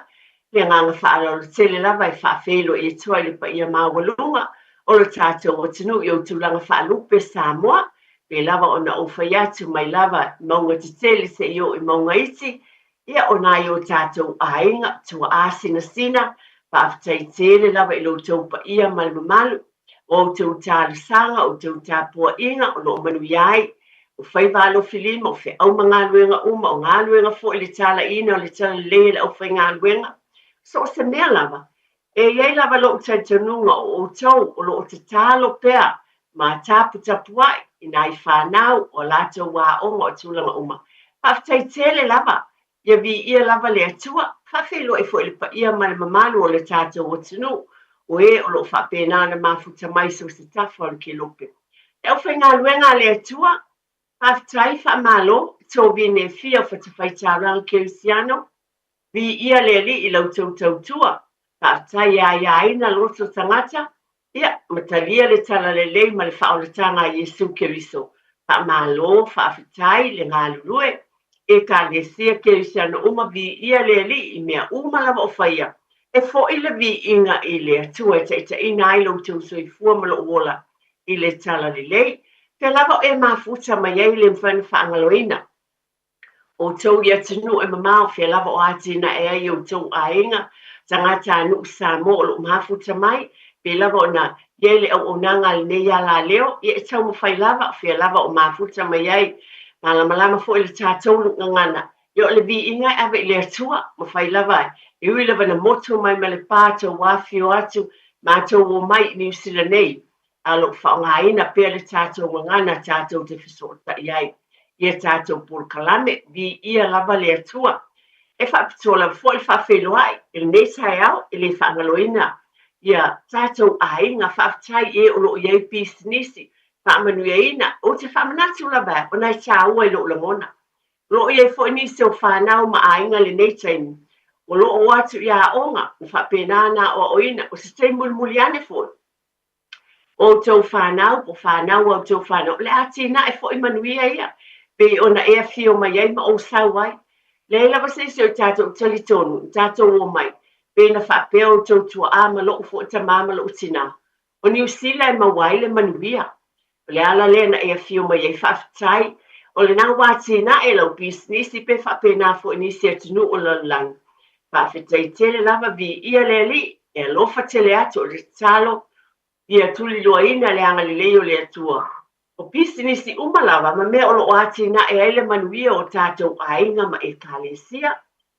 Le agaga faaaloalo tele lava e faafeiloai atu ai le paia maualuga o lo tatou atunuu i ou tulaga faalupe Samoa Pei lava ona ou fai atu mai lava i mauga tetele seia oo i mauga iti, ia o nai o tatou aiga, tuaa sinasina, faafetai tele lava i lo outou paia ma le mamalu, o outou talosaga, o outou tapuaiga o lo o manuia ai, o faiva alofilima, o feau ma galuega uma, o galuega foi i le talaiina o le talalelei a le aufaigaluega, so o se mea lava, E i ai lava lou talitonuga o outou o lo o tatalo pea ma taputapuai i nai fanau o a latou aoga o tulaga uma. Faafetai tele lava, ia viia lava le Atua, faafeiloai foi i le paia ma le mamalu o le tatou atunuu, o e o lo o faapena ona mafuta mai so o se tafa o le kelope. Le aufaigaluega a le Atua, faafetai, faamalo, tovine e fia o Fatafaitaulaga Kerisiano, Viia le Alii i la outou tautua, faafetai e aiaina loto tagata, ia, ma talia le talalelei ma le faaolataga a Iesu Keriso. Faamalo, faafetai le galulue. Ekalesia Kerisiano uma, viia le Alii i mea uma lava o faia, e foi le viiga i le Atua e taitaiina ai lo outou soifua ma lou ola i le talalelei. Pea lava o e mafuta mai ai le mafai ona faagaloina. Outou i atunuu e mamao, fea lava o atinae ai outou aiga, tagatanuu Samoa o lo o mafuta mai, pe lava ona i ai le auaunaga a lenei alaleo, ia e taumafai lava, fea lava o mafuta mai ai. Malamalama foi le tatou gagana, ia o le viiga e ave i le Atua, mafai lava, e ui lava ina motu mai ma le pa tou afifio atu, matou omai i Niu Sila nei, a o lo o faaaogaina pea le tatou gagana tatou te fesootai ai i a tatou polokalame, viia lava le Atua. E faapitoa lava foi le faafeiloai i lenei taeao e le faagaloina ia tatou aiga, faafetai i e o lo o i ai pisinisi faamanuiaina. Ou te faamanatu lava ona e taua i lou lagona. O lo o i ai foi nisi o fanau ma aiga i lenei taimi o lo o o atu i aoga ma faapena ona aoaoina, o se taimi mulimuli ane foi O outou fanau, po fanau a outou fanau, o le a atinae foi manuia ia, pei ona e afio mai ai ma ou sau ai. Leai lava se isi o i tatou e talitonu, na tatou omai, pei na faapea outou tuaa ma lou foi tamā ma lou tinā, o Niu Sila e maua ai le manuia. O le ala lea na e afio mai ai, faafetai. O lena ua atinae lau pisinisi pe faapena foi nisi atunuu o le lalolagi. Faafetai tele lava, viia le Alii, e alofa tele atu, o le tatalo ia tuliloaina le agalelei o le Atua. O pisinisi uma lava ma mea o lo o atinae ai le manuia o tatou aiga ma Ekalesia,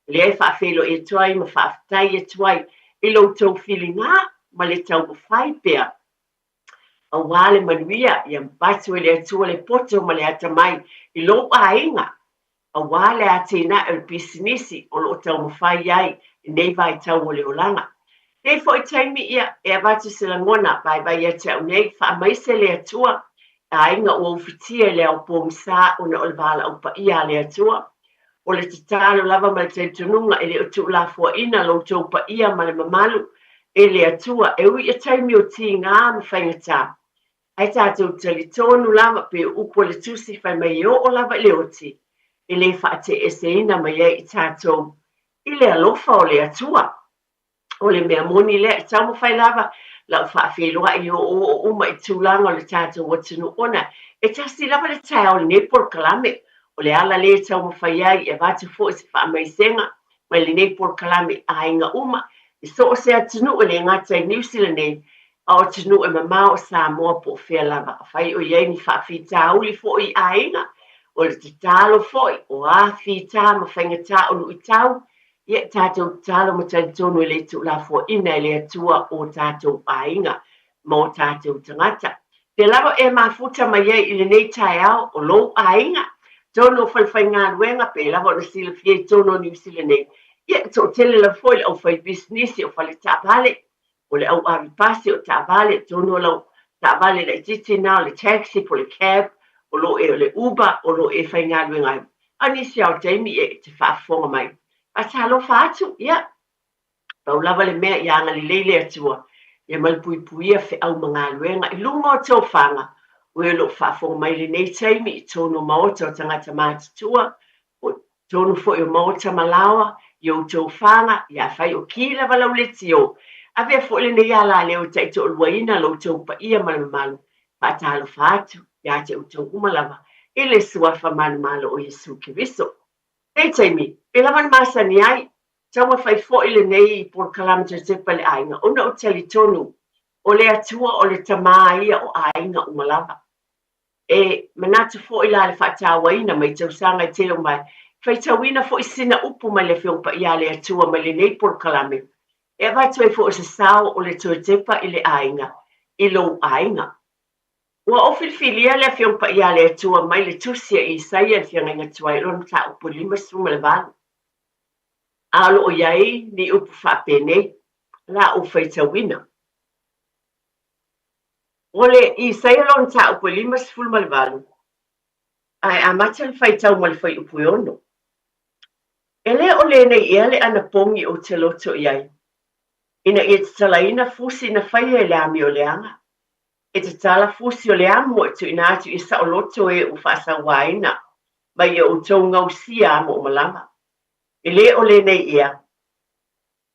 lea e faafeiloai atu ai ma faafetai atu ai i lo outou filiga ma le taumafai pea aua le manuia, ia avatu e le Atua le poto ma le atamai i lou aiga, aua le atinae o le pisinisi o lo o taumafai ai i nei vaitau o le olaga. Nei foi taimi ia e avatu se lagona vaivai ia te au nei, faamaise le Atua i aiga ua ufitia i le ao pogisa ona o le valaau paia a le Atua. O le tatalo lava ma le talitonuga e le o tuulafoaina lo outou paia ma le mamalu. e le Atua e ui i taimi o tīgā ma faigata. Ae tātou talitonu lava pei o upu a le Tusi fai mai e oo lava i le oti, e le faateeseina mai ai i tātou i le alofa o le Atua. O le mea moni lea, e taumafai lava lau faafeiloai i oooo uma i tulaga o le tatou atunuu ona e tasi lava le taeao o lenei polokalame. O le ala lea e taumafai ai e avatu foi se faamaisega mai lenei polokalame i aiga uma i so o se atunuu e le gata i Niu Sila nei, a o atunuu e mamao o Samoa po o fea lava. Afai o i ai ni faafitauli foi i aiga, o le tatalo foi, o a fita ma faigata o luitau, Ia, tatou tatalo ma talitonu e le tuulafoaina e le Atua o tatou aiga ma o tatou tagata. Pea lava e mafuta mai ai i lenei taeao o lou aiga, tonu o falefaigaluega, pei lava ona silafia i totonu o Niu Sila nei, ia, e toatele lava foi le aufaipisinisi o fale taavale, o le au ave pasi o taavale, tonu o lau taavale laitiiti na o le taxi po o le cab, o lo o e o le Uber, o lo o e faigaluega ai. A o nisi lava o taimi e te faafofoga mai. Faatalofa atu, ia, pau lava le mea ia agalelei le Atua, ia malupuipuia feau ma galuega i luga o tofaga, o e o lo o faafofoga mai i lenei taimi i totonu o maota o tagata matutua, po o totonu foi o maota ma laoa, i outou faga, ia afai o ki lava lau leitio, avea foi lenei alaleo e taitoaluaina lo outou paia ma le mamalu, faatalofa atu ia te outou uma lava i le Suafa manumalo o Iesu Keriso. Lenei taimi, pei lava na masani ai, taumafai foi lenei polokalame Josefa i le aiga, ona ou talitonu o le Atua o le Tama ia o aiga uma lava. E manatu foi la le faatauaina mai tausaga e tele uma ai, faitauina foi sina upu mai le Afioga Paia a le Atua mai lenei polokalame, e avatu ai foi o se sao o le toe tepa i le aiga, i lou aiga. Ua ou filifilia le Afioga Paia a le Atua mai le Tusi a Isaia le Feagaiga Tuai i lona mataupu 58. A o lo o i ai ni upu faapenei, la ou faitauina. O le Isaia lona mataupu e 58, a e amata le faitau ma le fuaiupu e 6. E le o lenei ea le anapogi ou te loto i ai, ina ia tatalaina fusi na faia e le amioleaga, e tatala fusi o le amo e tuuina atu i saoloto e ua faasauaina mai e outou gausia amo o malama. E le o lenei ea,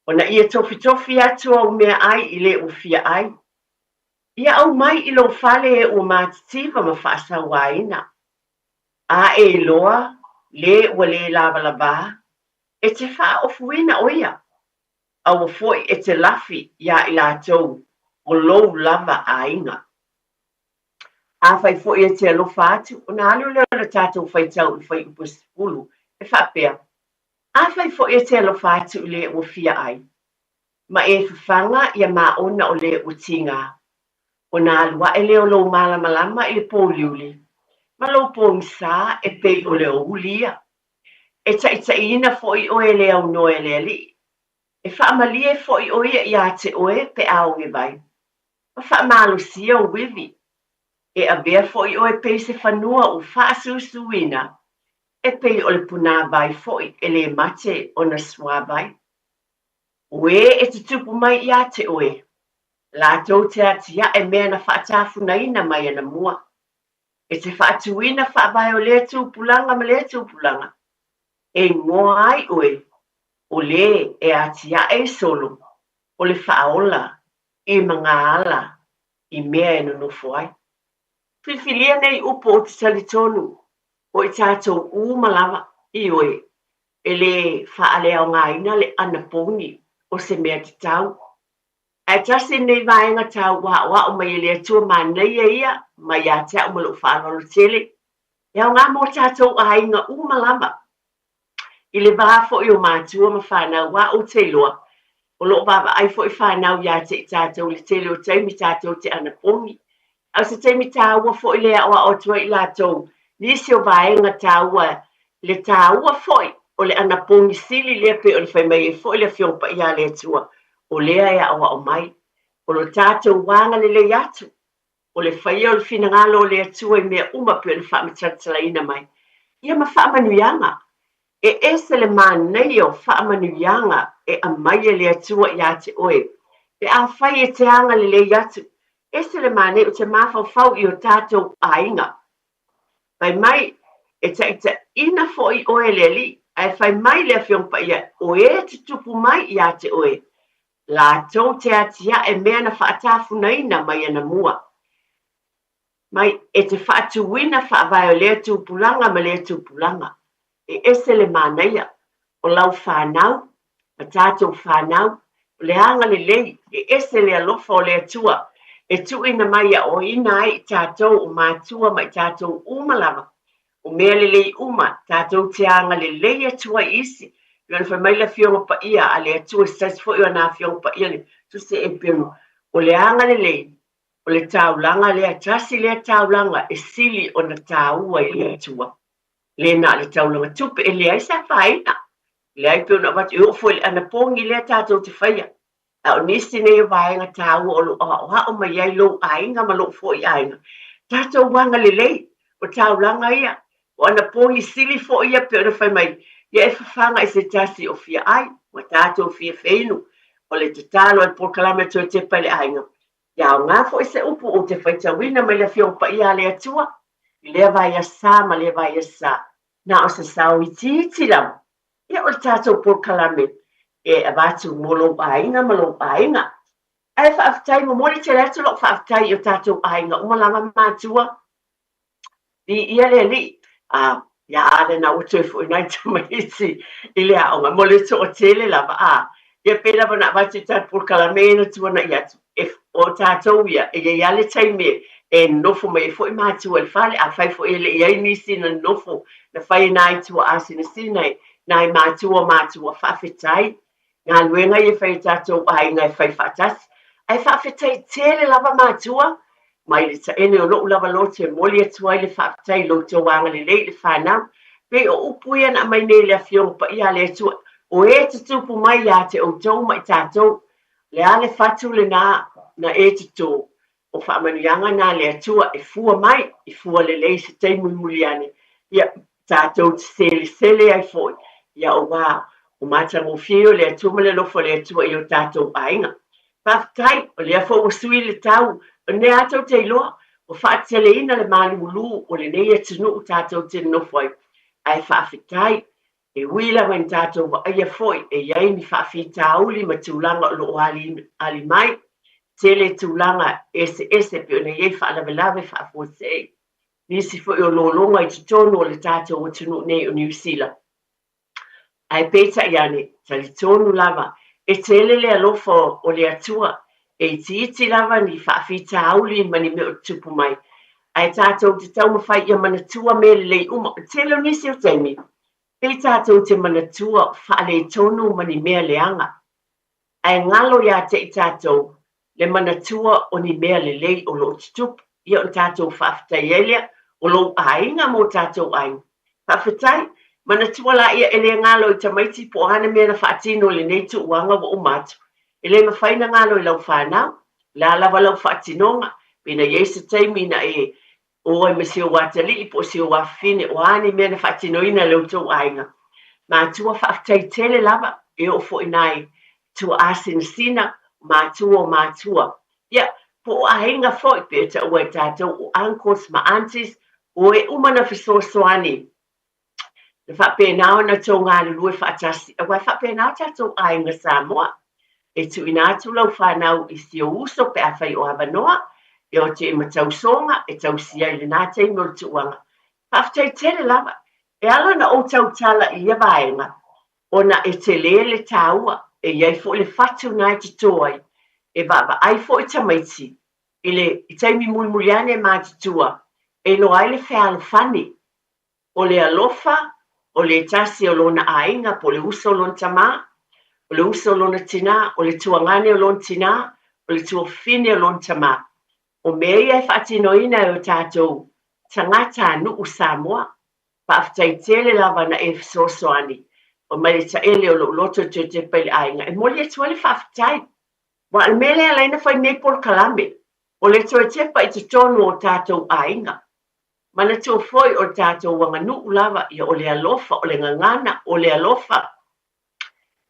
ona ia tofitofi atu au meaai i le ua fia ai. Ia aumai i lou fale e ua matitiva ma faasauaina. A e iloa le ua le lavalavā, e te faaofuina o ia. Aua foi e te lafi iā i latou o lou lava aiga. Afai foi e te alofa atu, ona alu lea o le tatou faitau i le fuaiupu e 10, e faapea, Afai foi e te alofa atu i le ua fia ai, ma e fafaga ia maona o le ua tīgā, ona alu aʻe lea o lou malamalama i le pōuliuli, ma lou pōgisā e pei o le aoauli ia. E taʻitaʻiina foi ʻoe e le aunoa e le Alii. E faamalie foi ʻo ia iā te ʻoe pe a oge vai, ma faamalosia ou iwi. E avea foi ʻoe pei se fanua ua faasusuina, e pei o le punāwai foi e lē mate ona suāwai. O ē e tutupu mai iā te ʻoe, lātou te atiaʻe mea na faatafunaina mai anamua. E te faatuina faavae o lea tupulaga ma lea tupulaga, e igoa ai ʻoe ʻo lē e atiaʻe i solo o le faaola i magaala i mea e nonofo ai. Filifilia nei upu ou te talitonu o i tatou uma lava, ioe, e lē faaleaogaina le anapogi o se mea tatau. Ae tasi lenei vaega taua aoao mai e le Atua manaia ia mai ia te au ma lou faaaloalo tele, e aoga mo tatou aiga uma lava. I le va foi o matua ma fanau a ou te iloa, o lo o vaavaai foi fanau ia te i tatou i le tele o taimi tatou te anapogi. A o se taimi taua foi le aoao atu ai i latou nisi o vaega taua, le taua foi o le anapogi sili lea pei ona fai mai ai foi le Afioga Paia a le Atua, o lea e aoao mai. O lo tatou agalelei atu, o le faia o le finagalo o le Atua i mea uma pei ona faamatalatalaina mai, ia ma faamanuiaga. E ese le manaia o faamanuiaga e aumai e le Atua ia te oe. Pe afai e te agalelei atu, ese le manaia o te mafaufau i o tatou aiga. Fai mai, e taitaiina foi oe e le Alii, ae fai mai le Afioga Paia, o e tutupu mai ia te oe, latou te atiae mea na faatafunaina mai anamua. Mai, e te faatuina faavae o lea tupulaga ma lea tupulaga. E ese le manaia o lau fanau ma tatou fanau, o le agalelei, e ese le alofa o le Atua e tuuina mai e aoaoina ai i tatou o matua ma i tatou uma lava. O mea lelei uma, tatou te agalelei atu ai i isi. Pei ona fai mai le Afioga Paia a le Atua, se tasi foi o ana Afioga Paia, le Tusi a Eperu, o le agalelei, o le taulaga lea, tasi lea taulaga e sili ona taua i le Atua. Le na o le taulaga tupe, e leai se afaina. Leai pei ona avatu, e oo foi i le anapogi lea tatou te faia. A o nisi nei o vaega taua o lo o aoao mai ai lou aiga ma lou foi aiga. Tatou agalelei, o taulaga ia, o anapogi sili foi ia pei ona fai mai, ia e fafaga i se tasi o fia ai, ua tatou fia feinu. O le tatalo a le polokalame Toe Tepa i le Aiga, Ia aoga foi se upu ou te faitauina mai le Afioga Paia a le Atua i lea vaiasa ma lea vaiasa, na o se sao itiiti lava, ia o le tatou polokalame e avatu mo lou aiga ma lou aiga. Ae faafetai, momoli tele atu lou faafetai i o tatou aiga uma lava matua. Viia le Alii. A, ia a lena ua toe foi nai tamaiti i le aoga mo le toatele lava, a, ia pei lava ona avatu i tatou polokalame ia na tuanai atu, e, o tatou ia, e i ai lava le taimi e, e nonofo mai ai foi matua i le fale, afai foi e le i i ai nisi na nonofo, na fai e nai tuaasinasina e nai matua o matua, faafetai. Galuega ia e fai e tatou aiga e fai faatasi. Ae faafetai tele lava matua, mai le taele o lou lava loto e momoli atu ai le faafetai i lo outou agalelei i le fanau. Pei o upu ia na aumai nei e le Afioga Paia a le Atua, o e tutupu mai ia te outou ma i tatou. O le a le fatu lena na e toto? O faamanuiaga na a le Atua e fua mai i fua lelei i se taimi mulimuli ane, ia, tatou te selesele ai foi, ia auā o matagofie o le Atua ma le alofa o le Atua i o tatou aiga. Faafetai, o lea foi ua sui le tau, o lenei lava tou te iloa, ua faateteleina le malulu o lenei atunuu tatou te nonofo ai, ae faafetai, E ui lava ina tatou vaaia foi e i ai ni faafitauli ma tulaga o lo o ali mai, tele tulaga eseese pei ona i ai faalavelave faafuasei, nisi foi o lologa i totonu o le tatou atunuu nei o Niu Sila. Ae peitai ane, talitonu lava, e tele le alofa o le Atua, e itiiti lava ni faafitauli ma ni mea o tutupu mai, ae tatou te taumafai ia manatua mea lelei uma. O le tele o nisi o taimi, pei tatou te manatua faaletonu ma ni mea leaga, ae galo ia te i tatou le manatua o ni mea lelei o lo o tutupu. Ia ona tatou faafetai ai lea, o lou aiga ma o tatou aiga. Faafetai. Manatua laia e le galo i tamaiti po o a ni mea na faatino i lenei tuuaga ua uma atu. E le mafai na galo i lau fanau, o le a lava lau faatinoga, pe na i ai se taimi na e o ai ma si ou atalii po o si ou afafine, o a ni mea na faatinoina e lo outou aiga. Matua faafetai tele lava, e oo foi nai tuaasinasina, o matua o matua. Ia, po o aiga foi, pe taua e tatou o uncles ma aunties, o e uma na fesoasoani Na faapena ona tou galulue faatasi, aua e faapena o tatou aiga Samoa. E tuuina atu lau fanau i si ou uso pe afai o avanoa, e o atu i Matausoga e tausia ai lena taimi o le tuuaga. Faafetai tele lava. E ala ona ou tautala i ia vaega, ona e tele le taua, e i ai foi le fatu na e toto ai, e vaavaai foi tamaiti i le taimi mulimuli ane e matutua, e iloa ai le fealofani O le alofa, o le tasi o lona aiga po o le uso o lona tamā, o le uso o lona tinā, o le tuagane o lona tinā, o le tuafafine o lona tamā. O mea ia e faatinoina e o tatou tagata nuu Samoa. Faafetai tele lava na e fesoasoani mai le taele o lou loto e toe tepa i le aiga. E momoli atu ai le faafetai. Aua o le mea lea e ala ai ona fai nei polokalame, o le toe tepa i totonu o tatou aiga. Manatua foi o le tatou aganuu lava ia o le alofa, o le gagana, o le alofa.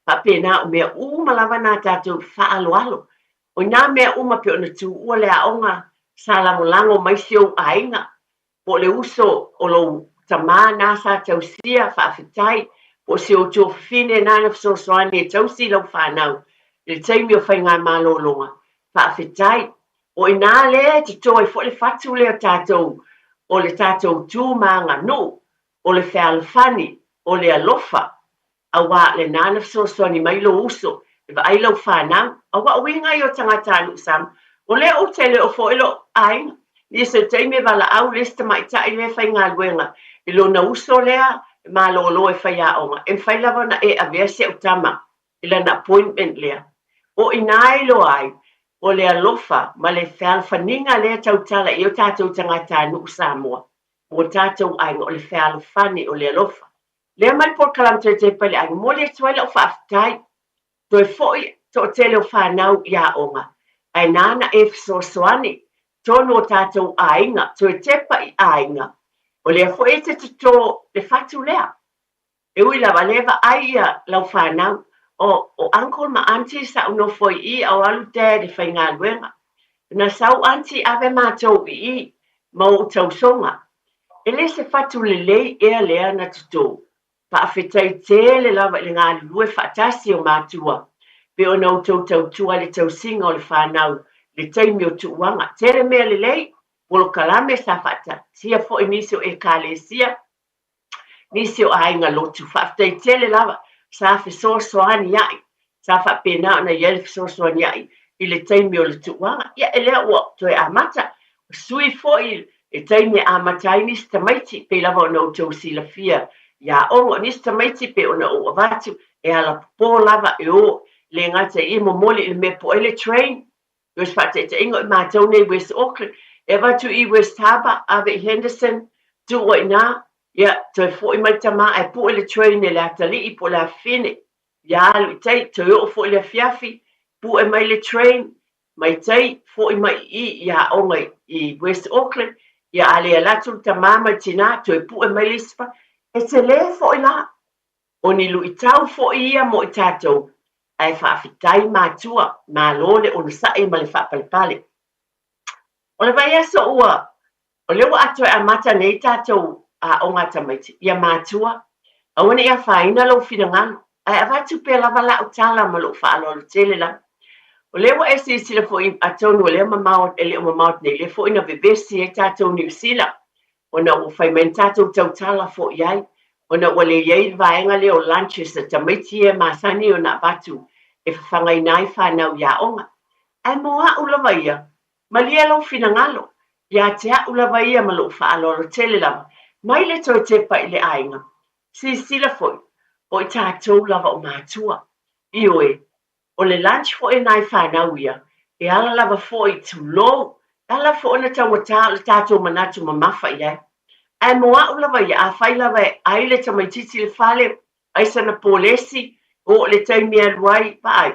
Faapena o mea uma lava na tatou faaaloalo. O nā mea uma pei ona tuua le aoga sa lagolago mai si ou aiga, po o le uso o lou tamā nā sa tausia, faafetai, po o si ou tuafafine nā na fesoasoani e tausi i lau fanau i le taimi o faigamalologa, faafetai. O i nā lea e toto ai foi le fatu lea o tatou o le tatou tu ma aganuu, o le fealofani, o le alofa, Auā lenā na fesoasoani mai lou uso e vaai lau fanau. Auā o uiga ia o tagatanuu Samoa. O lea ou te le o foi lou aiga. Nisi o taimi e valaau le isi tamaitai lea e faigaluega i lona uso lea e malolo e faiaoga, e mafai lava ona e avea si au tama i lana appointment lea. O i nā e iloa ai, o le alofa ma le fealofaniga lea e tautala i ai o tatou tagatanuu Samoa mo tatou aiga, o le fealofani, o le alofa. Lea mai le polokalame toe tepa i le aiga, momoli atu ai lau faafetai. Toe foi toatele o fanau i aoga, ae nāna e fesoasoani tonu o tatou aiga, toe tepa i aiga. O lea foi e te toto le fatu lea. E ui lava, lea e vaai ia lau fanau, o, o uncle ma auntie sa ou nofo i i, a o alu dad e faigaluega. Na sau auntie ave matou i i ma ou tausoga. E le se fatu lelei ea lea na toto. Faafetai tele lava i le galulue faatasi o matua, pei ona outou tautua i le tausiga o le fanau i le taimi o tuuaga. Tele mea lelei, polokalame sa faataatia foi nisi o Ekalesia, nisi o aiga lotu. Faafetai tele lava, sa fesoasoania'i, sa faapena ona i ai le fesoasoania'i i le taimi o le tuuaga. Ia, e lea ua toe amata, sui foi le taimi e amata ai nisi tamaiti, pei lava ona outou silafia i aoga. O nisi tamaiti pei ona ou avatu, e alapopō lava, e o, le gata i i, momoli i le mea po o ai le train, O se faataitaiga o i matou nei i West Auckland, e avatu i West Harbour, ave i Henderson, tuu ai i ina, ia, toe foi mai le tama ae pue le train e le atalii po o le afafine, ia alu i tai, toe oo foi i le afiafi, pue mai le train, mai tai, foi mai i i i aoga i West Auckland, ia a le alu atu le tama ma le tinā, toe pue mai le isi pa. E tele foi la. O ni luitau foi ia mo i tatou, ae faafetai matua, malo le onosai ma le faapalepale. O le vaiaso ua, o lea ua atoe amata nei tatou aoga a tamaiti, ia matua, aua ne i afaina lou finagalo, ae avatu pea lava lau tala ma lou faaaloalo tele lava. O lea ua e silasila foi atonu o lea mamao, e le o mamao atu nei, lea foi na vevesi ai tatou Niu Sila, ona ua fai mai na tatou tautala foi ai, ona ua le i ai le vaega lea o lunches a tamaiti ia e masani ona avatu e fafagaina ai fanau i aoga. Ae mo a'u lava ia, malie lou finagalo, ia te a'u lava ia ma lou faaaloalo tele lava, mai le toe tepa i le aiga. Silasila foi, o i tatou lava o matua. Ioe, O le lunch foi a nai fanau ia, e ala lava foi, tulou, e ala foi ona taugata o le tatou manatu mamafa i ai. Ae mo a'u lava ia, afai lava e ai le tamaitiiti i le fale, ai sana polesi, oo i le taimi e alu ai, vaai,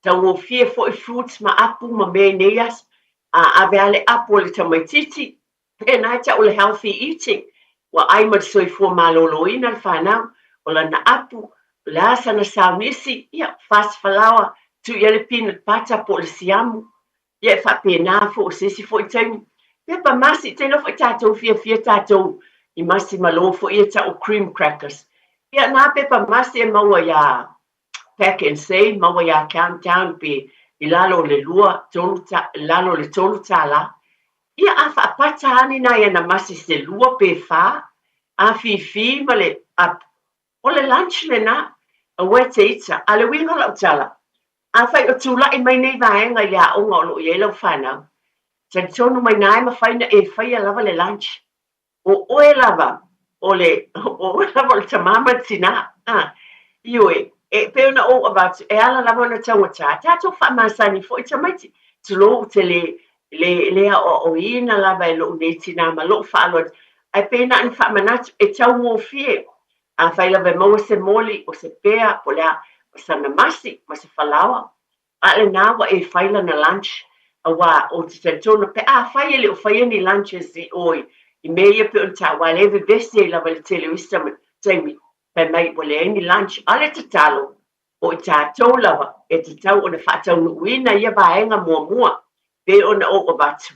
taugofie foi fruits ma apu ma mea i nei aso, a ave a le apu a le tamaitiiti, Pēnā e tau o le healthy eating, ua ʻai ma le soifua maloloina le fanau, o lana apu, o le a sana saunisi, ia, fasi falaoa, tuu i ai le peanut butter po o le siamu, ia e faapena foi o se isi foi taimi. Pepa masi, te iloa foi tatou fiafia tatou i masi malo foi ia tau o cream crackers. Ia, nā pepa masi e maua iā Pack and Save, maua iā Countdown pe i lalo o le lua, tolu, lalo o le $3. Ia a faapata ane nai ana masi se lua pe fā, afifi ma le apu. O le lunch lenā, aua e te ita. A le uiga o lau tala, afai o tulai mai nei vaega i le aoga o lo o i ai lau fanau, talitonu mai nā e mafai na e faia lava le lunch. O ʻoe lava o le, o ʻoe lava o le tamā ma le tinā. A, ioe, e pei ona ou avatu, e ala lava ona taugata, tatou faamasani foi tamaiti, tulou ou te le, le, le aoaoina lava e loʻu nei tinā ma loʻu faaaloalo, ae pei na ona faamanatu, e taugofie. Afai lava e maua se moli, o se pea, po o le a, ma sana masi, ma se falaoa, A o lenā ua e fai lana lunch, auā ou te talitonu pe afai e le o faia ni lunches i ʻō i mea ia pei ona taua, a lea e vevesi ai lava i le tele o isi taimi, fai mai ua leai ni lunch. A o le tatalo, O i tatou lava e tatau ona faataunuuina ia vaega muamua pei ona ou avatu,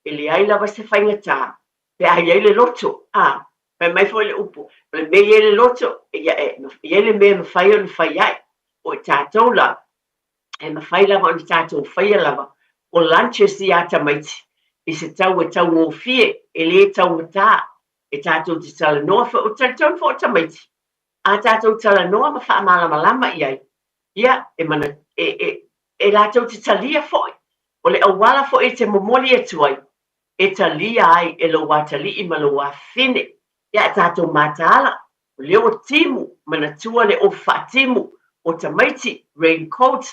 e leai lava se faigata pe a i ai le loto, a, fai mai foi le upu, o le mea e i ai le loto, ia e i ai le mea e mafai ona fai ai. O i tatou la, e mafai lava ona tatou faia lava o lunches ia tamaiti i se tau e taugofie, e le taugata, e tatou te talanoa foi, ou te talitonu foi o tamaiti, a tatou talanoa ma faamalamalama i ai, ia, e mana, e, e, e latou te talia foi, o le auala foi e te momoli atu ai, e talia ai e lou atalii ma lou afafine, ia a tatou mataala, o lea ua timu, manatua le ofu faatimu o tamaiti, rain coat,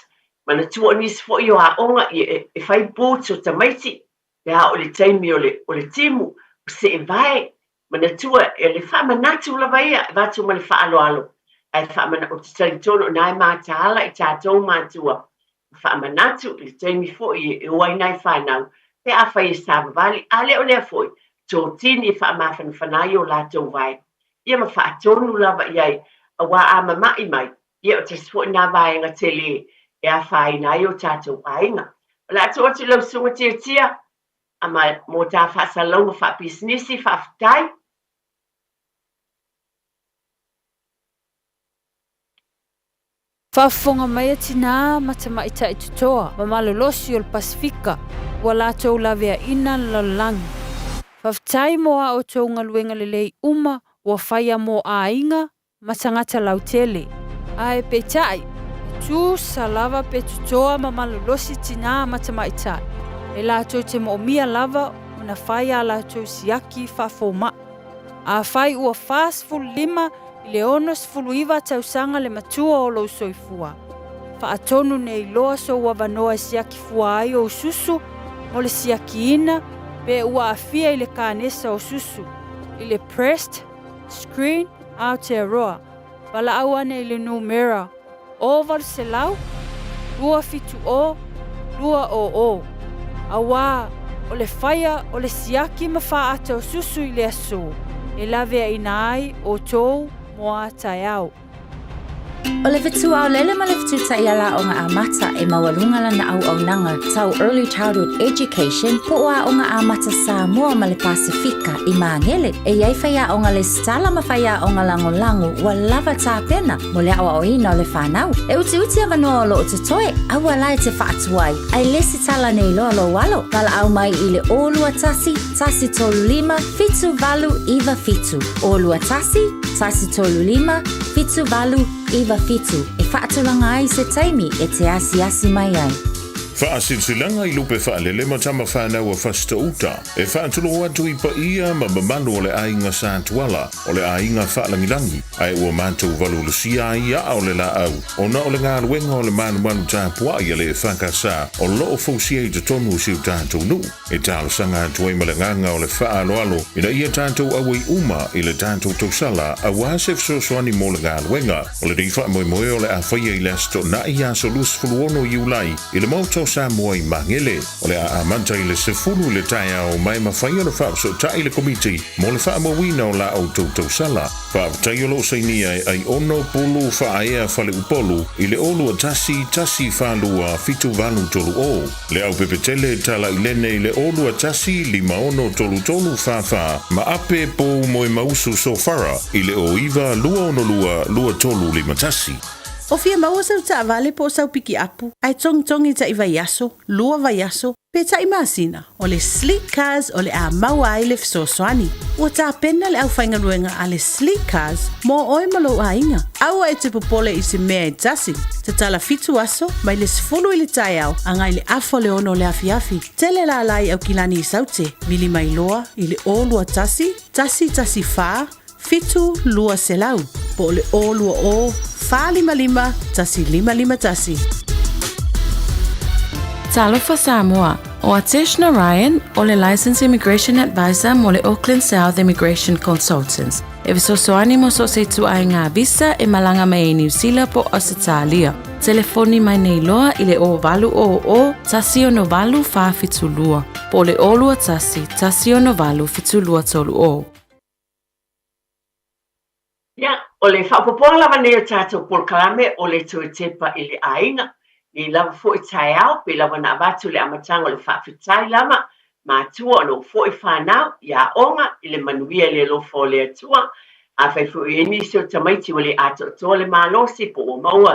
manatua o nisi foi o aoga ia e, e fai boots o tamaiti, pe a o le taimi o le, o le timu, o seevae, Manatua, e le faamanatu lava ia, e avatu ma le faaaloalo, ae faamana, ou te talitonu o na e mataala i tatou matua, ma faamanatu i le taimi foi e o ai nai fanau, pe afai e savavali, a le o lea foi, totini e faamafanafana ai o latou vae, ia ma faatonu lava i ai, aua a mama'i mai, ia o tasi foi na vaega tele e afaina ai o tatou aiga. O le a tuu atu i lau Susuga Tiatia, A ma, mō tā faasalalauga faapisinisi, faafetai. Faafofoga mai a tinā ma tamaitai totoa ma malolosi o le Pasefika ua latou laveaina le lalolagi. Faafetai mo a outou galuega lelei uma ua faia mō aiga ma tagata lautele. Ae peitai, e tusa lava pe totoa ma malolosi tinā ma tamaitai, e latou te moomia lava ona fai ā latou siaki faafomaʻi. Afai ua 45 i le 69 tausaga le matua o lou soifua, faatonu nei loa sou avanoa e siaki fua ai ou susu mo le siakiina pe ua aafia i le kanesa o susu, i le breast Screen, Aotearoa, valaau ane i le numera 800 270 200, auā o le faia o le siaki ma faaata o susu i le aso e laveaina ai outou mo a taeao. O le fetuaolele ma le fetu-taiala aoga amata e maualuga lana auaunaga tau Early Childhood Education po o Aoga Amata Samoa ma le Pasefika i Magele. E i ai faiaoga lesitala ma faiaoga lagolago ua lava tapena mo le aoaoina o le fanau. E utiuti avanoa o loo totoe, aua la e te faatuai, ae lesitala nei loa lou alo. Valaau mai i le 021 135 7897, 021 135 7897 e faatulaga ai se taimi e te asiasi mai ai. Faasilasilaga i lupe faalele ma tama fanau a Fasitouta, e faatulou atu i paia ma mamalu o le aiga Sa Tuala, o le aiga faalagilagi, ae ua matou valuvalusia ai aa o le laau, ona o le galuega o le malumalu tapuai a le EFKS o loo fausia i totonu o si o tatou nuu. E talosaga atu ai ma le agaga o le faaaloalo ina ia tatou auai uma i le tatou tausala aua se fesoasoani mo le galuega. O lenei faamoemoe o le a faia i le Aso Toonai aso 26 Iulai i le Maota o Samoa i Magele. O le a amata i le 10 i le taeao ma e mafai ona faafesootai le Komiti mo le faamauina o la outou tausala. Faafetai o lo o sainia e Aiono Pulu Faaea Faleupolu i le 0 2 1 4 2 7 8 3 0. Le Aupepetele Talailene i le 0 2 1 5 6 3 3 4 4 ma Ape Pou Moemausu Sofara i le 0 9 2 6 2 2 3 5 1. O fia maua sau taavale po o sau pikiapu, ae togitogi taʻi vaiaso, lua vaiaso, pe taʻi masina, o le Sleek Cars o le a maua ai le fesoasoani. Ua tapena le aufaigaluega a le Sleek Cars mo oe ma lou aiga. Aua e te popole i se mea e tasi. Tatala fitu aso, mai le 10 i le taeao agai le afa o le ono o le afiafi. Tele lala i Aukilani i Saute, vili mai loa i le 021 114 7200 po o le 020 455 1551. Talofa Samoa, ʻO Atesh Narayan, ʻo le Licensed Immigration Advisor mo le Auckland South Immigration Consultants, e fesoasoani mo so o se ituaiga visa e malaga mai ai Niu Sila po o Ausetalia. Telefoni mai nei loa i le 0800 168 472 po o le 021 168 7230. Ia, O le faaopoopoga lava nei o tatou polokalame o le toe tepa i le aiga, nei lava foi taeao pei lava ona avatu i le amataga o le faafetai lava matua ona ua foi fanau i aoga i le manuia i le alofa o le Atua. Afai foi o i ai nisi o tamaiti ua le atoatoa le malosi po ua maua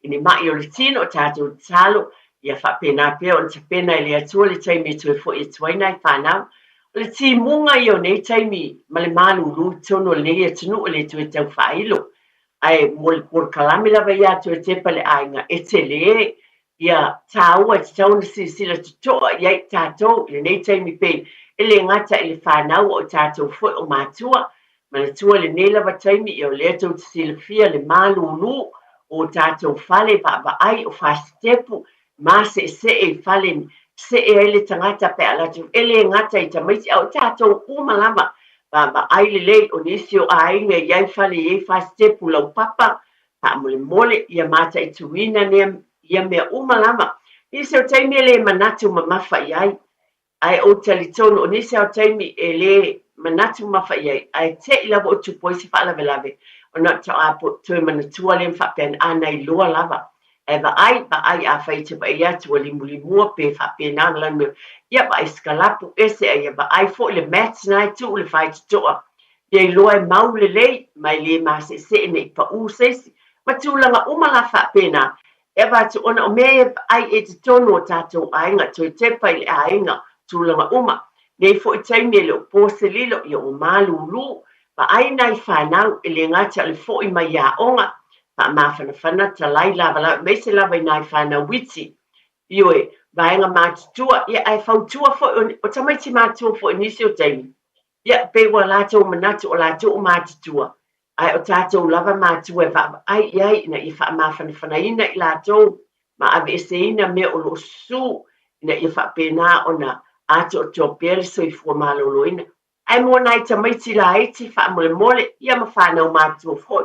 i ni ma'i o le tino, tatou tatalo ia faapena pea ona tapena e le Atua le taimi e toe foi atu ai nai fanau. O le timuga ia o nei taimi ma le malulu i totonu o lenei atunuu e le toe tau faailo. Ae mo le polokalame lava ia a Toetepa le Aiga, e tele ia tāua e tatau ona silasila totoa i ai tatou i lenei taimi pei e le gata i le fanau a o tatou foi o matua. Manatua i lenei lava taimi ia o lea tou te silafia le malulu o tatou fale vaavaai o fasitepu maseesee i fale see ai le tagata pe a latou e le gata i tamaiti a o tatou uma lava vaavaai lelei o nisi o aiga e i ai fale e i ai fasitepu laupapa faamolemole ia mataituina nea ia mea uma lava. Nisi o taimi e le manatu mamafa i ai, ae ou talitonu o nisi lava o taimi e le manatu mamafa i ai, ae te i lava o tupu ai se faalavelave ona faatoa toe manatua lea ma faapea, a na iloa lava. Ae vaai, vaai, afai e te vaai atu ua limulimua pe faapena ona lanu mai, ia vaai sikalapu ese a ia vaai foi le mat na e tuu le faitotoa Ia iloa e mau lelei ma e le maseesee ne i paʻū se isi, ma tulaga uma la faapena, e avatu ona o mea ia e vaai i totonu o tatou aiga, toe tepa i le aiga, tulaga uma. Nei foi taimi e le o po se lilo, ia ua malūlū, vaai nai fanau, e le gata o le foʻi mai i aoga, faamafanafana, talai lavalava, aemaise lava i nai fanau iti. Ioe, vaega matutua, ia ae fautua foi, o tamaiti matua foi i nisi o taimi, Ia, pei ua latou manatu o latou o matutua, ae o tatou lava matua e vaavaai i ai ina ia faamafanafanaina i latou ma aveeseina mea o lo o susu ina ia faapena ona atoatoa pea le soifua maloloina. Ae mo nai tamaiti laiti, faamolemole, ia ma fanau matua foi,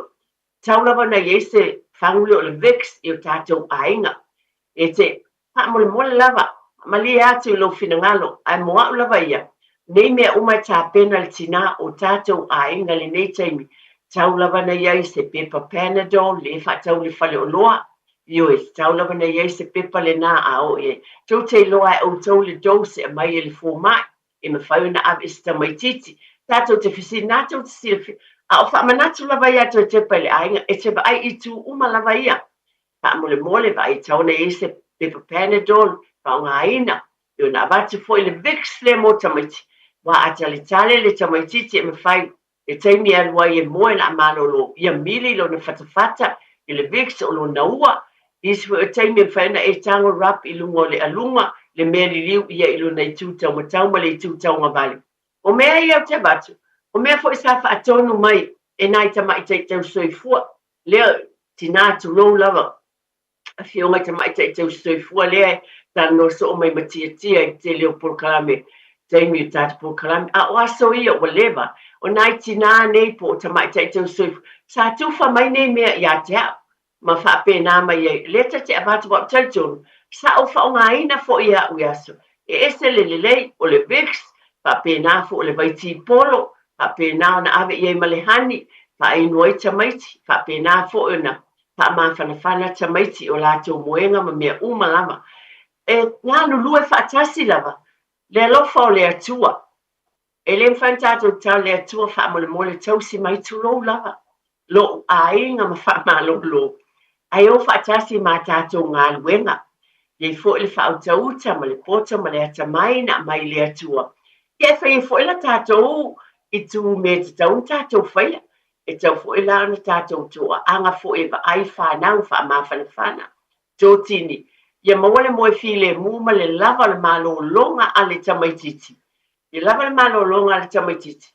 tatau lava ona i ai se fagu lea o le Vicks i o tatou aiga. E te faamolemole lava, malie atu i lou finagalo, ae mo a'u lava ia, nei mea uma e tapena le tinā o tatou aiga lenei taimi, tatau lava na i ai se pepa Panadol le faatau i le faleoloa, ioe, tatau lava na i ai se pepa lenā a oo i ai. Tou te iloa e outou le dose e aumai e le fomai, e mafai ona ave i se tamaitiiti. Tatou te fesili, na tou te silafia, a o faamanatu lava ia toe tepa i le aiga, e te vaai i itu uma lava ia. Faamolemole, vaai tatau ona i ai se pepa Panadol faaaogaina, e ona avatu foi le Vicks lea mo tamaiti, aua a taletale le tamaitiiti e mafai le taimi e alu ai e moe la malolo, ia mili lona fatafata i le Vicks o lona ua. Nisi foi o taimi e mafai ona e tago rub i luga o le aluga, le mea liliu ia i lona itu taumatau ma le itu taugavale. O mea ia ou te avatu, o mea foi sa faatonu mai e nai tamaitai tausoifua lea tinā tulou lava afioga i tamaitai tausisoifua lea e talanoa soo mai ma Tiatia i le tele o polokalame taimi o tatou polokalame a o aso ia ua leva o nai tinā nei po o tamaitai tausisoifua sa tufa mai nei mea ia te au ma faapena mai ai lea ta te avatu aua ou talitonu sa ou faaaogaina foi e au i aso e ese le lelei o le Vicks faapena foi o le vaitipolo faapena ona ave i ai ma le honey faainu ai tamaiti faapena foi ona faamafanafana tamaiti i o latou moega ma mea uma lava. E galulue faatasi lava le alofa o le Atua. E le mafai ona tatou tatalo le Atua faamolemole tausi mai tulou lava lou aiga ma faamalolo ae o faatasi ma tatou galuega. E i ai foi le faautauta ma le poto ma le atamai na aumai i le Atua. Ia e fai ai foi la tatou itu mea e tatau ona tatou faia. E tatau foi la ona tatou toaaga foi e vaai fanau faamafanafana totini ia maua le moe filemu ma le lava o le malologa a le tamaitiiti. Ia lava le malologa a le tamaitiiti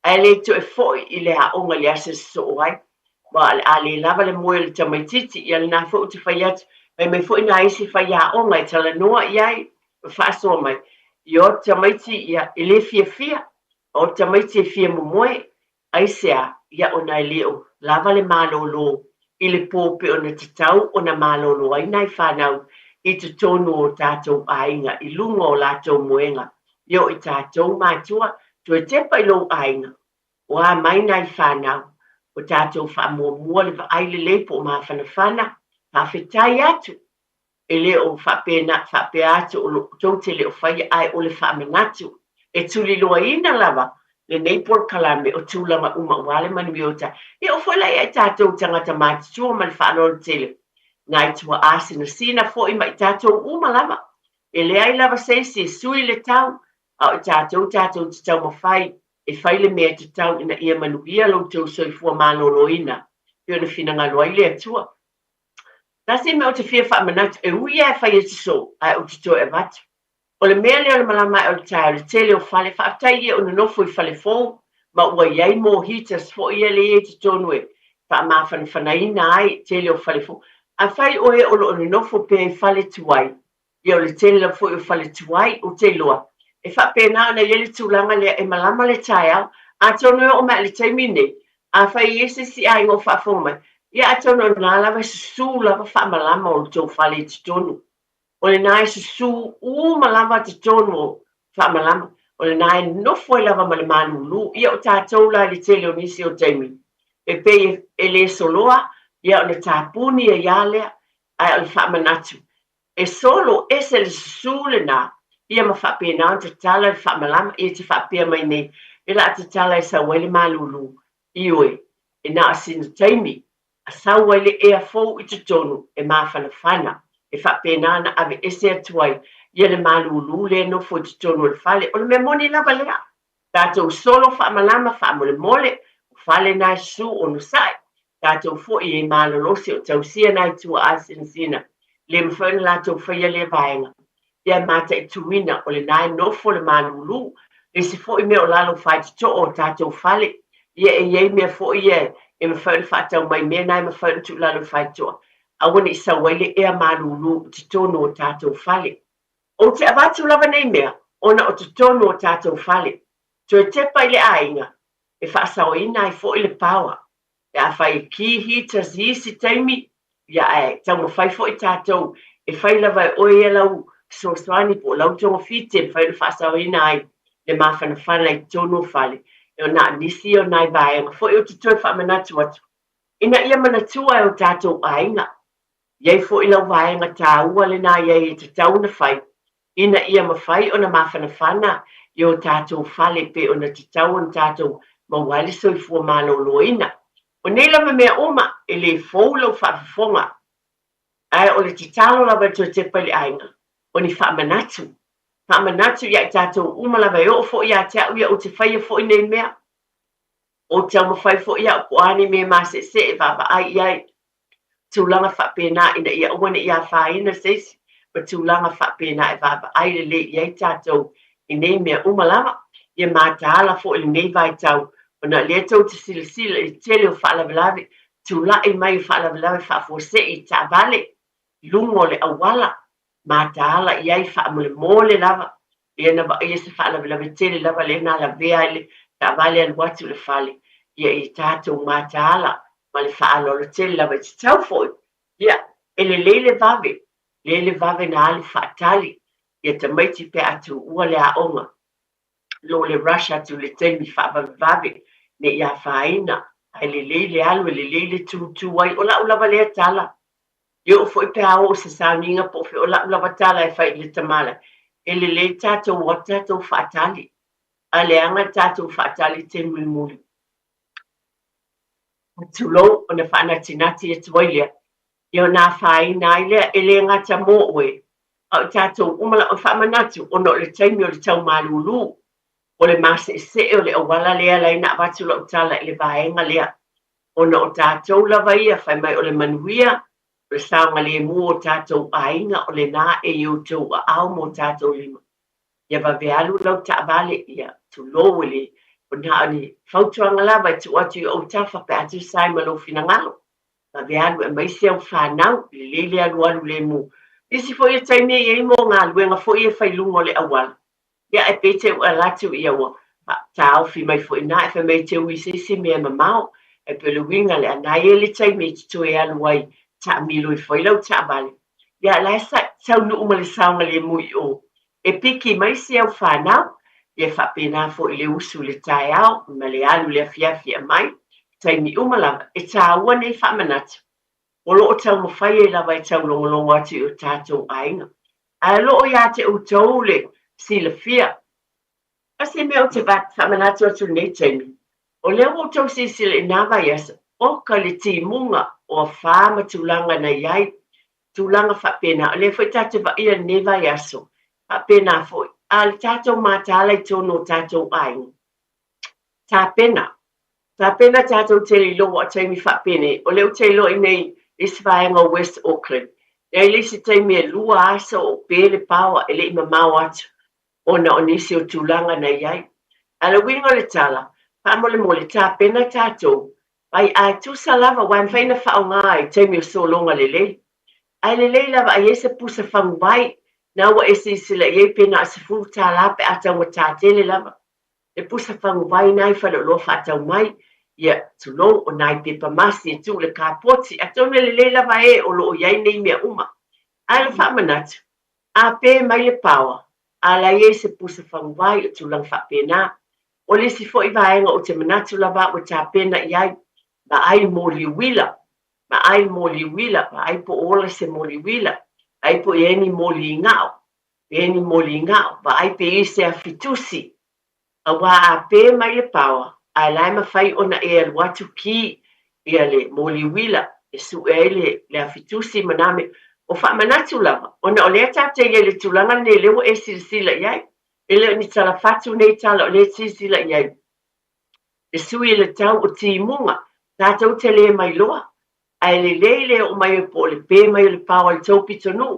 ae le toe foi i le aoga i le aso e sosoo ai. Aua o le a le lava le moe o le tamaitiiti, ia lena foi ou te fai atu, fai mai foi nai isi faiaoga e talanoa i ai ma faasoa mai, ia o atu tamaiti ia e le fiafia, o atu tamaiti e fia momoe, Aisea? Ia ona e le o lava le malolo i le pō pei ona tatau ona malolo ai nai fanau i totonu o tatou aiga i luga o latou moega. Ia o i tatou matua, toe tepa i lou aiga, o a mai nai fanau? Ua tatou faamuamua le vaai lelei po o mafanafana. Faafetai atu. E le o faapena, faapea atu o lo, tou te le o faia, ae o le faamanatu. E tuliloaina lava lenei polokalame o tulaga uma aua le manuia o ta. E oo foi la ia i tatou tagata matutua ma le faaaloalo tele, nai tuaa sinasina foi ma i tatou uma lava. E leai lava se isi e sui le tau, a o i tatou tatou te taumafai e fai le mea e tatau ina ia manuia lo outou soifua maloloina, pei ona finagalo ai le Atua. Tasi mea ou te fia faamanatu, e ui lava e fai atu soo, ae ou te toe avatu. O le mea lea o le malama ae o le taeao, le tele o fale, faafetai ia o nonofo i fale fou, ma ua i ai more heaters foi ia lea e i ai i totonu e faamafanafanaina ai tele o fale fou. Afai o e o lo o nonofo pea i fale tuai, ia o le tele lava foi o fale tuai, ou te iloa, e faapena ona i ai le tulaga lea e malama le taeao. Atonu e oo mai i le taimi lenei, afai e i ai se isi aiga o faafofoga mai, ia atonu o lena lava e susu lava faamalama o le tou fale i totonu. O lena e susu uma lava totonu o faamalama, o lena e nofo ai lava ma le malulu. Ia o tatou la i le tele o nisi o taimi, e pei e le soloa, ia ona tapuni ai lava lea, ae o le faamanatu, e solo ese le susu lena, ia ma faapena ona tatala le faamalama, ia te faapea mai nei, e la tatala e sau ai le malulu, ioe, e na o sina taimi, a sau ai le ea fou i totonu e mafanafana, e faapena ona aveese atu ai ia le malulu lea e nofo i totonu o le fale. O le mea moni lava lea. Tatou solo faamalama faamolemole, o fale na e susu onosai, tatou foi e malolosi o tausia nai tuaa sinasina, le mafai ona latou faia lea vaega. Ia e mataituina, o lena e nofo le malulu. Le isi foi mea o lalo faitotoo o tatou fale, ia e i ai mea foi ia e mafai ona faatau mai mea na e mafai ona tuu i lalo i faitotoa, aua ne i sau ai le ea malulu i totonu o tatou fale. Ou te avatu lava nei mea ona o totonu o tatou fale. Toe tepa i le aiga e faasaoina ai foi le power. Pe afai e ki heaters i isi taimi, ia ae taumafai foi tatou e fai lava e oe ia lau fesoasoani po o lau togafiti e mafai ona faasaoina ai le mafanafana i totonu o fale. E na o nisi ia o nai vaega foi ou te toe faamanatu atu ina ia manatua e o tatou aiga. I ai foi lau vaega taua lena i ai e tatau ona fai ina ia mafai ona mafanafana i o tatou fale pei ona tatau ona tatou maua ai le soifua maloloina. O nei lava mea uma, e le fou lau faafofoga, ae o le tatalo lava e toe tepa i le aiga, o ni faamanatu. Faamanatu ia i tatou uma lava e oo foi ia te au ia ou te faia foi nei mea. Ou te taumafai foi au po o a ni mea maseese e vaavaai i ai. Tulaga faapena ina ia aua ne i afaina se isi ma tulaga faapena e vaavaai lelei i ai tatou i nei mea uma lava. Ia mataala foi lenei vaitau ona o lea tou te silasila i le tele o faalavelave, tulai mai o faalavelave faafuasei i taavale i luga o le auala, mataala i ai faamolemole lava. Lea na vaaia se faalavelave tele lava lea na lavea ai le taavale alu atu i le fale, ia i tatou mataala ma le faaaloalo tele lava. E tatau foi, ia, e lelei le vave, lelei le vave na alu faatali ia tamaiti pe a tuua le aoga, lo le rush atu i le taimi faavavevave ne i afaina, ae lelei le alu, e lelei le tūtū ai. O lau lava lea tala, E oo foi pe a oo se sauniga po o fea, o lau lava tala e fai i le tama la, e lelei tatou o atu tatou faatali, ae leaga le tatou faatali i taimi mulimuli. Tulou, ona faanatinati atu ai lea, ia ona afaina ai lea, e le gata mo oe, a o tatou uma lava. O le faamanatu, ona o le taimi o le tau malulu, o le maseesee o le auala lea la ina avatu lau tala i le vaega lea. Ona o tatou lava ia, fai mai o le manuia, o le saogalemu o tatou aiga, o lena e i outou aao ma o tatou lima. Ia vave alu lau taavale, ia tulou e le o na o ni fautuaga lava e tuu atu i ou tafa pe a tusa ai ma lou finagalo. Vave alu e aemaise au fanau, lelei le alualu lemu. Nisi foi o taimi e i ai mo galuega foi e fai i luga o le auala. Ia ae pei te ua atu ia ua taofi mai foi ina e fai mai te ui se isi mea mamao. Ae pei o le uiga lea, na i ai le taimi e te toe alu ai taamilo ifo ai lau taavale. Ia la e taunuu ma le saogalemu i o. E piki mai si au fanau, ia e faapena foi i le usu i le taeao ma le alu i le afiafi e aumai. Taimi uma lava, e tāua nei faamanatu, o lo o taumafai ai lava e taulogologo atu i o tātou aiga. Ae o lo o iā te outou le silafia. A se mea ou te faamanatu atu i lenei taimi, o lea ua outou silasila i nā vaiaso, oka le timuga o afā ma tulaga na i ai, tulaga faapena, o lea foi tatou te vaaia i lenei vaiaso, faapena foi, a o le tatou mataala i totonu o tatou aiga, tapena. Tapena tatou te le iloa a taimi faapenei, o lea ou te iloa i nei le isi vaega o West Auckland, e ai le isi taimi e lua aso o pe le paoa e le i mamao atu ona o nisi o tulaga na i ai. A o le uiga o le tala, faamolemole tapena tatou, vai a tusa lava aua e mafai ona faaaoga i taimi o sologa lelei. Ae lelei lava a i ai se pusa faguvai, na ua e silasila i ai pe na o le $10 pe a taugata tele lava. Le pusa faguvai na i faleoloa faatau mai, ia, tulou, o nai pepa masi e tuu i le kapoti, atonu e lelei lava e o lo o i ai nei mea uma. Ae le faamanatu, a pē mai le paoa, a la i ai se pusa faguvai o tulaga faapena. O le isi foi vaega ou te manatu lava ua tapena i ai, vaai moli uila, vaai moli uila, vaai po o ola se moli uila, vaai po i ai ni moli gao, Pe ni moli gao, vaai pe i se afi tusi. Auā a pē mai le paoa, ae la e mafai ona e alu atu ki ia le moli uila e suʻe ai le le afi tusi ma nā mea. O faamanatu lava, ona o lea tatou te i ai i le tulaga lenei lea ua e silasila i ai. E le o ni tala fatu nei tala o lea e silasila i ai le sui i le tau o timuga, tatou te le mailoa, ae lelei le oo mai po o le pē mai o le paoa i le tou pitonuu.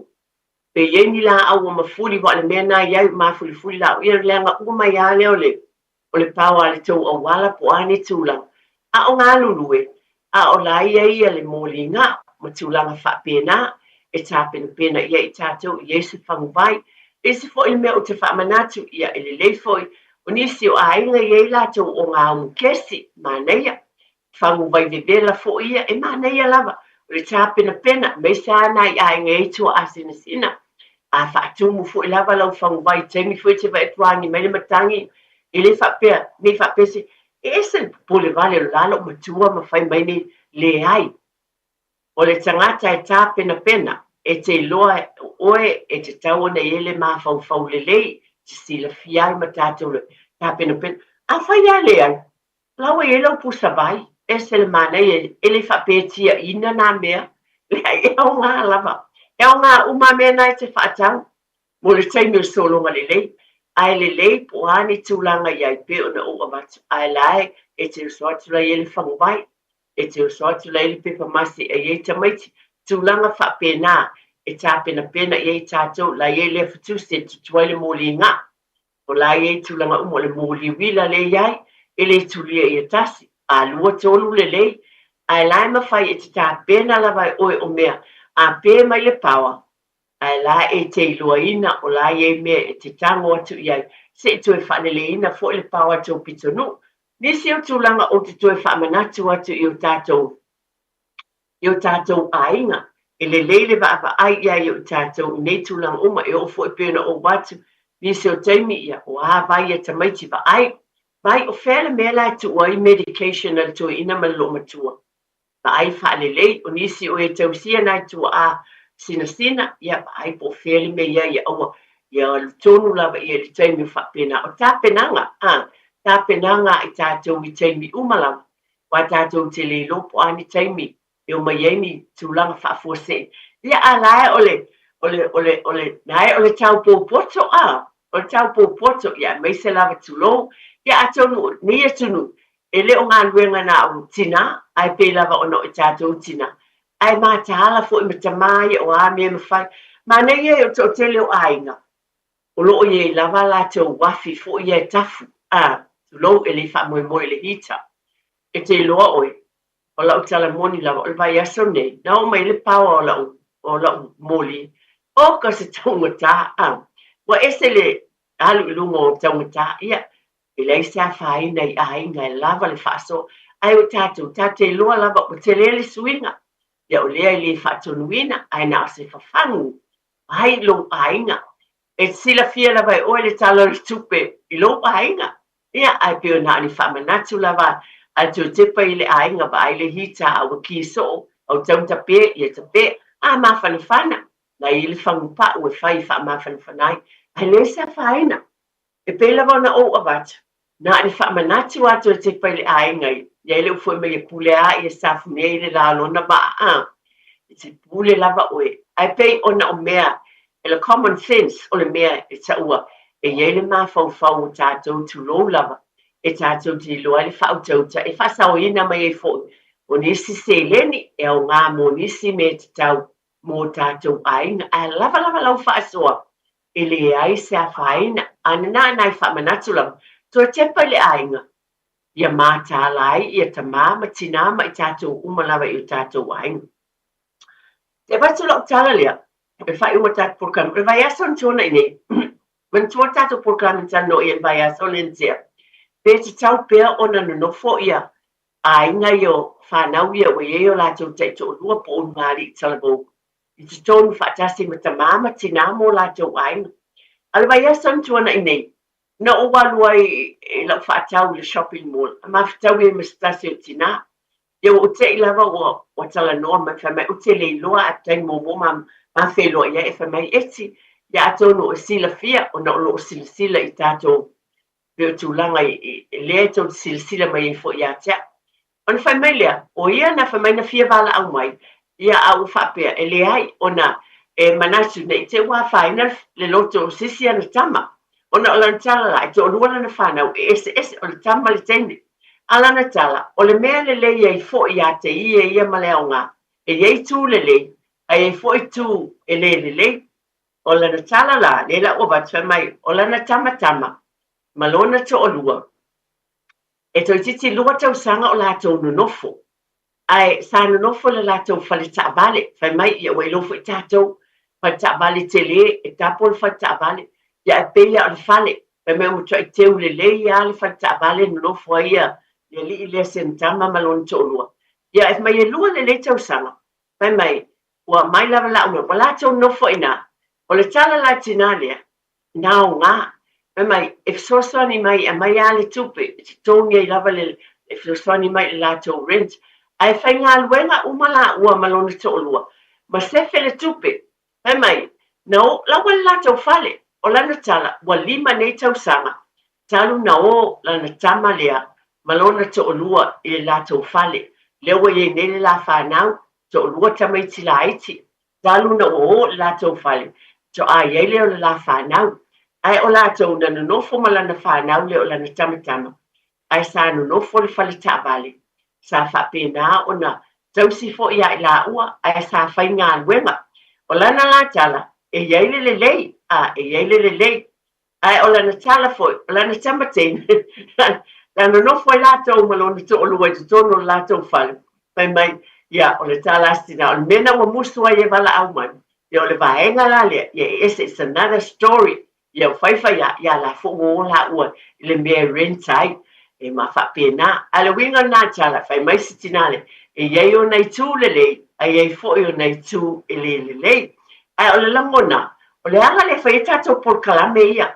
Pe i ai ni laau ua mafuli aua o le mea na i ai ua mafulifuli laau ia leaga uma mai a lea o le o le paoa a le tou auala po o a ni tulaga a o galulue a o la ia ia le moliga ma tulaga faapena e tapenapena i ai i tatou i ai se faguvai. Le isi foi le mea ou te faamanatu ia e lelei foi o nisi o aiga i ai latou o gaumu kesi manaia Faguvai vevela foi ia, e manaia lava o le tapenapena, aemaise lava nai aiga e i ai tuaa sinasina. A faatumu foi lava lau faguvai i taimi foi e te vaai atu agi mai le matagi, e le faapea, ne i faapea se, e ese le popole vale o la lou matua ma fai mai nei, leai. O le tagata e tapenapena, e te iloa o oe e tatau ona i ai le mafaufau lelei, te silafia ai ma tatou le tapenapena. Afai lava leai, La ua i ai lau pusa vai, ese le manaia, e le faapea e tiaina nā mea, leai, e aoga lava. E aoga uma a mea na e te faatau mo le taimi o le sologa lelei, ae lelei po o a ni tulaga i ai pei ona ou avatu, ae la e te uso atu la i ai le faguvai, e te uso atu la i ai le pepa masi e i ai tamaiti, tulaga faapena e tapenapena i ai tatou, la i ai le afatusi e tutu ai le moliga. O la e i ai tulaga uma, o le moli uila lea i ai, e le tulia ia tasi, a lua tolu lelei, ae la e mafai e te tapena lava e oe o mea, a pē mai le paoa, ae la e te iloaina o la e i ai mea e te tago atu i ai, se i toe faaleleiina foi le paoa i tou pitonuu. Nisi o tulaga ou te toe faamanatu atu i o tatou i o tatou aiga. E lelei le vaavaai i ai o i tatou i nei tulaga uma, e oo foi pei ona ou atu nisi o taimi, ia, o a vai ia tamaiti vaai, vai o fea le mea la e tuu ai medication a le toeaina ma le loomatua. Vaai faalelei, o nisi o e tausia nai tuaa sinasina, ia, vaai po o fea le mea i ai, ia aua, ia alu tonu lava ia i le taimi o faapena. O tapenaga, a, tapenaga a i tatou i taimi uma lava, Aua tatou te le iloa po o a ni taimi e omai ai ni tulaga faafuasei. Ia a la e o le, o le, o le, o le, na e o le tau popoto, a, o le tau popoto, ia aemaise lava tulou. Ia atonu o nei atunuu, e le o galuega na o tinā, ae pei lava ona o i tatou tinā. Ae mataala foi ma tamā ia o a mea e mafai. Manaia ia o le toatele o aiga, O lo o i ai lava a latou afi foi ia e tafu, a, tulou, e le i faamoemoe i le heater. E te iloa ʻoe, o lau tala moni lava, o le vaiaso nei, na oo mai le power o lau, o lau moli, oka se taugata, a, ua ese le alu i luga o taugata, ia, e leai se afaina i aiga e lava le faasoa, ae o tatou, tatou te iloa lava ua tele le suiga, ia o lea e le faatonuina, ae na o se fafagu ai lou aiga. E silafia lava e oe le Tala o le Tupe i lou aiga. Ia, ae pei na o ni faamanatu lava Ae toe tepa i le aiga vaai le hita a ua ki soo a ua tau tape ia tape a mafanafana na i le fagupa'u e fai e faamafanafana ai ae le se afaina e pei lava ona ou avatu na le faamanatu a toe tepa i le aiga ia i le ufoi mai e pule a ia safu nei le la lona maa a e te pule lava oe ae pei ona o mea e le common sense o le mea e taua e i ai le mafaufau o tatou tulou lava e tatou te iloa ai le faautauta e faasaoina mai ai foi o nisi seleni e aoga mo nisi mea tatau mo tatou aiga. Ae lava lava lau faasoa e leai se afaina. A na nai faamanatu lava, toe tepa i le aiga, ia mataala ai ia tamā ma tinā ma i tatou uma lava i o tatou aiga. Te avatu lau tala lea, e faaiuga tatou polokalame. O le vaiaso na tuanai nei, manatua le tatou polokalame na talanoa i ai i le vaiaso lea na tea, pe tatau pea ona nonofo ia aiga ia o fanau ia ua i ai o latou taitoalua po o ulugalii talavou i totonu faatasi ma tamā ma tinā ma o latou aiga. A o le vaiaso na tuanai nei, na ou alu ai i lau faatau i le shopping mall, a mafutaui ai ma se tasi o tinā. Ia ua ou te'i lava ua ua talanoa mai, fai mai, ou te le iloa a taimi muamua ma ma feiloai ai, e fai mai, Eti, ia atonu o e silafia ona o lo o silasila i tatou pei o tulaga i, i lea e tou te silasila mai ai foi ia te au. Ona fai mai lea, o ia na fai mai na fia valaau mai, ia a ua faapea, e leai, ona e manatu ne i te i ua afaina le loto o se isi ana tama. Ona o lana tala la, e toalua lana fanau, e eseese, o le tama ma le teine. A lana tala, o le mea lelei ai foi ia te ia ia ma le aoga, e i ai itu lelei, a i ai foi itu e le lelei. O lana tala la, lea la ua avatu, fai mai, o lana tama tama ma lona toalua, e toeitiiti lua tausaga o latou nonofo, ae sa nonofo i le latou fale taavale, fai mai, ia ua iloa foi tatou, fale taavale tele, e tapo le fale taavale, ia ae pei lava o le fale, fai mai ua matuai teu lelei lava le fale taavale e nonofo ai ia le alii lea Senetama ma lona toalua. Ia ae fai mai e lua lelei tausaga, fai mai, ua aumai lava lau mea, ua latou nofo i ina. O le tala la tinā lea, na aoga. Fai mai, e fesoasoani mai, e aumai lava le tupe, e totogi ai lava le, e fesoasoani mai i le latou rent. Ae faigaluega uma laua ma lona toalua, ma sefe le tupe. Fai mai, na o laua le latou fale. O lana tala, ua lima nei tausaga talu na o lana tama lea ma lona toalua i le latou fale. Lea ua i ai nei le la fanau, toalua tamaiti laiti, talu na ua o i le latou fale, faatoa i ai lea o le la fanau. Ae o latou na nonofo ma lana fanau lea o lana tamatama, ae sa nonofo i le fale taavale. Sa faapena ona tausi foi ia i laua, ae sa faigaluega. O lana la tala, e i ai le lelei, a e i ai le lelei. Ae o lana tala foi, o lana tama teine, na nonofo ai latou ma lona toalua i totonu o le latou fale, fai mai, ia, o le tala a si tina, o le mea na ua musu ai e valaau mai, ia, o le vaega la lea, ia, e ese, it's another story, ia, ua faifai lava, ia, la foi ua o laua i le mea e rent ai, e ma faapena. A o le uiga lena tala, fai mai si tina lea, e i ai ona itu lelei, a i ai foi ona itu e le lelei. Ae o le lagona, O le ala lea e fai ai tatou polokalame ia,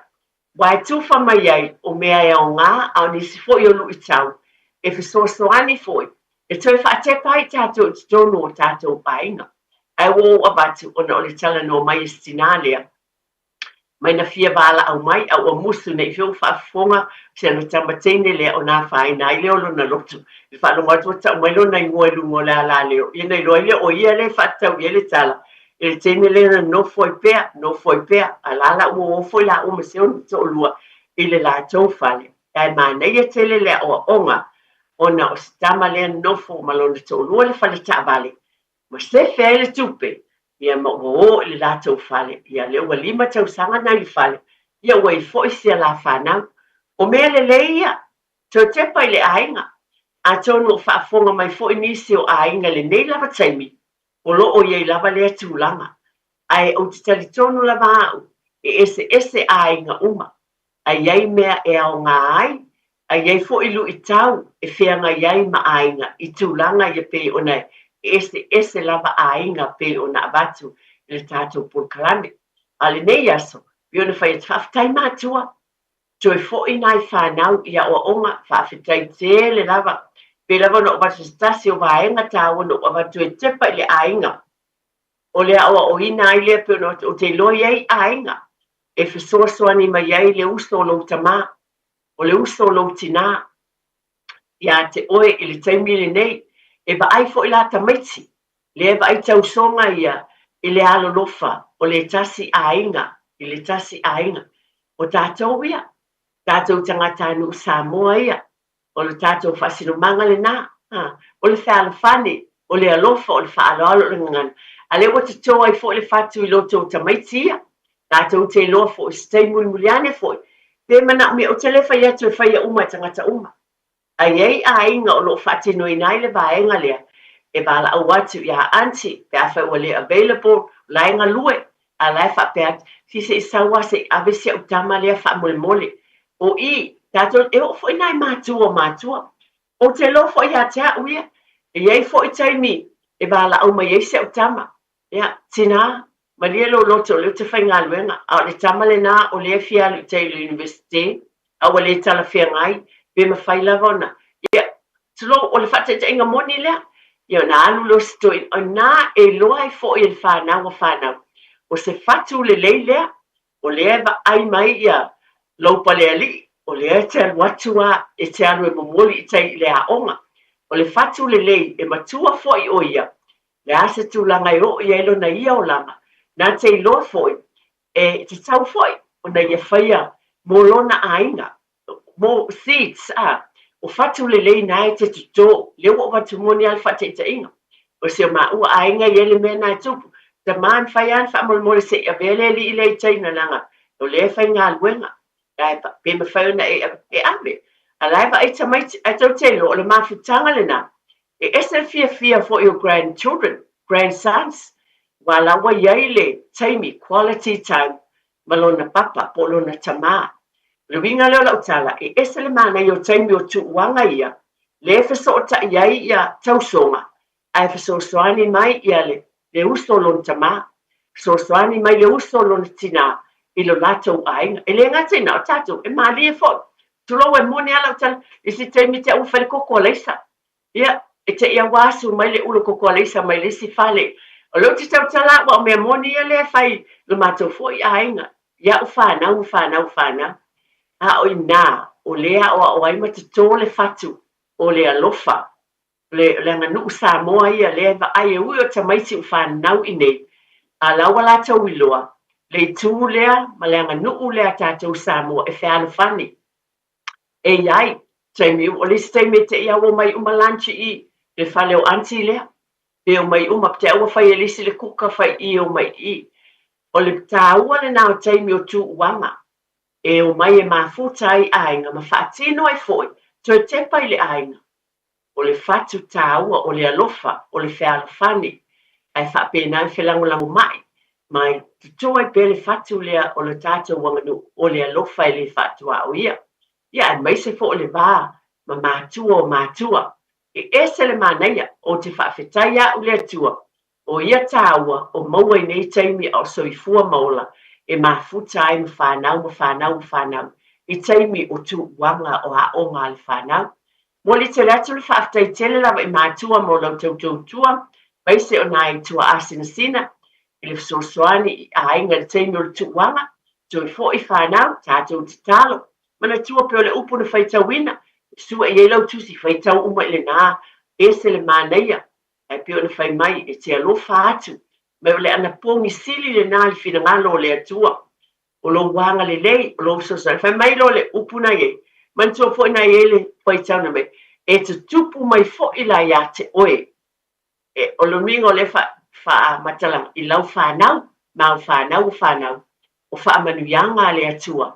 aua e tufa mai ai o mea e aoga a o nisi foi o luitau e fesoasoani foi e toe faatepa ai tatou i totonu o tatou aiga. Ae ua ou avatu ona o le talanoa mai a si tinā lea mai na fia valaau mai a ua musu nei fea ua faafofoga si ana tama teine lea ona afaina ai lea o lona loto. I le faalogo atu ua tau mai lona igoa i luga o le alaleo, ia ona iloa ai lea o ia lea e faatatau i ai le tala I le taimi lea na nofo ai pea, nofo ai pea, a la la ua o foi lāua ma si ona toalua i le latou fale. Ae manaia tele le aoaoga ona o se tama lea nofo ma lona toalua i le fale taavale, ma sefe ai le tupe, ia ma ua o i le latou fale, ia lea ua lima tausaga na i le fale, ia ua i ai foi sia la fanau. O mea lelei ia, toe tepa i le aiga. Atonu o faafofoga mai foi nisi o aiga i lenei lava taimi, o lo o i ai lava lea tulaga. Ae ou te talitonu lava au, e eseese aiga uma, a i ai mea e aoga ai, a i ai foi luitau e feagai ai ma aiga i tulaga ia pei ona e eseese lava aiga pei ona avatu i le tatou polokalame. A o lenei aso, pei ona fai atu, faafetai matua, Toe foi nai fanau i aoaoga, faafetai tele lava. Pei lava ona ou avatu se tasi o vaega taua na ou avatu e tepa i le aiga, o le aoaoina ai lea pei ona ou te iloa i ai aiga e fesoasoani mai ai le uso o lou tamā, o le uso o lou tinā iā te oe i le taimi lenei. E vaai foi la tamaiti, lea e vaai tausoga ia i le alolofa o le tasi aiga i le tasi aiga. O tatou ia, tatou tagatanuu Samoa ia, O le tatou faasinomaga lena, ha, o le fealofani, o le alofa, o le faaaloalo, o le gagana. A lea ua toto ai foi le fatu i loto o tamaiti ia. Tatou te iloa foi, se taimi mulimuli ane foi, pe manaomia, ou te le fai atu e faia uma e tagata uma. A i ai aiga o lo o faatinoina ai le vaega lea, e valaau atu ia Aunty pe afai ua le available, o la e galue, a la e faapea atu, si se i sau lava se i ave si au tama lea faamolemole. O i, tatou, e oo foi nai matua o matua. Ou te iloa foi ia te au ia, e i ai foi taimi e valaau mai ai si au tama. Ia, tinā, malie lou loto o lea ou te faigaluega, a o le tama lenā o lea e fia alu i tai i le Universite, a ua le talafeagai, pe mafai lava ona, ia, tulou, o le faataitaiga moni lea, ia ona alu lea o se toeaina, o ina e iloa ai foi e le fanau a fanau, o se fatu lelei lea, o lea e vaai mai ia lou palealii, o lea e te alu atu lava, e te alu e momoli i tai i le aoga. O le fatu lelei, e matua foi ʻo ia, le a se tulaga e oo i ai lona ia olaga, na te iloa foi, e tatau foi ona ia faia mo lona aiga, mo seeds, a, o fatu lelei na e te totō, lea ua ou avatu moni lava le faataitaiga, o si o maua aiga e i ai le mea na e tupu, tama e mafai lava ona faamolemole se i avea le alii lea i tai leaga o lea e faigaluega, ae pe mafai ona e e ave, a la e vaai tamaiti, ae tou te iloa o le mafutaga lena, e ese le fiafia foi o grandchildren, grandsons, aua la ua i ai le taimi, quality time, ma lona papa po o lona tamā. O le uiga lea o lau tala, e ese le manaia o taimi o tuuaga ia, lea e fesootai ai ia tausoga, ae fesoasoani mai ia le, le uso o lona tamā, fesoasoani mai le uso o lona tinā i lo latou aiga. E le gata i na o tatou, e mālie foi. Tulou e moni lava lau tala, i se taimi te au ua fai le koko a Leisa. Ia, e te i aua asu mai le ulu koko a Leisa mai le isi fale. O lea ou te tautala aua o mea moni ia lea e fai i lo matou foi aiga, i a'u fanau ma fanau fanau. A o inā, o lea aoao ai ma totō le fatu o le alofa, o le, o le aganuu Samoa ia lea e vaai e ui o tamaiti ua fanau i nei, a la ua latou iloa le itu lea ma le aganuu lea a tatou Samoa e fealofani. E i ai taimi, o le isi taimi e te i a ua omai uma lunch i le fale o aunty lea, pe omai uma, te au ua fai e le isi le kuka fai i omai i. O le tāua lenā o taimi o tuuaga e omai e mafuta ai aiga ma faatino ai foi toe tepa i le aiga. O le fatu tāua, o le alofa, o le fealofani, ae faapena i felagolagomai ma e toto ai pea le fatu lea o le tatou aganuu, o le alofa e le faatuaoia. Ia, aemaise foi o le va ma matua o matua. E ese le manaia, ou te faafetai a'u le Atua O ia tāua o maua i nei taimi a o soifua ma ola e mafuta ai ma whanau ma whanau ma whanau i taimi o tuuaga o aoga a le whanau. Momoli tele atu le faafetai tele lava i matua mo lau tautautua aemaise o nai tuaasinasina i le fesoasoani i aiga i le taimi o le tuuaga. Toe foi whanau, tatou tatalo. Manatua pea o le upu na faitauina, e sue i ai lau tusi, faitau uma i lenā, ese le manaia Ae pei ona fai mai, e te alofa atu, mai o le anapogi sili lenā i le finagalo o le Atua. O lou agalelei, o lou fesoasoani. Fai mai loa le upu na i ai, manatua foi na i ai le faitau mai, e tutupu mai foi la iā te oe. E, o le uiga o lea fa, faamatalaga, i lau fanau, ma au fanau o fanau, o faamanuiaga a le Atua,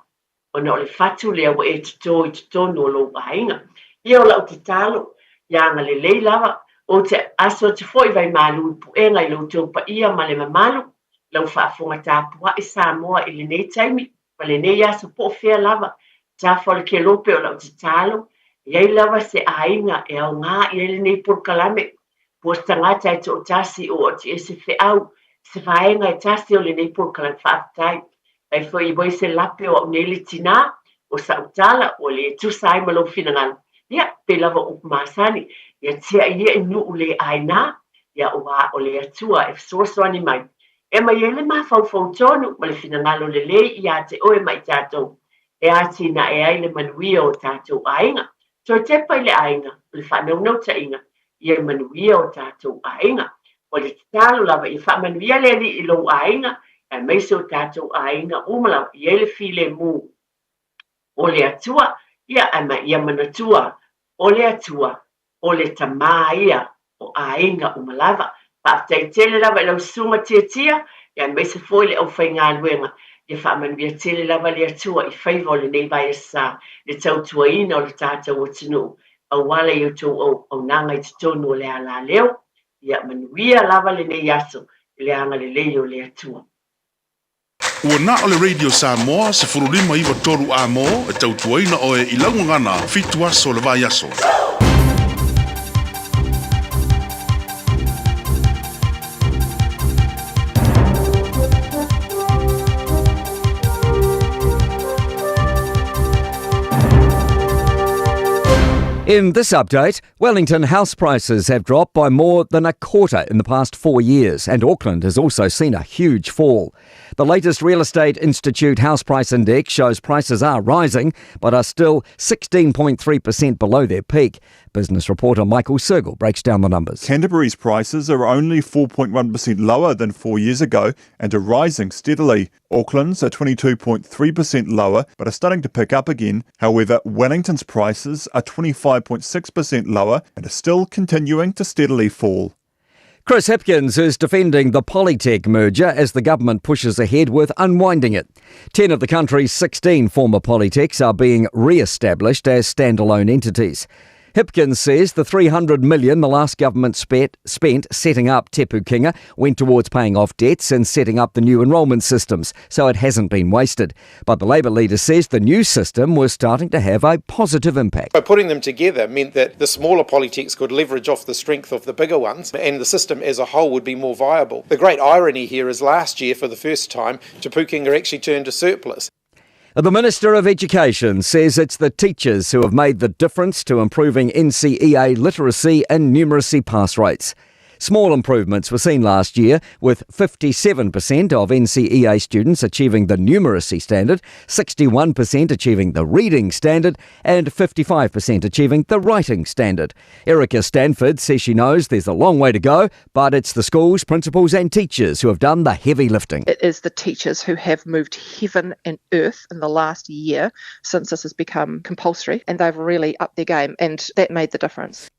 ona o le fatu lea ua e totō i totonu o lou aiga. Ia o lau tatalo, ia agalelei lava, ou te aso atu foi vaimalu i puega i lo outou paia ma le mamalu, lau faafofoga tapuai Samoa i lenei taimi ma lenei aso po o fea lava, tafa o le kelope o lau tatalo, e i ai lava se aiga e aoga i ai lenei polokalame, po o se tagata e toatasi o oti e se feau, se vaega e tasi o lenei polokalame faafetai. Ai foi i wai se lape o au nei le tinā, o sa'u tala, ua le tusa ai ma lou finagalo. Ia, pei lava o upu masani, ia tea ia i nuu le aina, ia auā o le Atua e fesoasoani mai, e aumai ai le mafaufau tonu ma le finagalo lelei iā te oe ma i tatou, e atinae ai le manuia o tatou aiga. Toe tepa i le aiga, o le faanaunautaiga, ia manuia o tatou aiga. O le tatalo lava ia faamanuia le Alii i lou aiga, aemaise o tatou aiga uma lava, i ai le filemu o le Atua, ia, ae ma ia manatua, o le Atua, o le Tama ia o aiga uma lava. Faafetai tele lava i lau Susuga Tiatia, ia aemaise foi le aufaigaluega, ia faamanuia tele lava le Atua i faiva o lenei vaiasa, le tautuaina o le tatou atunuu, auala i outou auaunaga i totonu o le alaleo. Ia manuia lava lenei aso i le agalelei o le Atua. Ua na o le Radio Samoa 15 9 3 A-mo e tautuaina oe i lau gagana fitu aso o le vaiaso. In this update, Wellington house prices have dropped by more than a quarter in the past four years, and Auckland has also seen a huge fall. The latest Real Estate Institute House Price Index shows prices are rising, but are still 16.3% below their peak. Business reporter Michael Sergel breaks down the numbers. Canterbury's prices are only 4.1% lower than four years ago and are rising steadily. Auckland's are 22.3% lower but are starting to pick up again. However, Wellington's prices are 25.6% lower and are still continuing to steadily fall. Chris Hipkins is defending the Polytech merger as the government pushes ahead with unwinding it. 10 of the country's 16 former Polytechs are being re established as standalone entities. Hipkins says the 300 million the last government spent, spent setting up Te Pūkenga went towards paying off debts and setting up the new enrolment systems, so it hasn't been wasted. But the Labour leader says the new system was starting to have a positive impact. By putting them together meant that the smaller polytechs could leverage off the strength of the bigger ones and the system as a whole would be more viable. The great irony here is last year, for the first time, Te Pūkenga actually turned a surplus. The Minister of Education says it's the teachers who have made the difference to improving NCEA literacy and numeracy pass rates. Small improvements were seen last year, with 57% of NCEA students achieving the numeracy standard, 61% achieving the reading standard, and 55% achieving the writing standard. Erica Stanford says she knows there's a long way to go, but it's the schools, principals, and teachers who have done the heavy lifting. It is the teachers who have moved heaven and earth in the last year since this has become compulsory, and they've really upped their game, and that made the difference.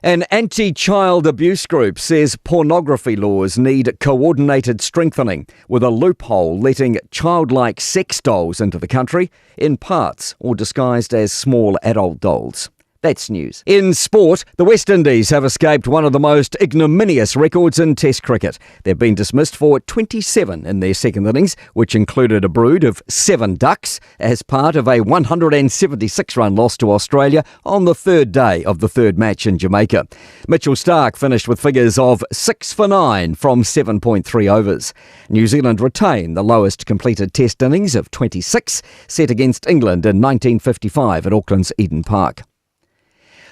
An anti child abuse group says pornography laws need coordinated strengthening, with a loophole letting childlike sex dolls into the country in parts or disguised as small adult dolls. That's news. In sport, the West Indies have escaped one of the most ignominious records in Test cricket. They've been dismissed for 27 in their second innings, which included a brood of seven ducks as part of a 176 run loss to Australia on the third day of the third match in Jamaica. Mitchell Starc finished with figures of 6 for 9 from 7.3 overs. New Zealand retain the lowest completed Test innings of 26, set against England in 1955 at Auckland's Eden Park.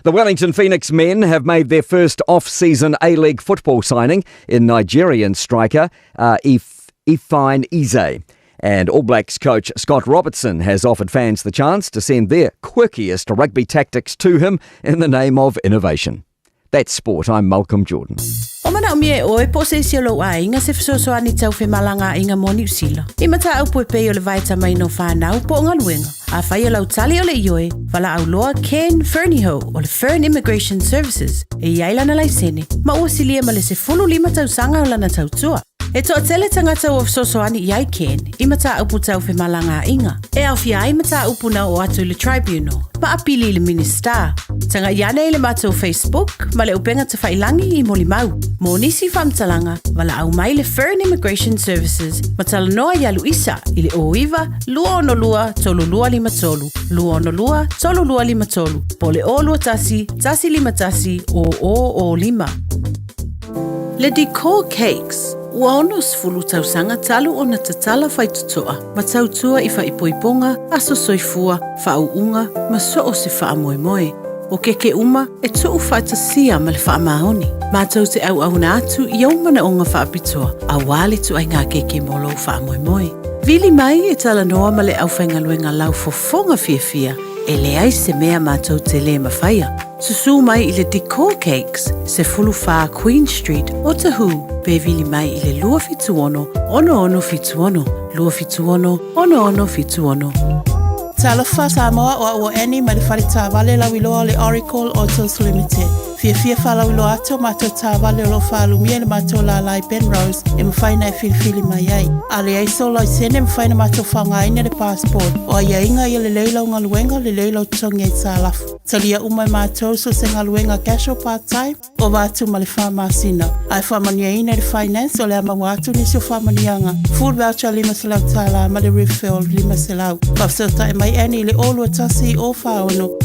The Wellington Phoenix men have made their first off season A League football signing in Nigerian striker uh, If- Ifeanyi Eze. And All Blacks coach Scott Robertson has offered fans the chance to send their quirkiest rugby tactics to him in the name of innovation. That's sport. I'm Malcolm Jordan. O manaomia e ʻoe po o se isi o lou aiga se fesoasoani tau femalagaaiga mo Niu Sila. I mataupu e pei o le vaetamaina o fanau po o galuega. Afai o lau tali o le ioe, valaau loa Ken Fernihough o le Fern Immigration Services e i ai lana laisene ma ua silia ma le 15 tausaga o lana tautua. E toatele tagata ua fesoasoani i ai Ken i mataupu tau femalagaaiga, e aofia ai mataupu na oo atu i le Tribunal, ma apili i le Minisita. Tagai ane i le matou Facebook ma le upega tafailangi i molimau. Mo nisi faamatalaga, valaau mai le Fern Immigration Services ma talanoa iā Luisa i le 09 262 3253, 262 3253, po o le 021 151 0005. Le Decor Cakes, ua 60 tausaga talu ona tatala faitotoa ma tautua i faaipoipoga, aso soifua, faauuga ma so o se faamoemoe. O keke uma e tuu faatasia ma le faamaoni. Matou te auauna atu i ou manaoga faapitoa aua le ituaiga keke mo lou faamoemoe. Vili mai e talanoa ma le aufaigaluega laufofoga fiafia e leai se mea matou te lē mafaia. Susū mai i le Decor Cakes, 14 Queen Street, Otahuhu, pe vili mai i le 276 6676, 276 6676. Talofa Samoa o au o Annie mai le fale taavale lauiloa o le Oracle Autos Limited. Fiafia faalauiloa atu o matou taavale o lo o faalumia i le matou lala i Penrose e mafai ona e filifili mai ai. A leai sou laisene e mafai ona matou faaaogaina le passport. O aiaiga ia lelei lau galuega, lelei lau totogi aitalafu. Talia uma e matou so o se galuega casual part time, ova atu ma le fa masina. Ae faamanuiaina i le finance o le a maua atu nisi o faamanuiaga, food voucher $500 ma le refill $500. Faafesootai mai Annie i le 021 046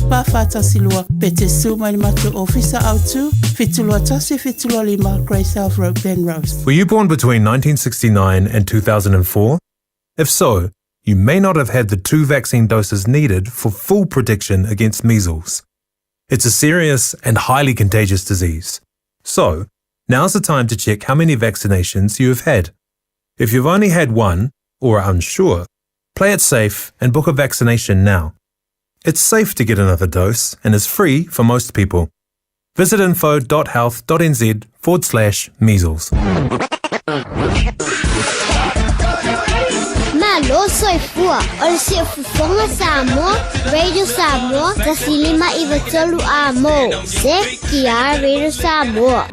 4412 pe te susu mai i le matou ofisa autu 721 725 Grey South Road Penrose. Were you born between 1969 and 2004? If so, you may not have had the two vaccine doses needed for full protection against measles. It's a serious and highly contagious disease. So, now's the time to check how many vaccinations you have had. If you've only had one, or are unsure, play it safe and book a vaccination now. It's safe to get another dose and is free for most people. Visit info.health.nz forward slash measles. Malo soifua o le Siufofoga Samoa, Radio Samoa, 105 93 A mo, CTR Radio Samoa.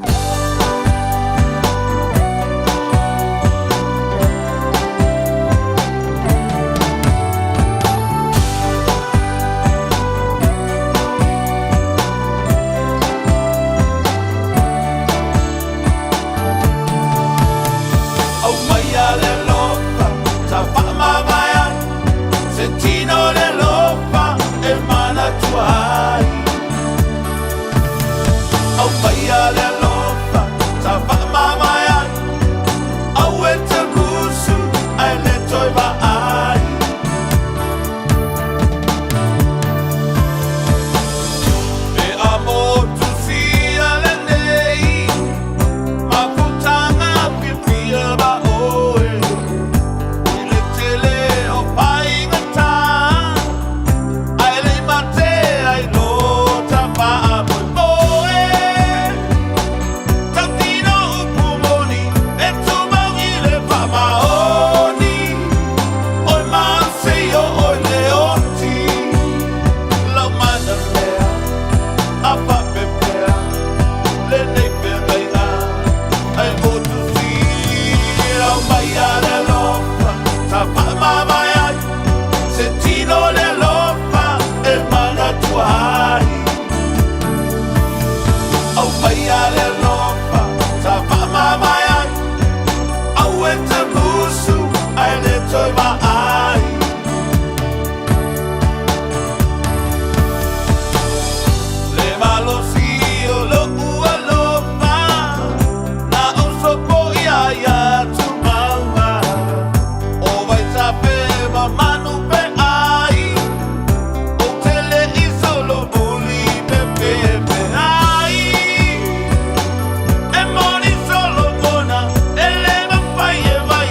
Aumaia le alofa sa faamavae ai se tino le alofa e manatua ai. Aumaia le alofa sa faamavae ai aua e te musu ae le toe vaai. E amotusia lenei mafutaga fiafia ma oe i le tele o faigata ae le i mate ai lo ta faamoemoe. Tautino upu moni e tumau i le faamaoni Oi maseio oi le oti lau mana mea a faapepea lenei feagaiga ai motu sirau mai a le alofa sa faamavae ai se tino le alofa e manatua ai. Aumaia le alofa sa faamavae ai aua e te musu ae le toe vaai. Le malosi o lo'u alofa na ou sopoia ia tumauga o Vaitape ma Manupeai ou te le i solomuli pepepeai e moni Solomona e le mafai e vai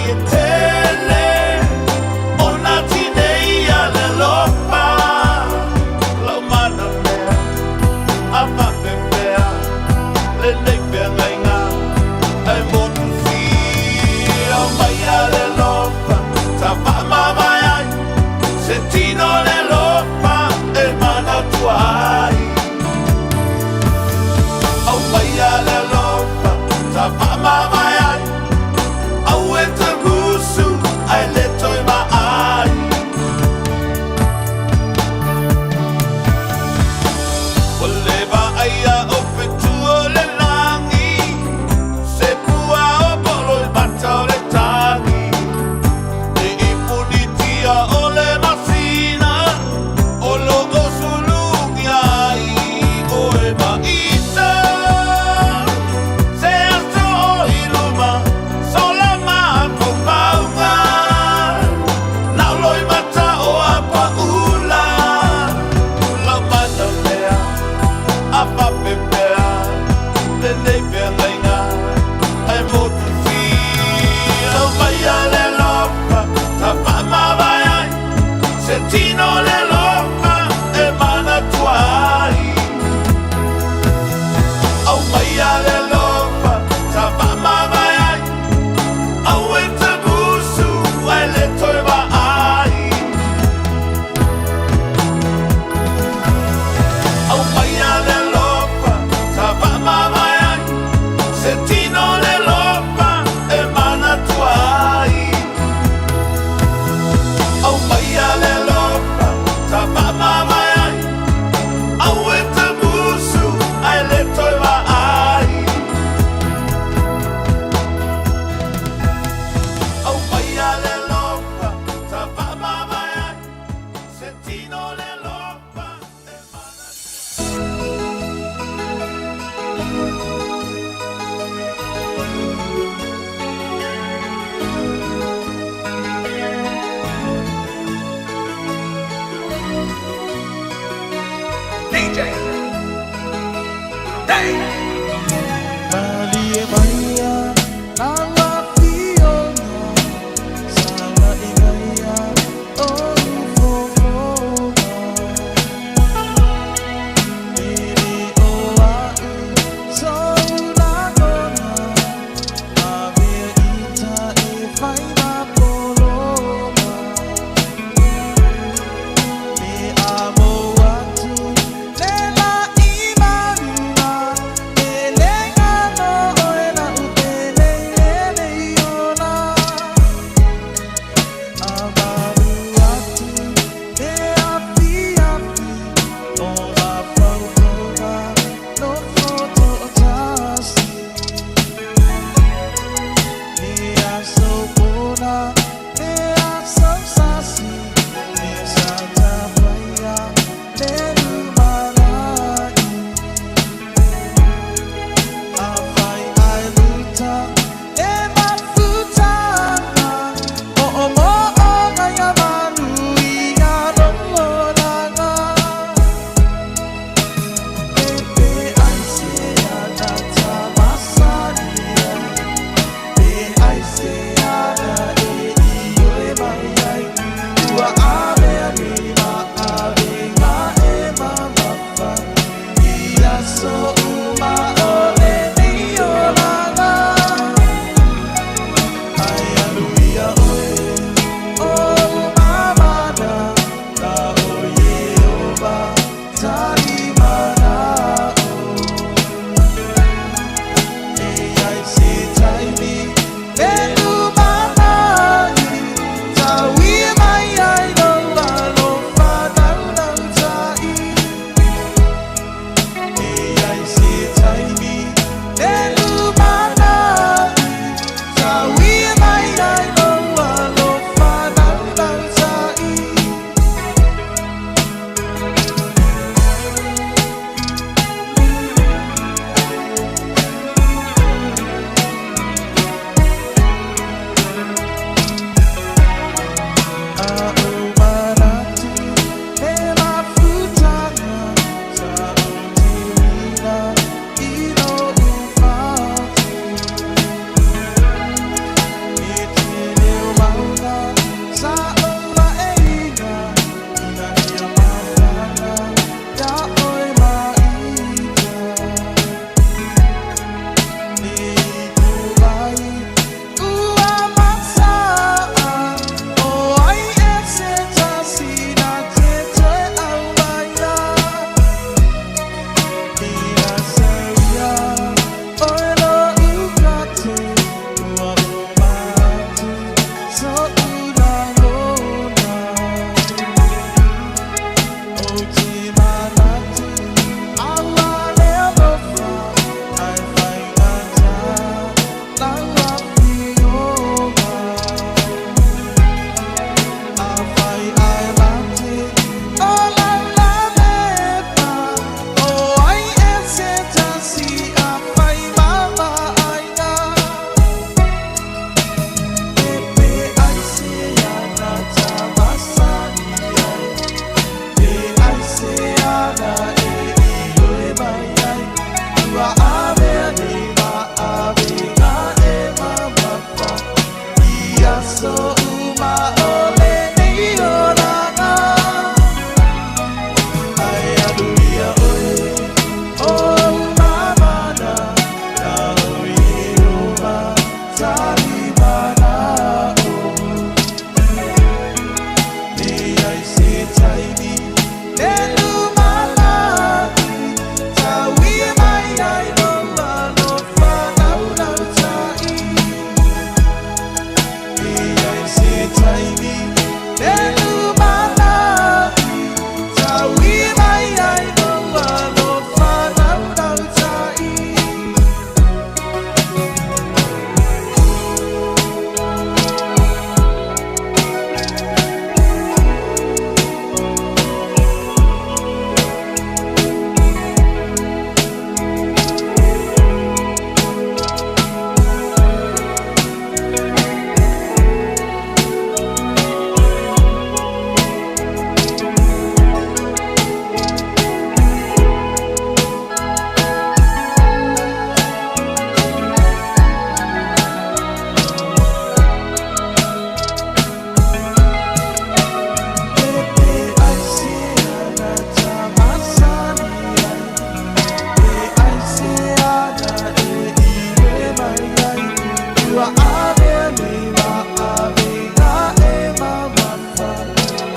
avea nei maaviga e mamafa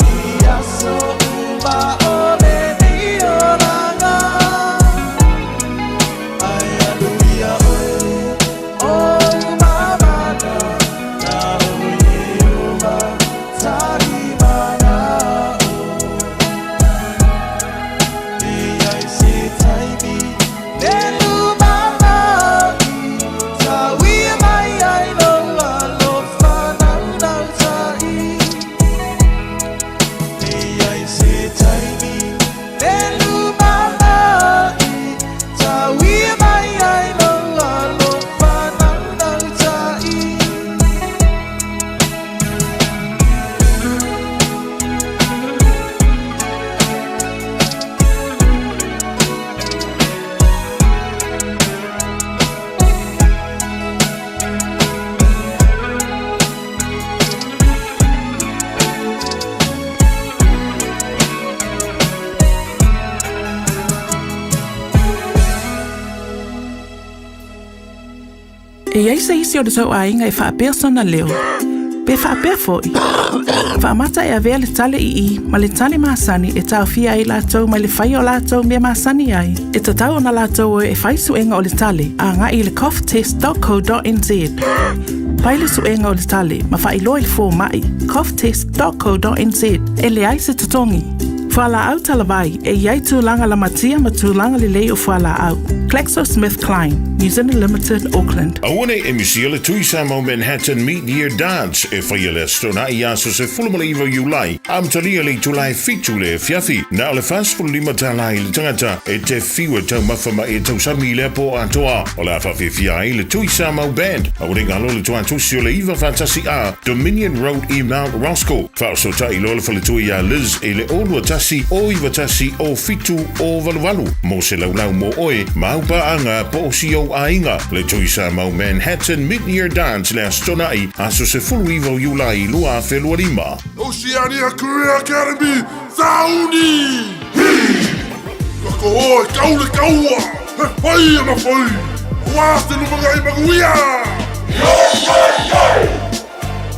I aso uma o lenei olaga Ai alu ia oe o mamana Na o Iehova talimana o E ai se taimi le lumanai Tauia mai ai lou alofa naunautai E ai se taimi le lumanai Tauia mai ai lou alofa naunautai. E i ai se isi o le tou aiga e faapea sona leo, pe faapea foi, faamata e avea le tale i i ma le tale masani e taofia ai latou mai le faia o latou mea masani ai. E tatau ona latou o e fai suega o le tale agai i le coughtest.co.nz. Fai le suega o le tale ma faailoa i le fomai coughtest.co.nz e leai se totogi. Fualaau talavai e i ai tulaga lamatia ma tulaga lelei o fualaau. GlaxoSmithKline, New Zealand Limited, Auckland. Aua nei e misia le Tui Samoa Manhattan Mid-Year Dance e faia le Aso Toonai i aso 19 o Iulai, amatalia i le itula e 7 i le afiafi. Na o le $45 tala i le tangata e te fiu e taumafa ma e tausami i lea po atoa. O le a faafiafia ai le Tui Samoa Band. Aua nei galo le tuatusi o le 9 faatasi A Dominion Road i Mount Roskill. Faafesootai loa le faletua iā Liz i le 0 21 0 91 07 0 88 mo se laulau mo oe ma au paaga po o si ou aiga. Le Tui Samoa Manhattan Mid-Year Dance le Aso Toonai, aso 19 o Iulai 2025. Oceania Career Academy, Sauni! Hi! Ka o e kau le kaua, he whai ana whai, wā te lumangai manuia!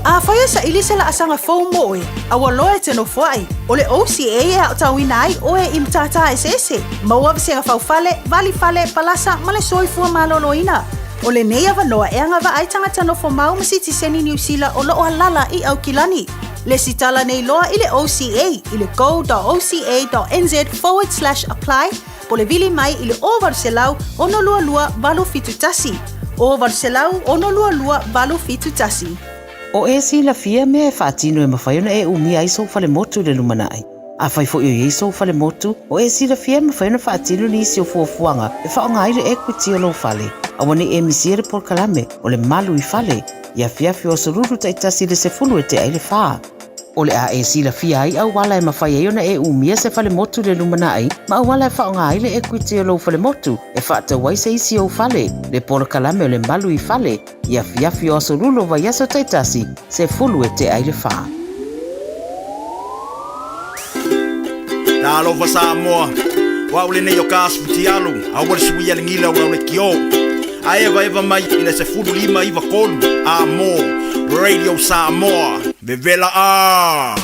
Afai e saili se laasaga fou mo oe, a ua loa e te nofoai, o le OCA e aotauina ai oe i matata eseese, maua vasega faufale, valifale, palasa ma le soifua maloloina. O lenei avanoa e agavaa ai tagata nofomau ma sitiseni Niu Sila o loo alala i Aukilani. Lesitala nei loa i le OCA i le go.oca.nz/apply po o le vili mai i le 0800 622 871. 0800 622 871. O e silafia mea e faatino e mafai ona e umia ai sou falemotu i le lumanai. Afai foi o i ai sou falemotu, o e silafia e mafai ona faatino nisi o fuafuaga e faaaoga ai le equity o lou fale. Aua nei e misia le polokalame o le Malu i Fale i afiafi o aso Lulu taitasi i le 3:50. O le a e silafia ai auala e mafai ai ona e umia se falemotu i le lumanai ma auala e faaaoga ai le equity o lou falemotu e faatau ai se isi ou fale. Le polokalame o le Malu i Fale i afiafi o aso Lulu o vaiaso taitasi, 3:50. Talofa Samoa, o au lenei o ka Asifutialu, aua le suia le gila o lau leitio. A evaeva mai i le 15 93 a mo Radio Samoa, vevela a!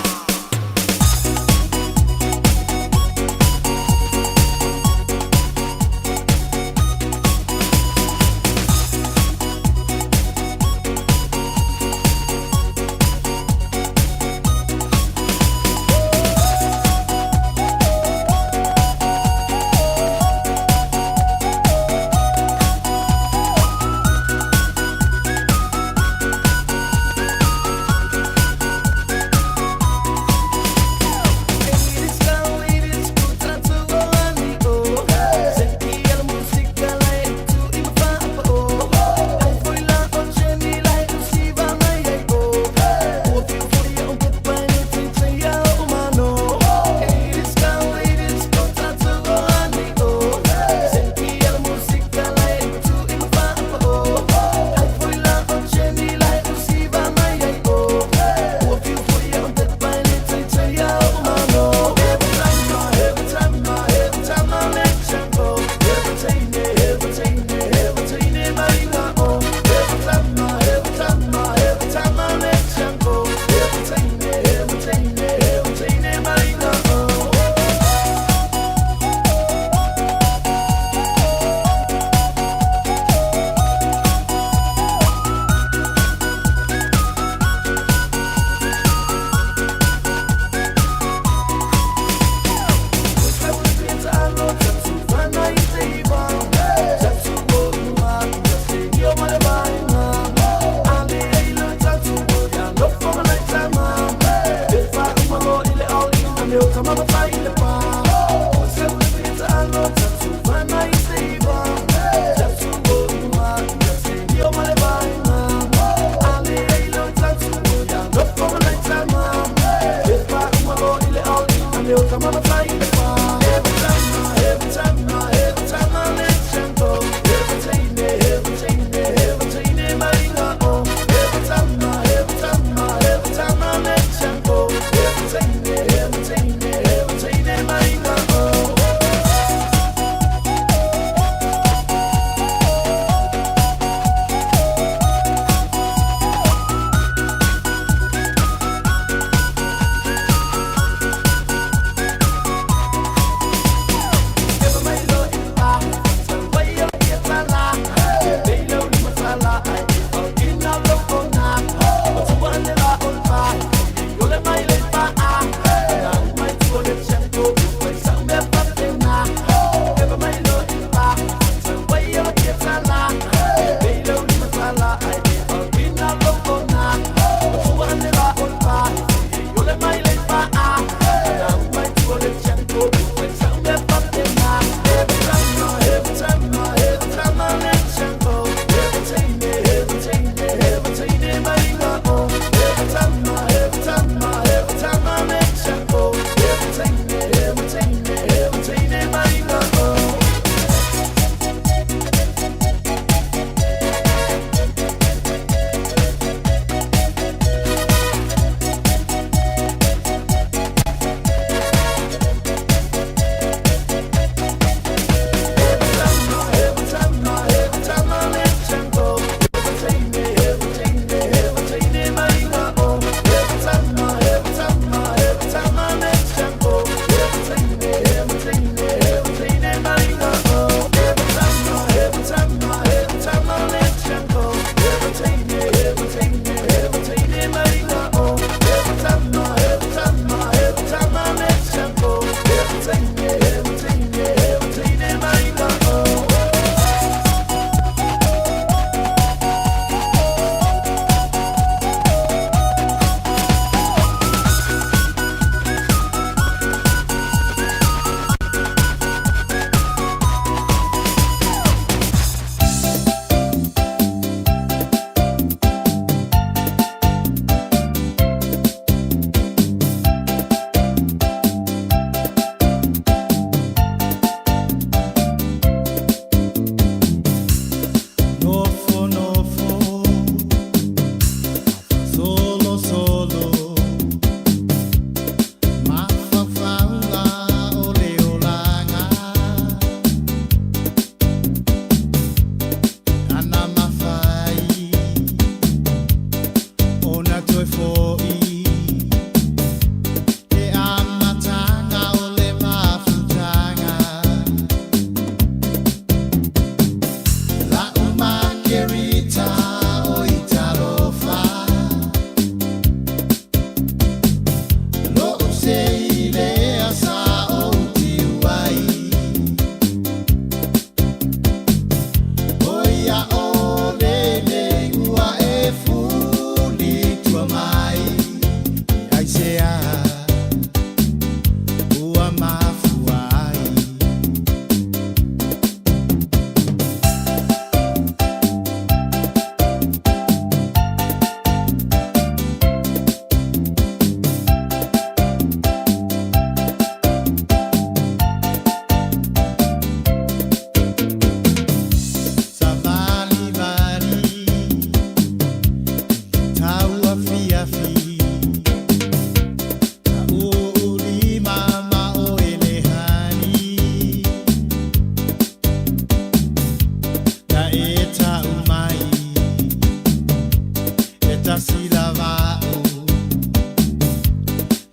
tasi lava au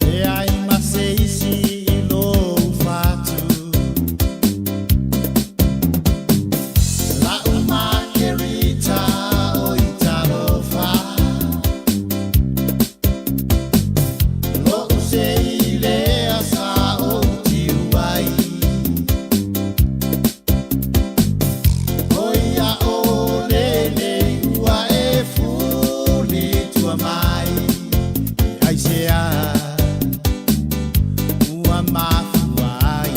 Leai ma se isi i lou fatu La'u makerita o i talofa Lo'u sei lea sa ou tiu ai O ia ʻole nei ua e fuli tua mai E aisea ua mafua ai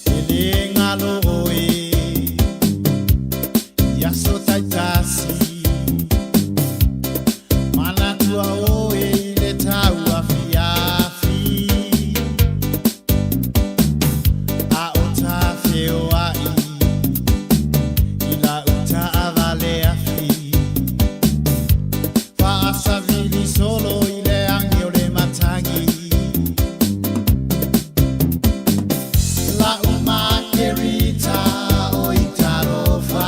E le galo ʻoe i aso taitasi Manatua ʻoe i le tauafiafi A o ta feoaʻi i lau taavale afi Faasavili solo i le agi o le matagi La'u makerita o i talofa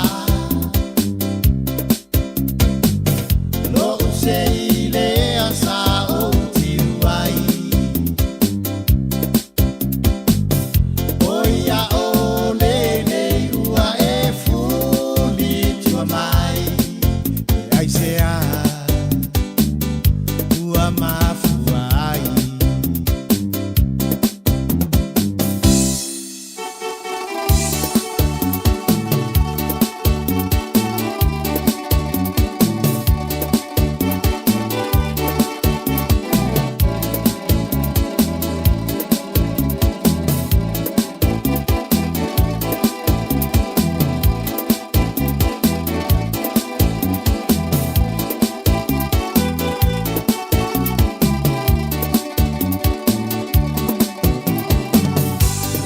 Lo'u sei lea sa ou tiu ai O ia ʻole nei ua e fuli tua mai E aisea ua mafua ai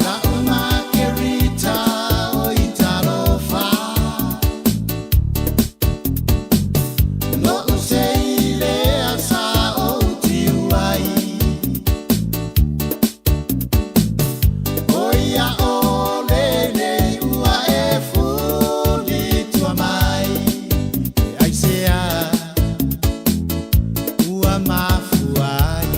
La'u makerita o i talofa Lo'u sei lea sa ou tiu ai O ia ʻole nei ua e fuli tua mai E aisea ua mafua ai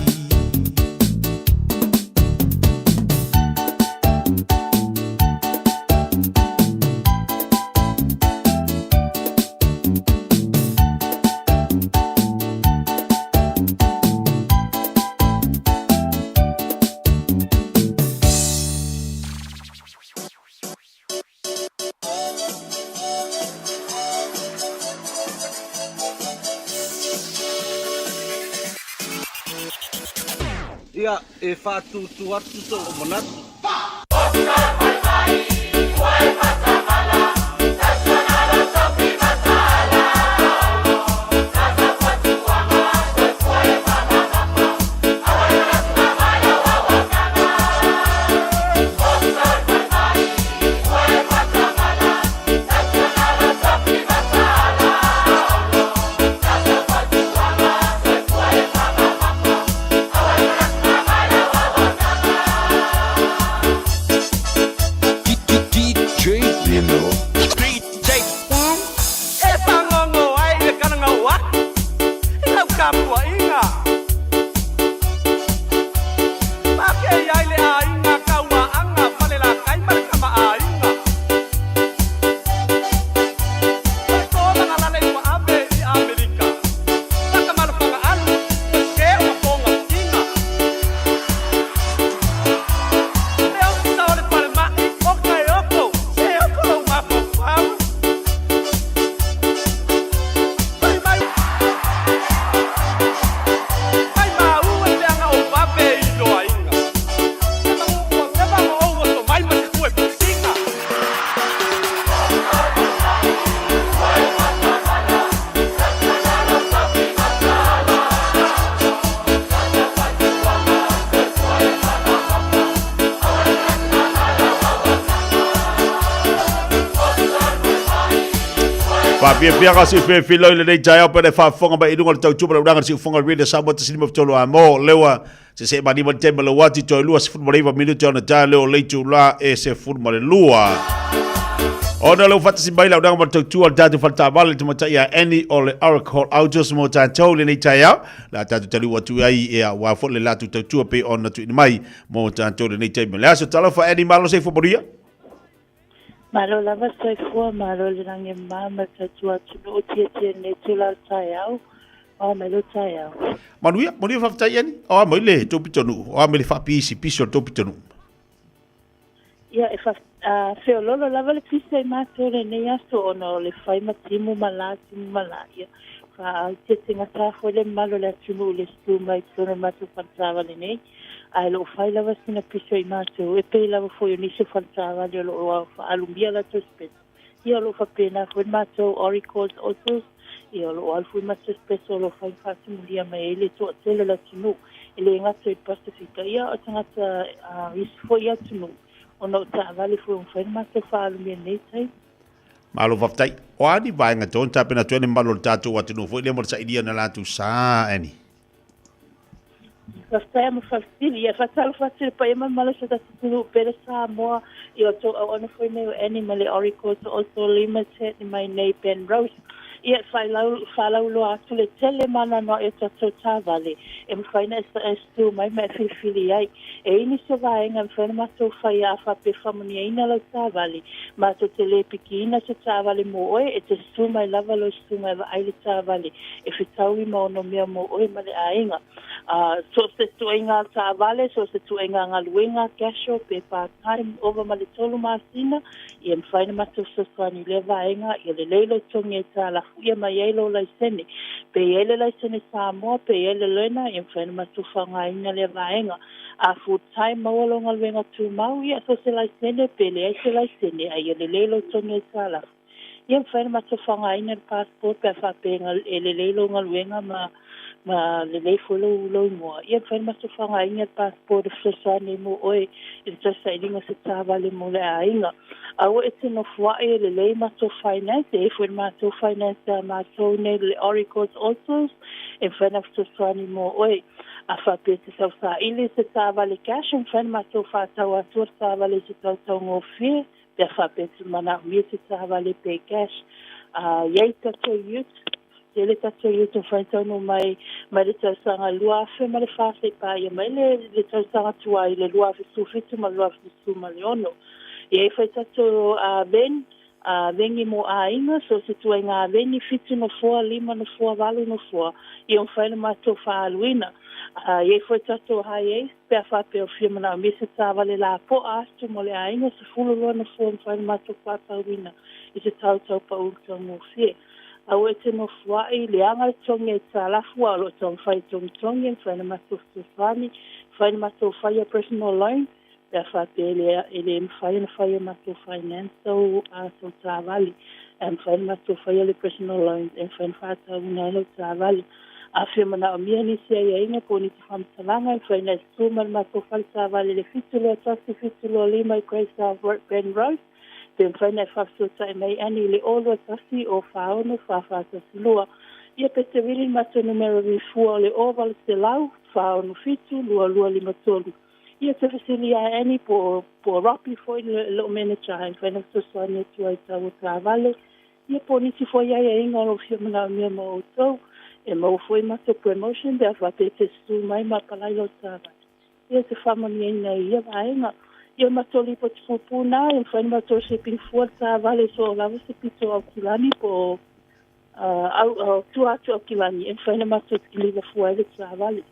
Ia, e faatūtū atu sou manatu. E fagogo ai le kalagau aku i lau tapuaiga. Pakei ai le aiga Kauaaga Falelatai ma le Kamaaiga. Faitolaga lale ua ave i Amerika. Takamalofagaalu ua ke o mapoga tiga. Le ofisa o le falemai o Kaeoko, se oko lou mafaufau. Fai mai. Faafiafiaga si filofilo i lenei taeao pe le faafofoga mai i luga o le tautua ma le ulaga o le siufofoga o le Radio Samoa 1.3 a mo leua se se mani mai taimi lau ati toe 29 minute ona tae leo le itula e 12. Ona leu faatasi mai lau ulaga ma le tautua o le tatou faletaavale le tamaitai ia Annie o le Oracle Autos mo tatou i lenei taeao. La tatou taliu atu ai e aua foi le latou tautua pei ona tuuina mai mo tatou i lenei taimi. Le aso talofa Annie, malo soifua manuia. Malo lava soifua, malo le lagi e mama ma le tautua atunuu tietie nei tula o le taeao, oa mai lou taeao. Manuia, manuia faafetai Annie. Oa mai le tou pitonuu, oa mai le faapisipisi o le tou pitonuu. Ia, e fa, a, feololo lava le pisa i matou lenei aso ona o le fai ma timu ma la, timu ma la. Ia, faatetegata foi le mamalu o le atunuu i le susu mai i totonu o le matou faletaavale nei. Ae o lo o fai lava sina piso i matou, e pei lava foi o nisi o faletaavale o lo o faalumia latou speso. Ia o lo o faapena foi le matou Oricos Autos, ia o lo o alu foi matou speso o lo o fai ma faasimulia mai ai le toatele o le atunuu, e le gata i le Pasefika, ia o tagata isi foi atunuu, ona o taavale foi ua mafai ona matou faalumia i lenei taimi. Malo faafetai. O a ni vaega tonu tapena atu ai le mamalu o le tatou atunuu foi lea mo le sailia o na latou sa, Annie? Faafetai ma faafesili. Ia faatalofa atu i le paia ma le mamalu o si o tatou atunuu pele Samoa i o outou auauna foi nei o Annie ma le Oricos Auto Limited mai nei Ben Rose. Ia e faalauiloa atu le tele ma anoanoai o tatou taavale e mafai ona e susu mai ma e filifili ai. E i ai nisi o vaega e mafai ona matou faia a faapea e faamanuiaina lau taavale, matou te le pikiina se taavale mo oe, e te susu mai lava lou susuga e vaai le taavale e fetaui ma onomea mo oe ma le aiga. A, so o se tuaiga taavale, so o se tuaiga galuega, casual pe part time, ova ma le tolu masina, ia mafai ona matou fesoasoani i lea vaega, ia lelei lou togi aitalafu ia mai ai lou laisene. Pe i ai le laisene Samoa, pe i ai le learner, ia mafai ona matou faaaogaina lea vaega. A full time maua lou galuega tumau, ia so o se laisene, pe leai se laisene, a ia lelei lou togi aitalafu. Ia mafai ona matou faaaogaina le passport pe a faapea e lelei lou galuega ma ma lelei foi lou lou igoa. Ia mafai ona matou faaaogaina le passport e fesoasoani ai mo oe i le toe sailiga o se taavale mo le aiga. Aua e te nofoaʻi e lelei matou finance, e i ai foi le matou finance a matou nei le Oricos Autos e mafai ona fesoasoani mo oe. A faapea e te tausaili i se taavale cash, e mafai ona matou faatau atua le taavale i se tau taugofie pe a faapea e te manaomia se taavale pe cash. A i ai tatou ute, tele tatou ute e mafai ona taunuu mai mai le tausaga 2004 seia paia mai le le tausaga tuai le 2017 ma le 2016. E i ai foi tatou van, veni mo aiga, so o se tuaiga veni, fitu nofoa, lima nofoa, valu nofoa, ia mafai ona matou faaaluina. E i ai foi tatou Hiace, pe a faapea o fia manaomia se taavale lapoa atu mo le aiga, 12 nofoa e mafai ona matou faatauina i se tau taupaū taugofie. Aua e te nofoaʻi, leaga le togi aitalafu, a o lo o taumafai e togitogi, e mafai ona matou fesoasoani, mafai ona matou faia personal loan, pe a faapea e le, e le mafai ona fai e matou finance tou, a, tou taavale. Ae mafai ona matou faia le personal loans e mafai ona faatauina ai lau taavale. A fia manaomia nisi aiaiga po o nisi faamatalaga, e mafai ona e susu mai le matou fale taavale i le 721 725 i Grey South Road, Ben Road, pe mafai ona e faafesootai mai Annie i le 021 046 4412. Ia pe te vili le matou numera vifua o le 0800 467 2253. Ia te fesili ia Annie po o, po o Robbie foi lou manager e mafai ona fesoasoani atu ai i tau o taavale. Ia po o nisi foi aiaiga o lo o fia manaomia mo outou. E maua foi matou promotion pe a faapea e te susu mai ma apalai lou taavale. Ia te faamanuiaina i ia vaega. Ia o matou lipoti pupū na, e mafai ona matou shipping fua le taavale i so o lava se pito o Aukilani po o au, au, tua atu o Aukilani e mafai ona matou kiliva fua ai le taavale.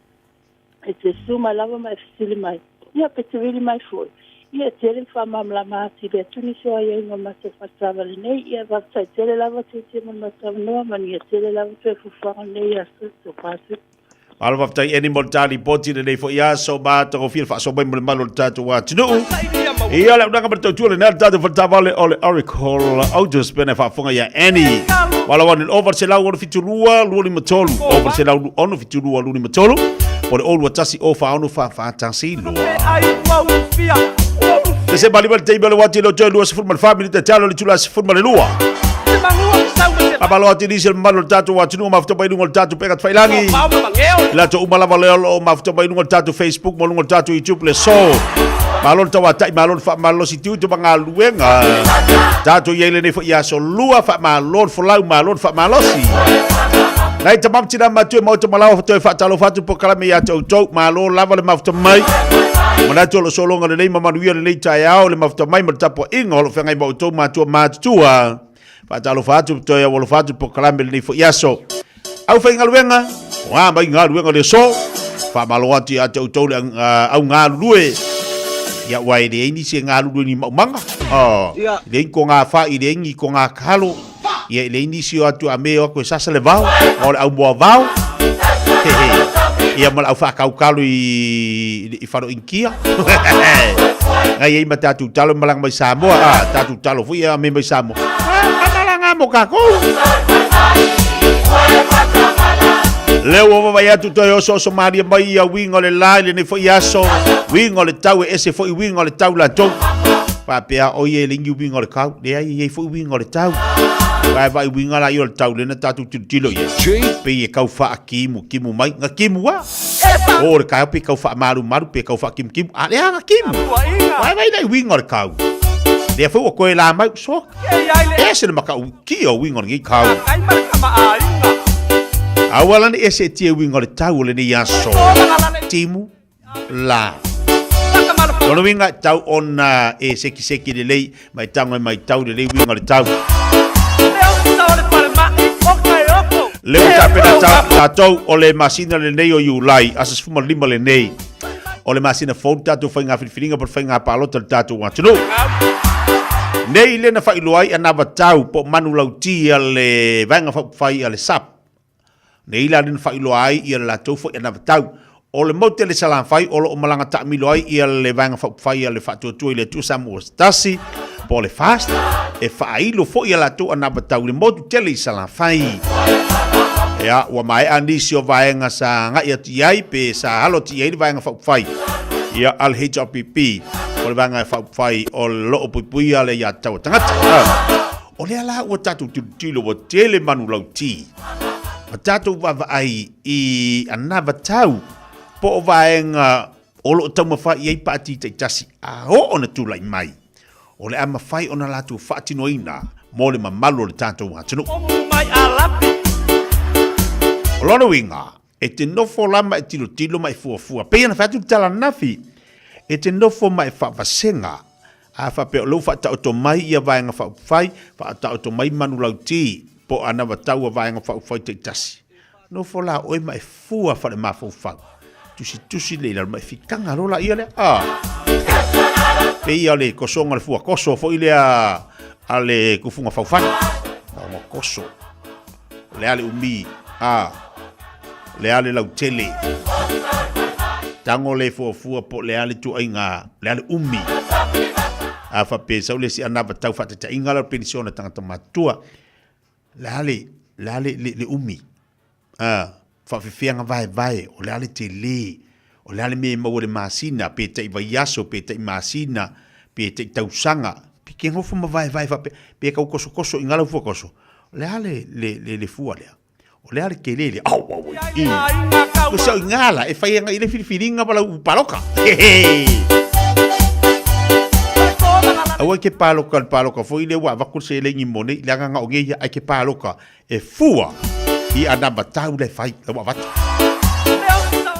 E te susu mai lava ma e fesili mai, Ia, pe te vili mai foi? Ia, e tele le faamalamalama atili atu nisi o aiaiga o le matou faletaavale nei. Ia, faafetai tele lava Tietie mo le matou avanoa, manuia tele lava toe fuafuaga o lenei aso, tofa atu. Malo faafetai Annie mo le ta lipoti i lenei foi aso matagofie le faasoa mai mo le malu o le tatou atunuu. Ia le aunaga ma le tautua lenei le tatou faletaavale o le Oracle Autos pena e faafofoga ia Annie. Malo ane over 172 253 over 172 253 o le 021 o 46 44 12. Te se mali le taimi o le wati lo toe 24 minute talo le tula 12. Faamalo atu i nisi o le mamalu o le tatou atunuu o mafuta mai luga o le tatou pega tafailagi. I latou uma lava lea o lo o mafuta mai luga o le tatou Facebook ma luga o le tatou YouTube le aso. Malo le tauatai, malo le faamalolosi tiute ma galuega. Tatou i ai lenei foi aso lua, faamalo le folau, malo le faamalosi. Nai tama ma tina matua maota malawa toe faatalofa atu polokalame ia te outou. Malo lava le mafuta mai. Manatu o lo sologa lelei ma manuia lenei taeao le mafuta mai ma le tapuaiga o lo feagai ma outou matua matutua. Faatalofa atu toe aualofa atu polokalame lenei foi aso. Au faigaluega, o a mai galuega le aso. Faamalo atu ia te outou le au galulue. Ia ua e leai nisi e galulue ni maumaga. Oh, leai ko ngā wha, i leai ni ko ngā kalo. Ia e leai nisi o atu a me o aku e sasa le vao, o le au moa vao. He he. Ia ma le au whakaukalo i, i wharo inkia. Ngai ei ma tātou talo malanga mai Samoa. Ah, tātou talo fui a me mai Samoa. Ah, malanga mo kākou. Leo ua vaavaai atu toe osooso malie mai ia uiga o le la i lenei foi aso, uiga o le tau e ese foi uiga o le tau latou. Faapea o ia e leai ni uiga o le kau, leai e i ai foi uiga o le tau. Ae vaai uiga la ia o le tau lea na tatou tilotilo i ai, pei e kau faakimu kimu mai, na kimu lava. O le taeao pe kau faamalumalu pe kau faakimukimu, a lea na kimu. Vaai vaai lai uiga o le kau. Lea foi ua toe la mai, so, ese le matautia o uiga o lenei kau. Aua la ne i ese e tia uiga o le tau o lenei aso. Timu la. Lona uiga e tau ona e sekiseki lelei ma e tago e maitau lelei uiga o le tau. Lea ua tapena tatou o le masina lenei o Iulai, aso 15 lenei o le masina fou le tatou faiga filifiliga po o le faiga palota i le tatou atunuu. Nei lea na faailoa ai anavatau po o manulauti a le Vaega Faaupufai a le SAP. Nei la lea na faailoa ai ia le latou foi anavatau. O le mau tele Salafai o lo o malaga taamilo ai ia le Vaega Faaupufai a le Faatuatua i le Atua Samoa se tasi, po o le FAST, e faailo foi ia latou anavatau i le motu tele i Salafai. Ea, ua maea nisi o vaega sa agai atu i ai pe sa alo atu i ai le Vaega Faaupufai ia a le HRPP, o le Vaega Faaupufai o lo o puipuia le aiatatau a tagata. O lea la ua tatou tilotilo ua tele manulauti ma tatou vaavaai i anavatau po o vaega o lo o taumafai i ai pāti taitasi a oo ona tulai mai, o le a mafai ona latou faatinoina mo le mamalu o le tatou atunuu. O lona uiga, e te nofo la ma e tilotilo ma e fuafua, pei ona fai atu le tala ananafi, e te nofo ma e faavasega, a faapea o lea ua faataoto mai ia Vaega Faaupufai, faataoto mai manulauti po o anavatau a Vaega Faaupufai taitasi. Nofo la oe ma e fua falemafaufau, tusitusi lea i lalo ma e fitaga loa laia lea. Ah. Pei ia o le kosoga o le fua koso foi lea a le tufuga faufale. Taoga koso. O le a le umi, a, o le a le lautele. Tago le fuafua po o le a le tuaiga, o le a le umi. A faapea sau le isi anava tau faataitaiga la o le penisione a tagata matutua, le a le, le a le, le, le umi. A, faafefeaga vaevae, o le a le tele, o le a le mea e maua i le masina, pe tai vaiaso, pe tai masina, pe tai tausaga. Pe ke nofo ma vaevae faapea, pe tau kosokoso i gala ua koso. O le a le, le, le, le fua lea? O le a le tele lea? Au, au, au, i. O sau i ngā la, e whai anga i le whiriwhiringa ma lau paloka. He he. Aua ke paloka, le paloka foi le ua avaku se lengi mo nei, le anga ngao ngeia, ai ke paloka e fua i ana matau le whai, la ua avatu.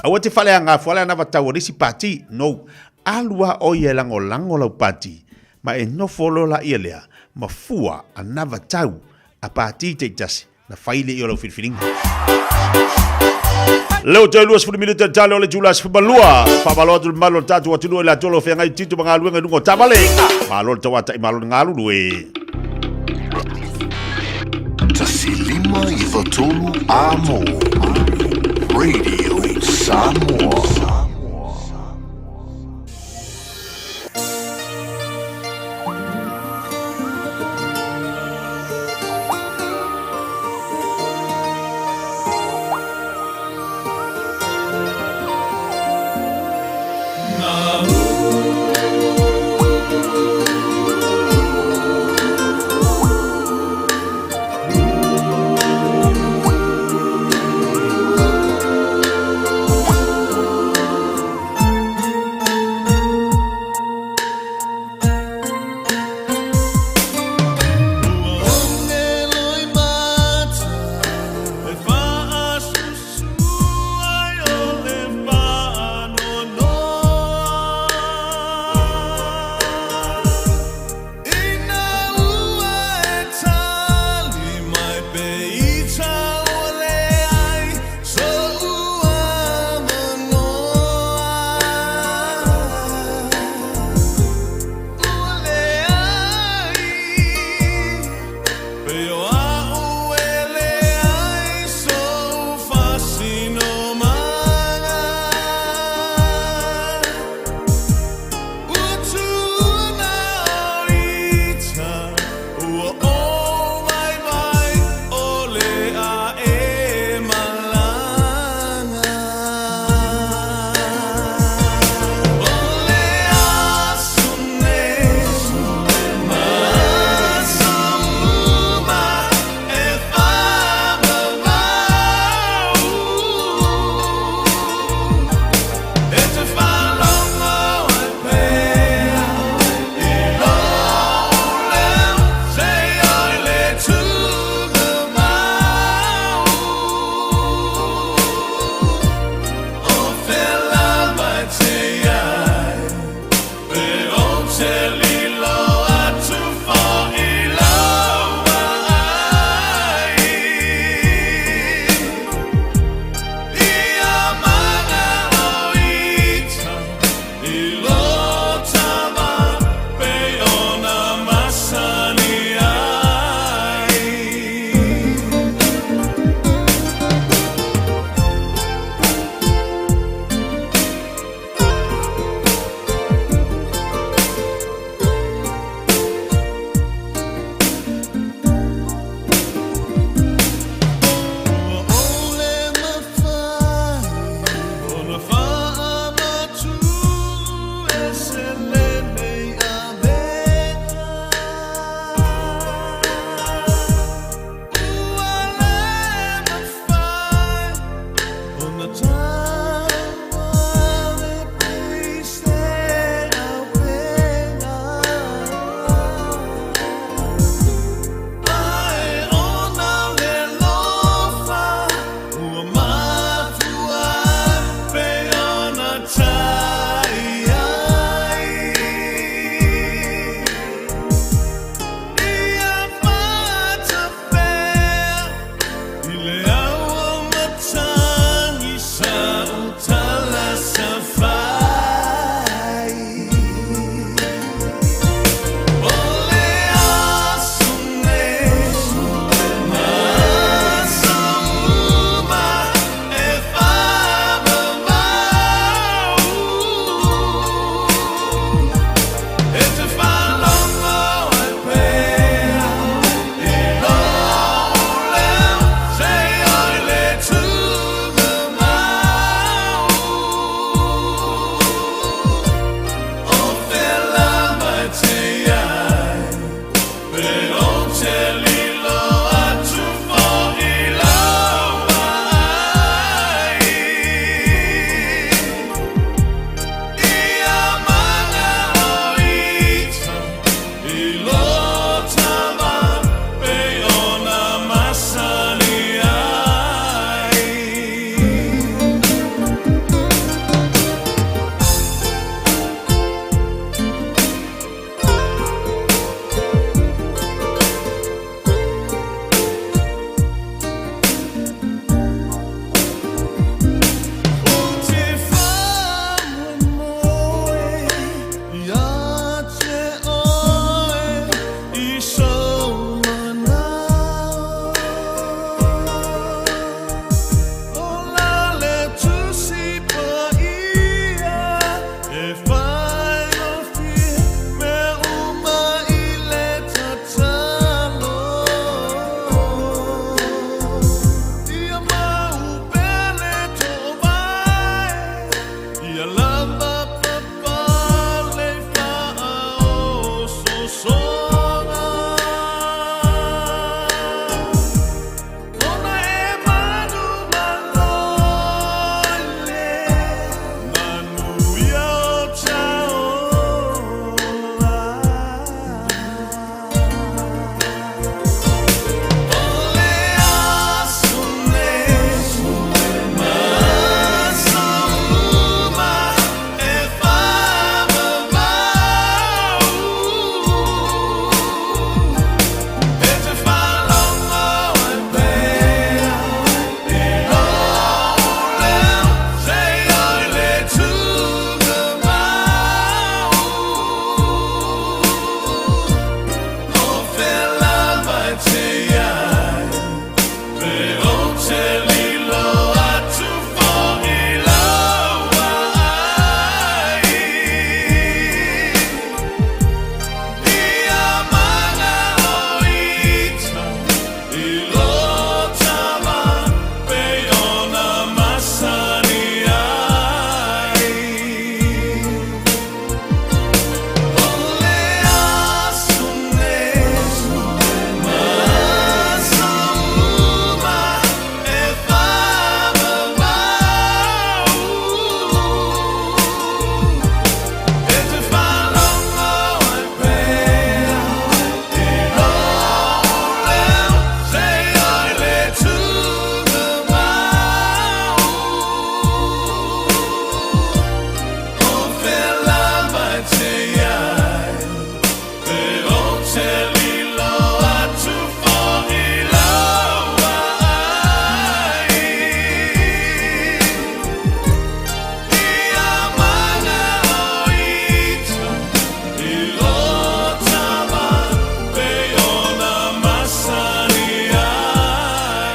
Aua te whale anga fua le ana matau o nisi pati, no. Alua o ia e langolango lau pati, Ma e nofo loa laia lea ma fua a nava tau a pātī taitasi na whai le i o lau filifiliga. Leo toe 20 minute le tale o le itula 12. Faamalo atu le mamalu o le tatou atunuu i le atoa o lo feagai tito ma galuega i luga o taavale. Malo le tauatai, malo le galulue. 1 5 9 3 Amo Radio Samoa.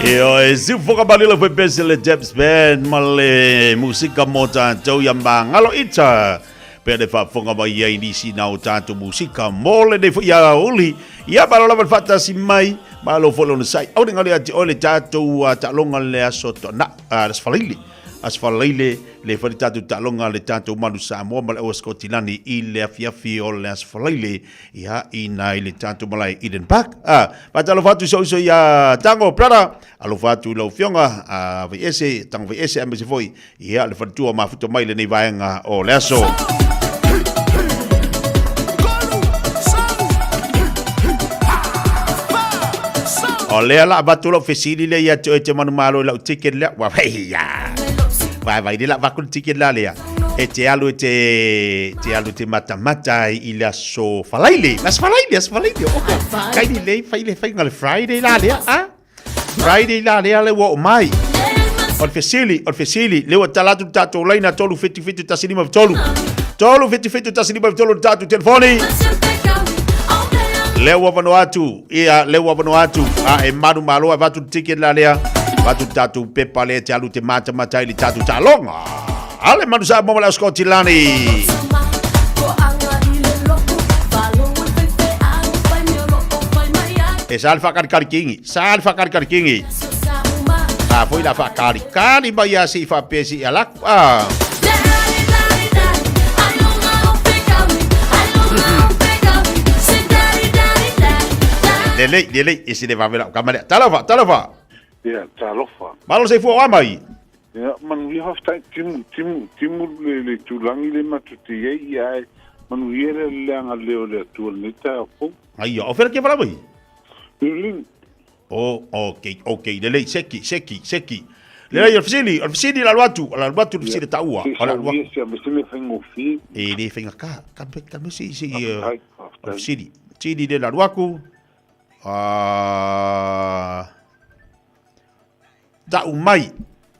Io e siufoka malilo foi pese le Debs Band ma le musika mo tātou ia mangalo ita. Pea le faafofoga mai ai nisi na o tātou musika mo lenei foi aoauli. Ia malo lava le faatasi mai, malo foi le onosai. Aua ne galo ia te oe le tātou taaloga le aso Toanai, le Aso Faraile. Aso Faraile le fai le tātou taaloga le tātou Manu Samoa ma le Aua Sikotilani i le afiafi o le Aso Faraile ia i na i le tātou malae Eden Park. Ah, faatalofa atu i sou uso ia Tango Brother, alofa atu i lau afioga a Vaiese, Tango Vaiese aemaise foi ia le faletua mafuta mai lenei vaega o le aso. O lea la avatu lau fesili lea ia te oe te manumalo i lau ticket lea. Ua hei ia. Vai vai le la avatu le ticket la lea. E te alu e te, te alu te matamata ai i le aso Falaile. Aso Falaile, aso Falaile. Oko. Kai ni lei fai le faiga le Friday la lea. Ah? Friday la lea le ua oo mai. O le fesili, o le fesili, le ua tala atu le tatou laina 377 153. 377 153 le tatou telefoni. Lea ua avanoa atu, ia, lea ua avanoa atu. A e malu malo avatu le ticket la lea. Avatu le tatou pepa lea te alu te matamata ai le tatou taaloga. Ale manu sa mo le Scotilani. E sa le whakalikali kingi. Sa le whakalikali kingi. A foi la whakalikali mai a si whapesi a laku. Ah. Lelei, lelei, e se le vavela o kamalea. Talofa, talofa. Ia, talofa. Malo se fua o amai. Ia, manuia faafetai, timu, timu, timu le, le itulagi le matou te i ai, ia ae manuia le leaga leo o le Atua i lenei taeao fou. Aia, o fea ke vala mai? Lulin. Oh, ok, ok, lelei, seki, seki, seki. Lelei, o le fesili, o le fesili la alu atu, la alu atu le fesili taua. Se O la alu saunia se me se mea faigofie. E le faigata, ka me, ka me se, se, Faafetai, o le faafetai. fesili. Fesili le la alu atu. Ah, Ta'u mai,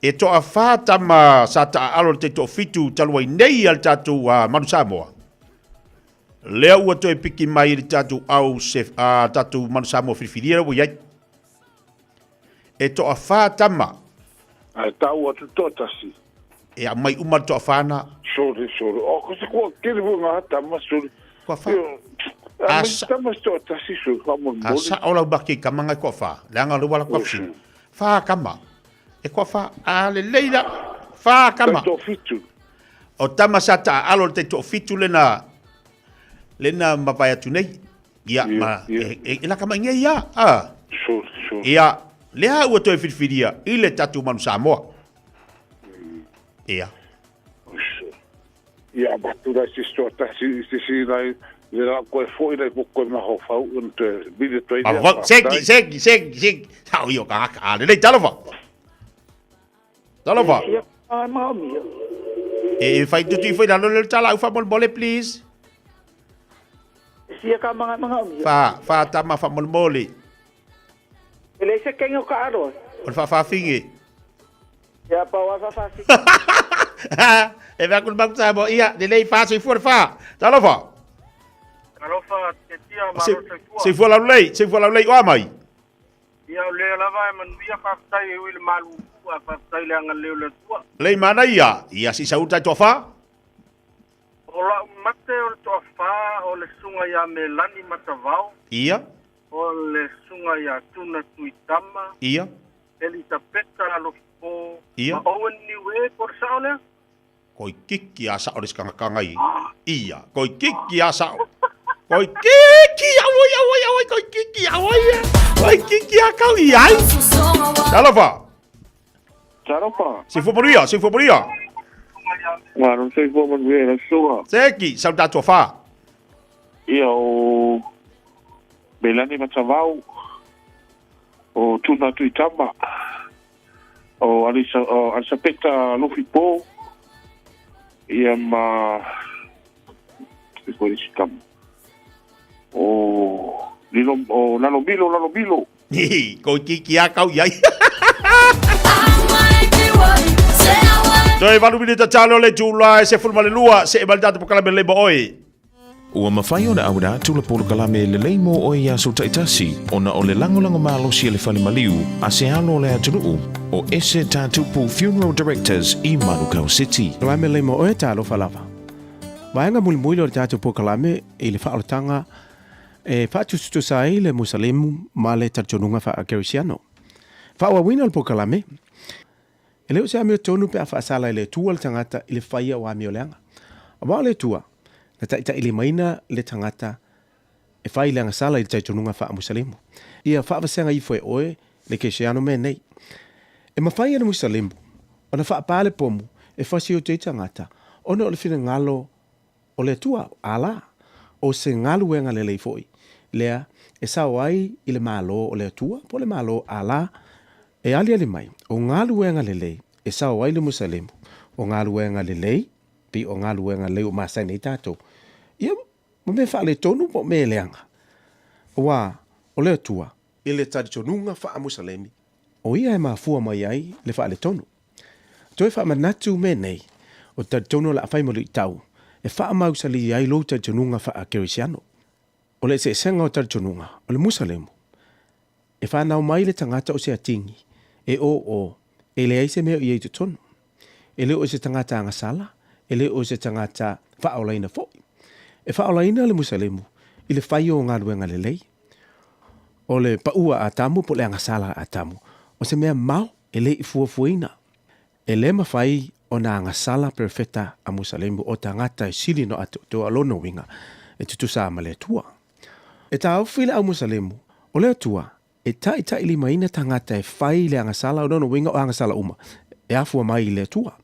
e toawhā tama sa taaalo le taitoafitu talu ai nei a le tatou Manu Samoa. Lea ua toe piki mai le tatou au se a tatou Manu Samoa filifilia lea ua i ai. E toawhā tama. Ae ta'u atu toatasi. E aumai uma le toawhā na. Sorry, sorry. Oh, ko se kua kere fo ngā tama, sorry. Kua whā. A mai tama se toatasi, sorry, whamolemole. A sa o lau baki ka manga kua whā. Leanga le wala kua whina. Whā kama. E kua whā. A le leila. Whā kama. Tai toafitu. O tama sa taa alo le tai toafitu lena. Lena mavae atu nei. Ia, ma, e, e, e laka mai nei ia. A. Sorry, sorry. Ia, lea ua toe whiriwhiria i le tatu manu Samoa. Ia. Ia, avatu lai se toatasi se si lai le la koe foi lai po koe mafaufau ona toe vili atu ai lea. Mafaufau, seki, seki, seki, seki. Sao i o ka haka. A lelei, talofa. Talofa. Ia, ai maomia. E whai tutu i whai lalo le tala au whamolemole, please. Sia ka manga manga omia. Wha, wha tama whamolemole. E leai se kenge o ka aro. O le faafaafige. Ia pau a faafaafige. E vea ku le maku Samoa. Ia, lelei fa soifua le fa. Talofa. Talofa te tia malo soifua. Soifua laulelei, soifua laulelei o a mai. Ia o lea lava e manuia faafetai e ui le malu a faafetai le agalelei o le Atua. Lei manaia, ia si sau tai toafa. O lau mate o le toafa o le susuga ia Melani Matavao. Ia. O le susuga ia Tuna Tuitama. Ia. Elisapeta Alofipo. Ia. Ma Owen Niue, po o le sao lea? Koi kiki a sao le sikangakanga i. Ia. Koi kiki a sao. Koi kiki auai auai auai koi kiki auai ia. Koi kiki a kau i ai. Talofa. Talofa. Soifua manuia, soifua manuia. Malo soifua manuia i lau susuga. Seki, sau tatou fa. Ia o Melani Matavao, o Tuna Tuitama, o Alisa, o Alisapeta Alofipo, ia ma e koe isi tama. O Lilo, o Lalomilo, Lalomilo. Ko kiki a kau iai. Toe valu minita talo le tula e se fulma le lua se e malitato pokalame le mo oe. Ua mafai ona auina atu le polokalame lelei mo oe i aso taitasi ona o le lagolago malosi a le fale maliu a se alo o le atunuu o Ese Tatupu Funeral Directors i Manukau City. Kalame lelei mo oe, talofa lava. Vaega mulimuli o le tatou polokalame i le faaolataga e faatusatusa ai le Musalemu ma le talitonuga faa-Kerisiano. Faaauauina o le polokalame, E le o se amiotonu pe a faasala e le Atua le tagata i le faia o amioleaga. Aua o le Atua, na taitailimaina le tagata e fai le agasala i le talitonuga faa-Musalemu. Ia faavasega ifo e oe le Kerisiano mea nei. E mafai e le Musalemu ona faapa le pomu e fasi ote ai tagata ona o le finagalo o le Atua, Allah, o se galuega lelei foi lea e sao ai i le Malo o le Atua po o le Malo Allah e aliali mai, o galuega lelei e sao ai le Musalemu, o galuega lelei pei o galuega lelei ua masani ai tatou, ia ma mea faaletonu po o mea leaga, aua o le Atua, i le talitonuga faa-Musalemi, o ia e mafua mai ai le faaletonu. Toe faamanatu mea nei, o te talitonu o le a fai ma luitau e faamausalī ai lou talitonuga faa-Kerisiano. O le eseesega o talitonuga, o le Musalemu, e fanau mai le tagata o se atigi, e ō, e leai se mea o i ai i totonu. E le o se tagata agasala, e le o se tagata faaolaina foi. E faaolaina le Musalemu i le fai o galuega lelei. O le paua a Atamu po o le agasala a Atamu, o se mea mao e le i fuafuaina. E le mafai ona agasala perofeta a Musalemu o tagata e sili ona atoatoa o lona uiga e tutusa ma le Atua. E taofi le au Musalemu, o le Atua e taitailimaina tagata e fai le agasala o lona uiga o agasala uma e afua mai i le Atua.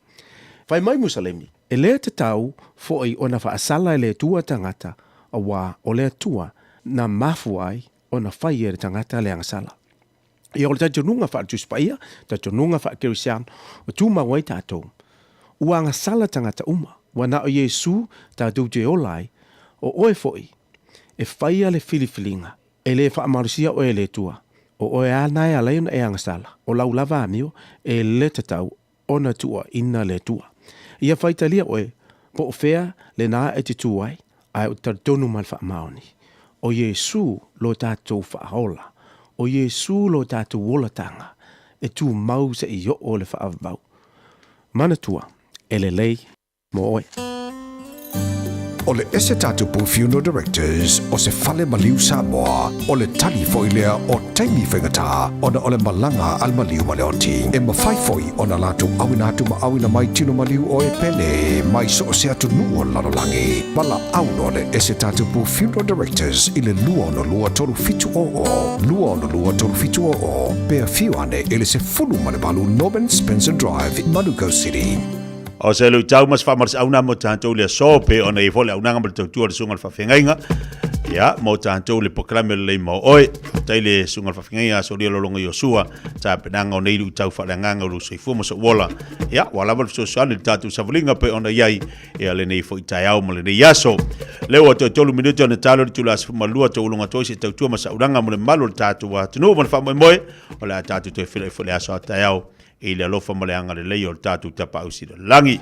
Fai mai Musalemi, e le tatau foi ona faasala e le Atua tagata auā o le Atua na mafua ai ona fai e le tagata le agasala. Ia o le talitonuga faale-Tusi Paia, talitonuga faale-Kerisiano, ua tumau ai tatou. Ua agasala tagata uma, ua na o Iesu tatou te ola ai, o oe foi e faia le filifiliga, e le faamalosia oe e le Atua, o oe a na e ala ai ona e agasala, o lau lava amio, e le tatau ona tuuaina le Atua. Ia faitalia oe, po o fea lena e te tu ai, ae ou te talitonu ma le faamaoni, o Iesu lo tatou Faaola, o Iesu lo tatou olataga, e tumau seia oo le faavavau. Manatua, e lelei mo oe. O le Ese Tatupu Funeral Directors o se fale maliu Samoa, o le tali foi lea o taimi faigata ona o le malaga a le maliu ma le oti. E mafai foi ona latou auina atu ma auina mai tino maliu o e pele mai so o se atunuu o le lalolagi. Valaau loa le Ese Tatupu Funeral Directors i le 262 3700, 262 3700, pe afio ane i le 18 Norman Spencer Drive, Manukau City. O se luitau ma se faamalosiauna mo tatou le aso pe ona i ai foi le auaunaga ma le tautua a le susuga i le faafeagaiga. Ia, mo tatou le polokalame lelei mo oe. Faafetai le susuga i le faafeagaiga a Solia Lolonga Iosua, tapenaga o nei luitau faaleagaga o lou soifua ma sou ola. Ia, ua lava le fesoasoani i le tatou savaliga pe ona i ai ia lenei foi taeao ma lenei aso. Lea ua toe 3 minute ona talo i le itula 12 tauuluga atu ai se tautua ma saulaga mo le mamalu o le tatou atunuu ma le faamoemoe o le a tatou toe feiloai foi le aso a taeao i le alofa ma le agalelei o le tatou Tapaau Silolagi.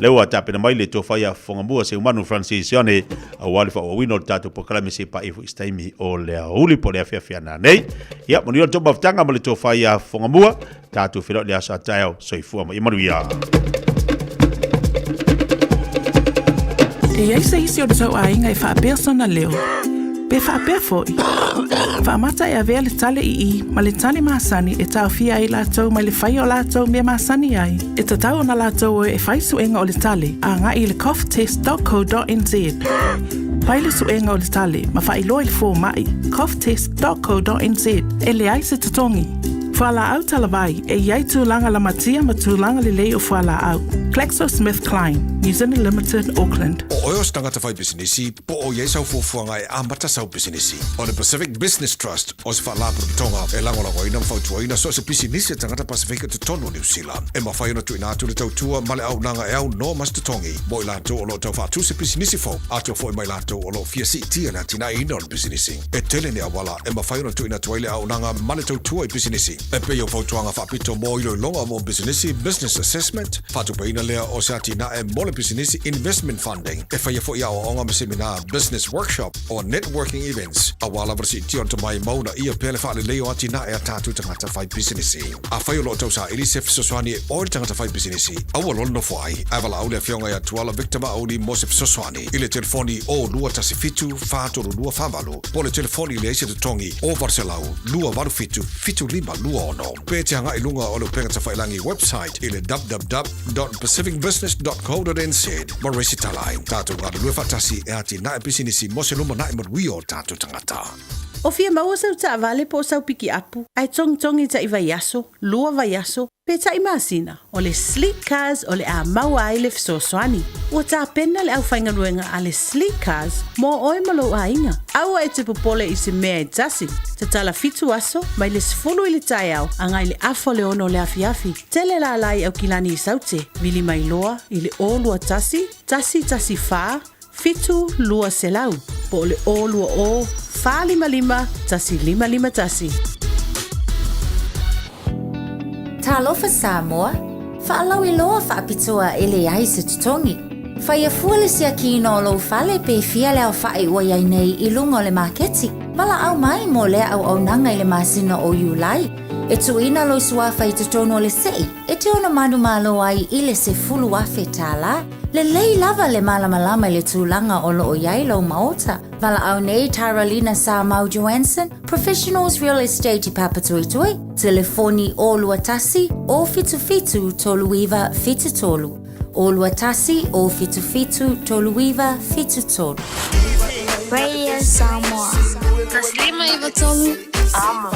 Lea ua tapena mai le tofa ia Fofogamua Seumanu Francis Sione aua le faaauauina o le tatou polokalame se i paia foi se taimi o le aoauli po o le afiafi a nanei. Ia, manuia le tou mafutaga ma le tofa ia Fofogamua, tatou feiloai i le aso a taeao, soifua ma ia manuia. E i ai se isi o le tou aiga e faapea sona leo? Pe faapea foi, faamata e avea le tale ii ma le tale masani e taofia ai latou mai le faia o latou mea masani ai. E tatau ona latou o e fai suega o le tale agai i le coughtest.co.nz. Fai le suega o le tale ma faailoa i le fomai, coughtest.co.nz. E leai se totogi. Fualaau talavai, e i ai tulaga lamatia ma tulaga lelei o fualaau. GlaxoSmithKline, New Zealand Limited, Auckland. O oe o se tagata fai pisinisi, Po o i ai sau fuafuaga e amata sau pisinisi. O le Pacific Business Trust o se faalapotopotoga e lagolagoina ma fautuaina so o se pisinisi a tagata Pasefika i totonu o Niu Sila. E mafai ona tuuina atu le tautua ma le auaunaga e aunoa ma se totogi mo i latou o lo o tau faatu se pisinisi fou, atoa foi ma i latou o lo o fia siitia le atinaeina o le pisinisi. E tele ni auala e mafai ona tuuina atu ai le auaunaga ma le tautua i pisinisi. E pei o fautuaga faapito mo iloiloga mo pisinisi, business assessment, faatupeina lea o se atinae mo le pisinisi, investment funding. E faia foi aoaoga ma semina, business workshop, or networking events, aua lava le siitia o le tomai ma uunaia pea le faalelei o atinae a tatou tagata fai pisinisi. Afai o lo o tausaili se fesoasoani e oe le tagata fai pisinisi, aua loa le nofo ai, ae valaau le Afioga ia Tuala Victor Mauli mo se fesoasoani i le telefoni 0217 432 48 po o le telefoni leai se totogi 0800 287 7526 pe te agai i luga o le upega tafailangi website i le www.pacificbusiness.co.nz ma resitala ai. Tatou galulue faatasi e atinae pisinisi mo se lumanai manuia o tatou tagata. O fia maua sau taavale po o sau pikiapu, ae togitogi taʻi vaiaso, lua vaiaso, pe taʻi masina, o le Sleek Cars o le a maua ai le fesoasoani. Ua tapena le aufaigaluega a le Sleek Cars mo oe ma lou aiga. Aua e te popole i se mea e tasi. Tatala fitu aso, mai le 10 i le taeao agai le afa o le ono o le afiafi. Tele lala i Aukilani i Saute, vili mai loa i le 021 114 7200 po o le 020 455 1551. Talofa Samoa, faalauiloa faapitoa e leai se totogi. Faia fua le siakiina o lou fale pe fia le aofaʻi ua i ai nei i luga o le maketi. Valaau mai mo lea auaunaga i le masina o Iulai. E tuuina lou suafa i totonu o le seʻi e te ono manumalo ai i le $10,000. Lelei lava le malamalama i le tulaga o lo o i ai lou maota. Valaau nei Taralina Samau Joanson, Professionals Real Estate i Papatoetoe, telefoni 021 077 3973. 021 077 3973. Radio Samoa. 153 Amo.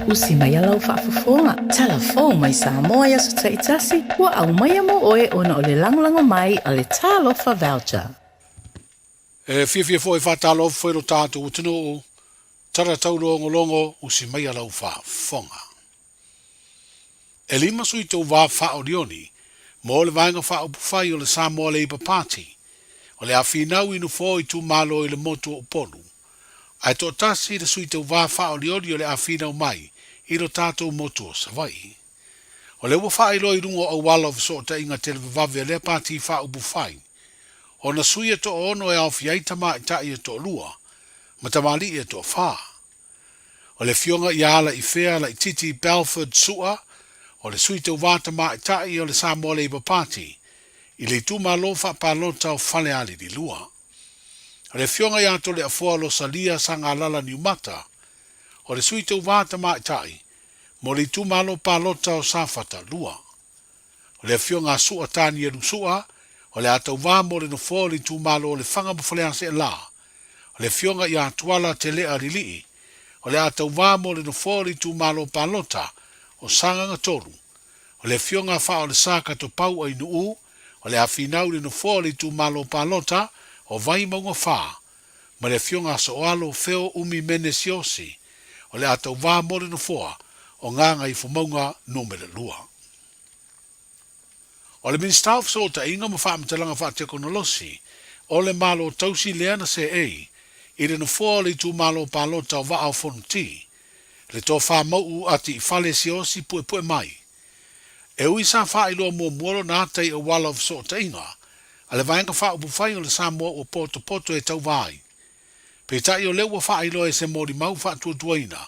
Usi mai a lau faafofoga, talafou mai Samoa i aso taitasi, ua aumaia mo oe ona o le lagolago mai a le Talofa Voucher. E fiafia foi e faatalofa foi lo tatou atunuu, tala taulogologo usi mai a lau faafofoga. E lima sui tauvā faaolioli mo le Vaega Faaupufai o le Samoa Labour Party o le a finau i nofoa o itumalo i le motu o Upolu, ae toatasi le sui tauvā faaolioli o le a finau mai i lo tatou motu o Savaii. O lea ua faailoa i luga o auala o fesootaiga televavave a lea Pati Faaupufai, ona sui e toaono e aofia ai tamaitai e toalua ma tamalii e toafa. O le Afioga ia Alaifea Laititi Belford Su'a, o le Sui Tauva Tamaitai o le Samoa Labour Party i le itumalo faapalota o Falealili 2. O le Afioga ia Toleafoa Losalia Sagalala Niumata, o le Sui Tauva Tamaitai mo le itumalo palota o Safata 2. O le Afioga a Su'a Tanielu Su'a, o le a tauva mo le nofoa o le itumalo o Lefaga ma Faleaseela. O le Afioga ia Tuala Telea Lilii, o le a tauvā mo le nofoa o le itumalo palota o Sagaga 3. O le Afioga a Faaolesa Katopau Ainuu, o le a finau i le nofoa o le itumalo palota o Vaimauga 4, ma le Afioga a Sooalo Feo Umi Mene Siaosi, o le a tauvā mo le nofoa o Gagaifomauga Numera 2. O le Minisita o Fesootaiga ma Faamatalaga Faatekonolosi o le Malo Tausi lea na seei i le nofoa o le itumalo palota o Vaa o Fonoti, le tofa mauʻu a Tiifale Siaosi Puepue mai. E ui sa faailoa muamua lona ata i auala o fesootaiga a le Vaega Faaupufai o le Samoa ua potopoto e tauva ai. Peitai o lea ua faailoa e se molimau faatuatuaina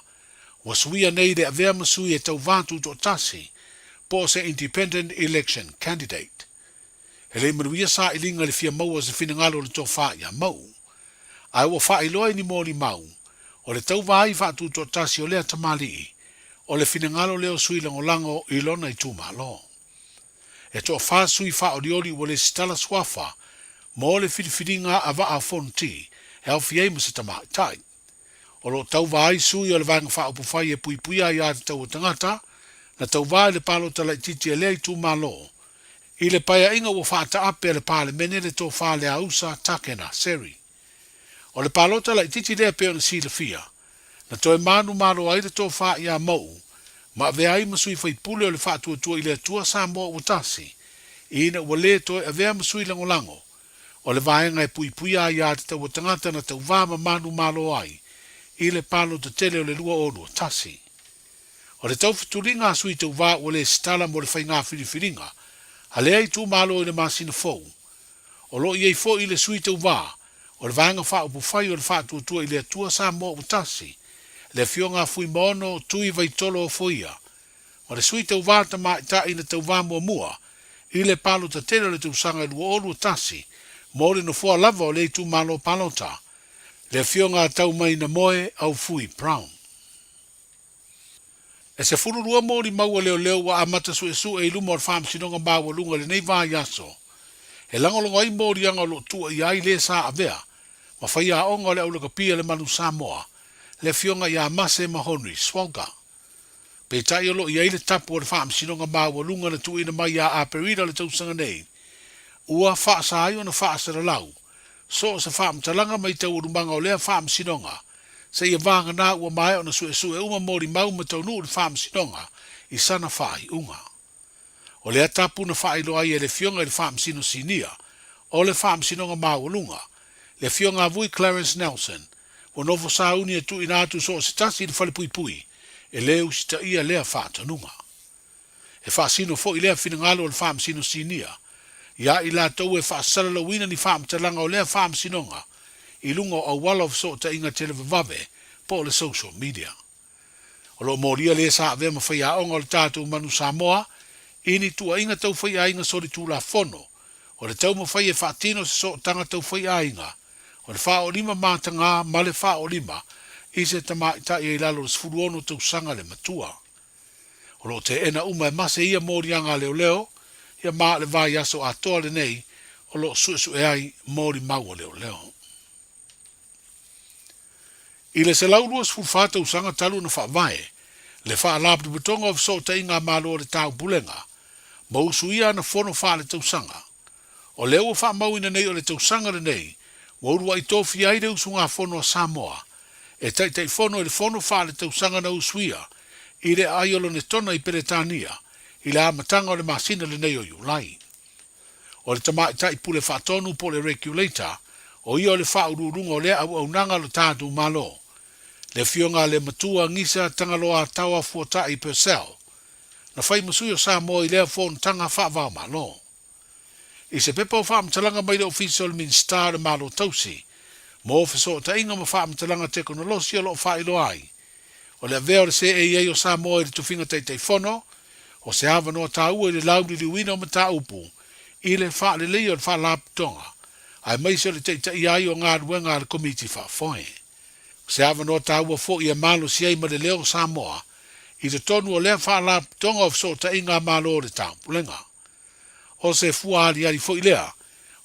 ua suia nei le avea ma sui e tauva tutoatasi po o se Independent Election Candidate. E le i manuia sailiga i le fia maua o se finagalo o le tofa ia Mauʻu, ae ua faailoa i ni molimau o le tauva ai faatutoatasi o lea tamalii o le finagalo lea o sui lagolago i lona itumalo. E toafa sui faaolioli ua lesitala suafa mo le filifiliga a Vaa o Fonoti e aofia ai ma se tamaitai. O lo o tauva ai sui o le Vaega Faaupufai e puipuia ai aiatatau a tagata, na tauva i le palota laitiiti a lea itumalo i le paeaiga ua faataape a le Palemene le tofa Leausa Takena Seri. O le palota laitiiti lea pei ona silafia, na toe manumalo ai le tofa ia Mou ma avea ai ma sui faipule o le Faatuatua i le Atua Samoa ua tasi, ina ua le toe avea ma sui lagolago o le vaega e puipuia ai aiatatau a tagata na tauva ma manumalo ai i le palota tele o le 2021. O le taufetuliga a sui tauvā ua lesitala mo le faigā filifiliga a lea itumalo i le masina fou. O lo o i ai foi le sui tauvā o le Vaega Faaupufai o le Faatuatua i le Atua Samoa ua Tasi, le Afioga a Fuimaono Tui Vaitolo Ofoia, ma le sui tauvā tamaitai na tauvā muamua i le palota tele o le tausaga e 2021 mo le nofoa lava o lea itumalo palota, le Afioga a Taumainamoe Aufui Brown. E 12 molimau a leoleo ua amata suesue i luma o le Faamasinoga Maualuga i lenei vaiaso, e lagolago ai moliaga o lo o tuuaia ai le sa avea ma faiaoga o le aulakapi a le Manu Samoa, le Afioga ia Mase Mahonri Swalga. Peitai o lo o i ai le tapu o le Faamasinoga Maualuga na tuuina mai ia Aperila o le tausaga nei, ua faasa ai ona faasalalau so o se faamatalaga mai taualumaga o lea Faamasinoga seia vagana ua maea ona suesue uma molimau ma taunuu le Faamasinoga i sana faaiuga. O lea tapu na faailoa ai e le Afioga i le Faamasino Sinia o le Faamasinoga Maualuga, le Afioga a Vui Clarence Nelson, ua nofo sauni e tuuina atu so o se tasi i le falepuipui e lē usitaia lea faatonuga. E faasino foi lea finagalo o le Faamasino Sinia iā i latou e faasalalauina ni faamatalaga o lea Faamasinoga i luga o auala o fesootaiga televavave po o le social media. O lo o molia le sa avea ma faiaoga o le tatou Manu Samoa i ni tuuaiga tau faiaiga solitulafono o le taumafai e faatino se sootaga tau faiaiga o le faaolima matagā ma le faaolima i se tamaitai e i lalo o le 16 tausaga le matua. O lo o teena uma e mase ia moliaga a leoleo, ia ma o le vaiaso atoa lenei o lo o suesue ai molimau a leoleo. I le 124 tausaga talu ona faavae le Faalapotopotoga o Fesootaiga a Malo o le Taupulega ma usuia ana fono faaletausaga, o lea ua faamauina nei o le tausaga lenei ua uluai tofia ai le usugafono a Samoa e taitaifono i le fono faaletausaga na usuia i le aai o Lonetona i Peretania i le amataga o le masina lenei o Iulai. O le tamaitai pule faatonu po o le Regulator, o ia o le faauluuluga o lea auaunaga a lo tatou Malo, le Afioga a le Matua Gisa Tagaloa Taoa Fuatai Purcell, na fai ma sui o Samoa i lea fonotaga faava-o-Malo. I se pepa o faamatalaga mai le Ofisa o le Minisita o le Malo Tausi mo Fesootaiga ma Faamatalaga Tekonolosi o lo o faailoa ai, o le avea o le CAA o Samoa i le tofiga Taitaifono, o se avanoa taua i le lauliliuina o mataupu i le faaleleia o le Faalapotopotoga, aemaise o le taitaia ai o galuega a le Komiti Faafoe. O se avanoa taua foi e malosi ai ma le leo o Samoa i totonu o lea Faalapotopotoga o Fesootaiga a Malo o le Taupulega. O se fua aliali foi lea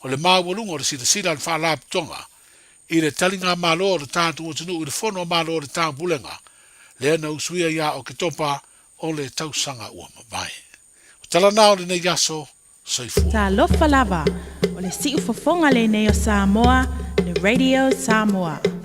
o le maualuga o le silasila a le Faalapotopotoga i le taligamalo a lo tatou atunuu i le Fono a Malo o le Taupulega lea na usuia ia Oketopa o le tausaga ua mavae. O tala na o lenei aso, soifua. Talofa lava, o le siufofoga lenei o Samoa, le Radio Samoa.